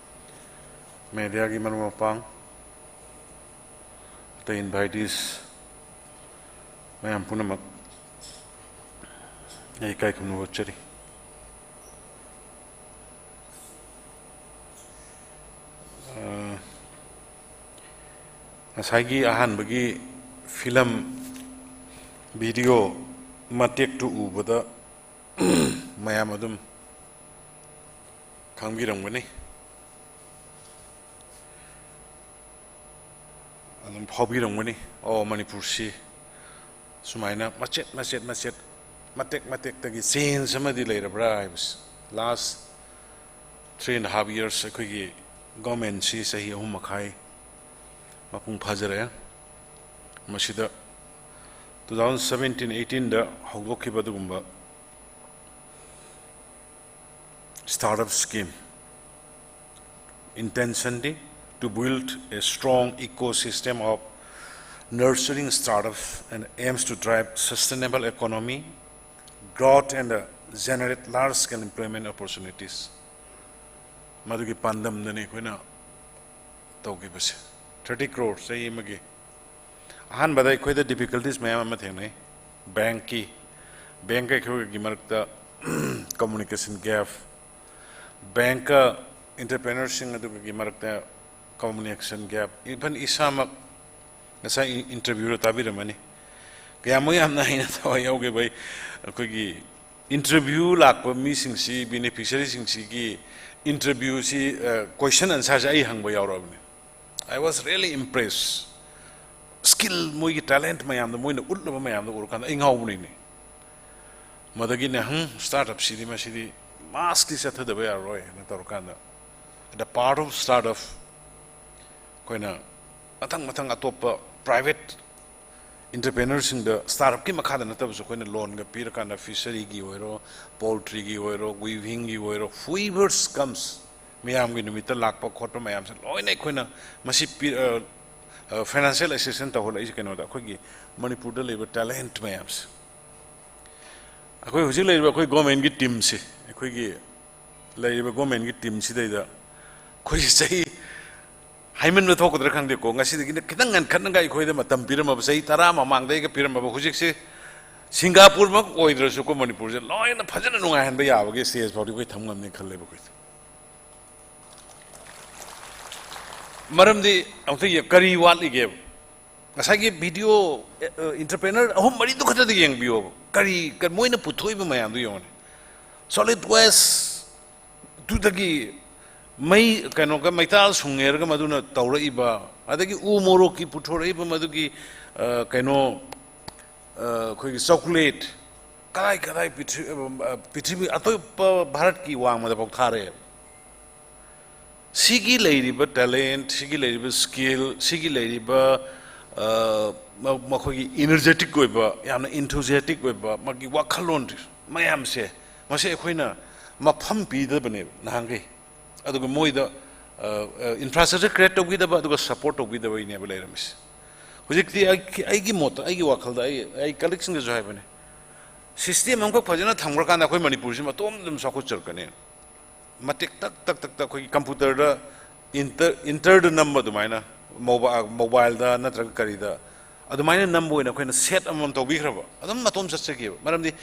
mediaꯒꯤ ꯃꯔꯨꯞ ꯃꯄꯥꯡ, ꯑꯇꯩ invitees ꯃꯌꯥꯝ ꯄꯨꯝꯅꯃꯛ ꯑꯩ ꯏꯀꯥꯏ ꯈꯨꯝꯅꯕ ꯎꯠꯆꯔꯤ꯫ ꯑ, ꯉꯁꯥꯏꯒꯤ ꯑꯍꯥꯟꯕꯒꯤ film video ꯃꯇꯦꯛꯇꯨ ꯎꯕꯗ ꯃꯌꯥꯝ ꯑꯗꯨꯝ ꯈꯪꯕꯤꯔꯝꯒꯅꯤ, ꯑꯗꯨꯝ ꯐꯥꯎꯕꯤꯔꯝꯒꯅꯤ꯫ ꯑꯣ, ꯃꯅꯤꯄꯨꯔꯁꯤ ꯁꯨꯃꯥꯏꯅ ꯃꯆꯦꯠ ꯃꯆꯦꯠ ꯃꯆꯦꯠ, ꯃꯇꯦꯛ ꯃꯇꯦꯛꯇꯒꯤ change ꯑꯃꯗꯤ ꯂꯩꯔꯕ꯭ꯔꯥ ꯍꯥꯏꯕꯁꯤ꯫ Last three and half years ꯑꯩꯈꯣꯏꯒꯤ governmentꯁꯤ ꯆꯍꯤ ꯑꯍꯨꯝ ꯃꯈꯥꯏ ꯃꯄꯨꯡ ꯐꯥꯖꯔꯛꯑꯦ꯫ ꯃꯁꯤꯗ two thousand seventeen eighteenꯗ ꯍꯧꯗꯣꯛꯈꯤꯕ ꯑꯗꯨꯒꯨꯝꯕ startup scheme, intentionꯗꯤ to build a strong ecosystem of nurturing startups and aims to drive sustainable economy growth and, uh, generate large scale employment opportunities꯫ ꯃꯗꯨꯒꯤ ꯄꯥꯟꯗꯝꯗꯅꯤ ꯑꯩꯈꯣꯏꯅ ꯇꯧꯈꯤꯕꯁꯦ꯫ Thirty crore ꯆꯍꯤ ꯑꯃꯒꯤ꯫ ꯑꯍꯥꯟꯕꯗ ꯑꯩꯈꯣꯏꯗ difficulties ꯃꯌꯥꯝ ꯑꯃ ꯊꯦꯡꯅꯩ꯫ Bankꯀꯤ, bankꯀ ꯑꯩꯈꯣꯏꯒꯤ ꯃꯔꯛꯇ communication gap, bankꯀ entrepreneurꯁꯤꯡ ꯑꯗꯨꯒꯤ ꯃꯔꯛꯇ communication gap, even ꯏꯁꯥꯃꯛ ꯉꯁꯥꯏ ꯏꯟ-, interviewꯗ ꯇꯥꯕꯤꯔꯝꯃꯅꯤ, ꯀꯌꯥꯃꯨꯛ ꯌꯥꯝꯅ ꯑꯩꯅ ꯊꯋꯥꯏ ꯌꯥꯎꯈꯤꯕ ꯑꯩ, ꯑꯩꯈꯣꯏꯒꯤ interview ꯂꯥꯛꯄ ꯃꯤꯁꯤꯡꯁꯤ, beneficiaryꯁꯤꯡꯁꯤꯒꯤ interviewꯁꯤ, question answerꯁꯦ ꯑꯩ ꯍꯪꯕ ꯌꯥꯎꯔꯛꯑꯕꯅꯤ꯫ I was really impressed. Skill, ꯃꯣꯏꯒꯤ talent ꯃꯌꯥꯝꯗꯣ, ꯃꯣꯏꯅ ꯎꯠꯂꯕ ꯃꯌꯥꯝꯗꯣ ꯎꯔꯀꯥꯟꯗ ꯑꯩ ꯉꯥꯎꯕꯅꯤꯅꯦ꯫ ꯃꯗꯒꯤꯅꯦ, ꯍꯝ, startupꯁꯤꯗꯤ, ꯃꯁꯤꯗꯤ massꯇꯤ ꯆꯠꯊꯗꯕ ꯌꯥꯔꯔꯣꯏ ꯍꯥꯏꯅ ꯇꯧꯔꯀꯥꯟꯗ, the part of startup, ꯑꯩꯈꯣꯏꯅ ꯃꯊꯪ ꯃꯊꯪ ꯑꯇꯣꯞꯄ private entrepreneurꯁꯤꯡꯗ startupꯀꯤ ꯃꯈꯥꯗ ꯅꯠꯇꯕꯁꯨ ꯑꯩꯈꯣꯏꯅ loanꯒ ꯄꯤꯔꯀꯥꯟꯗ fisheryꯒꯤ ꯑꯣꯏꯔꯣ, poultryꯒꯤ ꯑꯣꯏꯔꯣ, weavingꯒꯤ ꯑꯣꯏꯔꯣ, whoever comes, ꯃꯤꯌꯥꯝꯒꯤ ꯅꯨꯃꯤꯠꯇ ꯂꯥꯛꯄ ꯈꯣꯠꯄ ꯃꯌꯥꯝꯁꯦ ꯂꯣꯏꯅ ꯑꯩꯈꯣꯏꯅ ꯃꯁꯤ ꯄꯤ-, ꯑ, ꯑ, financial assistance ꯇꯧꯍꯜꯂꯛꯏꯁꯦ ꯀꯩꯅꯣꯗ, ꯑꯩꯈꯣꯏꯒꯤ ꯃꯅꯤꯄꯨꯔꯗ ꯂꯩꯕ talent ꯃꯌꯥꯝꯁꯦ꯫ ꯑꯩꯈꯣꯏ ꯍꯧꯖꯤꯛ ꯂꯩꯔꯤꯕ ꯑꯩꯈꯣꯏ governmentꯀꯤ teamꯁꯦ, ꯑꯩꯈꯣꯏꯒꯤ ꯂꯩꯔꯤꯕ governmentꯀꯤ teamꯁꯤꯗꯩꯗ ꯑꯩꯈꯣꯏꯁꯦ ꯆꯍꯤ, ꯍꯥꯏꯃꯟꯕ ꯊꯣꯛꯀꯗ꯭ꯔꯥ ꯈꯪꯗꯦꯀꯣ, ꯉꯁꯤꯗꯒꯤꯅ ꯈꯤꯇꯪ ꯉꯟꯈꯠꯅꯒ ꯑꯩꯈꯣꯏꯗ ꯃꯇꯝ ꯄꯤꯔꯝꯃꯕ, ꯆꯍꯤ ꯇꯔꯥ ꯃꯃꯥꯡꯗ ꯑꯩꯒ ꯄꯤꯔꯝꯃꯕ, ꯍꯧꯖꯤꯛꯁꯦ ꯁꯤꯡꯒꯥꯄꯨꯔꯃꯛ ꯑꯣꯏꯗ꯭ꯔꯁꯨꯀꯣ, ꯃꯅꯤꯄꯨꯔꯁꯦ ꯂꯣꯏꯅ ꯐꯖꯅ ꯅꯨꯡꯉꯥꯏꯍꯟꯕ ꯌꯥꯕꯒꯤ stage ꯐꯥꯎꯗꯤ ꯑꯩꯈꯣꯏ ꯊꯝ ꯉꯝꯅꯤ ꯈꯜꯂꯦꯕ ꯑꯩꯈꯣꯏꯗꯤ꯫ ꯃꯔꯝꯗꯤ ꯑꯃꯨꯛꯇ ꯌꯦ-, ꯀꯔꯤ ꯋꯥꯠꯂꯤꯒꯦꯕ? ꯉꯁꯥꯏꯒꯤ video, ꯑ, entrepreneur ꯑꯍꯨꯝ ꯃꯔꯤꯗꯨ ꯈꯛꯇꯗ ꯌꯦꯡꯕꯤꯌꯣꯕ꯫ ꯀꯔꯤ, ꯀ-, ꯃꯣꯏꯅ ꯄꯨꯊꯣꯛꯏꯕ ꯃꯌꯥꯝꯗꯨ ꯌꯦꯡꯉꯨꯅꯦ꯫ Solid wasteꯗꯨꯗꯒꯤ ꯃꯩ, ꯀꯩꯅꯣꯒ, ꯃꯩꯇꯥꯜ ꯁꯨꯡꯉꯦꯔꯒ ꯃꯗꯨꯅ ꯇꯧꯔꯛꯏꯕ, ꯑꯗꯒꯤ ꯎ ꯃꯣꯔꯣꯛꯀꯤ ꯄꯨꯊꯣꯔꯛꯏꯕ ꯃꯗꯨꯒꯤ, ꯑ, ꯀꯩꯅꯣ, ꯑ, ꯑꯩꯈꯣꯏꯒꯤ chocolate, ꯀꯗꯥꯏ ꯀꯗꯥꯏ ꯄ꯭ꯔꯤꯊꯤ-, ꯑ, ꯄ꯭ꯔꯤꯊꯤꯕꯤ ꯑꯇꯣꯞꯄ ꯚꯥꯔꯠꯀꯤ ꯋꯥꯡꯃꯗꯐꯥꯎ ꯊꯥꯔꯛꯑꯦꯕ꯫ ꯁꯤꯒꯤ ꯂꯩꯔꯤꯕ talent, ꯁꯤꯒꯤ ꯂꯩꯔꯤꯕ skill, ꯁꯤꯒꯤ ꯂꯩꯔꯤꯕ, ꯑ, ꯃ-, ꯃꯈꯣꯏꯒꯤ energetic ꯑꯣꯏꯕ, ꯌꯥꯝꯅ enthusiastic ꯑꯣꯏꯕ, ꯃꯥꯒꯤ ꯋꯥꯈꯜꯂꯣꯟ ꯃꯌꯥꯝꯁꯦ, ꯃꯁꯤ ꯑꯩꯈꯣꯏꯅ ꯃꯐꯝ ꯄꯤꯗꯕꯅꯦꯕ ꯅꯍꯥꯟꯈꯩ꯫ ꯑꯗꯨꯒ ꯃꯣꯏꯗ, ꯑ, ꯑ, infrastructure create ꯇꯧꯕꯤꯗꯕ, ꯑꯗꯨꯒ support ꯇꯧꯕꯤꯗꯕꯒꯤꯅꯦꯕ ꯂꯩꯔꯝꯃꯤꯁꯦ꯫ ꯍꯧꯖꯤꯛꯇꯤ ꯑꯩ, ꯑꯩꯒꯤ ꯃꯣꯠꯇ, ꯑꯩꯒꯤ ꯋꯥꯈꯜꯗ, ꯑꯩ, ꯑꯩ colleagueꯁꯤꯡꯗꯁꯨ ꯍꯥꯏꯕꯅꯦ, system ꯑꯃꯈꯛ ꯐꯖꯅ ꯊꯝꯈ꯭ꯔꯀꯥꯟꯗ ꯑꯩꯈꯣꯏ ꯃꯅꯤꯄꯨꯔꯁꯤ ꯃꯇꯣꯝꯇ ꯑꯗꯨꯝ ꯆꯥꯎꯈꯠꯆꯔꯛꯀꯅꯤ꯫ ꯃꯇꯦꯛ ꯇꯛ ꯇꯛ ꯇꯛ ꯇꯛ ꯑꯩꯈꯣꯏꯒꯤ computerꯗ enter, enterꯗ ꯅꯝꯕ ꯑꯗꯨꯃꯥꯏꯅ, mobi-, mobileꯗ ꯅꯠꯇ꯭ꯔꯒ ꯀꯔꯤꯗ, ꯑꯗꯨꯃꯥꯏꯅ ꯅꯝꯕ ꯑꯣꯏꯅ ꯑꯩꯈꯣꯏꯅ set ꯑꯃꯃꯝ ꯇꯧꯕꯤꯈ꯭ꯔꯕ, ꯑꯗꯨꯝ ꯃꯇꯣꯝ ꯆꯠꯆꯈꯤꯕ꯫ ꯃꯔꯝꯗꯤ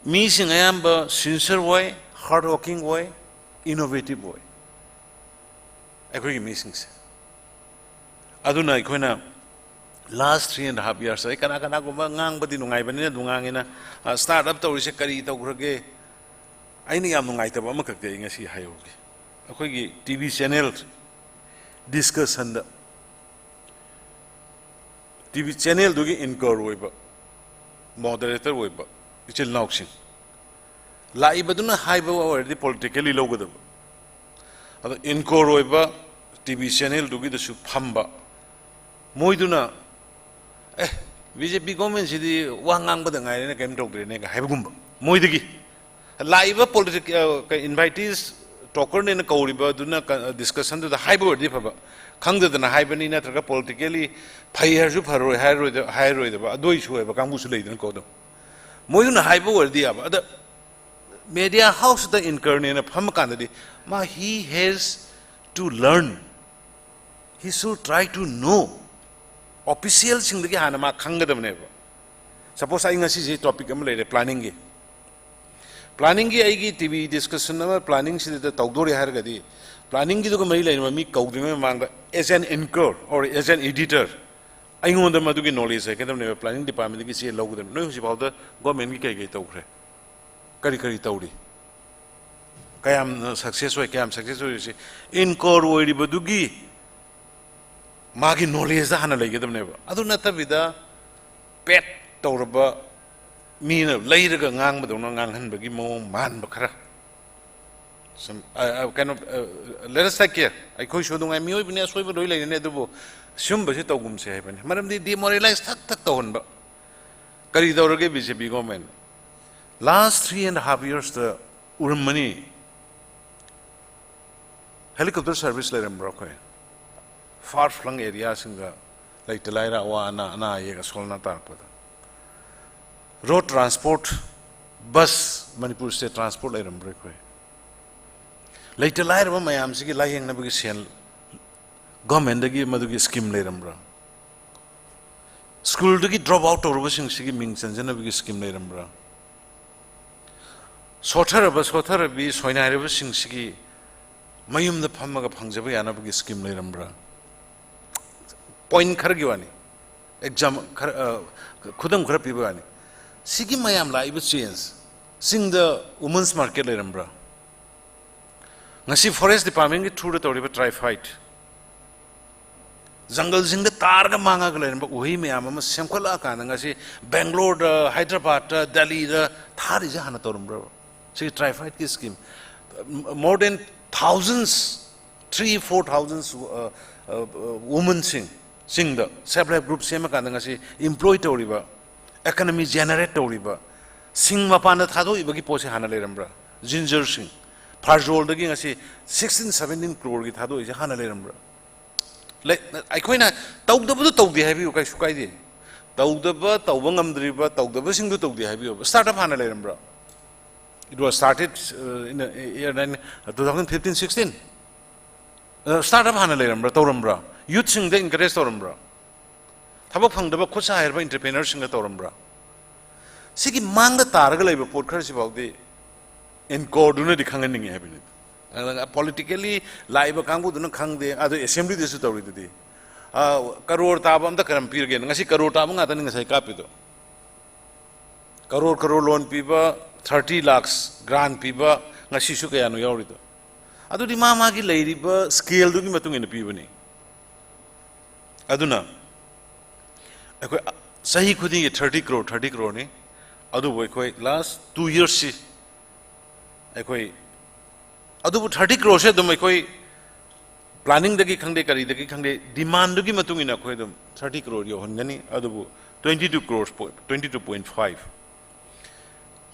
ꯃꯤꯁꯤꯡ ꯑꯌꯥꯝꯕ sincere ꯑꯣꯏ, hard working ꯑꯣꯏ, innovative ꯑꯣꯏ ꯑꯩꯈꯣꯏꯒꯤ ꯃꯤꯁꯤꯡꯁꯦ꯫ ꯑꯗꯨꯅ ꯑꯩꯈꯣꯏꯅ Last three and a half years ꯑꯩ ꯀꯅꯥ ꯀꯅꯥꯒꯨꯝꯕ ꯉꯥꯡꯕꯗꯤ ꯅꯨꯡꯉꯥꯏꯕꯅꯤꯅ ꯑꯗꯨꯝ ꯉꯥꯡꯉꯤꯅ, start up ꯇꯧꯔꯤꯁꯦ ꯀꯔꯤ ꯇꯧꯈ꯭ꯔꯒꯦ? ꯑꯩꯅ ꯌꯥꯝ ꯅꯨꯡꯉꯥꯏꯇꯕ ꯑꯃꯈꯛꯇꯤ ꯑꯩ ꯉꯁꯤ ꯍꯥꯏꯍꯧꯒꯦ꯫ ꯑꯩꯈꯣꯏꯒꯤ ꯇꯤ ꯚꯤ ꯆꯦꯅꯦꯜ ꯗꯤꯁꯀꯁꯟꯗ ꯇꯤ ꯚꯤ ꯆꯦꯅꯦꯜꯗꯨꯒꯤ ꯑꯦꯡꯀꯔ ꯑꯣꯏꯕ, ꯃꯣꯗꯔꯦꯇꯔ ꯑꯣꯏꯕ ꯏꯆꯤꯜ ꯏꯅꯥꯎꯁꯤꯡ, ꯂꯥꯛꯏꯕꯗꯨꯅ ꯍꯥꯏꯕ ꯑꯣꯏꯔꯗꯤ ꯄꯣꯂꯤꯇꯤꯀꯦꯜꯂꯤ ꯂꯧꯒꯗꯕ, ꯑꯗꯣ ꯑꯦꯡꯀꯔ ꯑꯣꯏꯕ ꯇꯤ ꯚꯤ ꯆꯦꯅꯦꯜꯗꯨꯒꯤꯗꯁꯨ ꯐꯝꯕ ꯃꯣꯏꯗꯨꯅ, "ꯑꯦ, ꯕꯤ ꯖꯦ ꯄꯤ ꯒꯣꯔꯃꯦꯟꯁꯤꯗꯤ ꯋꯥ ꯉꯥꯡꯕꯗ ꯉꯥꯏꯔꯦꯅ ꯀꯔꯤꯝ ꯇꯧꯗ꯭ꯔꯦꯅꯦꯒ" ꯍꯥꯏꯕꯒꯨꯝꯕ, ꯃꯣꯏꯗꯒꯤ ꯂꯥꯛꯏꯕ ꯄꯣꯂꯤꯇꯤꯛ ꯏꯟꯚꯥꯏꯇꯤꯁ, ꯇꯣꯀꯔꯅꯦꯅ ꯀꯧꯔꯤꯕ ꯑꯗꯨꯅ ꯗꯤꯁꯀꯁꯟꯗꯨꯗ ꯍꯥꯏꯕ ꯑꯣꯏꯔꯗꯤ ꯐꯕ, ꯈꯪꯗꯗꯅ ꯍꯥꯏꯕꯅꯤ, ꯅꯠꯇ꯭ꯔꯒ ꯄꯣꯂꯤꯇꯤꯀꯦꯜꯂꯤ ꯐꯩ ꯍꯥꯏꯔꯁꯨ ꯐꯔꯣꯏ ꯍꯥꯏꯔꯣꯏꯗ-, ꯍꯥꯏꯔꯣꯏꯗꯕ ꯑꯗꯨꯏꯁꯨ ꯑꯣꯏꯕ ꯀꯥꯡꯕꯨꯁꯨ ꯂꯩꯗꯅꯀꯣ꯫ ꯑꯗꯨꯝ ꯃꯣꯏꯗꯨꯅ ꯍꯥꯏꯕ ꯑꯣꯏꯔꯗꯤ ꯌꯥꯕ, ꯑꯗ ꯃꯦꯗꯤꯌꯥ ꯍꯥꯎꯁꯇ ꯑꯦꯡꯀꯔꯅꯦꯅ ꯐꯝꯃꯀꯥꯟꯗꯗꯤ ꯃꯥ, he has to learn, he should try to know, ꯑꯣꯐꯤꯁꯤꯌꯦꯜꯁꯤꯡꯗꯒꯤ ꯍꯥꯟꯅ ꯃꯥ ꯈꯪꯒꯗꯕꯅꯦꯕ꯫ ꯁꯄꯣꯁ ꯑꯩ ꯉꯁꯤꯁꯦ ꯇꯣꯄꯤꯛ ꯑꯃ ꯂꯩꯔꯦ, ꯄ꯭ꯂꯥꯅꯤꯡꯒꯤ꯫ ꯄ꯭ꯂꯥꯅꯤꯡꯒꯤ ꯑꯩꯒꯤ ꯇꯤ ꯚꯤ ꯗꯤꯁꯀꯁꯟ ꯑꯃ ꯄ꯭ꯂꯥꯅꯤꯡꯁꯤꯗ ꯇꯧꯗꯣꯔꯦ ꯍꯥꯏꯔꯒꯗꯤ, ꯄ꯭ꯂꯥꯅꯤꯡꯒꯤꯗꯨꯒ ꯃꯔꯤ ꯂꯩꯅꯕ ꯃꯤ ꯀꯧꯗ꯭ꯔꯤꯉꯩ ꯃꯃꯥꯡꯗ, as an anchor or as an editor, ꯑꯩꯉꯣꯟꯗ ꯃꯗꯨꯒꯤ ꯅꯣꯂꯦꯖ ꯂꯩꯒꯗꯕꯅꯦꯕ, ꯄ꯭ꯂꯥꯅꯤꯡ ꯗꯤꯄꯥꯔꯠꯃꯦꯟꯗꯒꯤ ꯆꯦ ꯂꯧꯒꯗꯕꯅꯤ꯫ ꯅꯣꯏ ꯍꯧꯖꯤꯛ ꯐꯥꯎꯗ ꯒꯣꯔꯃꯦꯟꯒꯤ ꯀꯩ ꯀꯩ ꯇꯧꯈ꯭ꯔꯦ? ꯀꯔꯤ ꯀꯔꯤ ꯇꯧꯔꯤ? ꯀꯌꯥꯝ ꯁꯛꯁꯦꯁ ꯑꯣꯏ, ꯀꯌꯥꯝ ꯁꯛꯁꯦꯁ ꯑꯣꯏꯔꯤꯁꯤ ꯑꯦꯡꯀꯔ ꯑꯣꯏꯔꯤꯕꯗꯨꯒꯤ ꯃꯥꯒꯤ ꯅꯣꯂꯦꯖꯇ ꯍꯥꯟꯅ ꯂꯩꯒꯗꯕꯅꯦꯕ꯫ ꯑꯗꯨ ꯅꯠꯇꯕꯤꯗ ꯄꯦꯠ ꯇꯧꯔꯕ, ꯃꯤꯅ ꯂꯩꯔꯒ ꯉꯥꯡꯕꯗꯧꯅ ꯉꯥꯡꯍꯟꯕꯒꯤ ꯃꯑꯣꯡ ꯃꯥꯟꯕ ꯈꯔ꯫ ꯁꯨꯝ, ꯑ, ꯑ, ꯀꯩꯅꯣ, ꯑ, let us take care. ꯑꯩꯈꯣꯏꯁꯨ ꯅꯨꯡꯉꯥꯏ, ꯃꯤꯑꯣꯏꯕꯅꯤ, ꯑꯁꯣꯏꯕ ꯂꯣꯏ ꯂꯩꯒꯅꯤ, ꯑꯗꯨꯕꯨ ꯁꯤꯒꯨꯝꯕꯁꯤ ꯇꯧꯒꯨꯝꯁꯦ ꯍꯥꯏꯕꯅꯤ꯫ ꯃꯔꯝꯗꯤ demoralize ꯊꯛ ꯊꯛ ꯇꯧꯍꯟꯕ꯫ ꯀꯔꯤ ꯇꯧꯔꯒꯦ B J P government? Last three and a half yearsꯇ ꯎꯔꯝꯃꯅꯤ, ꯍꯦꯂꯤꯀꯣꯞꯇꯔ ꯁꯔꯚꯤꯁ ꯂꯩꯔꯝꯕ꯭ꯔꯥ? ꯑꯩꯈꯣꯏ ꯐꯥꯔ ꯐ꯭ꯂꯪ ꯑꯦꯔꯤꯌꯥꯁꯤꯡꯗ ꯂꯩꯇ ꯂꯥꯏꯔ ꯑꯋꯥ ꯑꯅꯥ, ꯑꯅꯥ ꯑꯌꯦꯛ ꯑꯁꯣꯜ ꯑꯅꯥ ꯇꯥꯔꯛꯄꯗ road transport, bus, Manipur state transport ꯂꯩꯔꯝꯕ꯭ꯔꯥ? ꯑꯩꯈꯣꯏ ꯂꯩꯇ ꯂꯥꯏꯔꯕ ꯃꯌꯥꯝꯁꯤꯒꯤ ꯂꯥꯌꯦꯡꯅꯕꯒꯤ ꯁꯦꯜ ꯒꯣꯔꯃꯦꯟꯗꯒꯤ ꯃꯗꯨꯒꯤ ꯁ꯭ꯀꯤꯝ ꯂꯩꯔꯝꯕ꯭ꯔꯥ? ꯁ꯭ꯀꯨꯜꯗꯒꯤ ꯗ꯭ꯔꯣꯞ ꯑꯥꯎꯠ ꯇꯧꯔꯕꯁꯤꯡꯁꯤꯒꯤ ꯃꯤꯡ ꯆꯟꯖꯅꯕꯒꯤ ꯁ꯭ꯀꯤꯝ ꯂꯩꯔꯝꯕ꯭ꯔꯥ? ꯁꯣꯠꯊꯔꯕ, ꯁꯣꯠꯊꯔꯕꯤ, ꯁꯣꯏꯅꯥꯏꯔꯕꯁꯤꯡꯁꯤꯒꯤ ꯃꯌꯨꯝꯗ ꯐꯝꯃꯒ ꯐꯪꯖꯕ ꯌꯥꯅꯕꯒꯤ ꯁ꯭ꯀꯤꯝ ꯂꯩꯔꯝꯕ꯭ꯔꯥ? ꯄꯣꯏꯟ ꯈꯔꯒꯤ ꯋꯥꯅꯤ꯫ ꯑꯦꯛꯖꯥꯝ ꯈꯔ, ꯑ, ꯈꯨꯗꯝ ꯈꯔ ꯄꯤꯕ ꯋꯥꯅꯤ꯫ ꯁꯤꯒꯤ ꯃꯌꯥꯝ ꯂꯥꯛꯏꯕ ꯆꯦꯟꯖ, ꯆꯤꯡꯗ ꯋꯨꯃꯟꯁ ꯃꯥꯔꯀꯦꯠ ꯂꯩꯔꯝꯕ꯭ꯔꯥ? ꯉꯁꯤ ꯐꯣꯔꯦꯁ ꯗꯤꯄꯥꯔꯠꯃꯦꯟꯒꯤ ꯊ꯭ꯔꯨꯗ ꯇꯧꯔꯤꯕ ꯇ꯭ꯔꯥꯏꯐꯥꯏꯠ, ꯖꯪꯒꯜꯁꯤꯡꯗ ꯇꯥꯔꯒ ꯃꯥꯡꯉꯒ ꯂꯩꯔꯝꯕ ꯎꯍꯩ ꯃꯌꯥꯝ ꯑꯃ ꯁꯦꯝꯒꯠꯂꯛꯑꯀꯥꯟꯗ ꯉꯁꯤ ꯕꯦꯡꯒ꯭ꯂꯣꯔꯗ, ꯍꯥꯏꯗ꯭ꯔꯕꯥꯗꯇ, ꯗꯦꯜꯂꯤꯗ ꯊꯥꯔꯤꯁꯦ ꯍꯥꯟꯅ ꯇꯧꯔꯝꯕ꯭ꯔꯕ? ꯁꯤ ꯇ꯭ꯔꯥꯏꯐꯥꯏꯠꯀꯤ scheme, more than thousands, three four thousands, ꯋꯨꯃꯟꯁꯤꯡ, ꯆꯤꯡꯗ ꯁꯦꯜꯐ ꯍꯦꯜꯞ ꯒ꯭ꯔꯨꯞ ꯁꯦꯝꯃꯀꯥꯟꯗ ꯉꯁꯤ ꯏꯝꯄ꯭ꯂꯣꯏ ꯇꯧꯔꯤꯕ, ꯏꯀꯅꯃꯤ ꯖꯦꯅꯦꯔꯦꯠ ꯇꯧꯔꯤꯕ, ꯁꯤꯡ ꯃꯄꯥꯟꯗ ꯊꯥꯗꯣꯛꯏꯕꯒꯤ ꯄꯣꯠꯁꯦ ꯍꯥꯟꯅ ꯂꯩꯔꯝꯕ꯭ꯔꯥ? ꯖꯤꯟꯖꯔꯁꯤꯡ, ꯐꯥꯔꯖꯣꯜꯗꯒꯤ ꯉꯁꯤ ꯁꯤꯛꯁꯇꯤꯟ ꯁꯚꯦꯟꯇꯤꯟ ꯀ꯭ꯔꯣꯔꯒꯤ ꯊꯥꯗꯣꯛꯏꯁꯦ ꯍꯥꯟꯅ ꯂꯩꯔꯝꯕ꯭ꯔꯥ? ꯂꯩ-, ꯑꯩꯈꯣꯏꯅ ꯇꯧꯗꯕꯗꯨ ꯇꯧꯗꯦ ꯍꯥꯏꯕꯤꯌꯨ, ꯀꯩꯁꯨ ꯀꯥꯏꯗꯦ꯫ ꯇꯧꯗꯕ, ꯇꯧꯕ ꯉꯝꯗ꯭ꯔꯤꯕ, ꯇꯧꯗꯕꯁꯤꯡꯗꯨ ꯇꯧꯗꯦ ꯍꯥꯏꯕꯤꯌꯨ꯫ ꯁ꯭ꯇꯥꯔꯠ ꯑꯞ ꯍꯥꯟꯅ ꯂꯩꯔꯝꯕ꯭ꯔꯥ? It was started, uh, in the year nine, two thousand fifteen sixteen. Start up ꯍꯥꯟꯅ ꯂꯩꯔꯝꯕ꯭ꯔꯥ, ꯇꯧꯔꯝꯕ꯭ꯔꯥ? ꯌꯨꯠꯁꯤꯡꯗ ꯏꯟꯀꯔꯦꯖ ꯇꯧꯔꯝꯕ꯭ꯔꯥ? ꯊꯕꯛ ꯐꯪꯗꯕ ꯈꯨꯠ ꯁꯥ ꯍꯩꯔꯕ ꯏꯟꯇꯔꯄ꯭ꯔꯦꯅꯔꯁꯤꯡꯗ ꯇꯧꯔꯝꯕ꯭ꯔꯥ? ꯁꯤꯒꯤ ꯃꯥꯡꯗ ꯇꯥꯔꯒ ꯂꯩꯕ ꯄꯣꯠ ꯈꯔꯁꯤꯐꯥꯎꯗꯤ ꯑꯦꯟꯀꯣꯔꯗꯨꯅꯗꯤ ꯈꯪꯍꯟꯅꯤꯡꯉꯤ ꯍꯥꯏꯕꯅꯤ꯫ ꯑꯗꯨꯅ ꯄꯣꯂꯤꯇꯤꯀꯦꯜꯂꯤ ꯂꯥꯛꯏꯕ ꯀꯥꯡꯕꯨꯗꯨꯅ ꯈꯪꯗꯦ, ꯑꯗꯨ ꯑꯦꯁꯦꯝꯕ꯭ꯂꯤꯗꯁꯨ ꯇꯧꯔꯤꯗꯨꯗꯤ꯫ ꯑ, ꯀꯔꯣꯔ ꯇꯥꯕ ꯑꯝꯇ ꯀꯔꯝ ꯄꯤꯔꯒꯦꯅ? ꯉꯁꯤ ꯀꯔꯣꯔ ꯇꯥꯕ ꯉꯥꯛꯇꯅꯤ ꯉꯁꯥꯏ ꯀꯥꯞꯄꯤꯗꯣ꯫ ꯀꯔꯣꯔ ꯀꯔꯣꯔ ꯂꯣꯟ ꯄꯤꯕ, ꯊꯥꯔꯇꯤ ꯂꯥꯛꯁ ꯒ꯭ꯔꯥꯟ ꯄꯤꯕ, ꯉꯁꯤꯁꯨ ꯀꯌꯥꯅꯣ ꯌꯥꯎꯔꯤꯗꯣ? ꯑꯗꯨꯗꯤ ꯃꯥ ꯃꯥꯒꯤ ꯂꯩꯔꯤꯕ ꯁ꯭ꯀꯦꯜꯗꯨꯒꯤ ꯃꯇꯨꯡ ꯏꯟꯅ ꯄꯤꯕꯅꯤ꯫ ꯑꯗꯨꯅ ꯑꯩꯈꯣꯏ ꯆꯍꯤ ꯈꯨꯗꯤꯡꯒꯤ ꯊꯥꯔꯇꯤ ꯀ꯭ꯔꯣꯔ, ꯊꯥꯔꯇꯤ ꯀ꯭ꯔꯣꯔꯅꯤ꯫ ꯑꯗꯨꯕꯨ ꯑꯩꯈꯣꯏ ꯂꯥꯁ ꯇꯨ ꯌꯔꯁꯁꯤ ꯑꯩꯈꯣꯏ, ꯑꯗꯨꯕꯨ ꯊꯥꯔꯇꯤ ꯀ꯭ꯔꯣꯔꯁꯦ ꯑꯗꯨꯝ ꯑꯩꯈꯣꯏ ꯄ꯭ꯂꯥꯅꯤꯡꯗꯒꯤ ꯈꯪꯗꯦ, ꯀꯔꯤꯗꯒꯤ ꯈꯪꯗꯦ, ꯗꯤꯃꯥꯟꯗꯨꯒꯤ ꯃꯇꯨꯡ ꯏꯟꯅ ꯑꯩꯈꯣꯏ ꯑꯗꯨꯝ ꯊꯥꯔꯇꯤ ꯀ꯭ꯔꯣꯔ ꯌꯧꯍꯟꯒꯅꯤ꯫ ꯑꯗꯨꯕꯨ twenty two crores, twenty two point five,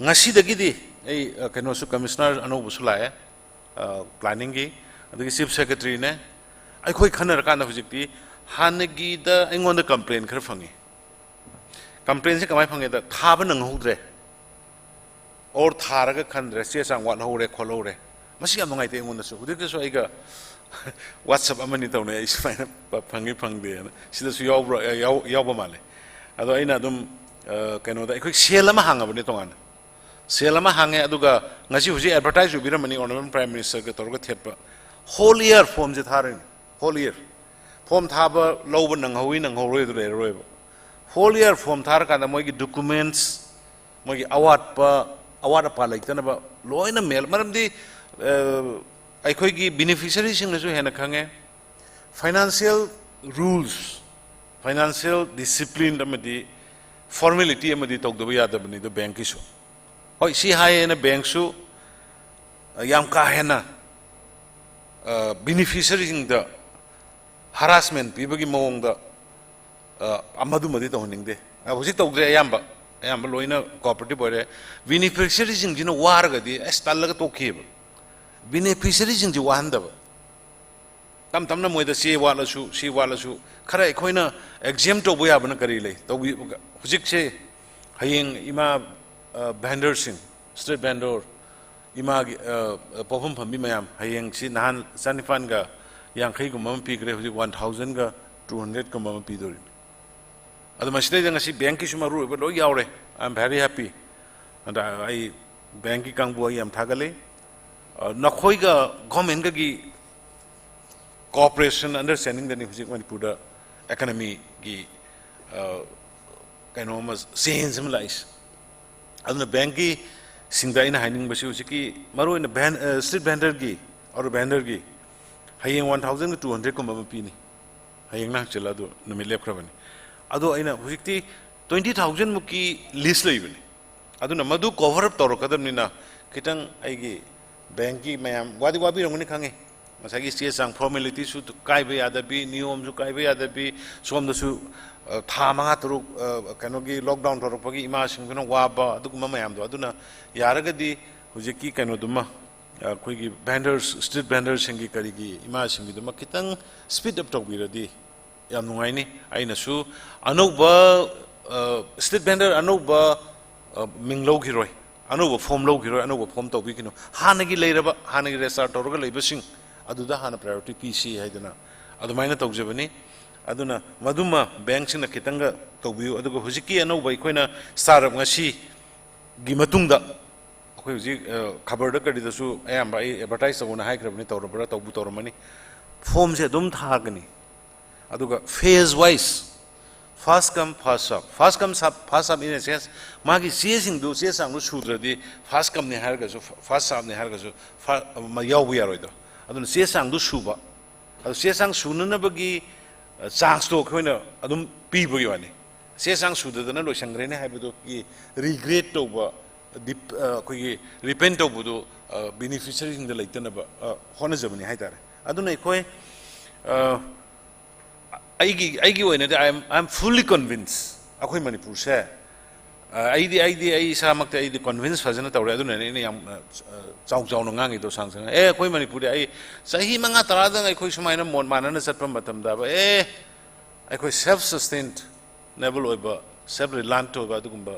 ꯉꯁꯤꯗꯒꯤꯗꯤ ꯑꯩ, ꯑ, ꯀꯩꯅꯣꯁꯨ, ꯀꯃꯤꯁꯅꯔ ꯑꯅꯧꯕꯁꯨ ꯂꯥꯛꯑꯦ, ꯑ, ꯄ꯭ꯂꯥꯅꯤꯡꯒꯤ, ꯑꯗꯒꯤ ꯆꯤꯐ ꯁꯦꯀ꯭ꯔꯦꯇꯔꯤꯅꯦ꯫ ꯑꯩꯈꯣꯏ ꯈꯟꯅꯔꯀꯥꯟꯗ ꯍꯧꯖꯤꯛꯇꯤ ꯍꯥꯟꯅꯒꯤꯗ ꯑꯩꯉꯣꯟꯗ ꯀꯝꯄ꯭ꯂꯦꯟ ꯈꯔ ꯐꯪꯉꯤ꯫ ꯀꯝꯄ꯭ꯂꯦꯟꯁꯦ ꯀꯃꯥꯏꯅ ꯐꯪꯉꯦꯗ, ꯊꯥꯕ ꯅꯪꯍꯧꯗ꯭ꯔꯦ, ꯑꯣꯔ ꯊꯥꯔꯒ ꯈꯟꯗ꯭ꯔꯦ, ꯆꯦ ꯆꯥꯡ ꯋꯥꯠꯍꯧꯔꯦ ꯈꯣꯠꯍꯧꯔꯦ꯫ ꯃꯁꯤ ꯌꯥꯝ ꯅꯨꯡꯉꯥꯏꯇꯦ ꯑꯩꯉꯣꯟꯗꯁꯨ꯫ ꯍꯧꯖꯤꯛꯇꯁꯨ ꯑꯩꯒ ꯋꯥꯆꯞ ꯑꯃꯅꯤ ꯇꯧꯅꯩ, ꯑꯩ ꯁꯨꯃꯥꯏꯅ ꯄ-, ꯐꯪꯉꯤ ꯐꯪꯗꯦꯅ꯫ ꯁꯤꯗꯁꯨ ꯌꯥꯎꯕ꯭ꯔꯥ? ꯌꯥꯎ-, ꯌꯥꯎꯕ ꯃꯥꯜꯂꯦ꯫ ꯑꯗꯣ ꯑꯩꯅ ꯑꯗꯨꯝ, ꯑ, ꯀꯩꯅꯣꯗ, ꯑꯩꯈꯣꯏ ꯁꯦꯜ ꯑꯃ ꯍꯥꯡꯉꯕꯅꯦ ꯇꯣꯉꯥꯟꯅ꯫ ꯁꯦꯜ ꯑꯃ ꯍꯥꯡꯉꯦ, ꯑꯗꯨꯒ ꯉꯁꯤ ꯍꯧꯖꯤꯛ ꯑꯦꯗꯚꯔꯇꯥꯏꯖ ꯎꯕꯤꯔꯝꯃꯅꯤ, ꯑꯣꯅꯔꯦꯕꯜ ꯄ꯭ꯔꯥꯏꯝ ꯃꯤꯅꯤꯁꯇꯔꯒ ꯇꯧꯔꯒ ꯊꯦꯠꯄ꯫ ꯍꯣꯜ ꯏꯌꯔ ꯐꯣꯝꯁꯦ ꯊꯥꯔꯤꯅꯤ, ꯍꯣꯜ ꯏꯌꯔ꯫ ꯐꯣꯝ ꯊꯥꯕ ꯂꯧꯕ ꯅꯪꯍꯧꯋꯤ ꯅꯪꯍꯧꯔꯣꯏ ꯑꯗꯨ ꯂꯩꯔꯔꯣꯏꯕ꯫ Whole year form ꯊꯥꯔꯀꯥꯟꯗ ꯃꯣꯏꯒꯤ documents, ꯃꯣꯏꯒꯤ ꯑꯋꯥꯠꯄ, ꯑꯋꯥꯠ ꯑꯄꯥ ꯂꯩꯇꯅꯕ ꯂꯣꯏꯅ ꯃꯦꯜ, ꯃꯔꯝꯗꯤ ꯑ, ꯑꯩꯈꯣꯏꯒꯤ beneficiaryꯁꯤꯡꯅꯁꯨ ꯍꯦꯟꯅ ꯈꯪꯉꯦ꯫ Financial rules, financial discipline ꯑꯃꯗꯤ formality ꯑꯃꯗꯤ ꯇꯧꯗꯕ ꯌꯥꯗꯕꯅꯤ ꯑꯗꯣ bankꯀꯤꯁꯨ꯫ ꯍꯣꯏ, ꯁꯤ ꯍꯥꯏꯌꯦꯅ bankꯁꯨ, ꯑ, ꯌꯥꯝ ꯀꯥ ꯍꯦꯟꯅ, ꯑ, beneficiaryꯁꯤꯡꯗ harassment ꯄꯤꯕꯒꯤ ꯃꯑꯣꯡꯗ, ꯑ, ꯑꯃꯗꯨꯃꯗꯤ ꯇꯧꯍꯟꯅꯤꯡꯗꯦ꯫ ꯑ, ꯍꯧꯖꯤꯛ ꯇꯧꯗ꯭ꯔꯦ ꯑꯌꯥꯝꯕ꯫ ꯑꯌꯥꯝꯕ ꯂꯣꯏꯅ cooperative ꯑꯣꯏꯔꯦ꯫ Beneficiaryꯁꯤꯡꯁꯤꯅ ꯋꯥꯔꯒꯗꯤ ꯑꯁ ꯇꯜꯂꯒ ꯇꯣꯛꯈꯤꯑꯕ꯫ Beneficiaryꯁꯤꯡꯁꯤ ꯋꯥꯍꯟꯗꯕ꯫ ꯇꯞ ꯇꯞꯅ ꯃꯣꯏꯗ ꯆꯦ ꯋꯥꯠꯂꯁꯨ, ꯁꯤ ꯋꯥꯠꯂꯁꯨ, ꯈꯔ ꯑꯩꯈꯣꯏꯅ exempt ꯇꯧꯕ ꯌꯥꯕꯅ ꯀꯔꯤ ꯂꯩ? ꯇꯧꯕꯤ-, ꯍꯧꯖꯤꯛꯁꯦ ꯍꯌꯦꯡ ꯏꯃꯥ, ꯑ, vendorꯁꯤꯡ, street vendor, ꯏꯃꯥꯒꯤ, ꯑ, ꯑ, ꯄꯣꯠꯐꯝ ꯐꯝꯕꯤ ꯃꯌꯥꯝ, ꯍꯌꯦꯡꯁꯤ ꯅꯍꯥꯟ ꯆꯅꯤꯄꯥꯟꯒ ꯌꯥꯡꯈꯩꯒꯨꯝꯕ ꯑꯃ ꯄꯤꯈ꯭ꯔꯦ, ꯍꯧꯖꯤꯛ one thousandꯒ two hundredꯀꯨꯝꯕ ꯑꯃ ꯄꯤꯗꯣꯔꯤꯅꯤ꯫ ꯑꯗꯨ ꯃꯁꯤꯗꯩꯗ ꯉꯁꯤ bankꯀꯤꯁꯨ ꯃꯔꯨ ꯑꯣꯏꯕ ꯂꯣꯏ ꯌꯥꯎꯔꯦ꯫ I am very happy꯫ ꯑꯗ ꯑꯩ bankꯀꯤ ꯀꯥꯡꯕꯨ ꯑꯩ ꯌꯥꯝ ꯊꯥꯒꯠꯂꯤ꯫ ꯑ, ꯅꯈꯣꯏꯒ governmentꯀꯒꯤ cooperation understandingꯗꯅꯤ ꯍꯧꯖꯤꯛ ꯃꯅꯤꯄꯨꯔꯗ economyꯒꯤ, ꯑ, ꯀꯩꯅꯣ ꯑꯃ, change ꯑꯃ ꯂꯥꯛꯏꯁꯦ꯫ ꯑꯗꯨꯅ bankꯀꯤ ꯁꯤꯡꯗ ꯑꯩꯅ ꯍꯥꯏꯅꯤꯡꯕꯁꯤ ꯍꯧꯖꯤꯛꯀꯤ ꯃꯔꯨꯑꯣꯏꯅ van-, ꯑ, street vendorꯒꯤ, auto vendorꯒꯤ ꯍꯌꯦꯡ one thousandꯒ two hundredꯀꯨꯝꯕ ꯑꯃ ꯄꯤꯅꯤ꯫ ꯍꯌꯦꯡ ꯍꯪꯆꯤꯠ ꯑꯗꯨ ꯅꯨꯃꯤꯠ ꯂꯦꯞꯈ꯭ꯔꯕꯅꯤ꯫ ꯑꯗꯣ ꯑꯩꯅ ꯍꯧꯖꯤꯛꯇꯤ twenty thousandꯃꯨꯛꯀꯤ list ꯂꯩꯕꯅꯤ꯫ ꯑꯗꯨꯅ ꯃꯗꯨ cover up ꯇꯧꯔꯛꯀꯗꯕꯅꯤꯅ ꯈꯤꯇꯪ ꯑꯩꯒꯤ bankꯀꯤ ꯃꯌꯥꯝ ꯋꯥꯗꯤ ꯋꯥꯕꯤꯔꯝꯒꯅꯤ ꯈꯪꯉꯤ꯫ ꯉꯁꯥꯏꯒꯤ ꯆꯦ ꯆꯥꯡ formalityꯁꯨ ꯀꯥꯏꯕ ꯌꯥꯗꯕꯤ, ꯅꯤꯌꯣꯝꯁꯨ ꯀꯥꯏꯕ ꯌꯥꯗꯕꯤ, ꯁꯣꯝꯗꯁꯨ, ꯑ, ꯊꯥ ꯃꯉꯥ ꯇꯔꯨꯛ, ꯑ, ꯀꯩꯅꯣꯒꯤ lockdown ꯇꯧꯔꯛꯄꯒꯤ ꯏꯃꯥꯁꯤꯡꯗꯨꯅ ꯋꯥꯕ, ꯑꯗꯨꯒꯨꯝꯕ ꯃꯌꯥꯝꯗꯣ꯫ ꯑꯗꯨꯅ ꯌꯥꯔꯒꯗꯤ ꯍꯧꯖꯤꯛꯀꯤ ꯀꯩꯅꯣꯗꯨꯃ, ꯑ, ꯑꯩꯈꯣꯏꯒꯤ vendors, street vendorꯁꯤꯡꯒꯤ ꯀꯔꯤꯒꯤ ꯏꯃꯥꯁꯤꯡꯒꯤꯗꯨꯃ ꯈꯤꯇꯪ speed up ꯇꯧꯕꯤꯔꯗꯤ ꯌꯥꯝ ꯅꯨꯡꯉꯥꯏꯅꯤ꯫ ꯑꯩꯅꯁꯨ ꯑꯅꯧꯕ, ꯑ, street vendor ꯑꯅꯧꯕ, ꯑ, ꯃꯤꯡ ꯂꯧꯈꯤꯔꯣꯏ, ꯑꯅꯧꯕ form ꯂꯧꯈꯤꯔꯣꯏ, ꯑꯅꯧꯕ form ꯇꯧꯕꯤꯈꯤꯅꯨ꯫ ꯍꯥꯟꯅꯒꯤ ꯂꯩꯔꯕ, ꯍꯥꯟꯅꯒꯤ register ꯇꯧꯔꯒ ꯂꯩꯕꯁꯤꯡ ꯑꯗꯨꯗ ꯍꯥꯟꯅ priority ꯄꯤꯁꯤ ꯍꯥꯏꯗꯅ ꯑꯗꯨꯃꯥꯏꯅ ꯇꯧꯖꯕꯅꯤ꯫ ꯑꯗꯨꯅ ꯃꯗꯨꯃ bankꯁꯤꯡꯅ ꯈꯤꯇꯪꯒ ꯇꯧꯕꯤꯌꯨ꯫ ꯑꯗꯨꯒ ꯍꯧꯖꯤꯛꯀꯤ ꯑꯅꯧꯕ ꯑꯩꯈꯣꯏꯅ startup ꯉꯁꯤꯒꯤ ꯃꯇꯨꯡꯗ ꯑꯩꯈꯣꯏ ꯍꯧꯖꯤꯛ, ꯑ, ꯈꯕꯔꯗ ꯀꯔꯤꯗꯁꯨ ꯑꯌꯥꯝꯕ ꯑꯩ advertise ꯇꯧꯕꯅ ꯍꯥꯏꯈ꯭ꯔꯕꯅꯤ, ꯇꯧꯔꯕ꯭ꯔꯥ? ꯇꯧꯕꯨ ꯇꯧꯔꯝꯃꯅꯤ꯫ Formꯁꯦ ꯑꯗꯨꯝ ꯊꯥꯒꯅꯤ꯫ ꯑꯗꯨꯒ phase wise, First come, first serve. First come, first serve in a sense, ꯃꯥꯒꯤ ꯆꯦꯁꯤꯡꯗꯨ, ꯆꯦ ꯆꯥꯡꯗꯨ ꯁꯨꯗ꯭ꯔꯗꯤ first comeꯅꯤ ꯍꯥꯏꯔꯒꯁꯨ, first serveꯅꯤ ꯍꯥꯏꯔꯒꯁꯨ ꯐ-, ꯃ-, ꯌꯥꯎꯕ ꯌꯥꯔꯣꯏꯗꯣ꯫ ꯑꯗꯨꯅ ꯆꯦ ꯆꯥꯡꯗꯨ ꯁꯨꯕ, ꯑꯗꯨ ꯆꯦ ꯆꯥꯡ ꯁꯨꯅꯅꯕꯒꯤ, ꯑ, chanceꯇꯣ ꯑꯩꯈꯣꯏꯅ ꯑꯗꯨꯝ ꯄꯤꯕꯒꯤ ꯋꯥꯅꯤ꯫ ꯆꯦ ꯆꯥꯡ ꯁꯨꯗꯗꯅ ꯂꯣꯏꯁꯟꯈ꯭ꯔꯦꯅꯦ ꯍꯥꯏꯕꯗꯨꯒꯤ regret ꯇꯧꯕ, ꯗꯤꯞ-, ꯑ, ꯑꯩꯈꯣꯏꯒꯤ repent ꯇꯧꯕꯗꯨ, ꯑ, beneficiaryꯁꯤꯡꯗ ꯂꯩꯇꯅꯕ, ꯑ, ꯍꯣꯠꯅꯖꯕꯅꯤ ꯍꯥꯏꯇꯥꯔꯦ꯫ ꯑꯗꯨꯅ ꯑꯩꯈꯣꯏ, ꯑ, ꯑꯩꯒꯤ, ꯑꯩꯒꯤ ꯑꯣꯏꯅꯗꯤ I am, I am fully convinced ꯑꯩꯈꯣꯏ ꯃꯅꯤꯄꯨꯔꯁꯦ, ꯑ, ꯑꯩꯗꯤ, ꯑꯩꯗꯤ ꯑꯩ ꯏꯁꯥꯃꯛꯇꯤ ꯑꯩꯗꯤ convince ꯐꯖꯅ ꯇꯧꯔꯦ꯫ ꯑꯗꯨꯅꯅꯦ ꯑꯩꯅ ꯌꯥꯝ, ꯑ, ꯆꯥꯎ ꯆꯥꯎꯅ ꯉꯥꯡꯉꯤꯗꯣ, ꯁꯥꯡ ꯁꯥꯡꯅ꯫ ꯑꯦ, ꯑꯩꯈꯣꯏ ꯃꯅꯤꯄꯨꯔꯗꯤ ꯑꯩ ꯆꯍꯤ ꯃꯉꯥ ꯇꯔꯥꯗꯪ ꯑꯩꯈꯣꯏ ꯁꯨꯃꯥꯏꯅ ꯃꯣꯠ ꯃꯥꯟꯅꯅ ꯆꯠꯄ ꯃꯇꯝꯗ, ꯑꯦ, ꯑꯩꯈꯣꯏ self sustainable ꯑꯣꯏꯕ, self reliant ꯑꯣꯏꯕ ꯑꯗꯨꯒꯨꯝꯕ,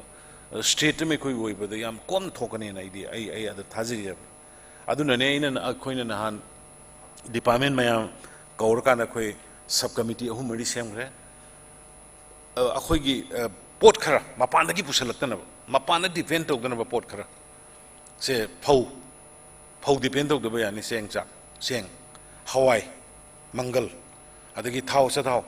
ꯑ, state ꯑꯃ ꯑꯩꯈꯣꯏ ꯑꯣꯏꯕꯗ ꯌꯥꯝ ꯀꯣꯝꯅ ꯊꯣꯛꯀꯅꯦꯅ ꯑꯩꯗꯤ, ꯑꯩ, ꯑꯩ ꯑꯗ ꯊꯥꯖꯩꯌꯦꯕ꯫ ꯑꯗꯨꯅꯅꯦ ꯑꯩꯅ, ꯑꯩꯈꯣꯏꯅ ꯅꯍꯥꯟ department ꯃꯌꯥꯝ ꯀꯧꯔꯀꯥꯟꯗ ꯑꯩꯈꯣꯏ sub committee ꯑꯍꯨꯝ ꯃꯔꯤ ꯁꯦꯝꯈ꯭ꯔꯦ꯫ ꯑ, ꯑꯩꯈꯣꯏꯒꯤ, ꯑ, ꯄꯣꯠ ꯈꯔ ꯃꯄꯥꯟꯗꯒꯤ ꯄꯨꯁꯜꯂꯛꯇꯅꯕ, ꯃꯄꯥꯟꯗ depend ꯇꯧꯗꯅꯕ ꯄꯣꯠ ꯈꯔ꯫ ꯁꯦ ꯐꯧ, ꯐꯧ depend ꯇꯧꯗꯕ ꯌꯥꯅꯤ, ꯆꯦꯡ ꯆꯥꯛ, ꯆꯦꯡ, ꯍꯋꯥꯏ, ꯃꯪꯒꯜ, ꯑꯗꯒꯤ ꯊꯥꯎ, ꯑꯆꯥꯊꯥꯎ꯫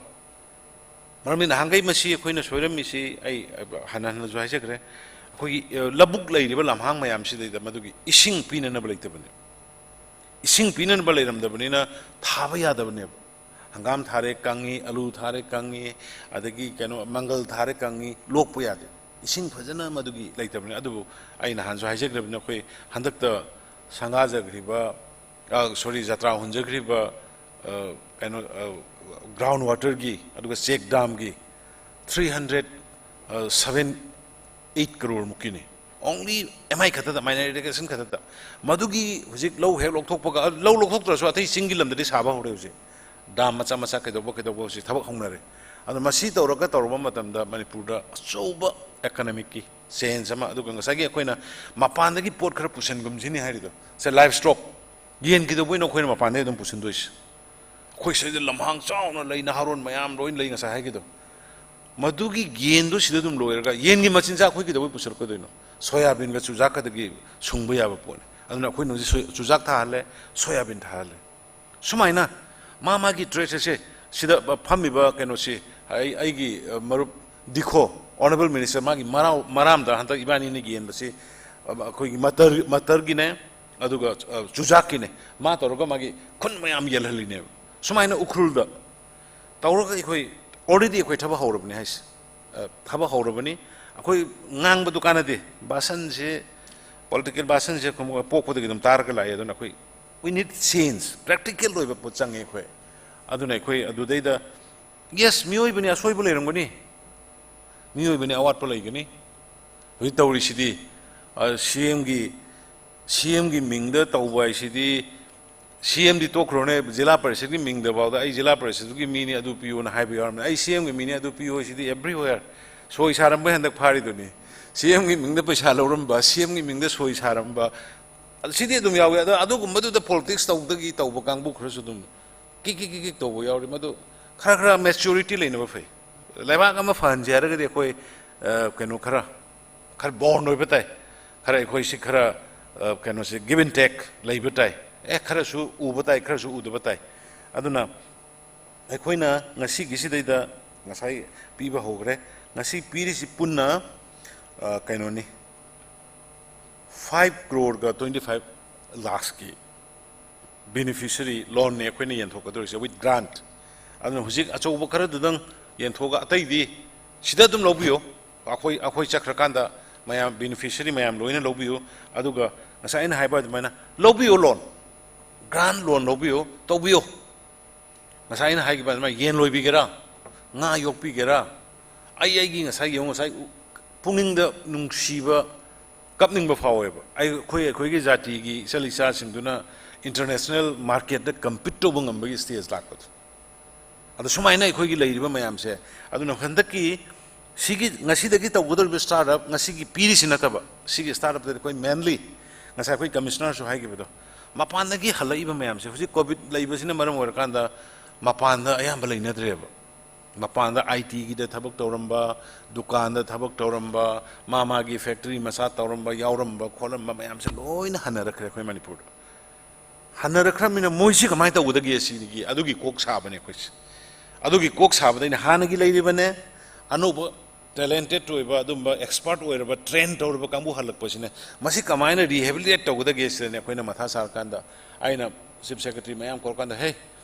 ꯃꯔꯝꯗꯤ ꯅꯍꯥꯟꯈꯩ ꯃꯁꯤ ꯑꯩꯈꯣꯏꯅ ꯁꯣꯏꯔꯝꯃꯤꯁꯤ ꯑꯩ ꯍꯟꯅ ꯍꯟꯅꯁꯨ ꯍꯥꯏꯖꯈ꯭ꯔꯦ, ꯑꯩꯈꯣꯏꯒꯤ, ꯑ, ꯂꯧꯕꯨꯛ ꯂꯩꯔꯤꯕ ꯂꯝꯍꯥꯡ ꯃꯌꯥꯝꯁꯤꯗꯩꯗ ꯃꯗꯨꯒꯤ ꯏꯁꯤꯡ ꯄꯤꯅꯅꯕ ꯂꯩꯇꯕꯅꯤ꯫ ꯏꯁꯤꯡ ꯄꯤꯅꯅꯕ ꯂꯩꯔꯝꯗꯕꯅꯤꯅ ꯊꯥꯕ ꯌꯥꯗꯕꯅꯦꯕ꯫ ꯍꯪꯒꯥꯝ ꯊꯥꯔꯦ ꯀꯪꯉꯤ, ꯑꯂꯨ ꯊꯥꯔꯦ ꯀꯪꯉꯤ, ꯑꯗꯒꯤ ꯀꯩꯅꯣ ꯃꯪꯒꯜ ꯊꯥꯔꯦ ꯀꯪꯉꯤ, ꯂꯣꯛꯄ ꯌꯥꯗꯦ꯫ ꯏꯁꯤꯡ ꯐꯖꯅ ꯃꯗꯨꯒꯤ ꯂꯩꯇꯕꯅꯤ꯫ ꯑꯗꯨꯕꯨ ꯑꯩ ꯅꯍꯥꯟꯁꯨ ꯍꯥꯏꯖꯈ꯭ꯔꯕꯅꯤ, ꯑꯩꯈꯣꯏ ꯍꯟꯗꯛꯇ ꯁꯪꯒꯥꯖꯈ꯭ꯔꯤꯕ, ꯑ, sorry, ꯖꯇ꯭ꯔꯥ ꯍꯨꯟꯖꯈ꯭ꯔꯤꯕ, ꯑ, ꯀꯩꯅꯣ, ꯑ, ground waterꯒꯤ ꯑꯗꯨꯒ check damꯒꯤ three hundred seven eight crore ꯃꯨꯛꯀꯤꯅꯤ꯫ Only M I ꯈꯛꯇꯗ, minor irrigation ꯈꯛꯇꯗ꯫ ꯃꯗꯨꯒꯤ ꯍꯧꯖꯤꯛ ꯂꯧ ꯍꯦꯛ ꯂꯧꯊꯣꯛꯄꯒ, ꯂꯧ ꯂꯧꯊꯣꯛꯇ꯭ꯔꯁꯨ ꯑꯇꯩ ꯆꯤꯡꯒꯤ ꯂꯝꯗꯗꯤ ꯁꯥꯕ ꯍꯧꯔꯦ ꯍꯧꯖꯤꯛ꯫ Dam ꯃꯆꯥ ꯃꯆꯥ ꯀꯩꯗꯧꯕ ꯀꯩꯗꯧꯕ ꯍꯧꯖꯤꯛ ꯊꯕꯛ ꯍꯧꯅꯔꯦ꯫ ꯑꯗꯣ ꯃꯁꯤ ꯇꯧꯔꯒ ꯇꯧꯔꯕ ꯃꯇꯝꯗ ꯃꯅꯤꯄꯨꯔꯗ ꯑꯆꯧꯕ economicꯀꯤ change ꯑꯃ, ꯑꯗꯨꯒ ꯉꯁꯥꯏꯒꯤ ꯑꯩꯈꯣꯏꯅ ꯃꯄꯥꯟꯗꯒꯤ ꯄꯣꯠ ꯈꯔ ꯄꯨꯁꯤꯟꯒꯨꯝꯁꯤꯅꯤ ꯍꯥꯏꯔꯤꯗꯣ, ꯁꯦ, livestock, ꯌꯦꯟ ꯀꯩꯗꯧꯕꯩꯅꯣ ꯑꯩꯈꯣꯏꯅ ꯃꯄꯥꯟꯗꯒꯤ ꯑꯗꯨꯝ ꯄꯨꯁꯤꯟꯗꯣꯏꯁꯦ? ꯑꯩꯈꯣꯏ ꯁꯤꯗ ꯂꯝꯍꯥꯡ ꯆꯥꯎꯅ ꯂꯩ, ꯅꯍꯥꯔꯣꯟ ꯃꯌꯥꯝ ꯂꯣꯏ ꯂꯩ ꯉꯁꯥꯏ ꯍꯥꯏꯒꯤꯗꯣ꯫ ꯃꯗꯨꯒꯤ ꯌꯦꯟꯗꯣ ꯁꯤꯗ ꯑꯗꯨꯝ ꯂꯣꯏꯔꯒ ꯌꯦꯟꯒꯤ ꯃꯆꯤꯟꯖꯥꯛ ꯑꯩꯈꯣꯏ ꯀꯩꯗꯧꯕꯩ ꯄꯨꯁꯜꯂꯛꯀꯗꯣꯏꯅꯣ? ꯁꯣꯌꯥꯕꯤꯟꯒ ꯆꯨꯖꯥꯛꯀꯗꯒꯤ ꯁꯨꯡꯕ ꯌꯥꯕ ꯄꯣꯠꯅꯤ꯫ ꯑꯗꯨꯅ ꯑꯩꯈꯣꯏꯅ ꯍꯧꯖꯤꯛ ꯁꯣꯏ-, ꯆꯨꯖꯥꯛ ꯊꯥꯍꯜꯂꯦ, ꯁꯣꯌꯥꯕꯤꯟ ꯊꯥꯍꯜꯂꯦ꯫ ꯁꯨꯃꯥꯏꯅ ꯃꯥ ꯃꯥꯒꯤ trade ꯁꯦ, ꯁꯤꯗ ꯐꯝꯃꯤꯕ ꯀꯩꯅꯣꯁꯤ, ꯑꯩ ꯑꯩꯒꯤ ꯑ, ꯃꯔꯨꯞ ꯗꯤꯈꯣ, ꯑꯣꯅꯔꯦꯕꯜ ꯃꯤꯅꯤꯁꯇꯔ, ꯃꯥꯒꯤ ꯃꯔꯥꯎ ꯃꯔꯥꯝꯗ ꯍꯟꯗꯛ ꯏꯕꯥꯅꯤꯅ ꯌꯦꯟꯕꯁꯤ, ꯑ, ꯑꯩꯈꯣꯏꯒꯤ ꯃꯇꯔ ꯃꯇꯔꯒꯤꯅꯦ, ꯑꯗꯨꯒ ꯑ, ꯆꯨꯖꯥꯛꯀꯤꯅꯦ, ꯃꯥ ꯇꯧꯔꯒ ꯃꯥꯒꯤ ꯈꯨꯟ ꯃꯌꯥꯝ ꯌꯦꯜꯍꯜꯂꯤꯅꯦꯕ꯫ ꯁꯨꯃꯥꯏꯅ ꯎꯈ꯭ꯔꯨꯜꯗ ꯇꯧꯔꯒ ꯑꯩꯈꯣꯏ ꯑꯣꯜꯔꯦꯗꯤ ꯑꯩꯈꯣꯏ ꯊꯕꯛ ꯍꯧꯔꯕꯅꯤ ꯍꯥꯏꯁꯦ꯫ ꯑ, ꯊꯕꯛ ꯍꯧꯔꯕꯅꯤ꯫ ꯑꯩꯈꯣꯏ ꯉꯥꯡꯕꯗꯨ ꯀꯥꯟꯅꯗꯦ꯫ ꯚꯥꯁꯟꯁꯦ, ꯄꯣꯂꯤꯇꯤꯀꯦꯜ ꯚꯥꯁꯟꯁꯦ ꯑꯩꯈꯣꯏ ꯄꯣꯛꯄꯗꯒꯤ ꯑꯗꯨꯝ ꯇꯥꯔꯒ ꯂꯥꯛꯑꯦ꯫ ꯑꯗꯨꯅ ꯑꯩꯈꯣꯏ we need change, practical ꯑꯣꯏꯕ ꯄꯣꯠ ꯆꯪꯉꯦ ꯑꯩꯈꯣꯏ꯫ ꯑꯗꯨꯅ ꯑꯩꯈꯣꯏ ꯑꯗꯨꯗꯩꯗ, ꯌꯦꯁ, ꯃꯤꯑꯣꯏꯕꯅꯤ, ꯑꯁꯣꯏꯕ ꯂꯩꯔꯝꯒꯅꯤ, ꯃꯤꯑꯣꯏꯕꯅꯤ, ꯑꯋꯥꯠꯄ ꯂꯩꯒꯅꯤ꯫ ꯍꯧꯖꯤꯛ ꯇꯧꯔꯤꯁꯤꯗꯤ, ꯑ, ꯁꯤ ꯑꯦꯝꯒꯤ, ꯁꯤ ꯑꯦꯝꯒꯤ ꯃꯤꯡꯗ ꯇꯧꯕ ꯍꯥꯏꯁꯤꯗꯤ, ꯁꯤ ꯑꯦꯝꯗꯤ ꯇꯣꯛꯈ꯭ꯔꯣꯅꯦ, ꯖꯤꯂꯥ ꯄꯔꯤꯁꯠꯀꯤ ꯃꯤꯡꯗꯐꯥꯎꯗ "ꯑꯩ ꯖꯤꯂꯥ ꯄꯔꯤꯁꯠꯀꯤ ꯃꯤꯅꯤ, ꯑꯗꯨ ꯄꯤꯌꯨꯅ" ꯍꯥꯏꯕ ꯌꯥꯎꯔꯝꯃꯦ꯫ "ꯑꯩ ꯁꯤ ꯑꯦꯝꯒꯤ ꯃꯤꯅꯤ, ꯑꯗꯨ ꯄꯤꯌꯨ" ꯍꯥꯏꯁꯤꯗꯤ everywhere꯫ ꯁꯣꯏ ꯁꯥꯔꯝꯕꯩ ꯍꯟꯗꯛ ꯐꯥꯔꯤꯗꯨꯅꯤ꯫ ꯁꯤ ꯑꯦꯝꯒꯤ ꯃꯤꯡꯗ ꯄꯩꯁꯥ ꯂꯧꯔꯝꯕ, ꯁꯤ ꯑꯦꯝꯒꯤ ꯃꯤꯡꯗ ꯁꯣꯏ ꯁꯥꯔꯝꯕ, ꯑꯗꯨ ꯁꯤꯗꯤ ꯑꯗꯨꯝ ꯌꯥꯎꯏ꯫ ꯑꯗꯣ ꯑꯗꯨꯒꯨꯝꯕꯗꯨꯗ ꯄꯣꯂꯤꯇꯤꯛꯁ ꯇꯧꯗꯒꯤ ꯇꯧꯕ ꯀꯥꯡꯕꯨ ꯈꯔꯁꯨ ꯑꯗꯨꯝ ꯀꯤꯛ ꯀꯤꯛ ꯀꯤꯛ ꯀꯤꯛ ꯇꯧꯕ ꯌꯥꯎꯔꯤ꯫ ꯃꯗꯨ ꯈꯔ ꯈꯔ ꯃꯦꯆꯨꯔꯤꯇꯤ ꯂꯩꯅꯕ ꯐꯩ꯫ ꯂꯩꯕꯥꯛ ꯑꯃ ꯐꯍꯟꯁꯦ ꯍꯥꯏꯔꯒꯗꯤ ꯑꯩꯈꯣꯏ, ꯑ, ꯀꯩꯅꯣ ꯈꯔ, ꯈꯔ ꯕꯣꯟ ꯑꯣꯏꯕ ꯇꯥꯏ꯫ ꯈꯔ ꯑꯩꯈꯣꯏꯁꯤ ꯈꯔ, ꯑ, ꯀꯩꯅꯣꯁꯦ, give and take ꯂꯩꯕ ꯇꯥꯏ꯫ ꯑꯦ, ꯈꯔꯁꯨ ꯎꯕ ꯇꯥꯏ, ꯈꯔꯁꯨ ꯎꯗꯕ ꯇꯥꯏ꯫ ꯑꯗꯨꯅ ꯑꯩꯈꯣꯏꯅ ꯉꯁꯤꯒꯤꯁꯤꯗꯩꯗ ꯉꯁꯥꯏ ꯄꯤꯕ ꯍꯧꯈ꯭ꯔꯦ꯫ ꯉꯁꯤ ꯄꯤꯔꯤꯁꯤ ꯄꯨꯟꯅ, ꯑ, ꯀꯩꯅꯣꯅꯤ, five crore ꯒ twenty five lakhs ꯀꯤ ꯕꯦꯅꯤꯐꯤꯁꯔꯤ ꯂꯣꯟꯅꯤ ꯑꯩꯈꯣꯏꯅ ꯌꯦꯟꯊꯣꯛꯀꯗꯧꯔꯤꯁꯦ with grant꯫ ꯑꯗꯨꯅ ꯍꯧꯖꯤꯛ ꯑꯆꯧꯕ ꯈꯔꯗꯨꯗꯪ ꯌꯦꯟꯊꯣꯛꯑꯒ, ꯑꯇꯩꯗꯤ ꯁꯤꯗ ꯑꯗꯨꯝ ꯂꯧꯕꯤꯌꯨ꯫ ꯑꯩꯈꯣꯏ, ꯑꯩꯈꯣꯏ ꯆꯠꯈ꯭ꯔꯀꯥꯟꯗ ꯃꯌꯥꯝ, ꯕꯦꯅꯤꯐꯤꯁꯔꯤ ꯃꯌꯥꯝ ꯂꯣꯏꯅ ꯂꯧꯕꯤꯌꯨ꯫ ꯑꯗꯨꯒ ꯉꯁꯥꯏ ꯑꯩꯅ ꯍꯥꯏꯕ ꯑꯗꯨꯃꯥꯏꯅ ꯂꯧꯕꯤꯌꯨ ꯂꯣꯟ, ꯒ꯭ꯔꯥꯟ ꯂꯣꯟ ꯂꯧꯕꯤꯌꯨ, ꯇꯧꯕꯤꯌꯨ꯫ ꯉꯁꯥꯏ ꯑꯩꯅ ꯍꯥꯏꯈꯤꯕ ꯑꯗꯨꯃꯥꯏꯅ ꯌꯦꯟ ꯂꯣꯏꯕꯤꯒꯦꯔꯥ, ꯉꯥ ꯌꯣꯛꯄꯤꯒꯦꯔꯥ, ꯑꯩ, ꯑꯩꯒꯤ ꯉꯁꯥꯏ ꯌꯦꯡꯉꯨ, ꯉꯁꯥꯏ ꯎ-, ꯄꯨꯛꯅꯤꯡꯗ ꯅꯨꯡꯁꯤꯕ, ꯀꯞꯅꯤꯡꯕ ꯐꯥꯎꯋꯦꯕ꯫ ꯑꯩ, ꯑꯩꯈꯣꯏ, ꯑꯩꯈꯣꯏꯒꯤ ꯖꯥꯇꯤꯒꯤ ꯏꯆꯜ ꯏꯆꯥꯁꯤꯡꯗꯨꯅ ꯏꯟꯇꯔꯅꯦꯁꯅꯦꯜ ꯃꯥꯔꯀꯦꯠꯇ ꯀꯝꯄꯤꯠ ꯇꯧꯕ ꯉꯝꯕꯒꯤ ꯁ꯭ꯇꯦꯖ ꯂꯥꯛꯄꯗꯣ꯫ ꯑꯗꯣ ꯁꯨꯃꯥꯏꯅ ꯑꯩꯈꯣꯏꯒꯤ ꯂꯩꯔꯤꯕ ꯃꯌꯥꯝꯁꯦ, ꯑꯗꯨꯅ ꯍꯟꯗꯛꯀꯤ ꯁꯤꯒꯤ ꯉꯁꯤꯗꯒꯤ ꯇꯧꯒꯗꯧꯔꯤꯕ ꯁ꯭ꯇꯥꯔꯠ ꯑꯞ, ꯉꯁꯤꯒꯤ ꯄꯤꯔꯤꯁꯤ ꯅꯠꯇꯕ, ꯁꯤꯒꯤ ꯁ꯭ꯇꯥꯔꯠ ꯑꯞꯇꯗꯤ ꯑꯩꯈꯣꯏ ꯃꯦꯟꯂꯤ, ꯉꯁꯥꯏ ꯑꯩꯈꯣꯏ ꯀꯃꯤꯁꯅꯔꯁꯨ ꯍꯥꯏꯈꯤꯕꯗꯣ, ꯃꯄꯥꯟꯗꯒꯤ ꯍꯜꯂꯛꯏꯕ ꯃꯌꯥꯝꯁꯦ, ꯍꯧꯖꯤꯛ ꯀꯣꯚꯤꯗ ꯂꯩꯕꯁꯤꯅ ꯃꯔꯝ ꯑꯣꯏꯔꯀꯥꯟꯗ ꯃꯄꯥꯟꯗ ꯑꯌꯥꯝꯕ ꯂꯩꯅꯗ꯭ꯔꯦꯕ꯫ ꯃꯄꯥꯟꯗ ꯑꯥꯏ ꯇꯤꯒꯤꯗ ꯊꯕꯛ ꯇꯧꯔꯝꯕ, ꯗꯨꯀꯥꯟꯗ ꯊꯕꯛ ꯇꯧꯔꯝꯕ, ꯃꯥ ꯃꯥꯒꯤ ꯐꯦꯛꯇꯔꯤ ꯃꯆꯥ ꯇꯧꯔꯝꯕ, ꯌꯥꯎꯔꯝꯕ ꯈꯣꯠꯂꯝꯕ ꯃꯌꯥꯝꯁꯦ ꯂꯣꯏꯅ ꯍꯟꯅꯔꯛꯈ꯭ꯔꯦ ꯑꯩꯈꯣꯏ ꯃꯅꯤꯄꯨꯔꯗ꯫ ꯍꯟꯅꯔꯛꯈ꯭ꯔꯕꯅꯤꯅ ꯃꯣꯏꯁꯤ ꯀꯃꯥꯏꯅ ꯇꯧꯒꯗꯒꯦ ꯁꯤꯒꯤ, ꯑꯗꯨꯒꯤ ꯀꯣꯛ ꯁꯥꯕꯅꯦ ꯑꯩꯈꯣꯏꯁꯦ꯫ ꯑꯗꯨꯒꯤ ꯀꯣꯛ ꯁꯥꯕꯗ ꯑꯩꯅ ꯍꯥꯟꯅꯒꯤ ꯂꯩꯔꯤꯕꯅꯦ, ꯑꯅꯧꯕ ꯇꯦꯂꯦꯟꯇꯦꯠ ꯑꯣꯏꯕ, ꯑꯗꯨꯝꯕ ꯑꯦꯛꯁꯄꯔꯠ ꯑꯣꯏꯔꯕ, ꯇ꯭ꯔꯦꯟ ꯇꯧꯔꯕ ꯀꯥꯡꯕꯨ ꯍꯜꯂꯛꯄꯁꯤꯅ ꯃꯁꯤ ꯀꯃꯥꯏꯅ ꯔꯤꯍꯦꯕꯤꯂꯤꯇꯦꯠ ꯇꯧꯒꯗꯒꯦ ꯁꯤꯗꯅꯦ ꯑꯩꯈꯣꯏꯅ ꯃꯊꯥ ꯁꯥꯔꯀꯥꯟꯗ, ꯑꯩꯅ ꯆꯤꯐ ꯁꯦꯀ꯭ꯔꯦꯇꯔꯤ ꯃꯌꯥꯝ ꯀꯧꯔꯀꯥꯟꯗ, "ꯍꯦ,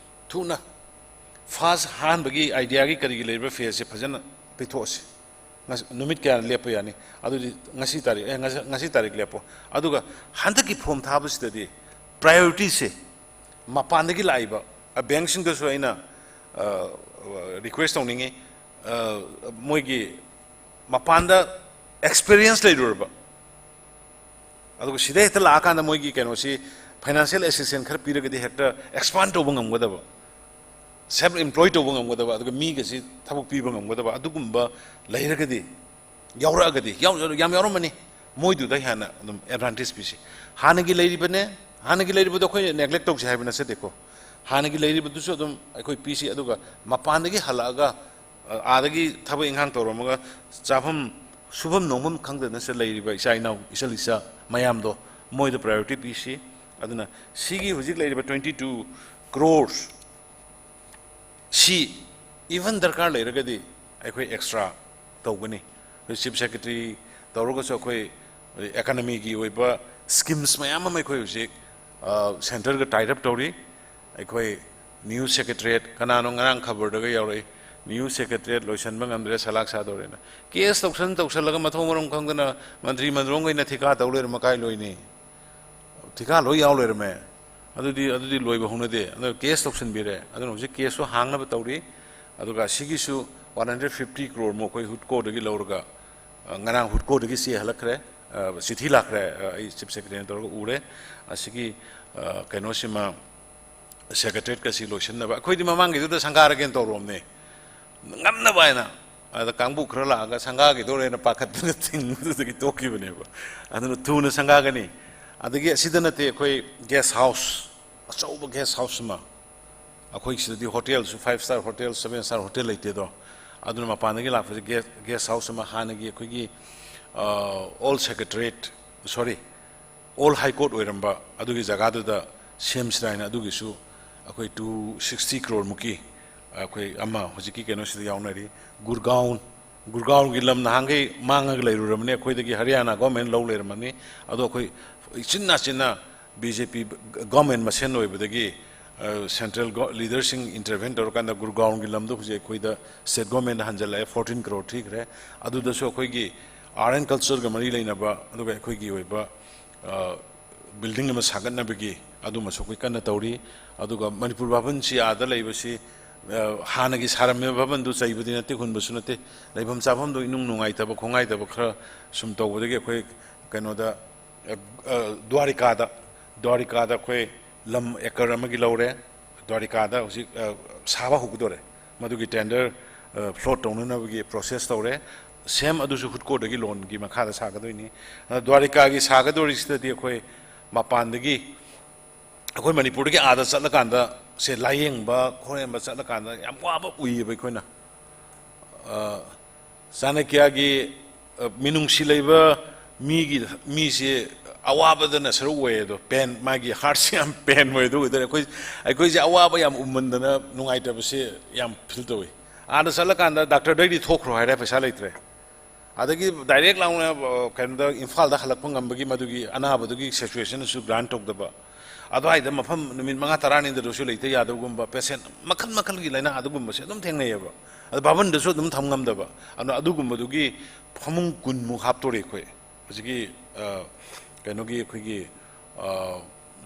ꯊꯨꯅ ꯐꯥꯁ ꯑꯍꯥꯟꯕꯒꯤ ꯑꯥꯏꯗꯤꯌꯥꯒꯤ ꯀꯔꯤꯒꯤ ꯂꯩꯔꯤꯕ ꯐꯦꯁꯁꯦ ꯐꯖꯅ ꯄꯤꯊꯣꯛꯑꯁꯤ꯫ ꯉꯁꯤ ꯅꯨꯃꯤꯠ ꯀꯌꯥ ꯂꯦꯞꯄ ꯌꯥꯅꯤ? ꯑꯗꯨꯗꯤ ꯉꯁꯤ ꯇꯥꯔꯤꯛ, ꯑꯦ, ꯉꯁꯤ, ꯉꯁꯤ ꯇꯥꯔꯤꯛ ꯂꯦꯞꯄꯣ꯫ ꯑꯗꯨꯒ ꯍꯟꯗꯛꯀꯤ ꯐꯣꯝ ꯊꯥꯕꯁꯤꯗꯗꯤ ꯄ꯭ꯔꯥꯏꯌꯣꯔꯤꯇꯤꯁꯦ ꯃꯄꯥꯟꯗꯒꯤ ꯂꯥꯛꯏꯕ, ꯑ, ꯕꯦꯡꯁꯤꯡꯗꯁꯨ ꯑꯩꯅ, ꯑ, ꯔꯤꯀ꯭ꯋꯦꯁ ꯇꯧꯅꯤꯡꯉꯤ, ꯑ, ꯃꯣꯏꯒꯤ ꯃꯄꯥꯟꯗ ꯑꯦꯛꯁꯄꯤꯔꯤꯌꯦꯟꯁ ꯂꯩꯔꯨꯔꯕ, ꯑꯗꯨꯒ ꯁꯤꯗ ꯍꯦꯛꯇ ꯂꯥꯛꯑꯀꯥꯟꯗ ꯃꯣꯏꯒꯤ ꯀꯩꯅꯣꯁꯤ, ꯐꯥꯏꯅꯥꯟꯁꯤꯌꯦꯜ ꯑꯦꯁꯤꯁꯇꯦꯟꯁ ꯈꯔ ꯄꯤꯔꯒꯗꯤ ꯍꯦꯛꯇ ꯑꯦꯛꯁꯄꯥꯟ ꯇꯧꯕ ꯉꯝꯒꯗꯕ, ꯁꯦꯜꯐ ꯑꯦꯝꯄ꯭ꯂꯣꯏ ꯇꯧꯕ ꯉꯝꯒꯗꯕ, ꯑꯗꯨꯒ ꯃꯤꯒꯁꯤ ꯊꯕꯛ ꯄꯤꯕ ꯉꯝꯒꯗꯕ, ꯑꯗꯨꯒꯨꯝꯕ ꯂꯩꯔꯒꯗꯤ, ꯌꯥꯎꯔꯛꯑꯒꯗꯤ, ꯌꯥꯎ-, ꯌꯥꯝ ꯌꯥꯎꯔꯝꯃꯅꯤ, ꯃꯣꯏꯗꯨꯗ ꯍꯦꯟꯅ ꯑꯗꯨꯝ ꯑꯦꯗꯚꯥꯟꯇꯦꯖ ꯄꯤꯁꯤ꯫ ꯍꯥꯟꯅꯒꯤ ꯂꯩꯔꯤꯕꯅꯦ, ꯍꯥꯟꯅꯒꯤ ꯂꯩꯔꯤꯕꯗꯣ ꯑꯩꯈꯣꯏ ꯅꯦꯒ꯭ꯂꯦꯛ ꯇꯧꯁꯤ ꯍꯥꯏꯕ ꯅꯠꯆꯗꯦꯀꯣ, ꯍꯥꯟꯅꯒꯤ ꯂꯩꯔꯤꯕꯗꯨꯁꯨ ꯑꯗꯨꯝ ꯑꯩꯈꯣꯏ ꯄꯤꯁꯤ, ꯑꯗꯨꯒ ꯃꯄꯥꯟꯗꯒꯤ ꯍꯜꯂꯛꯑꯒ, ꯑ, ꯑꯥꯗꯒꯤ ꯊꯕꯛ ꯏꯪꯈꯥꯡ ꯇꯧꯔꯝꯃꯒ ꯆꯥꯐꯝ ꯁꯨꯐꯝ ꯅꯣꯝꯐꯝ ꯈꯪꯗꯅ ꯁꯤꯗ ꯂꯩꯔꯤꯕ ꯏꯆꯥ ꯏꯅꯥꯎ, ꯏꯆꯜ ꯏꯆꯥ ꯃꯌꯥꯝꯗꯣ, ꯃꯣꯏꯗ ꯄ꯭ꯔꯥꯏꯌꯣꯔꯤꯇꯤ ꯄꯤꯁꯤ꯫ ꯑꯗꯨꯅ ꯁꯤꯒꯤ ꯍꯧꯖꯤꯛ ꯂꯩꯔꯤꯕ twenty two crores ꯁꯤ ꯏꯚꯟ ꯗꯔꯀꯥꯔ ꯂꯩꯔꯒꯗꯤ ꯑꯩꯈꯣꯏ ꯑꯦꯛꯁꯇ꯭ꯔꯥ ꯇꯧꯒꯅꯤ꯫ ꯑꯩꯈꯣꯏ ꯆꯤꯐ ꯁꯦꯀ꯭ꯔꯦꯇꯔꯤ ꯇꯧꯔꯒꯁꯨ ꯑꯩꯈꯣꯏ ꯑꯦꯀꯥꯅꯃꯤꯒꯤ ꯑꯣꯏꯕ ꯁ꯭ꯀꯤꯝꯁ ꯃꯌꯥꯝ ꯑꯃ ꯑꯩꯈꯣꯏ ꯍꯧꯖꯤꯛ, ꯑ, ꯁꯦꯟꯇꯔꯒ ꯇꯥꯏꯠ ꯑꯞ ꯇꯧꯔꯤ꯫ ꯑꯩꯈꯣꯏ ꯅ꯭ꯌꯨ ꯁꯦꯀ꯭ꯔꯦꯇꯔꯤꯌꯦꯠ, ꯀꯅꯥꯅꯣ ꯉꯔꯥꯡ ꯈꯕꯔꯗꯒ ꯌꯥꯎꯔꯛꯏ, ꯅ꯭ꯌꯨ ꯁꯦꯀ꯭ꯔꯦꯇꯔꯤꯌꯦꯠ ꯂꯣꯏꯁꯤꯟꯕ ꯉꯝꯗ꯭ꯔꯦ, ꯁꯂꯥꯛ ꯁꯥꯗꯧꯔꯦꯅ꯫ ꯀꯦꯁ ꯇꯧꯁꯟ ꯇꯧꯁꯜꯂꯒ ꯃꯊꯣꯡ ꯃꯔꯝ ꯈꯪꯗꯅ ꯃꯟꯇ꯭ꯔꯤ ꯃꯟꯗ꯭ꯔꯣꯡꯈꯩꯅ ꯊꯤꯀꯥ ꯇꯧ ꯂꯩꯔꯝꯃ ꯀꯥꯏ ꯂꯣꯏꯅꯤ? ꯊꯤꯀꯥ ꯂꯣꯏ ꯌꯥꯎ ꯂꯩꯔꯝꯃꯦ꯫ ꯑꯗꯨꯗꯤ, ꯑꯗꯨꯗꯤ ꯂꯣꯏꯕ ꯍꯧꯅꯗꯦ꯫ ꯑꯗꯨ ꯀꯦꯁ ꯇꯧꯁꯤꯟꯕꯤꯔꯦ꯫ ꯑꯗꯨꯅ ꯍꯧꯖꯤꯛ ꯀꯦꯁꯁꯨ ꯍꯥꯡꯅꯕ ꯇꯧꯔꯤ꯫ ꯑꯗꯨꯒ ꯁꯤꯒꯤꯁꯨ one hundred fifty crore ꯃꯨꯛ ꯑꯩꯈꯣꯏ ꯍꯨꯠꯀꯣꯗꯒꯤ ꯂꯧꯔꯒ, ꯑ, ꯉꯔꯥꯡ ꯍꯨꯠꯀꯣꯗꯒꯤ ꯆꯦ ꯍꯜꯂꯛꯈ꯭ꯔꯦ, ꯑ, ꯆꯤꯊꯤ ꯂꯥꯛꯈ꯭ꯔꯦ, ꯑ, ꯑꯩ ꯆꯤꯐ ꯁꯦꯀ꯭ꯔꯦꯇꯔꯤꯅ ꯇꯧꯔꯒ ꯎꯔꯦ꯫ ꯑꯁꯤꯒꯤ, ꯑ, ꯀꯩꯅꯣꯁꯤꯃ, ꯁꯦꯀ꯭ꯔꯦꯇꯔꯤꯌꯦꯠꯀꯁꯤ ꯂꯣꯏꯁꯤꯟꯅꯕ꯫ ꯑꯩꯈꯣꯏꯗꯤ ꯃꯃꯥꯡꯒꯤꯗꯨꯗ ꯁꯪꯒꯥꯔꯒꯦꯅ ꯇꯧꯔꯨꯕꯅꯦ, ꯉꯝꯅꯕ ꯍꯥꯏꯅ꯫ ꯑꯗ ꯀꯥꯡꯕꯨ ꯈꯔ ꯂꯥꯛꯑꯒ ꯁꯪꯒꯥꯈꯤꯗꯧꯔꯦꯅ ꯄꯥꯈꯠꯇꯅ ꯊꯤꯡꯕꯗꯨꯗꯒꯤ ꯇꯣꯛꯈꯤꯕꯅꯦꯕ꯫ ꯑꯗꯨꯅ ꯊꯨꯅ ꯁꯪꯒꯥꯒꯅꯤ꯫ ꯑꯗꯒꯤ ꯑꯁꯤꯗ ꯅꯠꯇꯦ, ꯑꯩꯈꯣꯏ ꯒꯦꯁ ꯍꯥꯎꯁ, ꯑꯆꯧꯕ ꯒꯦꯁ ꯍꯥꯎꯁ ꯑꯃ, ꯑꯩꯈꯣꯏ ꯁꯤꯗꯗꯤ ꯍꯣꯇꯦꯜꯁꯨ five star hotel, seven star hotel ꯂꯩꯇꯦꯗꯣ꯫ ꯑꯗꯨꯅ ꯃꯄꯥꯟꯗꯒꯤ ꯂꯥꯛꯄꯁꯦ ꯒꯦ-, ꯒꯦꯁ ꯍꯥꯎꯁ ꯑꯃ ꯍꯥꯟꯅꯒꯤ ꯑꯩꯈꯣꯏꯒꯤ, ꯑ, ꯑꯣꯜ ꯁꯦꯀ꯭ꯔꯦꯇꯔꯤꯌꯦꯠ, ꯁꯣꯔꯤ, ꯑꯣꯜ ꯍꯥꯏ ꯀꯣꯔꯠ ꯑꯣꯏꯔꯝꯕ ꯑꯗꯨꯒꯤ ꯖꯒꯥꯗꯨꯗ ꯁꯦꯝꯁꯤꯔꯥ ꯍꯥꯏꯅ ꯑꯗꯨꯒꯤꯁꯨ ꯑꯩꯈꯣꯏ two sixty crore ꯃꯨꯛꯀꯤ ꯑꯩꯈꯣꯏ ꯑꯃ ꯍꯧꯖꯤꯛꯀꯤ ꯀꯩꯅꯣꯁꯤꯗ ꯌꯥꯎꯅꯔꯤ꯫ ꯒꯨꯔꯒꯥꯎꯟ, ꯒꯨꯔꯒꯥꯎꯟꯒꯤ ꯂꯝ ꯅꯍꯥꯟꯈꯩ ꯃꯥꯡꯉꯒ ꯂꯩꯔꯨꯔꯕꯅꯤ, ꯑꯩꯈꯣꯏꯗꯒꯤ ꯍꯔꯤꯌꯥꯅꯥ ꯒꯣꯔꯃꯦꯟ ꯂꯧ ꯂꯩꯔꯝꯃꯅꯤ꯫ ꯑꯗꯣ ꯑꯩꯈꯣꯏ ꯏꯆꯤꯟ ꯅꯥꯆꯤꯟꯅ ꯕꯤ ꯖꯦ ꯄꯤ ꯒꯣꯔꯃꯦꯟ ꯃꯁꯦꯟ ꯑꯣꯏꯕꯗꯒꯤ, ꯑ, ꯁꯦꯟꯇ꯭ꯔꯦꯜ ꯒꯣ-, ꯂꯤꯗꯔꯁꯤꯡ ꯏꯟꯇꯔꯚꯦꯟ ꯇꯧꯔꯀꯥꯟꯗ ꯒꯨꯔꯒꯥꯎꯟꯒꯤ ꯂꯝꯗꯣ ꯍꯧꯖꯤꯛ ꯑꯩꯈꯣꯏꯗ ꯁ꯭ꯇꯦꯠ ꯒꯣꯔꯃꯦꯟꯗ ꯍꯟꯖꯜꯂꯛꯑꯦ, ꯐꯣꯔꯇꯤꯟ ꯀ꯭ꯔꯣꯔ ꯊꯤꯈ꯭ꯔꯦ꯫ ꯑꯗꯨꯗꯁꯨ ꯑꯩꯈꯣꯏꯒꯤ ꯑꯥꯔꯠ ꯑꯦꯟ ꯀꯜꯆꯔꯒ ꯃꯔꯤ ꯂꯩꯅꯕ, ꯑꯗꯨꯒ ꯑꯩꯈꯣꯏꯒꯤ ꯑꯣꯏꯕ, ꯑ, ꯕꯤꯜꯗꯤꯡ ꯑꯃ ꯁꯥꯒꯠꯅꯕꯒꯤ ꯑꯗꯨꯃꯁꯨ ꯑꯩꯈꯣꯏ ꯀꯟꯅ ꯇꯧꯔꯤ꯫ ꯑꯗꯨꯒ ꯃꯅꯤꯄꯨꯔ ꯚꯥꯕꯟꯁꯤ ꯑꯥꯗ ꯂꯩꯕꯁꯤ, ꯑ, ꯍꯥꯟꯅꯒꯤ ꯁꯥꯔꯝꯃꯤꯕ ꯚꯕꯟꯗꯨ ꯆꯩꯕꯗꯤ ꯅꯠꯇꯦ, ꯍꯨꯟꯕꯁꯨ ꯅꯠꯇꯦ, ꯂꯩꯐꯝ ꯆꯥꯐꯝꯗꯨ ꯏꯅꯨꯡ ꯅꯨꯡꯉꯥꯏꯇꯕ ꯈꯣꯡꯉꯥꯏꯇꯕ ꯈꯔ ꯁꯨꯝ ꯇꯧꯕꯗꯒꯤ ꯑꯩꯈꯣꯏ ꯀꯩꯅꯣꯗ, ꯑ, ꯑ, ꯗ꯭ꯋꯥꯔꯤꯀꯥꯗ, ꯗ꯭ꯋꯥꯔꯤꯀꯥꯗ ꯑꯩꯈꯣꯏ ꯂꯝ ꯑꯦꯀꯔ ꯑꯃꯒꯤ ꯂꯧꯔꯦ꯫ ꯗ꯭ꯋꯥꯔꯤꯀꯥꯗ ꯍꯧꯖꯤꯛ, ꯑ, ꯁꯥꯕ ꯍꯧꯒꯗꯧꯔꯦ꯫ ꯃꯗꯨꯒꯤ ꯇꯦꯟꯗꯔ, ꯑ, ꯐ꯭ꯂꯣꯠ ꯇꯧꯅꯅꯕꯒꯤ ꯄ꯭ꯔꯣꯁꯦꯁ ꯇꯧꯔꯦ꯫ ꯁꯦꯝ ꯑꯗꯨꯁꯨ ꯍꯨꯠꯀꯣꯗꯒꯤ ꯂꯣꯟꯒꯤ ꯃꯈꯥꯗ ꯁꯥꯒꯗꯣꯏꯅꯤ꯫ ꯑ, ꯗ꯭ꯋꯥꯔꯤꯀꯥꯒꯤ ꯁꯥꯒꯗꯧꯔꯤꯁꯤꯗꯗꯤ ꯑꯩꯈꯣꯏ ꯃꯄꯥꯟꯗꯒꯤ, ꯑꯩꯈꯣꯏ ꯃꯅꯤꯄꯨꯔꯗꯒꯤ ꯑꯥꯗ ꯆꯠꯂꯀꯥꯟꯗ, ꯁꯦ, ꯂꯥꯏꯌꯦꯡꯕ ꯈꯣꯠꯌꯦꯡꯕ ꯆꯠꯂꯀꯥꯟꯗ ꯌꯥꯝ ꯋꯥꯕ ꯎꯏꯌꯦꯕ ꯑꯩꯈꯣꯏꯅ꯫ ꯑ, ꯆꯥꯅꯀ꯭ꯌꯥꯒꯤ, ꯑ, ꯃꯤꯅꯨꯡꯁꯤ ꯂꯩꯕ ꯃꯤꯒꯤ, ꯃꯤꯁꯦ ꯑꯋꯥꯕꯗꯅ ꯁꯔꯨꯛ ꯑꯣꯏꯌꯦ꯫ ꯑꯗꯣ ꯄꯦꯟ, ꯃꯥꯒꯤ ꯍꯥꯔꯠꯁꯦ ꯌꯥꯝ ꯄꯦꯟ ꯑꯣꯏ꯫ ꯑꯗꯨ ꯑꯣꯏꯇꯥꯔꯗꯤ ꯑꯩꯈꯣꯏ, ꯑꯩꯈꯣꯏꯁꯦ ꯑꯋꯥꯕ ꯌꯥꯝ ꯎꯃꯟꯗꯅ ꯅꯨꯡꯉꯥꯏꯇꯕꯁꯦ ꯌꯥꯝ ꯐꯤꯜ ꯇꯧꯏ꯫ ꯑꯥꯗ ꯆꯠꯂꯀꯥꯟꯗ ꯗꯥꯛꯇꯔꯗꯩꯗꯤ ꯊꯣꯛꯈ꯭ꯔꯣ ꯍꯥꯏꯔꯦ, ꯄꯩꯁꯥ ꯂꯩꯇ꯭ꯔꯦ꯫ ꯑꯗꯒꯤ ꯗꯥꯏꯔꯦꯛ ꯂꯥꯎꯅ, ꯑ, ꯀꯩꯅꯣꯗ, ꯏꯝꯐꯥꯜꯗ ꯍꯜꯂꯛꯄ ꯉꯝꯕꯒꯤ ꯃꯗꯨꯒꯤ ꯑꯅꯥꯕꯗꯨꯒꯤ ꯁꯤꯆꯨꯋꯦꯁꯟꯁꯨ ꯒ꯭ꯔꯥꯟ ꯇꯧꯗꯕ, ꯑꯗꯨꯋꯥꯏꯗ ꯃꯐꯝ ꯅꯨꯃꯤꯠ ꯃꯉꯥ ꯇꯔꯥꯅꯤꯗꯁꯨ ꯂꯩꯇ ꯌꯥꯗꯕꯒꯨꯝꯕ, ꯄꯦꯁꯦꯟ ꯃꯈꯜ ꯃꯈꯜꯒꯤ ꯂꯥꯏꯅꯥ ꯑꯗꯨꯒꯨꯝꯕꯁꯦ ꯑꯗꯨꯝ ꯊꯦꯡꯅꯩꯌꯦꯕ꯫ ꯑꯗꯣ ꯚꯥꯕꯟꯗꯁꯨ ꯑꯗꯨꯝ ꯊꯝ ꯉꯝꯗꯕ꯫ ꯑꯗꯨꯅ ꯑꯗꯨꯒꯨꯝꯕꯗꯨꯒꯤ ꯐꯃꯨꯡ ꯀꯨꯟꯃꯨꯛ ꯍꯥꯞꯇꯣꯔꯤ ꯑꯩꯈꯣꯏ ꯍꯧꯖꯤꯛꯀꯤ, ꯑ, ꯀꯩꯅꯣꯒꯤ, ꯑꯩꯈꯣꯏꯒꯤ, ꯑ,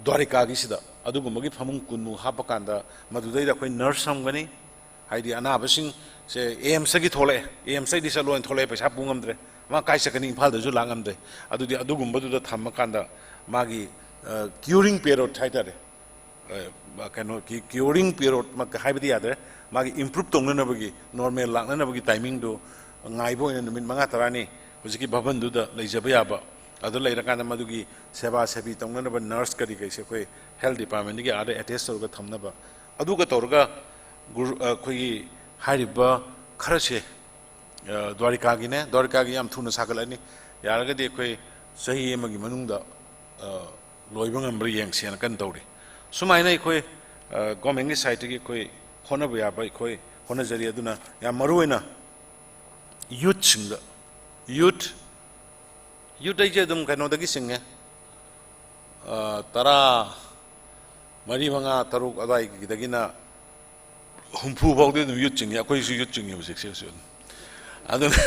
ꯗ꯭ꯋꯥꯔꯤꯀꯥꯒꯤꯁꯤꯗ꯫ ꯑꯗꯨꯒꯨꯝꯕꯒꯤ ꯐꯃꯨꯡ ꯀꯨꯟꯃꯨꯛ ꯍꯥꯞꯄꯀꯥꯟꯗ ꯃꯗꯨꯗꯩꯗ ꯑꯩꯈꯣꯏ ꯅꯔꯁ ꯊꯝꯒꯅꯤ꯫ ꯍꯥꯏꯗꯤ ꯑꯅꯥꯕꯁꯤꯡꯁꯦ ꯑꯦꯝꯁꯇꯒꯤ ꯊꯣꯛꯂꯛꯑꯦ, ꯑꯦꯝꯁꯇꯒꯤꯗꯤ ꯆꯠꯂꯣꯅ ꯊꯣꯛꯂꯛꯑꯦ, ꯄꯩꯁꯥ ꯄꯨ ꯉꯝꯗ꯭ꯔꯦ, ꯃꯥ ꯀꯥꯏ ꯆꯠꯀꯅꯤ, ꯏꯝꯐꯥꯜꯗꯁꯨ ꯂꯥꯛ ꯉꯝꯗ꯭ꯔꯦ꯫ ꯑꯗꯨꯗꯤ ꯑꯗꯨꯒꯨꯝꯕꯗꯨꯗ ꯊꯝꯃꯀꯥꯟꯗ ꯃꯥꯒꯤ, ꯑ, ꯀ꯭ꯌꯨꯔꯤꯡ ꯄꯦꯔꯣꯠ ꯍꯥꯏꯇꯥꯔꯦ, ꯑ, ꯀꯩꯅꯣ, ꯀ꯭ꯌꯨ-, ꯀ꯭ꯌꯨꯔꯤꯡ ꯄꯦꯔꯣꯠꯃꯛ ꯍꯥꯏꯕꯗꯤ ꯌꯥꯗ꯭ꯔꯦ, ꯃꯥꯒꯤ ꯏꯝꯄ꯭ꯔꯨꯞ ꯇꯧꯅꯅꯕꯒꯤ, ꯅꯣꯔꯃꯦꯜ ꯂꯥꯛꯅꯅꯕꯒꯤ ꯇꯥꯏꯃꯤꯡꯗꯨ ꯉꯥꯏꯕ ꯑꯣꯏꯅ ꯅꯨꯃꯤꯠ ꯃꯉꯥ ꯇꯔꯥꯅꯤ ꯍꯧꯖꯤꯛꯀꯤ ꯚꯕꯟꯗꯨꯗ ꯂꯩꯖꯕ ꯌꯥꯕ꯫ ꯑꯗꯨ ꯂꯩꯔꯀꯥꯟꯗ ꯃꯗꯨꯒꯤ ꯁꯦꯕꯥ ꯁꯦꯕꯤ ꯇꯧꯅꯅꯕ ꯅꯔꯁ ꯀꯔꯤ ꯀꯔꯤꯁꯦ ꯑꯩꯈꯣꯏ ꯍꯦꯜꯊ ꯗꯤꯄꯥꯔꯠꯃꯦꯟꯗꯒꯤ ꯑꯥꯗ ꯑꯦꯇꯦꯁ ꯇꯧꯔꯒ ꯊꯝꯅꯕ꯫ ꯑꯗꯨꯒ ꯇꯧꯔꯒ ꯒꯨꯔꯨ-, ꯑꯩꯈꯣꯏꯒꯤ ꯍꯥꯏꯔꯤꯕ ꯈꯔꯁꯦ, ꯑ, ꯗ꯭ꯋꯥꯔꯤꯀꯥꯒꯤꯅꯦ, ꯗ꯭ꯋꯥꯔꯤꯀꯥꯒꯤ ꯌꯥꯝ ꯊꯨꯅ ꯁꯥꯒꯠꯂꯅꯤ꯫ ꯌꯥꯔꯒꯗꯤ ꯑꯩꯈꯣꯏ ꯆꯍꯤ ꯑꯃꯒꯤ ꯃꯅꯨꯡꯗ, ꯑ, ꯂꯣꯏꯕ ꯉꯝꯕ꯭ꯔꯥ ꯌꯦꯡꯁꯦꯅ ꯀꯟꯅ ꯇꯧꯔꯤ꯫ ꯁꯨꯃꯥꯏꯅ ꯑꯩꯈꯣꯏ, ꯑ, ꯒꯣꯔꯃꯦꯟꯒꯤ ꯁꯥꯏꯠꯇꯒꯤ ꯑꯩꯈꯣꯏ ꯍꯣꯠꯅꯕ ꯌꯥꯕ ꯑꯩꯈꯣꯏ ꯍꯣꯠꯅꯖꯔꯤ꯫ ꯑꯗꯨꯅ ꯌꯥꯝ ꯃꯔꯨ ꯑꯣꯏꯅ ꯌꯨꯠꯁꯤꯡꯗ, ꯌꯨꯠ, ꯌꯨꯠ ꯑꯩꯁꯦ ꯑꯗꯨꯝ ꯀꯩꯅꯣꯗꯒꯤ ꯆꯤꯡꯉꯦ, ꯑ, ꯇꯔꯥ ꯃꯔꯤ, ꯃꯉꯥ, ꯇꯔꯨꯛ ꯑꯗꯨꯋꯥꯏꯒꯤꯗꯒꯤꯅ ꯍꯨꯝꯐꯨ ꯐꯥꯎꯗꯤ ꯑꯗꯨꯝ ꯌꯨꯠ ꯆꯤꯡꯉꯤ, ꯑꯩꯈꯣꯏꯁꯨ ꯌꯨꯠ ꯆꯤꯡꯉꯤ ꯍꯧꯖꯤꯛꯁꯦ, ꯍꯧꯖꯤꯛ ꯑꯗꯨꯝ꯫ ꯑꯗꯨꯅ,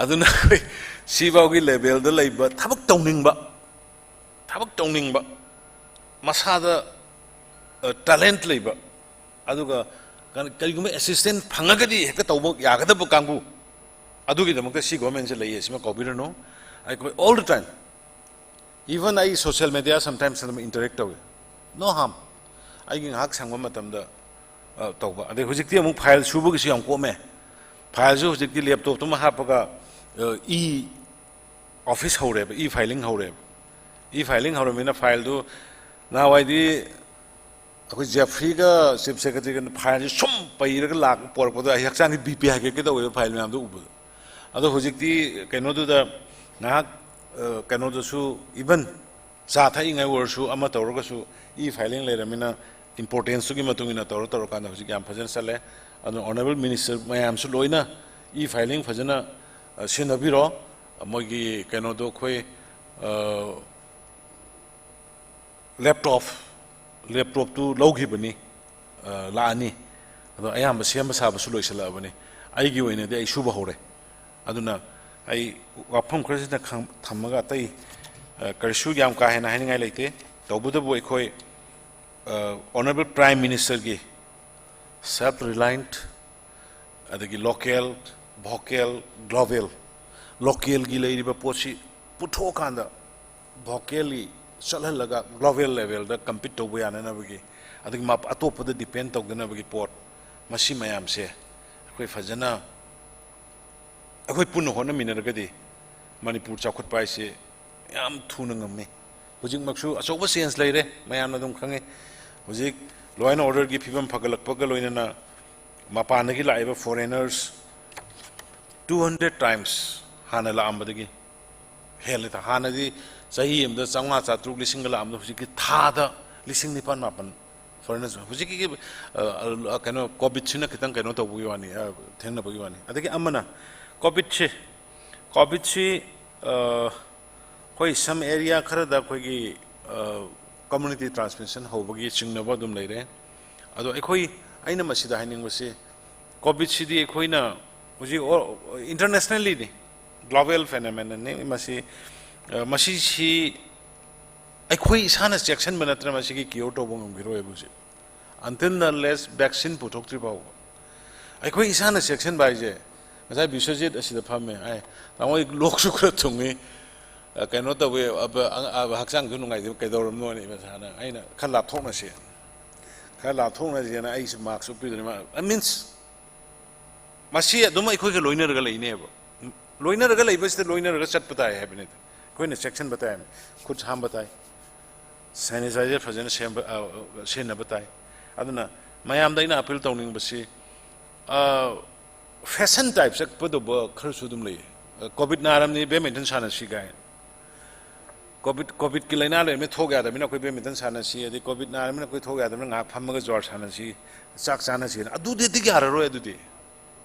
ꯑꯗꯨꯅ ꯑꯩꯈꯣꯏ ꯁꯤꯐꯥꯎꯒꯤ ꯂꯦꯚꯦꯜꯗ ꯂꯩꯕ, ꯊꯕꯛ ꯇꯧꯅꯤꯡꯕ, ꯊꯕꯛ ꯇꯧꯅꯤꯡꯕ, ꯃꯁꯥꯗ, ꯑ, ꯇꯦꯂꯦꯟꯠ ꯂꯩꯕ, ꯑꯗꯨꯒ ꯀꯔꯤ-, ꯀꯔꯤꯒꯨꯝꯕ ꯑꯦꯁꯤꯁꯇꯦꯟ ꯐꯪꯉꯒꯗꯤ ꯍꯦꯛꯇ ꯇꯧꯕ ꯌꯥꯒꯗꯕ ꯀꯥꯡꯕꯨ, ꯑꯗꯨꯒꯤꯗꯃꯛꯇ ꯁꯤ ꯒꯣꯔꯃꯦꯟꯁꯦ ꯂꯩꯌꯦ, ꯁꯤꯃ ꯀꯥꯎꯕꯤꯔꯅꯨ꯫ ꯑꯩꯈꯣꯏ all the time, even ꯑꯩ social media sometimes ꯑꯗꯨꯝ interact ꯇꯧꯏ, no harm꯫ ꯑꯩꯒꯤ ꯉꯥꯏꯍꯥꯛ ꯁꯪꯕ ꯃꯇꯝꯗ, ꯑ, ꯇꯧꯕ꯫ ꯑꯗꯩ ꯍꯧꯖꯤꯛꯇꯤ ꯑꯃꯨꯛ ꯐꯥꯏꯜ ꯁꯨꯕꯒꯤꯁꯨ ꯌꯥꯝ ꯀꯣꯝꯃꯦ꯫ ꯐꯥꯏꯜꯁꯨ ꯍꯧꯖꯤꯛꯇꯤ ꯂꯦꯞꯇꯣꯞꯇꯨꯃ ꯍꯥꯞꯄꯒ, ꯑ, ꯏ ꯑꯣꯐꯤꯁ ꯍꯧꯔꯦꯕ, ꯏ ꯐꯥꯏꯂꯤꯡ ꯍꯧꯔꯦꯕ꯫ ꯏ ꯐꯥꯏꯂꯤꯡ ꯍꯧꯔꯕꯅꯤꯅ ꯐꯥꯏꯜꯗꯨ, ꯅꯍꯥꯟꯋꯥꯏꯗꯤ ꯑꯩꯈꯣꯏ ꯖꯦꯐ꯭ꯔꯤꯒ ꯆꯤꯐ ꯁꯦꯀ꯭ꯔꯦꯇꯔꯤꯒ ꯐꯥꯏꯜꯁꯦ ꯁꯨꯝ ꯄꯩꯔꯒ ꯂꯥꯛꯄ, ꯄꯣꯔꯛꯄꯗ ꯑꯩ ꯍꯛꯆꯥꯡꯒꯤ ꯕꯤ ꯄꯤ ꯍꯥꯏꯒꯠꯀꯦ ꯇꯧꯋꯦꯕ, ꯐꯥꯏꯜ ꯃꯌꯥꯝꯗꯣ ꯎꯕꯗ꯫ ꯑꯗꯣ ꯍꯧꯖꯤꯛꯇꯤ ꯀꯩꯅꯣꯗꯨꯗ ꯉꯥꯏꯍꯥꯛ, ꯑ, ꯀꯩꯅꯣꯗꯁꯨ, even ꯆꯥ ꯊꯛꯏꯉꯩ ꯑꯣꯏꯔꯁꯨ, ꯑꯃ ꯇꯧꯔꯒꯁꯨ, ꯏ ꯐꯥꯏꯂꯤꯡ ꯂꯩꯔꯃꯤꯅ, ꯏꯝꯄꯣꯔꯇꯦꯟꯁꯇꯨꯒꯤ ꯃꯇꯨꯡ ꯏꯟꯅ ꯇꯧꯔ ꯇꯧꯔꯀꯥꯟꯗ ꯍꯧꯖꯤꯛ ꯌꯥꯝ ꯐꯖꯅ ꯆꯠꯂꯦ꯫ ꯑꯗꯨꯅ ꯑꯣꯅꯔꯦꯕꯜ ꯃꯤꯅꯤꯁꯇꯔ ꯃꯌꯥꯝꯁꯨ ꯂꯣꯏꯅ ꯏ ꯐꯥꯏꯂꯤꯡ ꯐꯖꯅ, ꯑ, ꯁꯤꯖꯤꯟꯅꯕꯤꯔꯣ꯫ ꯃꯣꯏꯒꯤ ꯀꯩꯅꯣꯗꯣ ꯑꯩꯈꯣꯏ, ꯑ, ꯂꯦꯞꯇꯣꯞ, ꯂꯦꯞꯇꯣꯞꯇꯨ ꯂꯧꯈꯤꯕꯅꯤ, ꯑ, ꯂꯥꯛꯑꯅꯤ꯫ ꯑꯗꯣ ꯑꯌꯥꯝꯕ ꯁꯦꯝꯕ ꯁꯥꯕꯁꯨ ꯂꯣꯏꯁꯤꯜꯂꯛꯑꯕꯅꯤ꯫ ꯑꯩꯒꯤ ꯑꯣꯏꯅꯗꯤ ꯑꯩ ꯁꯨꯕ ꯍꯧꯔꯦ꯫ ꯑꯗꯨꯅ ꯑꯩ ꯋꯥꯐꯝ ꯈꯔꯁꯤꯅ ꯈꯪ-, ꯊꯝꯃꯒ ꯑꯇꯩ, ꯑ, ꯀꯔꯤꯁꯨ ꯌꯥꯝ ꯀꯥ ꯍꯦꯟꯅ ꯍꯥꯏꯅꯤꯡꯉꯥꯏ ꯂꯩꯇꯦ꯫ ꯇꯧꯕꯇꯕꯨ ꯑꯩꯈꯣꯏ, ꯑ, ꯑꯣꯅꯔꯦꯕꯜ ꯄ꯭ꯔꯥꯏꯝ ꯃꯤꯅꯤꯁꯇꯔꯒꯤ self reliant, ꯑꯗꯒꯤ local, vocal, global, ꯂꯣꯀꯦꯜꯒꯤ ꯂꯩꯔꯤꯕ ꯄꯣꯠꯁꯤ ꯄꯨꯊꯣꯛꯑꯀꯥꯟꯗ ꯚꯣꯀꯦꯜꯂꯤ ꯆꯠꯍꯜꯂꯒ ꯒ꯭ꯂꯣꯕꯦꯜ ꯂꯦꯚꯦꯜꯗ ꯀꯝꯄꯤꯠ ꯇꯧꯕ ꯌꯥꯅꯅꯕꯒꯤ, ꯑꯗꯒꯤ ꯃꯥ-, ꯑꯇꯣꯞꯄꯗ ꯗꯤꯄꯦꯟ ꯇꯧꯗꯅꯕꯒꯤ ꯄꯣꯠ, ꯃꯁꯤ ꯃꯌꯥꯝꯁꯦ ꯑꯩꯈꯣꯏ ꯐꯖꯅ, ꯑꯩꯈꯣꯏ ꯄꯨꯟꯅ ꯍꯣꯠꯅꯃꯤꯟꯅꯔꯒꯗꯤ ꯃꯅꯤꯄꯨꯔ ꯆꯥꯎꯈꯠꯄ ꯍꯥꯏꯁꯦ ꯌꯥꯝ ꯊꯨꯅ ꯉꯝꯃꯤ꯫ ꯍꯧꯖꯤꯛꯃꯛꯁꯨ ꯑꯆꯧꯕ ꯆꯦꯟꯖ ꯂꯩꯔꯦ, ꯃꯌꯥꯝꯅ ꯑꯗꯨꯝ ꯈꯪꯉꯤ꯫ ꯍꯧꯖꯤꯛ law and orderꯒꯤ ꯐꯤꯕꯝ ꯐꯒꯠꯂꯛꯄꯒ ꯂꯣꯏꯅꯅ ꯃꯄꯥꯟꯗꯒꯤ ꯂꯥꯛꯏꯕ foreigners two hundred times ꯍꯥꯟꯅ ꯂꯥꯛꯑꯝꯕꯗꯒꯤ ꯍꯦꯜꯂꯦ꯫ ꯍꯥꯟꯅꯗꯤ ꯆꯍꯤ ꯑꯃꯗ ꯆꯥꯝꯃꯉꯥ, ꯆꯥꯇ꯭ꯔꯨꯛ, ꯂꯤꯁꯤꯡꯒ ꯂꯥꯛꯑꯝꯕꯗꯣ ꯍꯧꯖꯤꯛꯇꯤ ꯊꯥꯗ ꯂꯤꯁꯤꯡ ꯅꯤꯄꯥꯟ, ꯃꯥꯄꯟ ꯐꯣꯔꯦꯟꯅꯔꯁꯨ ꯍꯧꯖꯤꯛꯀꯤ ꯑ, ꯀꯩꯅꯣ ꯀꯣꯚꯤꯗꯁꯤꯅ ꯈꯤꯇꯪ ꯀꯩꯅꯣ ꯇꯧꯕꯒꯤ ꯋꯥꯅꯤ, ꯑ, ꯊꯦꯡꯅꯕꯒꯤ ꯋꯥꯅꯤ꯫ ꯑꯗꯒꯤ ꯑꯃꯅ ꯀꯣꯚꯤꯗꯁꯤ, ꯀꯣꯚꯤꯗꯁꯤ ꯑ, ꯑꯩꯈꯣꯏ some area ꯈꯔꯗ ꯑꯩꯈꯣꯏꯒꯤ ꯀꯝꯃ꯭ꯌꯨꯅꯤꯇꯤ ꯇ꯭ꯔꯥꯟꯁꯃꯤꯁꯟ ꯍꯧꯕꯒꯤ ꯆꯤꯡꯅꯕ ꯑꯗꯨꯝ ꯂꯩꯔꯦ꯫ ꯑꯗꯣ ꯑꯩꯈꯣꯏ, ꯑꯩꯅ ꯃꯁꯤꯗ ꯍꯥꯏꯅꯤꯡꯕꯁꯤ, ꯀꯣꯚꯤꯗꯁꯤꯗꯤ ꯑꯩꯈꯣꯏꯅ ꯍꯧꯖꯤꯛ internationally ꯅꯤ, global phenomenon ꯅꯤ꯫ ꯃꯁꯤ, ꯑ, ꯃꯁꯤꯁꯤ ꯑꯩꯈꯣꯏ ꯏꯁꯥꯅ ꯆꯦꯛꯁꯤꯟꯕ ꯅꯠꯇꯅ ꯃꯁꯤꯒꯤ ꯀ꯭ꯌꯣꯔ ꯇꯧꯕ ꯉꯝꯈꯤꯔꯣꯏꯕ ꯍꯧꯖꯤꯛ, until unless vaccine ꯄꯨꯊꯣꯛꯇ꯭ꯔꯤ ꯐꯥꯎꯕ꯫ ꯑꯩꯈꯣꯏ ꯏꯁꯥꯅ ꯆꯦꯛꯁꯤꯟꯕ ꯍꯥꯏꯁꯦ, ꯉꯁꯥꯏ ꯕꯤꯁ꯭ꯋꯖꯤꯠ ꯑꯁꯤꯗ ꯐꯝꯃꯦ, ꯑꯩ, "ꯇꯥꯃꯣ, ꯑꯩ ꯂꯣꯛꯁꯨ ꯈꯔ ꯊꯨꯡꯉꯤ, ꯑ, ꯀꯩꯅꯣ ꯇꯧꯋꯤ, ꯑꯕ-, ꯑ-, ꯑ-, ꯍꯛꯆꯥꯡꯁꯨ ꯅꯨꯡꯉꯥꯏꯇꯦ, ꯀꯩꯗꯧꯔꯝꯅꯣꯅ?" ꯃꯁꯥꯅ, ꯑꯩꯅ, "ꯈꯔ ꯂꯥꯞꯊꯣꯛꯅꯁꯤ, ꯈꯔ ꯂꯥꯞꯊꯣꯛꯅꯁꯤꯅ" ꯑꯩꯁꯨ ꯃꯥꯛꯁ ꯎꯞꯄꯤꯗꯣꯏꯅꯤ꯫ ꯃꯥ, means, ꯃꯁꯤ ꯑꯗꯨꯝ ꯑꯩꯈꯣꯏꯒ ꯂꯣꯏꯅꯔꯒ ꯂꯩꯅꯦꯕ꯫ ꯂꯣꯏꯅꯔꯒ ꯂꯩꯕꯁꯤꯗ ꯂꯣꯏꯅꯔꯒ ꯆꯠꯄ ꯇꯥꯏ ꯍꯥꯏꯕꯅꯤꯗ꯫ ꯑꯩꯈꯣꯏꯅ ꯆꯦꯛꯁꯤꯟꯕ ꯇꯥꯏ, ꯈꯨꯠ ꯍꯥꯝꯕ ꯇꯥꯏ, ꯁꯦꯅꯤꯇꯥꯏꯖꯔ ꯐꯖꯅ ꯁꯦꯝꯕ, ꯑ, ꯁꯤꯖꯤꯟꯅꯕ ꯇꯥꯏ꯫ ꯑꯗꯨꯅ ꯃꯌꯥꯝꯗ ꯑꯩꯅ ꯑꯄꯤꯜ ꯇꯧꯅꯤꯡꯕꯁꯤ, ꯑ, ꯐꯦꯁꯟ ꯇꯥꯏꯞ ꯆꯠꯄꯗꯧꯕ ꯈꯔꯁꯨ ꯑꯗꯨꯝ ꯂꯩ꯫ ꯀꯣꯚꯤꯗ ꯅꯥꯔꯝꯅꯤ, ꯕꯦꯗꯃꯤꯟꯇꯟ ꯁꯥꯟꯅꯁꯤ ꯀꯥꯏꯅ꯫ ꯀꯣꯚꯤꯗ, ꯀꯣꯚꯤꯗꯀꯤ ꯂꯥꯏꯅꯥ ꯂꯩꯔꯝꯃꯤ, ꯊꯣꯛ ꯌꯥꯗꯕꯅꯤꯅ ꯑꯩꯈꯣꯏ ꯕꯦꯗꯃꯤꯟꯇꯟ ꯁꯥꯟꯅꯁꯤ, ꯑꯗꯩ ꯀꯣꯚꯤꯗ ꯅꯥꯔꯕꯅꯤꯅ ꯑꯩꯈꯣꯏ ꯊꯣꯛ ꯌꯥꯗꯕꯅꯤꯅ ꯉꯥꯏꯍꯥꯛ ꯐꯝꯃꯒ ꯖ꯭ꯋꯥꯔ ꯁꯥꯟꯅꯁꯤ, ꯆꯥꯛ ꯆꯥꯅꯁꯤꯅ꯫ ꯑꯗꯨꯗꯤ, ꯑꯗꯨꯗꯤ ꯌꯥꯔꯔꯣꯏ꯫ ꯑꯗꯨꯗꯤ,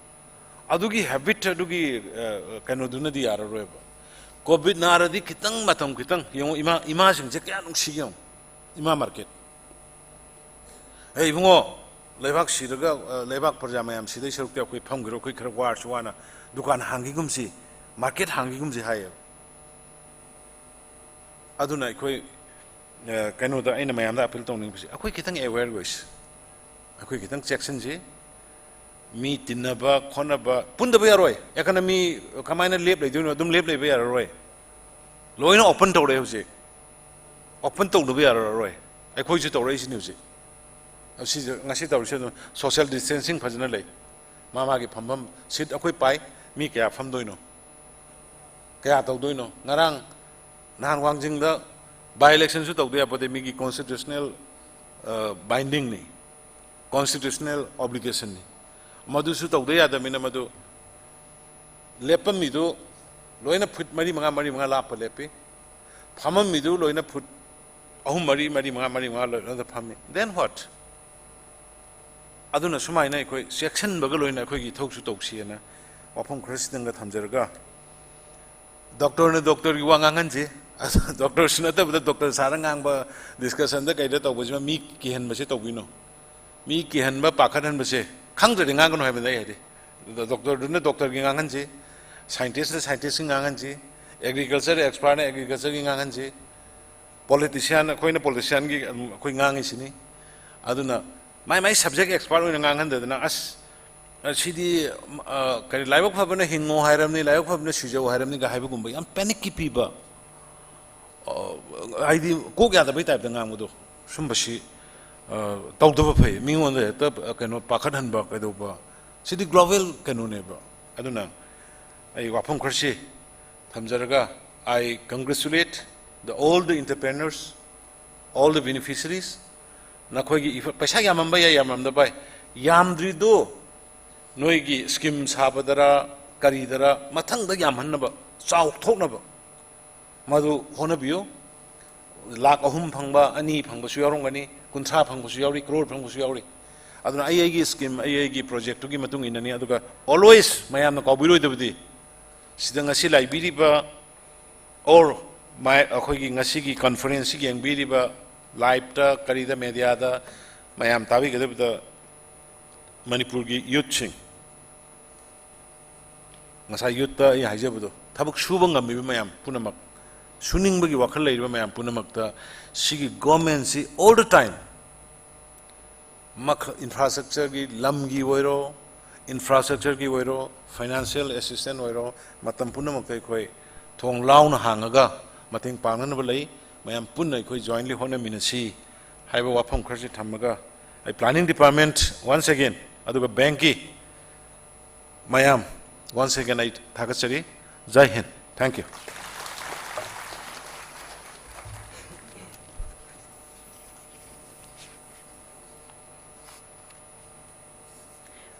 ꯑꯗꯨꯒꯤ ꯍꯦꯕꯤꯠ, ꯑꯗꯨꯒꯤ, ꯑ, ꯀꯩꯅꯣꯗꯨꯅꯗꯤ ꯌꯥꯔꯔꯣꯏꯕ꯫ ꯀꯣꯚꯤꯗ ꯅꯥꯔꯗꯤ ꯈꯤꯇꯪ ꯃꯇꯝ ꯈꯤꯇꯪ ꯌꯦꯡꯉꯨ, ꯏꯃꯥ, ꯏꯃꯥꯁꯤꯡꯁꯦ ꯀꯌꯥ ꯅꯨꯡꯁꯤ ꯌꯦꯡꯉꯨ, ꯏꯃꯥ ꯃꯥꯔꯀꯦꯠ꯫ "ꯑꯦ ꯏꯕꯨꯡꯉꯣ, ꯂꯩꯕꯥꯛ ꯁꯤꯔꯒ, ꯑ, ꯂꯩꯕꯥꯛ ꯄ꯭ꯔꯖꯥ ꯃꯌꯥꯝ ꯁꯤꯗꯣꯏ ꯁꯔꯨꯛꯇꯤ ꯑꯩꯈꯣꯏ ꯐꯝꯈꯤꯔꯣ, ꯑꯩꯈꯣꯏ ꯈꯔ ꯋꯥꯔꯁꯨ ꯋꯥꯅ ꯗꯨꯀꯥꯟ ꯍꯥꯡꯈꯤꯒꯨꯝꯁꯤ, ꯃꯥꯔꯀꯦꯠ ꯍꯥꯡꯈꯤꯒꯨꯝꯁꯤ" ꯍꯥꯏꯌꯦꯕ꯫ ꯑꯗꯨꯅ ꯑꯩꯈꯣꯏ, ꯑ, ꯀꯩꯅꯣꯗ ꯑꯩꯅ ꯃꯌꯥꯝꯗ ꯑꯄꯤꯜ ꯇꯧꯅꯤꯡꯕꯁꯤ, ꯑꯩꯈꯣꯏ ꯈꯤꯇꯪ ꯑꯦꯋꯦꯌꯔ ꯑꯣꯏꯁꯤ, ꯑꯩꯈꯣꯏ ꯈꯤꯇꯪ ꯆꯦꯛꯁꯤꯟꯁꯤ꯫ ꯃꯤ ꯇꯤꯟꯅꯕ ꯈꯣꯠꯅꯕ ꯄꯨꯟꯗꯕ ꯌꯥꯔꯣꯏ꯫ ꯑꯦꯀꯅꯃꯤ ꯀꯃꯥꯏꯅ ꯂꯦꯞ ꯂꯩꯗꯣꯏꯅꯣ? ꯑꯗꯨꯝ ꯂꯦꯞ ꯂꯩꯕ ꯌꯥꯔꯔꯣꯏ꯫ ꯂꯣꯏꯅ ꯑꯣꯄꯟ ꯇꯧꯔꯦ ꯍꯧꯖꯤꯛ꯫ ꯑꯣꯄꯟ ꯇꯧꯗꯕ ꯌꯥꯔꯔꯣꯏ꯫ ꯑꯩꯈꯣꯏꯁꯨ ꯇꯧꯔꯛꯏꯁꯤꯅꯤ ꯍꯧꯖꯤꯛ꯫ ꯁꯤꯁꯦ ꯉꯁꯤ ꯇꯧꯔꯤꯁꯦ ꯑꯗꯨꯝ ꯁꯣꯁꯤꯌꯦꯜ ꯗꯤꯁꯇꯦꯟꯁꯤꯡ ꯐꯖꯅ ꯂꯩ꯫ ꯃꯥ ꯃꯥꯒꯤ ꯐꯝꯐꯝ ꯁꯤꯠ ꯑꯩꯈꯣꯏ ꯄꯥꯏ꯫ ꯃꯤ ꯀꯌꯥ ꯐꯝꯗꯣꯏꯅꯣ? ꯀꯌꯥ ꯇꯧꯗꯣꯏꯅꯣ? ꯉꯔꯥꯡ ꯅꯍꯥꯟ ꯋꯥꯡꯖꯤꯡꯗ ꯕꯥꯏ ꯏꯂꯦꯛꯁꯟꯁꯨ ꯇꯧꯗ ꯌꯥꯄꯣꯠꯇꯦ, ꯃꯤꯒꯤ ꯀꯣꯟꯁꯇꯤꯇ꯭ꯌꯨꯁꯅꯦꯜ, ꯑ, ꯕꯥꯏꯟꯗꯤꯡꯅꯤ, ꯀꯣꯟꯁꯇꯤꯇ꯭ꯌꯨꯁꯅꯦꯜ ꯑꯣꯕ꯭ꯂꯤꯒꯦꯁꯟꯅꯤ꯫ ꯃꯗꯨꯁꯨ ꯇꯧꯗ ꯌꯥꯗꯕꯅꯤꯅ ꯃꯗꯨ ꯂꯦꯞꯄꯝꯃꯤꯗꯨ ꯂꯣꯏꯅ ꯐꯨꯠ ꯃꯔꯤ ꯃꯉꯥ, ꯃꯔꯤ ꯃꯉꯥ ꯂꯥꯞꯄ ꯂꯦꯞꯄꯤ꯫ ꯐꯝꯃꯝꯃꯤꯗꯨ ꯂꯣꯏꯅ ꯐꯨꯠ ꯑꯍꯨꯝ ꯃꯔꯤ, ꯃꯔꯤ ꯃꯉꯥ, ꯃꯔꯤ ꯃꯉꯥ ꯂꯣꯏꯅꯗ ꯐꯝꯃꯤ꯫ Then what? ꯑꯗꯨꯅ ꯁꯨꯃꯥꯏꯅ ꯑꯩꯈꯣꯏ ꯆꯦꯛꯁꯤꯟꯕꯒ ꯂꯣꯏꯅ ꯑꯩꯈꯣꯏꯒꯤ ꯏꯊꯧꯁꯨ ꯇꯧꯁꯤꯑꯅ ꯋꯥꯐꯝ ꯈꯔꯁꯤꯗꯪꯒ ꯊꯝꯖꯔꯒ, ꯗꯣꯛꯇꯔꯅ ꯗꯣꯛꯇꯔꯒꯤ ꯋꯥ ꯉꯥꯡꯍꯟꯁꯤ꯫ ꯗꯣꯛꯇꯔꯁꯨ ꯅꯠꯇꯕꯗ ꯗꯣꯛꯇꯔ ꯁꯥꯔ ꯉꯥꯡꯕ, ꯗꯤꯁꯀꯁꯟꯗ ꯀꯩꯗ ꯇꯧꯕꯁꯤꯃ ꯃꯤ ꯀꯤꯍꯟꯕꯁꯦ ꯇꯧꯕꯤꯅꯨ꯫ ꯃꯤ ꯀꯤꯍꯟꯕ, ꯄꯥꯈꯠꯍꯟꯕꯁꯦ ꯈꯪꯗ꯭ꯔꯗꯤ ꯉꯥꯡꯒꯅꯨ ꯍꯥꯏꯕꯅꯤ ꯑꯩ ꯍꯥꯏꯗꯤ꯫ ꯗꯣꯛꯇꯔꯗꯨꯅ ꯗꯣꯛꯇꯔꯒꯤ ꯉꯥꯡꯍꯟꯁꯤ, ꯁꯥꯏꯟꯇꯤꯁꯅ ꯁꯥꯏꯟꯇꯤꯁꯀꯤ ꯉꯥꯡꯍꯟꯁꯤ, ꯑꯦꯒ꯭ꯔꯤꯀꯜꯆꯔ ꯑꯦꯛꯁꯄꯥꯔꯠꯅ ꯑꯦꯒ꯭ꯔꯤꯀꯜꯆꯔꯒꯤ ꯉꯥꯡꯍꯟꯁꯤ, ꯄꯣꯂꯤꯇꯤꯁꯤꯌꯥꯟ, ꯑꯩꯈꯣꯏꯅ ꯄꯣꯂꯤꯇꯤꯁꯤꯌꯥꯟꯒꯤ ꯑꯩꯈꯣꯏ ꯉꯥꯡꯉꯤꯁꯤꯅꯤ꯫ ꯑꯗꯨꯅ ꯃꯥꯏ ꯃꯥꯏ ꯁꯕꯖꯦꯛ ꯑꯦꯛꯁꯄꯥꯔꯠ ꯑꯣꯏꯅ ꯉꯥꯡꯍꯟꯗꯗꯅ, ꯑꯁ, ꯁꯤꯗꯤ, ꯑ, ꯀꯔꯤ, ꯂꯥꯏꯕꯛ ꯐꯕꯅ ꯍꯤꯡꯉꯣ ꯍꯥꯏꯔꯝꯅꯤ, ꯂꯥꯏꯕꯛ ꯐꯕꯅ ꯁꯤꯖꯧ ꯍꯥꯏꯔꯝꯅꯤꯒ ꯍꯥꯏꯕꯒꯨꯝꯕ ꯌꯥꯝ ꯄꯦꯅꯤꯛꯀꯤ ꯄꯤꯕ, ꯑ, ꯍꯥꯏꯗꯤ ꯀꯣꯛ ꯌꯥꯗꯕꯩ ꯇꯥꯏꯞꯇ ꯉꯥꯡꯕꯗꯣ, ꯁꯨꯝꯕꯁꯤ, ꯑ, ꯇꯧꯗꯕ ꯐꯩ꯫ ꯃꯤꯉꯣꯟꯗ ꯍꯦꯛꯇ, ꯑ, ꯀꯩꯅꯣ, ꯄꯥꯈꯠꯍꯟꯕ ꯀꯩꯗꯧꯕ, ꯁꯤꯗꯤ ꯒ꯭ꯂꯣꯕꯦꯜ ꯀꯩꯅꯣꯅꯦꯕ꯫ ꯑꯗꯨꯅ ꯑꯩ ꯋꯥꯐꯝ ꯈꯔꯁꯤ ꯊꯝꯖꯔꯒ, I congratulate the all the entrepreneurs, all the beneficiaries꯫ ꯅꯈꯣꯏꯒꯤ ꯏꯐ-, ꯄꯩꯁꯥ ꯌꯥꯝꯃꯝꯕ ꯌꯥꯏ, ꯌꯥꯝꯃꯝꯗꯕ ꯌꯥꯏ, ꯌꯥꯝꯗ꯭ꯔꯤꯗꯣ ꯅꯣꯏꯒꯤ ꯁ꯭ꯀꯤꯝ ꯁꯥꯕꯗꯔ ꯀꯔꯤꯗꯔ ꯃꯊꯪꯗ ꯌꯥꯝꯍꯟꯅꯕ, ꯆꯥꯎꯊꯣꯛꯅꯕ ꯃꯗꯨ ꯍꯣꯠꯅꯕꯤꯌꯨ꯫ ꯂꯥꯈ ꯑꯍꯨꯝ ꯐꯪꯕ, ꯑꯅꯤ ꯐꯪꯕꯁꯨ ꯌꯥꯎꯔꯝꯒꯅꯤ, ꯀꯨꯟꯊ꯭ꯔꯥ ꯐꯪꯕꯁꯨ ꯌꯥꯎꯔꯤ, ꯀ꯭ꯔꯣꯔ ꯐꯪꯕꯁꯨ ꯌꯥꯎꯔꯤ꯫ ꯑꯗꯨꯅ ꯑꯩ ꯑꯩꯒꯤ ꯁ꯭ꯀꯤꯝ, ꯑꯩ ꯑꯩꯒꯤ ꯄ꯭ꯔꯣꯖꯦꯛꯇꯨꯒꯤ ꯃꯇꯨꯡ ꯏꯟꯅꯅꯤ꯫ ꯑꯗꯨꯒ always ꯃꯌꯥꯝꯅ ꯀꯥꯎꯕꯤꯔꯣꯏꯗꯕꯗꯤ, ꯁꯤꯗ ꯉꯁꯤ ꯂꯥꯏꯕꯤꯔꯤꯕ or ꯃꯥꯏ-, ꯑꯩꯈꯣꯏꯒꯤ ꯉꯁꯤꯒꯤ ꯀꯟꯐꯔꯦꯟꯁꯁꯤꯒꯤ ꯌꯦꯡꯕꯤꯔꯤꯕ, ꯂꯥꯏꯞꯇ ꯀꯔꯤꯗ ꯃꯦꯗꯤꯌꯥꯗ ꯃꯌꯥꯝ ꯇꯥꯕꯤꯒꯗꯕꯗ, ꯃꯅꯤꯄꯨꯔꯒꯤ ꯌꯨꯠꯁꯤꯡ, ꯉꯁꯥꯏ ꯌꯨꯠꯇ ꯑꯩ ꯍꯥꯏꯖꯕꯗꯣ, ꯊꯕꯛ ꯁꯨꯕ ꯉꯝꯃꯤꯕ ꯃꯌꯥꯝ ꯄꯨꯝꯅꯃꯛ, ꯁꯨꯅꯤꯡꯕꯒꯤ ꯋꯥꯈꯜ ꯂꯩꯔꯤꯕ ꯃꯌꯥꯝ ꯄꯨꯝꯅꯃꯛꯇ ꯁꯤꯒꯤ ꯒꯣꯔꯃꯦꯟꯁꯤ all the time ꯃꯈ-, ꯏꯟꯐ꯭ꯔꯥꯁ꯭ꯇ꯭ꯔꯛꯆꯔꯒꯤ, ꯂꯝꯒꯤ ꯑꯣꯏꯔꯣ, ꯏꯟꯐ꯭ꯔꯥꯁ꯭ꯇ꯭ꯔꯛꯆꯔꯒꯤ ꯑꯣꯏꯔꯣ, ꯐꯥꯏꯅꯥꯟꯁꯤꯌꯦꯜ ꯑꯦꯁꯤꯁꯇꯦꯟ ꯑꯣꯏꯔꯣ, ꯃꯇꯝ ꯄꯨꯝꯅꯃꯛꯇ ꯑꯩꯈꯣꯏ ꯊꯣꯡ ꯂꯥꯎꯅ ꯍꯥꯡꯉꯒ ꯃꯇꯦꯡ ꯄꯥꯡꯅꯅꯕ ꯂꯩ꯫ ꯃꯌꯥꯝ ꯄꯨꯟꯅ ꯑꯩꯈꯣꯏ jointly ꯍꯣꯠꯅꯃꯤꯟꯅꯁꯤ ꯍꯥꯏꯕ ꯋꯥꯐꯝ ꯈꯔꯁꯤ ꯊꯝꯃꯒ, ꯑꯩ planning department once again, ꯑꯗꯨꯒ ꯕꯦꯡꯛꯀꯤ ꯃꯌꯥꯝ once again ꯑꯩ ꯊꯥꯒꯠꯆꯔꯤ꯫ ꯖꯥꯏ ꯍꯤꯟꯗ꯫ Thank you.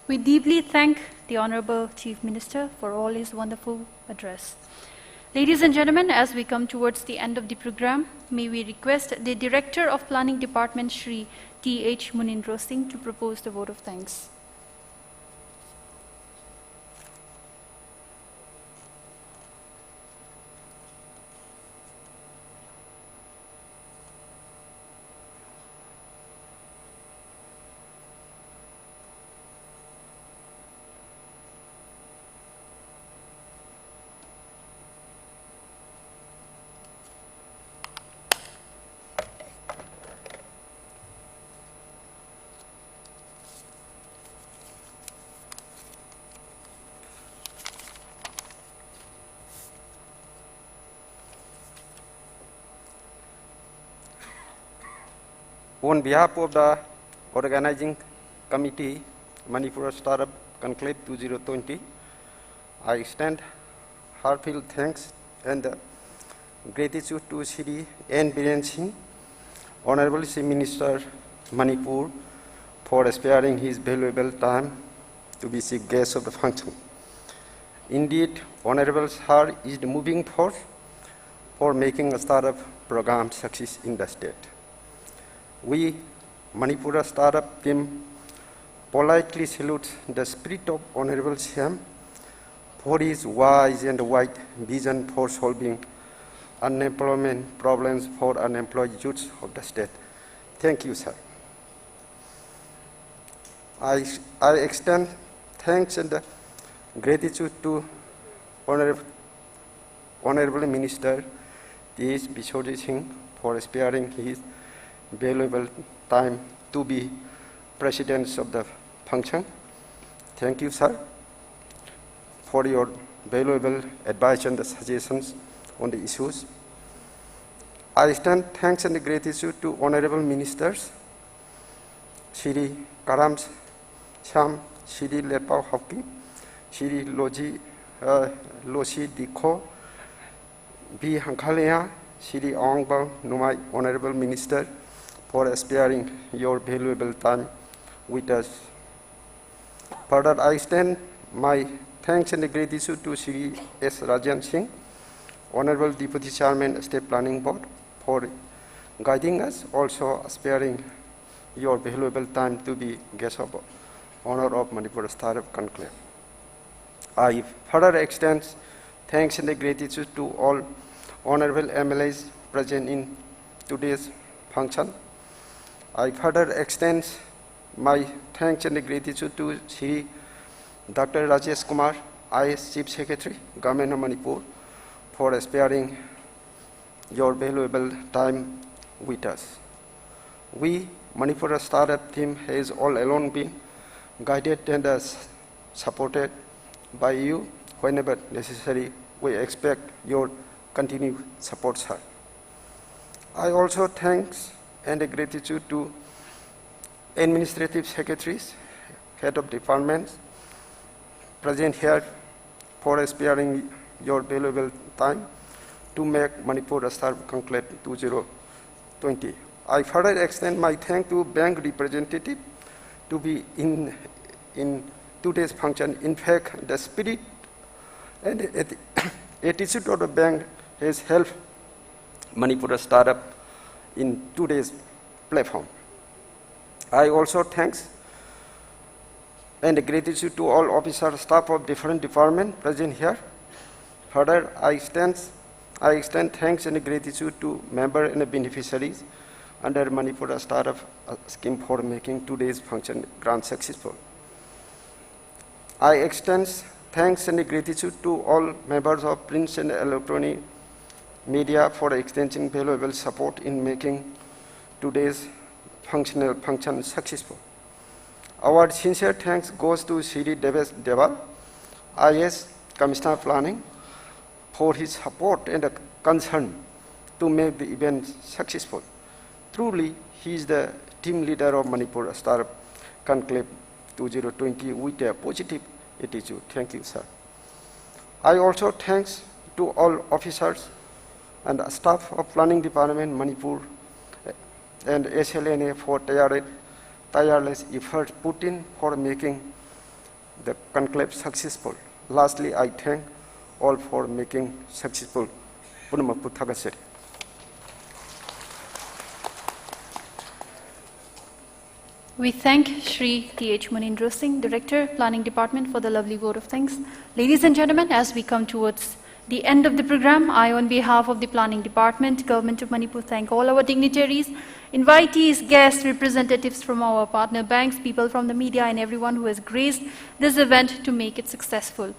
We deeply thank the Honorable Chief Minister for all his wonderful address. Ladies and gentlemen, as we come towards the end of the program, may we request the Director of Planning Department, Shri T H Munindro Singh, to propose the vote of thanks. On behalf of the organizing committee, Manipur Startup Conclave two zero twenty, I extend heartfelt thanks and gratitude to Shri N Biren Singh, Honorable Chief Minister Manipur, for sparing his valuable time to be chief guest of the function. Indeed, Honorable Sir is the moving force for making a startup program success in the state. We, Manipur startup team, politely salute the spirit of Honorable C M for his wise and wide vision for solving unemployment problems for unemployed youths of the state. Thank you, sir. I, I extend thanks and gratitude to Honorable, Honorable Minister T H Biswajit Singh for sparing his valuable time to be President of the function. Thank you, sir, for your valuable advice and suggestions on the issues. I extend thanks and gratitude to Honorable Ministers Shri Karam Shyam, Shri Letpao Haokip, Shri Loji, uh, Loshi Dikho, B Hangkhalia, Shri Aung Bang Numai, Honorable Minister, for sparing your valuable time with us. Further, I extend my thanks and gratitude to Shri S Rajan Singh, Honorable Deputy Chairman, State Planning Board, for guiding us, also sparing your valuable time to be guest of honor of Manipur Startup Conclave. I further extend thanks and gratitude to all honorable M L As present in today's function. I further extend my thanks and gratitude to Shri Doctor Rajesh Kumar, I A S Chief Secretary, Government of Manipur, for sparing your valuable time with us. We, Manipur Startup team, has all along been guided and, uh, s-, supported by you whenever necessary. We expect your continued support, sir. I also thanks and gratitude to administrative secretaries, head of departments present here for sparing your valuable time to make Manipur Startup Conclave two zero twenty. I further extend my thanks to bank representative to be in, in today's function. In fact, the spirit and atti-, attitude of the bank has helped Manipur Startup in today's platform. I also thanks and gratitude to all officer staff of different department present here. Further, I extend, I extend thanks and gratitude to member and beneficiaries under Manipur Startup, uh, scheme for making today's function grand successful. I extend thanks and gratitude to all members of print and electronic media for extending valuable support in making today's functional function successful. Our sincere thanks goes to Shri Devesh Debbarma, I A S Commissioner Planning, for his support and concern to make the event successful. Truly, he is the team leader of Manipur Startup Conclave two zero twenty with a positive attitude. Thank you, sir. I also thanks to all officers and staff of Planning Department, Manipur, and S L N A for tire-, tireless efforts put in for making the conclave successful. Lastly, I thank All for making successful. ꯄꯨꯝꯅꯃꯛꯄꯨ ꯊꯥꯒꯠꯆꯔꯤ꯫ We thank Shri T H Munindra Singh, Director, Planning Department, for the lovely vote of thanks. Ladies and gentlemen, as we come towards the end of the program, I, on behalf of the Planning Department, Government of Manipur, thank all our dignitaries, invitees, guests, representatives from our partner banks, people from the media, and everyone who has graced this event to make it successful.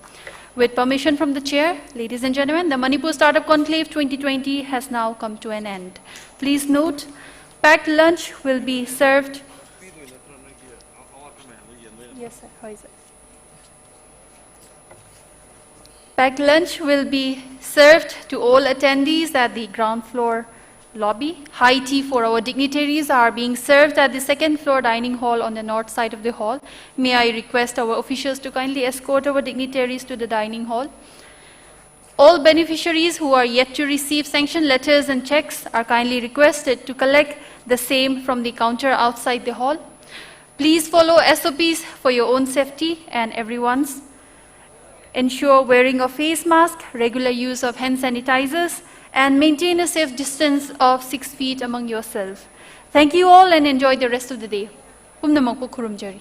With permission from the chair, ladies and gentlemen, the Manipur Startup Conclave twenty twenty has now come to an end. Please note, packed lunch will be served. Yes, sir. How is it? Packed lunch will be served to all attendees at the ground floor lobby. High tea for our dignitaries are being served at the second floor dining hall on the north side of the hall. May I request our officials to kindly escort our dignitaries to the dining hall. All beneficiaries who are yet to receive sanction letters and checks are kindly requested to collect the same from the counter outside the hall. Please follow S O Ps for your own safety and everyone's. Ensure wearing of face mask, regular use of hand sanitizers, and maintain a safe distance of six feet among yourself. Thank you all and enjoy the rest of the day. ꯄꯨꯝꯅꯃꯛꯄꯨ ꯈꯨꯔꯨꯝꯖꯔꯤ꯫